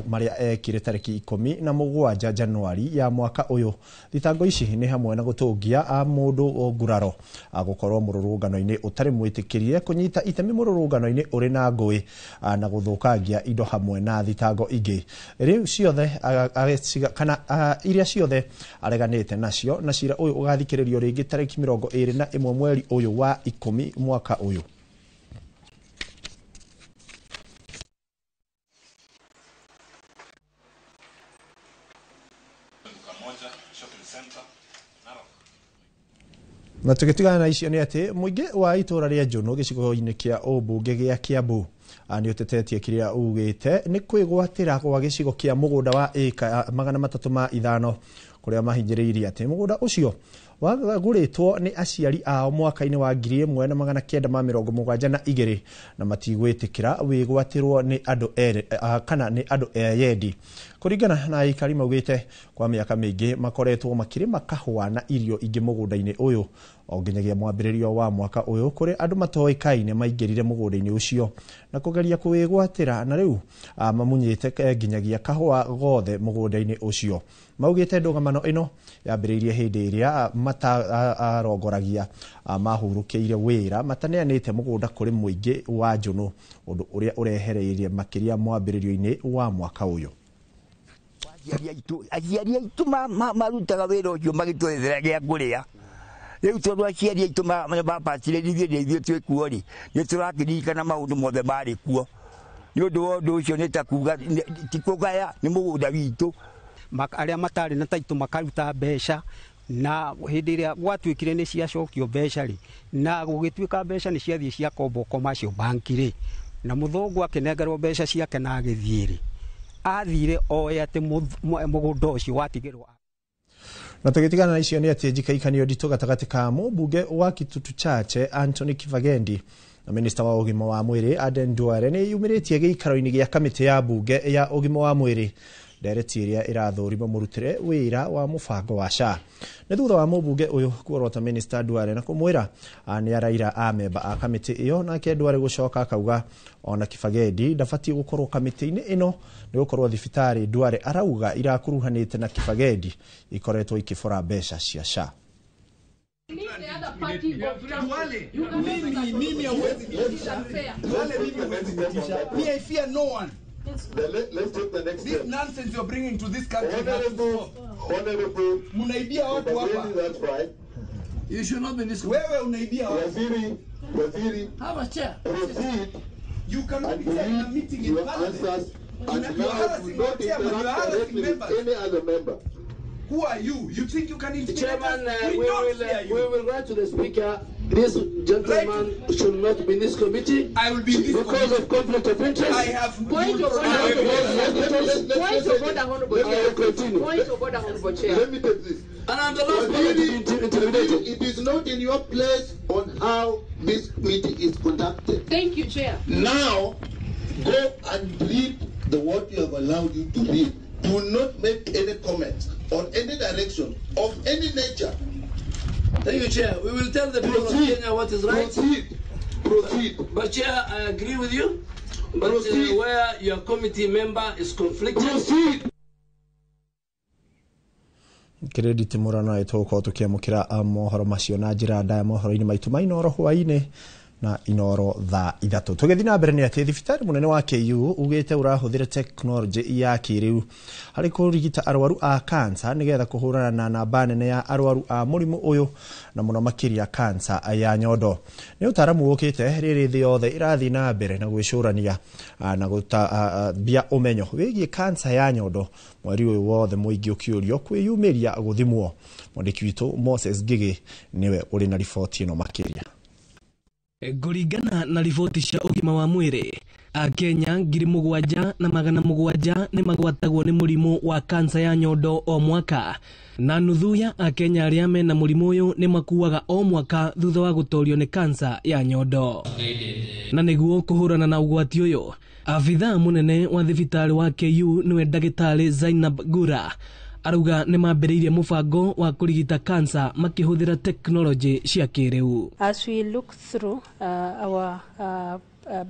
marĩa ekire tarĩki 17 Januari ya mwaka ũyũ. Thitango ici nĩ hamwe na gũtũngia mũndũ nguraro, gũkorwo mũrũrũngano-inĩ ũtarĩ mwĩtĩkĩrie, kũnyita itemi mũrũrũngano-inĩ ũrĩ na ngũĩ na gũthũkangia indo hamwe na thitango ingĩ. Rĩu ciothe kana iria ciothe areganĩte nacio, na cira ũyũ ũgathikĩrĩrio rĩngĩ tarĩki 21 mweri ũyũ wa 10 mwaka ũyũ. Na tũgĩtigana na icio nĩ atĩ mũingĩ wa itũũra rĩa Njũnũ gĩcigo-inĩ kĩa ũmbunge gĩa Kiambu nĩ ũtetetie kĩrĩa ugĩte nĩ kwĩgwatĩra gwa gĩcigo kĩa mũgũnda wa ĩka 305 kũrĩa mahinyĩrĩirie atĩ mũgũnda ũcio wagũrĩtwo nĩ aciari ao mwaka-inĩ wa 1972 na matigwĩtĩkĩra wĩgwatĩrwo nĩ andũ erĩ kana nĩ andũ eyendi. Kũringana na aikari maugĩte kwa mĩaka mĩingĩ makoretwo makĩrĩma kahũa na irio ingĩ mũgũnda-inĩ ũyũ o nginyagia mwambĩrĩrio wa mwaka ũyũ kũrĩ andũ matoĩkaine maingĩrire mũgũnda-inĩ ũcio na kũgeria kũwĩgwatĩra na rĩu mamunyĩte nginyagia kahũa gothe mũgũnda-inĩ ũcio. Maugĩte ndũgamano ĩno yambĩrĩirie hĩndĩ ĩrĩa matarongoragia mahurũkĩire wĩra mataneanĩte mũgũnda kũrĩ mũingĩ wa Njũnũ, ũndũ ũrĩa ũrehereirie makĩria mwambĩrĩrio-inĩ wa mwaka ũyũ. Aciari aitũ marutaga wĩra ũcio magĩtwethera gĩa kũrĩa. Rĩu tondũ aciari aitũ mabacĩrĩrithie nĩ ithuĩ twĩ kuo rĩ, nĩ tũrakĩririkana maũndũ mothe marĩ kuo. Nĩ ũndũ wa ũndũ ũcio nĩ ta kuga ti kũgaya, nĩ mũgũnda witũ. Arĩa matarĩ na taitũ makaruta mbeca, na hĩndĩ ĩrĩa gwatuĩkire nĩ ciacokio mbeca rĩ, na gũgĩtuĩka mbeca nĩ ciathiĩ ciakombwo commercial bank rĩ, na mũthũngũ akĩnengerwo mbeca ciake na agĩthiĩ rĩ, athire oe atĩ mũgũnda ũcio watigĩrwo. Na tũgĩtigana na icio nĩ atĩ njikaikanio nditũ gatagatĩ ka mũmbunge wa Kitutu Chache Anthony Kibagendi na minista wa ũgima wa mwĩrĩ Aden Duale nĩ yumĩrĩtie gĩikaro-inĩ gĩa kamĩtĩ ya mbunge ya ũgima wa mwĩrĩ ndereti ĩrĩa ĩrathũrima mũrutĩre wĩra wa mũbango wa SHA. Nĩ thutha wa mũmbunge ũyũ kuorota minista Duale na kũmwĩra nĩ araira amemba a kamĩtĩ ĩyo, nake Duale gũcoka akauga ona Kibagendi ndabatiĩ gũkorwo kamĩtĩ-inĩ ĩno nĩ gũkorwo thibitarĩ Duale arauga irakuruhanĩte na Kibagendi ikoretwo ikĩbora mbeca cia SHA. Me, I fear no one. Let's take the next This step. nonsense you're bringing to this country. Honorable, Munaibia watu hapa. That's right. You should not be this. Wewe unaibia watu. Waziri, Have a chair. Proceed. You cannot be in a meeting in your parliament. answers and You now are harassing do our not chairman. You are interact harassing directly with members. any other member. Who are you? You think you can intimidate Chairman, us? We don't fear you. we will write to the speaker. This gentleman should not be in this committee. I will be in this because committee. of conflict of interest. I have Point of order, Point of order, Honorable Chair. Continue. Point of order, Honorable Chair. Let me take this. And I'm the last person to be intimidated. It is not in your place on how this meeting is conducted. Thank you, Chair. Now, go and read the what you have allowed you to read. Do not make any comments on any direction of any nature. Thank you, Chair. We will tell the people of Kenya what is right. Proceed. But, Chair, I agree with you. But Proceed. Where your committee member is conflicted. Proceed. Credit mũrano tũgũkorwo tũkĩamũkĩra mohoro macio na njĩra ndaya mohoro-inĩ maitũ ma Inooro hwaĩ-inĩ Na Inoro thaa 3. Tũgĩthiĩ na mbere nĩ atĩ thibitarĩ mũnene wa KU ugĩte ũrahũthĩra tekinoronjĩ ya kĩrĩu harĩ kũrigita arwaru a kansa nĩgetha kũhũrana na namba nene ya arwaru a mũrimũ ũyũ na mũno makĩria kansa ya nyondo. Nĩ ũtaaramu ũkĩte rĩrĩ thĩ yothe ĩrathiĩ na mbere na gwĩcũrania na gũtambia ũmenyo wĩgiĩ kansa ya nyondo mweri ũyũ wothe mũingĩ ũkĩũrio kwĩyumĩria gũthimwo. Mwandĩki witũ Moses Ngigĩ nĩwe ũrĩ na riboti ĩno makĩria. Kũringana na riboti cia ũgima wa mwĩrĩ, Akenya 7,700 nĩ magwatagwo nĩ mũrimũ wa kansa ya nyondo o mwaka, na nuthu ya Akenya arĩa mena mũrimũ ũyũ nĩ makuaga o mwaka thutha wa gũtorio nĩ kansa ya nyondo. Na nĩguo kũhũrana na ũgwati ũyũ, abithaa mũnene wa thibitarĩ wa KU nĩwe ndagĩtarĩ Zainab Gura arauga nĩ mambĩrĩirie mũbango wa kũrigita kansa makĩhũthĩra tekinoronjĩ cia kĩrĩu. As we look through our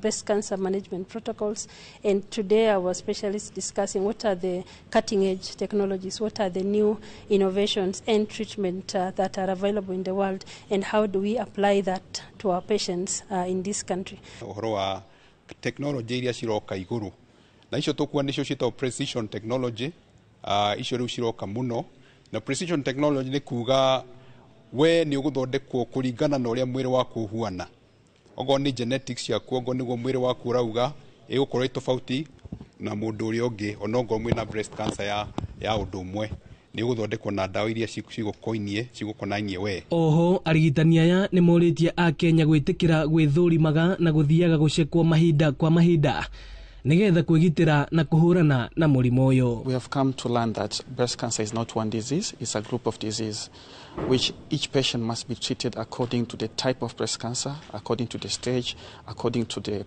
breast cancer management protocols, and today our specialists discussing what are the cutting edge technologies, what are the new innovations and treatment that are available in the world, and how do we apply that to our patients in this country. Ũhoro wa technology iria ciroka igũrũ na icio tũkuona nĩcio ciĩtagwo precision technology. Icio rĩu ciroka mũno na precision technology nĩ kuga we nĩ ũgũthondekwo kũringana na ũrĩa mwĩrĩ waku ũhuana. Okorwo nĩ genetics ciaku, okorwo nĩguo mwĩrĩ waku ũrauga, ĩgũkorwo ĩ tofauti na mũndũ ũrĩa ũngĩ, onokorwo mwĩna breast cancer ya ũndũ ũmwe nĩ ũgũthondekwo na ndawa iria cigũkonainie we. Oho arigitani aya nĩ morĩtie Akenya gwĩtĩkĩra gwĩthũrimaga na gũthiaga gũcekwo mahinda kwa mahinda nĩgetha kwĩgitĩra na kũhũrana na mũrimũ ũyũ. We have come to learn that breast cancer is not one disease, it's a group of disease which each patient must be treated according to the type of breast cancer, according to the stage, according to the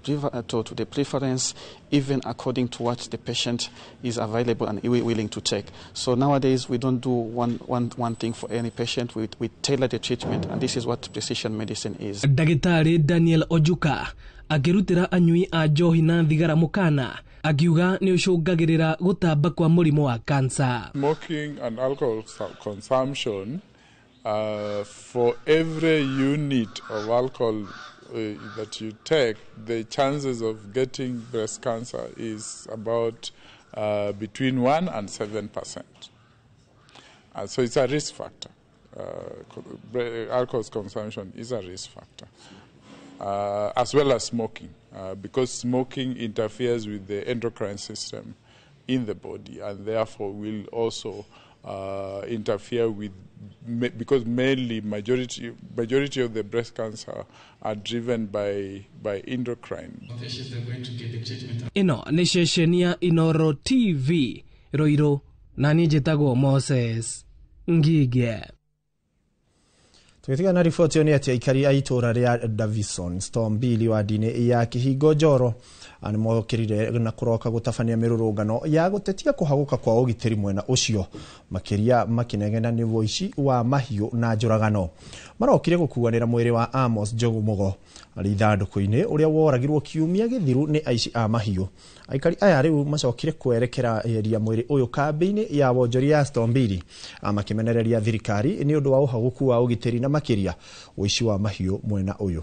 to the preference, even according to what the patient is available and willing to take. So nowadays we don't do one thing for any patient, we tailor the treatment, and this is what precision medicine is. Ndagĩtarĩ Daniel Ojuka akĩrutĩra anyui a njohi na thigara mũkana akiuga nĩ ũcũngagĩrĩra gũtamba kwa mũrimũ wa kansa. Smoking and alcohol consumption, for every unit of alcohol that you take, the chances of getting breast cancer is about between 1 and 7%. So it's a risk factor. Alcohol consumption is a risk factor. As well as smoking, because smoking interferes with the endocrine system in the body and therefore will also interfere with, because mainly majority of the breast cancer are driven by endocrine. Ĩno nĩ ceceni ya Inoro TV Ruiru, na niĩ njĩtagwo Moses Ngige. Tũgĩtigana na riboti ĩyo nĩ atĩ aikari a itũũra rĩa Davison Storm Mbili wadi-inĩ ya Kĩhingo Njoro nĩ mokĩrire na kũroka gũtabania mĩrũrũngano ya gũtetia kũhagũka kwa ũgitĩri mwena ũcio, makĩria makĩnegena nĩ ũici wa mahiũ na njũragano. Marokire gũkuanĩra mwĩrĩ wa Amos Njogu Mũgo arĩ ithandũkũ-inĩ ũrĩa woragirwo kiumia gĩthiru nĩ aici a mahiũ. Aikari aya rĩu macokire kwerekera ria mwĩrĩ ũyũ kambĩ-inĩ ya wonjoria ya Storm Mbili, makĩmenereria thirikari nĩ ũndũ wa ũhagũku wa ũgitĩri na makĩria ũici wa mahiũ mwena ũyũ.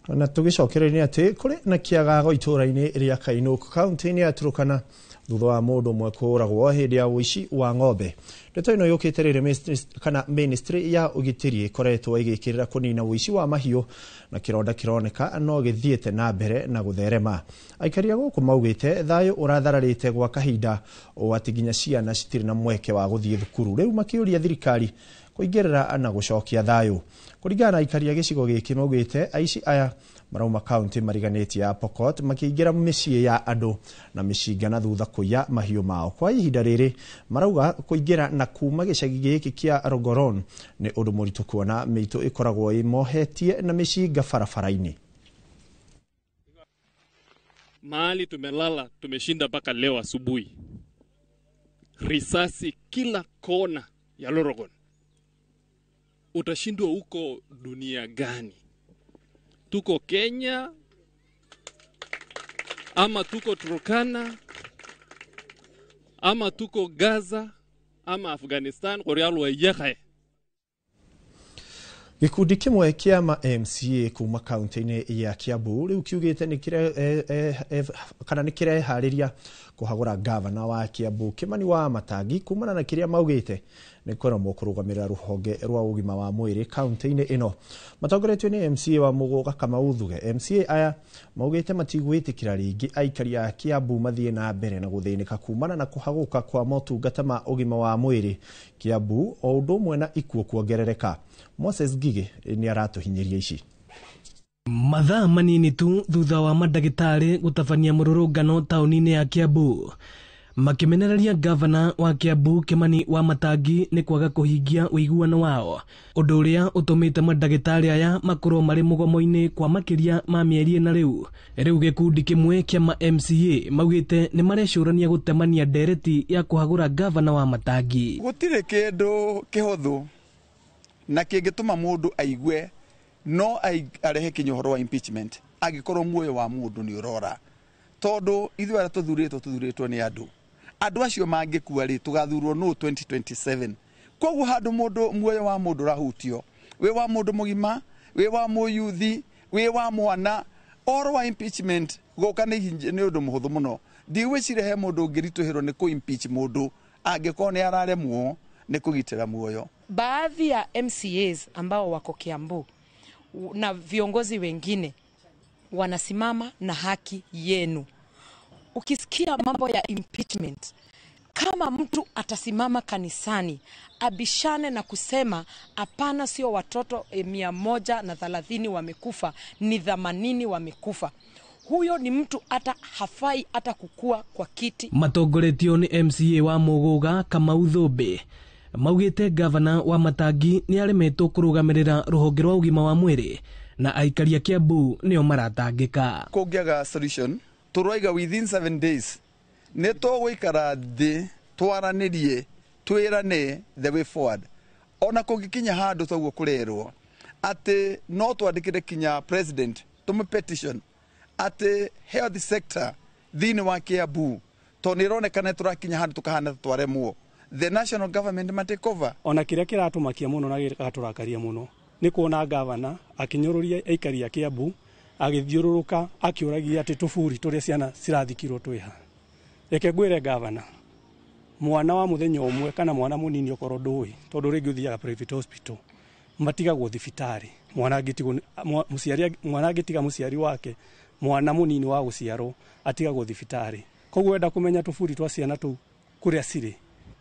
Na tũgĩcokereria atĩ kũrĩ na kĩagago itũũra-inĩ rĩa Kainũk kaunti-inĩ ya Turkana thutha wa mũndũ ũmwe kũũragwo hĩndĩ ya ũici wa ng'ombe. Ndeto ĩno yũkĩte rĩrĩ kana ministry ya ũgitĩri ĩkoretwo ĩgĩkĩrĩra kũnina ũici wa mahiũ na kĩronda kĩroneka no gĩthiĩte na mbere na gũtherema. Aikari a gũkũ maugĩte thayũ ũrathararĩte gwa kahinda ũũ atĩ nginya ciana citirĩ na mweke wa gũthiĩ thukuru, rĩu makĩũria thirikari kũingĩrĩra na gũcokia thayũ. Kũringana na aikari a gĩcigo gĩkĩ maugĩte aici aya marauma kaunti mariganĩtie ya Pokot makĩingĩra mĩciĩ ya andũ na mĩcinga na thutha kũiya mahiũ mao. Kwa ihinda rĩrĩ marauga kũingĩra na kuma gĩcagi gĩkĩ kĩa Rogoron nĩ ũndũ mũritũ kuona mĩitũ ĩkoragwo ĩmohetie na mĩcinga barabara-inĩ. Mahali tumelala tumeshinda mpaka leo asubuhi, risasi kila kona ya Lorogon. Utashindwa huko dunia gani? Tuko Kenya ama tuko Turkana ama tuko Gaza ama Afghanistan? Koryalwa yekhae. Gĩkundi kĩmwe kĩa ma MCA kuma kaunti-inĩ ya Kiambu rĩu kiugĩte nĩ kana nĩ kĩreharĩria kũhagũra gavana wa Kiambu Kimani wa Matangi kumana na kĩrĩa maugĩte nĩ kũremwo kũrũgamĩrĩra rũhonge rwa ũgima wa mwĩrĩ kaunti-inĩ ĩno. Matongoretio nĩ MCA wa Mũgũga Kamau Thuge, MCA aya maugĩte matigwĩtĩkĩra rĩngĩ aikari a Kiambu mathiĩ na mbere na gũthĩnĩka kumana na kũhagũka kwa motungata ma ũgima wa mwĩrĩ Kiambu, o ũndũ ũmwe na ikuũ kuongerereka. Moses Ngigĩ nĩ aratũhinyĩria ici. Mathaa manini tu thutha wa mandagĩtarĩ gũtabania mũrũrũngano taũni-inĩ ya Kiambu makĩmenereria gavana wa Kiambu Kimani wa Matangi nĩ kwaga kũhingia ũiguano wao, ũndũ ũrĩa ũtũmĩte mandagĩtarĩ aya makorwo marĩ mũgomo-inĩ kwa makĩria ma mĩeri 4. Rĩu gĩkundi kĩmwe kĩa ma MCA maugĩte nĩ marecũrania gũtemania ndereti ya kũhagũra gavana wa Matangi. Gũtirĩ kĩndũ kĩhũthũ na kĩngĩtũma mũndũ aigue no arehe kinya ũhoro wa impeachment angĩkorwo muoyo wa mũndũ nĩ ũrora, tondũ ithuĩ arĩa tũthurĩtwo nĩ andũ, andũ acio mangĩkua rĩ, tũgathurwo nũ 2027? Koguo handũ mũndũ muoyo wa mũndũ ũrahutio, wĩ wa mũndũ mũgima, wĩ wa mũyuthi, wĩ wa mwana, ũhoro wa impeachment gũka nĩ ũndũ mũhũthũ mũno. Ndigwĩciria he mũndũ ũngĩritũhĩrwo nĩ kũ impeach mũndũ angĩkorwo nĩ araremwo nĩ kũgitĩra muoyo. Baadhi ya MCAs ambao wako Kiambu na viongozi wengine wanasimama na haki yenu. Ukisikia mambo ya impeachment, kama mtu atasimama kanisani abishane na kusema hapana, sio watoto 130 wamekufa, ni 80 wamekufa, huyo ni mtu hata hafai hata kukua kwa kiti. Matongoretio nĩ MCA wa Mũgũga Kamau Thũmbĩ maugĩte gavana wa Matangi nĩ aremetwo kũrũgamĩrĩra rũhonge rwa ũgima wa mwĩrĩ na aikari a Kiambu nĩo maratangĩka. Kũngĩaga solution, tũroiga within 7 days nĩ tũgũikara thĩ twaranĩrie twĩrane the way forward. Ona kũngĩkinya handũ toguo kũrerwo atĩ no twandĩkĩre kinya president tũmũ petition atĩ health sector thĩinĩ wa Kiambu tondũ nĩ ĩronekana tũrakinya handũ tũkahana twaremwo, the national government ma take over. Ona kĩrĩa kĩratũmakia mũno na gĩgatũrakaria mũno nĩ kuona gavana akĩnyũrũria aikari a Kiambu agĩthiũrũrũka akĩũragia atĩ tũburi tũrĩa ciana cirathikirwo twĩha. Reke ngwĩre gavana, mwana wa mũthenya ũmwe kana mwana mũnini okorwo ndũĩ, tondũ rĩngĩ ũthiaga private hospital, matigagwo thibitarĩ. Mwana angĩtigwo mũciari, mwana angĩtiga mũciari wake, mwana mũnini wa gũciarwo atigagwo thibitarĩ. Koguo wenda kũmenya tũburi twa ciana tũu kũrĩa cirĩ,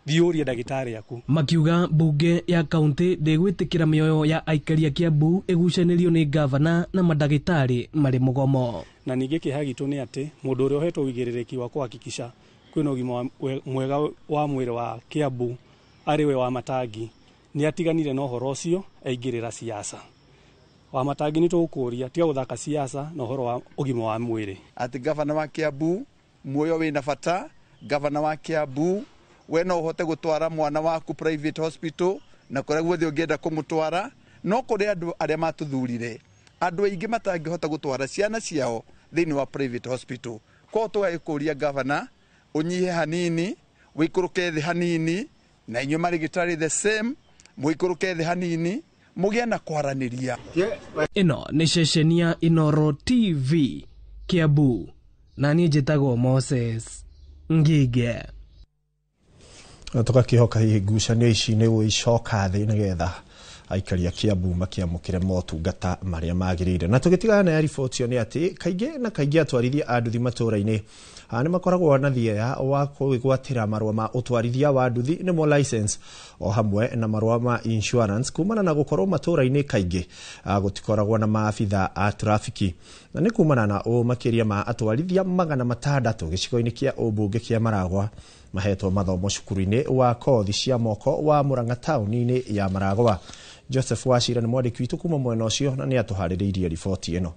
thiĩ ũrie ndagĩtarĩ aku. Makiuga mbunge ya kaunti ndĩgwĩtĩkĩra mĩoyo ya aikari a Kiambu ĩgucanĩrio nĩ gavana na mandagĩtarĩ marĩ mũgomo. Na ningĩ kĩeha gitũ nĩ atĩ mũndũ ũrĩa ũhetwo ũigĩrĩrĩki wa kũhakikisha kwĩna ũgima mwega wa mwĩrĩ wa Kiambu arĩ we wa Matangi nĩ atiganire na ũhoro ũcio aingĩrĩra siasa. Wa Matangi nĩ tũgũkũria tiga gũthaka siasa na ũhoro wa ũgima wa mwĩrĩ. Atĩ gavana wa Kiambu muoyo wĩna bata, gavana wa Kiambu we no ũhote gũtwara mwana waku private hospital na kũrĩa guothe ũngĩenda kũmũtwara, no kũrĩ andũ arĩa matũthurire andũ aingĩ matangĩhota gũtwara ciana ciao thĩinĩ wa private hospital. Koguo tũgagĩkũria gavana ũnyihe hanini, wĩikũrũke thĩ hanini, na inyuĩ marigitari the same mũikũrũke thĩ hanini, mũgĩe na kwaranĩria. Ĩno nĩ ceceni ya Inooro TV Kiambu, na niĩ njĩtagwo Moses Ngige. Tũgakĩhoka hihi ngucanio ici nĩ gũicoka thĩ nĩgetha aikari a Kiambu makĩamũkĩre motungata marĩa magĩrĩire. Na tũgĩtigana na riboti ĩyo nĩ atĩ kaingĩ na kaingĩ atwarithia a nduthi matũũra-inĩ nĩ makoragwo na thieya wa kwĩgwatĩra marũa ma ũtwarithia wa nduthi nĩmo license o hamwe na marũa ma insurance kumana na gũkorwo matũũra-inĩ kaingĩ gũtikoragwo na maabitha a trafiki. Na nĩ kumana na ũũ makĩria ma atwarithia 600 gĩcigo-inĩ kĩa ũmbunge kĩa Maragwa mahetwo mathomo cukuru-inĩ wa kothi cia moko wa Murang'a taũni-inĩ ya Maragwa. Joseph Wachira nĩ mwandĩki witũ kuma mwena ũcio na nĩ atũharĩrĩirie riboti ĩno.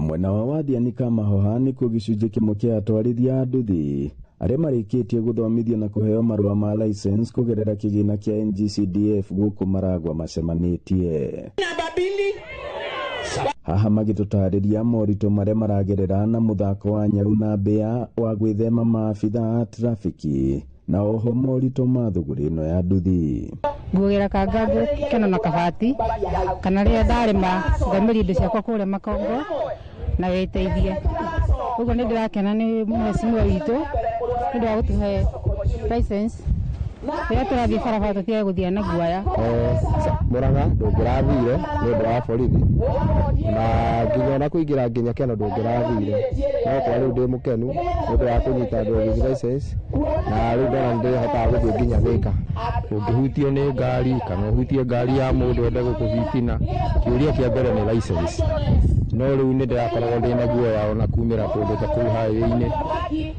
Mwena wa Wathiani Kamahoha nĩkuo gĩcunjĩ kĩmwe kĩa atwarithia a nduthi arĩa marĩkĩtie gũthomithio na kũheo marũa ma license kũgerera kĩgĩna kĩa NGCDF gũkũ Maragua macemanĩtie. Haha magĩtũtarĩria moritũ marĩa maragerera na mũthako wa nyau na mbĩa wa gwĩthema maabitha a trafiki na oho moritũ ma thũgũrĩ ĩno ya nduthi. Nguagĩra kanga ngĩkena na kabati kana rĩrĩa ndarĩma ngaumĩria indo ciakwa kũrĩa makongo na wĩteithie. Ũguo nĩ ndĩrakena nĩ mheshimiwa witũ nĩ ũndũ wa gũtũhe license. Rĩrĩa tũrathiĩ barabara tũtige gũthiĩ na guaya. Murang'a ndũngĩrathire nĩ ũndũ wa borithi na nginya ona kũingĩra nginya Keno ndũngĩrathire, no kwa rĩu ndĩ mũkenu nĩ ũndũ wa kũnyita driving license na rĩu ndona nĩ ndĩhotaga gũthiĩ nginya Thika. Ũngĩhutio nĩ ngari kana ũhutie ngari ya mũndũ ende gũkũhitina, kĩũria kĩa mbere nĩ license. No rĩu nĩ ndĩrakoragwo ndĩna guoya ona kumĩra kũndũ ta kũu highway-inĩ,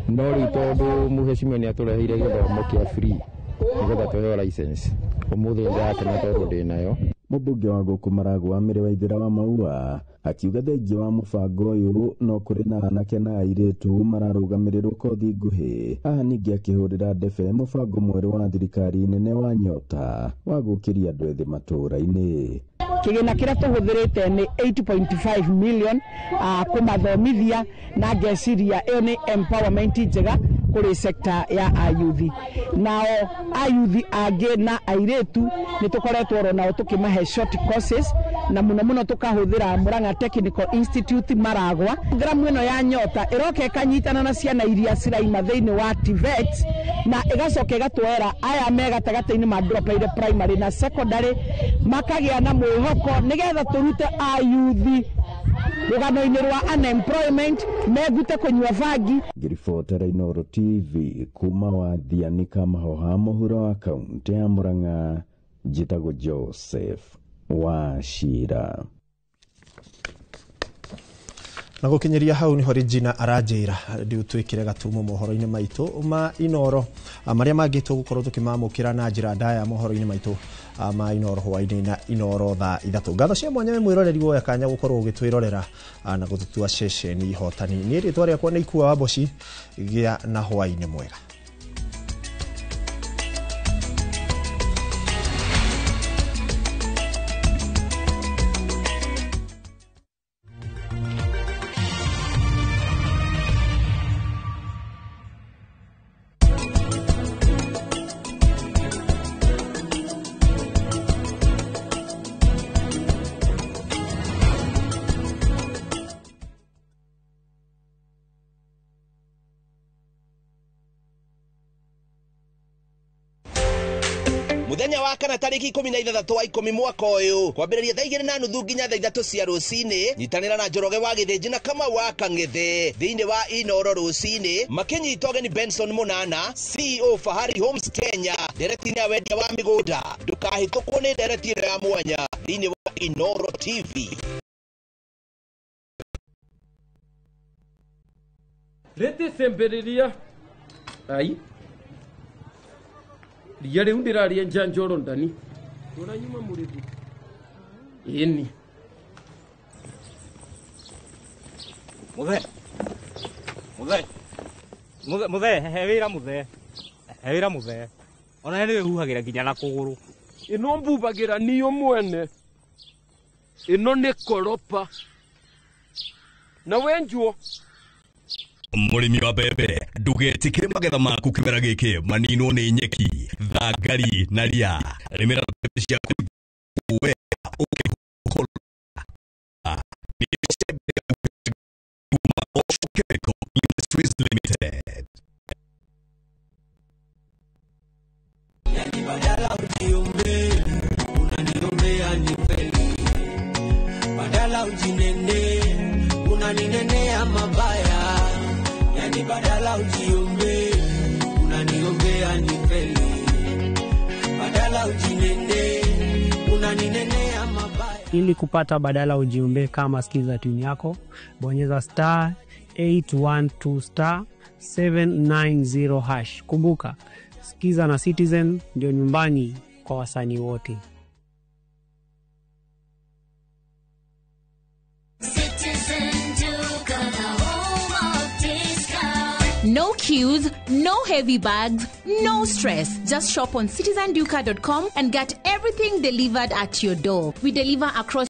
no rĩu tondũ mũhecimiwa nĩ atũreheire gĩthomo kĩa free nĩgetha tũheo license, ũmũthĩ nĩndĩrakena tondũ ndĩnayo. Mũmbunge wa gũkũ Maragua Mĩrĩ Waithera wa Maua akiuga thengia wa mũbango ũyũ no kũrĩ na anake na airĩtu mararũgamĩrĩrwo kothi nguhĩ. Haha ningĩ akĩhũrĩra ndebe mũbango mwerũ wa thirikari nene wa Nyota wa gũkĩria andũ ethĩ matũũra-inĩ. Kĩgĩna kĩrĩa tũhũthĩrĩte nĩ 8.5 million kũmathomithia na ngeciria ĩyo nĩ empowerment njega kũrĩ sector ya ayuthi. Nao ayuthi angĩ na airĩtu nĩ tũkoretwo oro nao tũkĩmahe short courses na mũno mũno tũkahũthĩra Murang'a Technical Institute Maragua. Programu ĩno ya Nyota ĩroka ĩkanyitana na ciana iria ciraima thĩinĩ wa TVET na ĩgacoka ĩgatwera aya me gatagatĩ-inĩ ma dropaire primary na secondary makagĩa na mwĩhoko nĩgetha tũrute ayuthi rũgano-inĩ rwa unemployment megute kũnyua bangi. Ngĩribotera Inooro TV kuma Wathiani Kamahoha mũhuro wa kaũntĩ ya Murang'a, njĩtagwo Joseph Wachira. Na gũkinyĩria hau nĩho Regina aranjĩra rĩu twĩkĩre gatumo mohoro-inĩ maitũ ma Inooro marĩa mangĩ tũgũkorwo tũkĩmamũkĩra na njĩra ndaya mohoro-inĩ maitũ ma Inooro hwaĩ-inĩ na Inooro thaa 3. Ngatho cia mwanya wĩ mwĩroreri woya kanya gũkorwo ũgĩtwĩrorera na gũtũtua ceceni hotani. Niĩ rĩtwa rĩakwa nĩ Ikua Wamboci, gĩa na hwaĩ-inĩ mwega. Muthenya wa kana tariki 16 wa 10 mwaka uyu kwambĩrĩria thaa 2:30 nginya thaa 3 cia rũcinĩ, nyitanĩra na Njoroge wa Gĩthĩnji na Kamau wa Kang'ethe thĩinĩ wa Inooro rũcinĩ makĩnyita ũgeni Benson Munana, CEO Fahari Homes Kenya, ndereti-inĩ ya wendia wa mĩgũnda. Ndũkahĩtũkwo nĩ ndereti ĩno ya mwanya thĩinĩ wa Inooro TV. Rĩtĩcembĩrĩria ai ria rĩu ndĩraria njanjoro ndani ndũranyuma mũrĩthi ĩni Muthe Muthe Muthe Muthe he wĩra Muthe he wĩra Muthe ona nĩ wĩhuhagĩra nginya na kũgũrũ. Ĩno mbubagĩra niyo mwene ĩno nĩ koropa na wenjuo. Mũrĩmi wa mbembe ndũgetĩkĩre magetha maku kĩmera gĩkĩ maninwo nĩ nyeki, thangari na ria. Rĩmĩra mbembe ciaku wega ũkĩhũra Chemical Industries Limited. Yani badala ujiombe unaniombea nipeni, badala ujinene unaninenea mabaya. Yani badala ujiombe unaniombea nipeni, badala ujinene unaninenea mabaya. Ili kupata badala ujiombe kama skiza tune yako, bonyeza star 812 star 790 hash. Kumbuka, Skiza na Citizen ndio nyumbani kwa wasanii wote. Citizen. No queues, no heavy bags, no stress. Just shop on citizenduka.com and get everything delivered at your door. We deliver across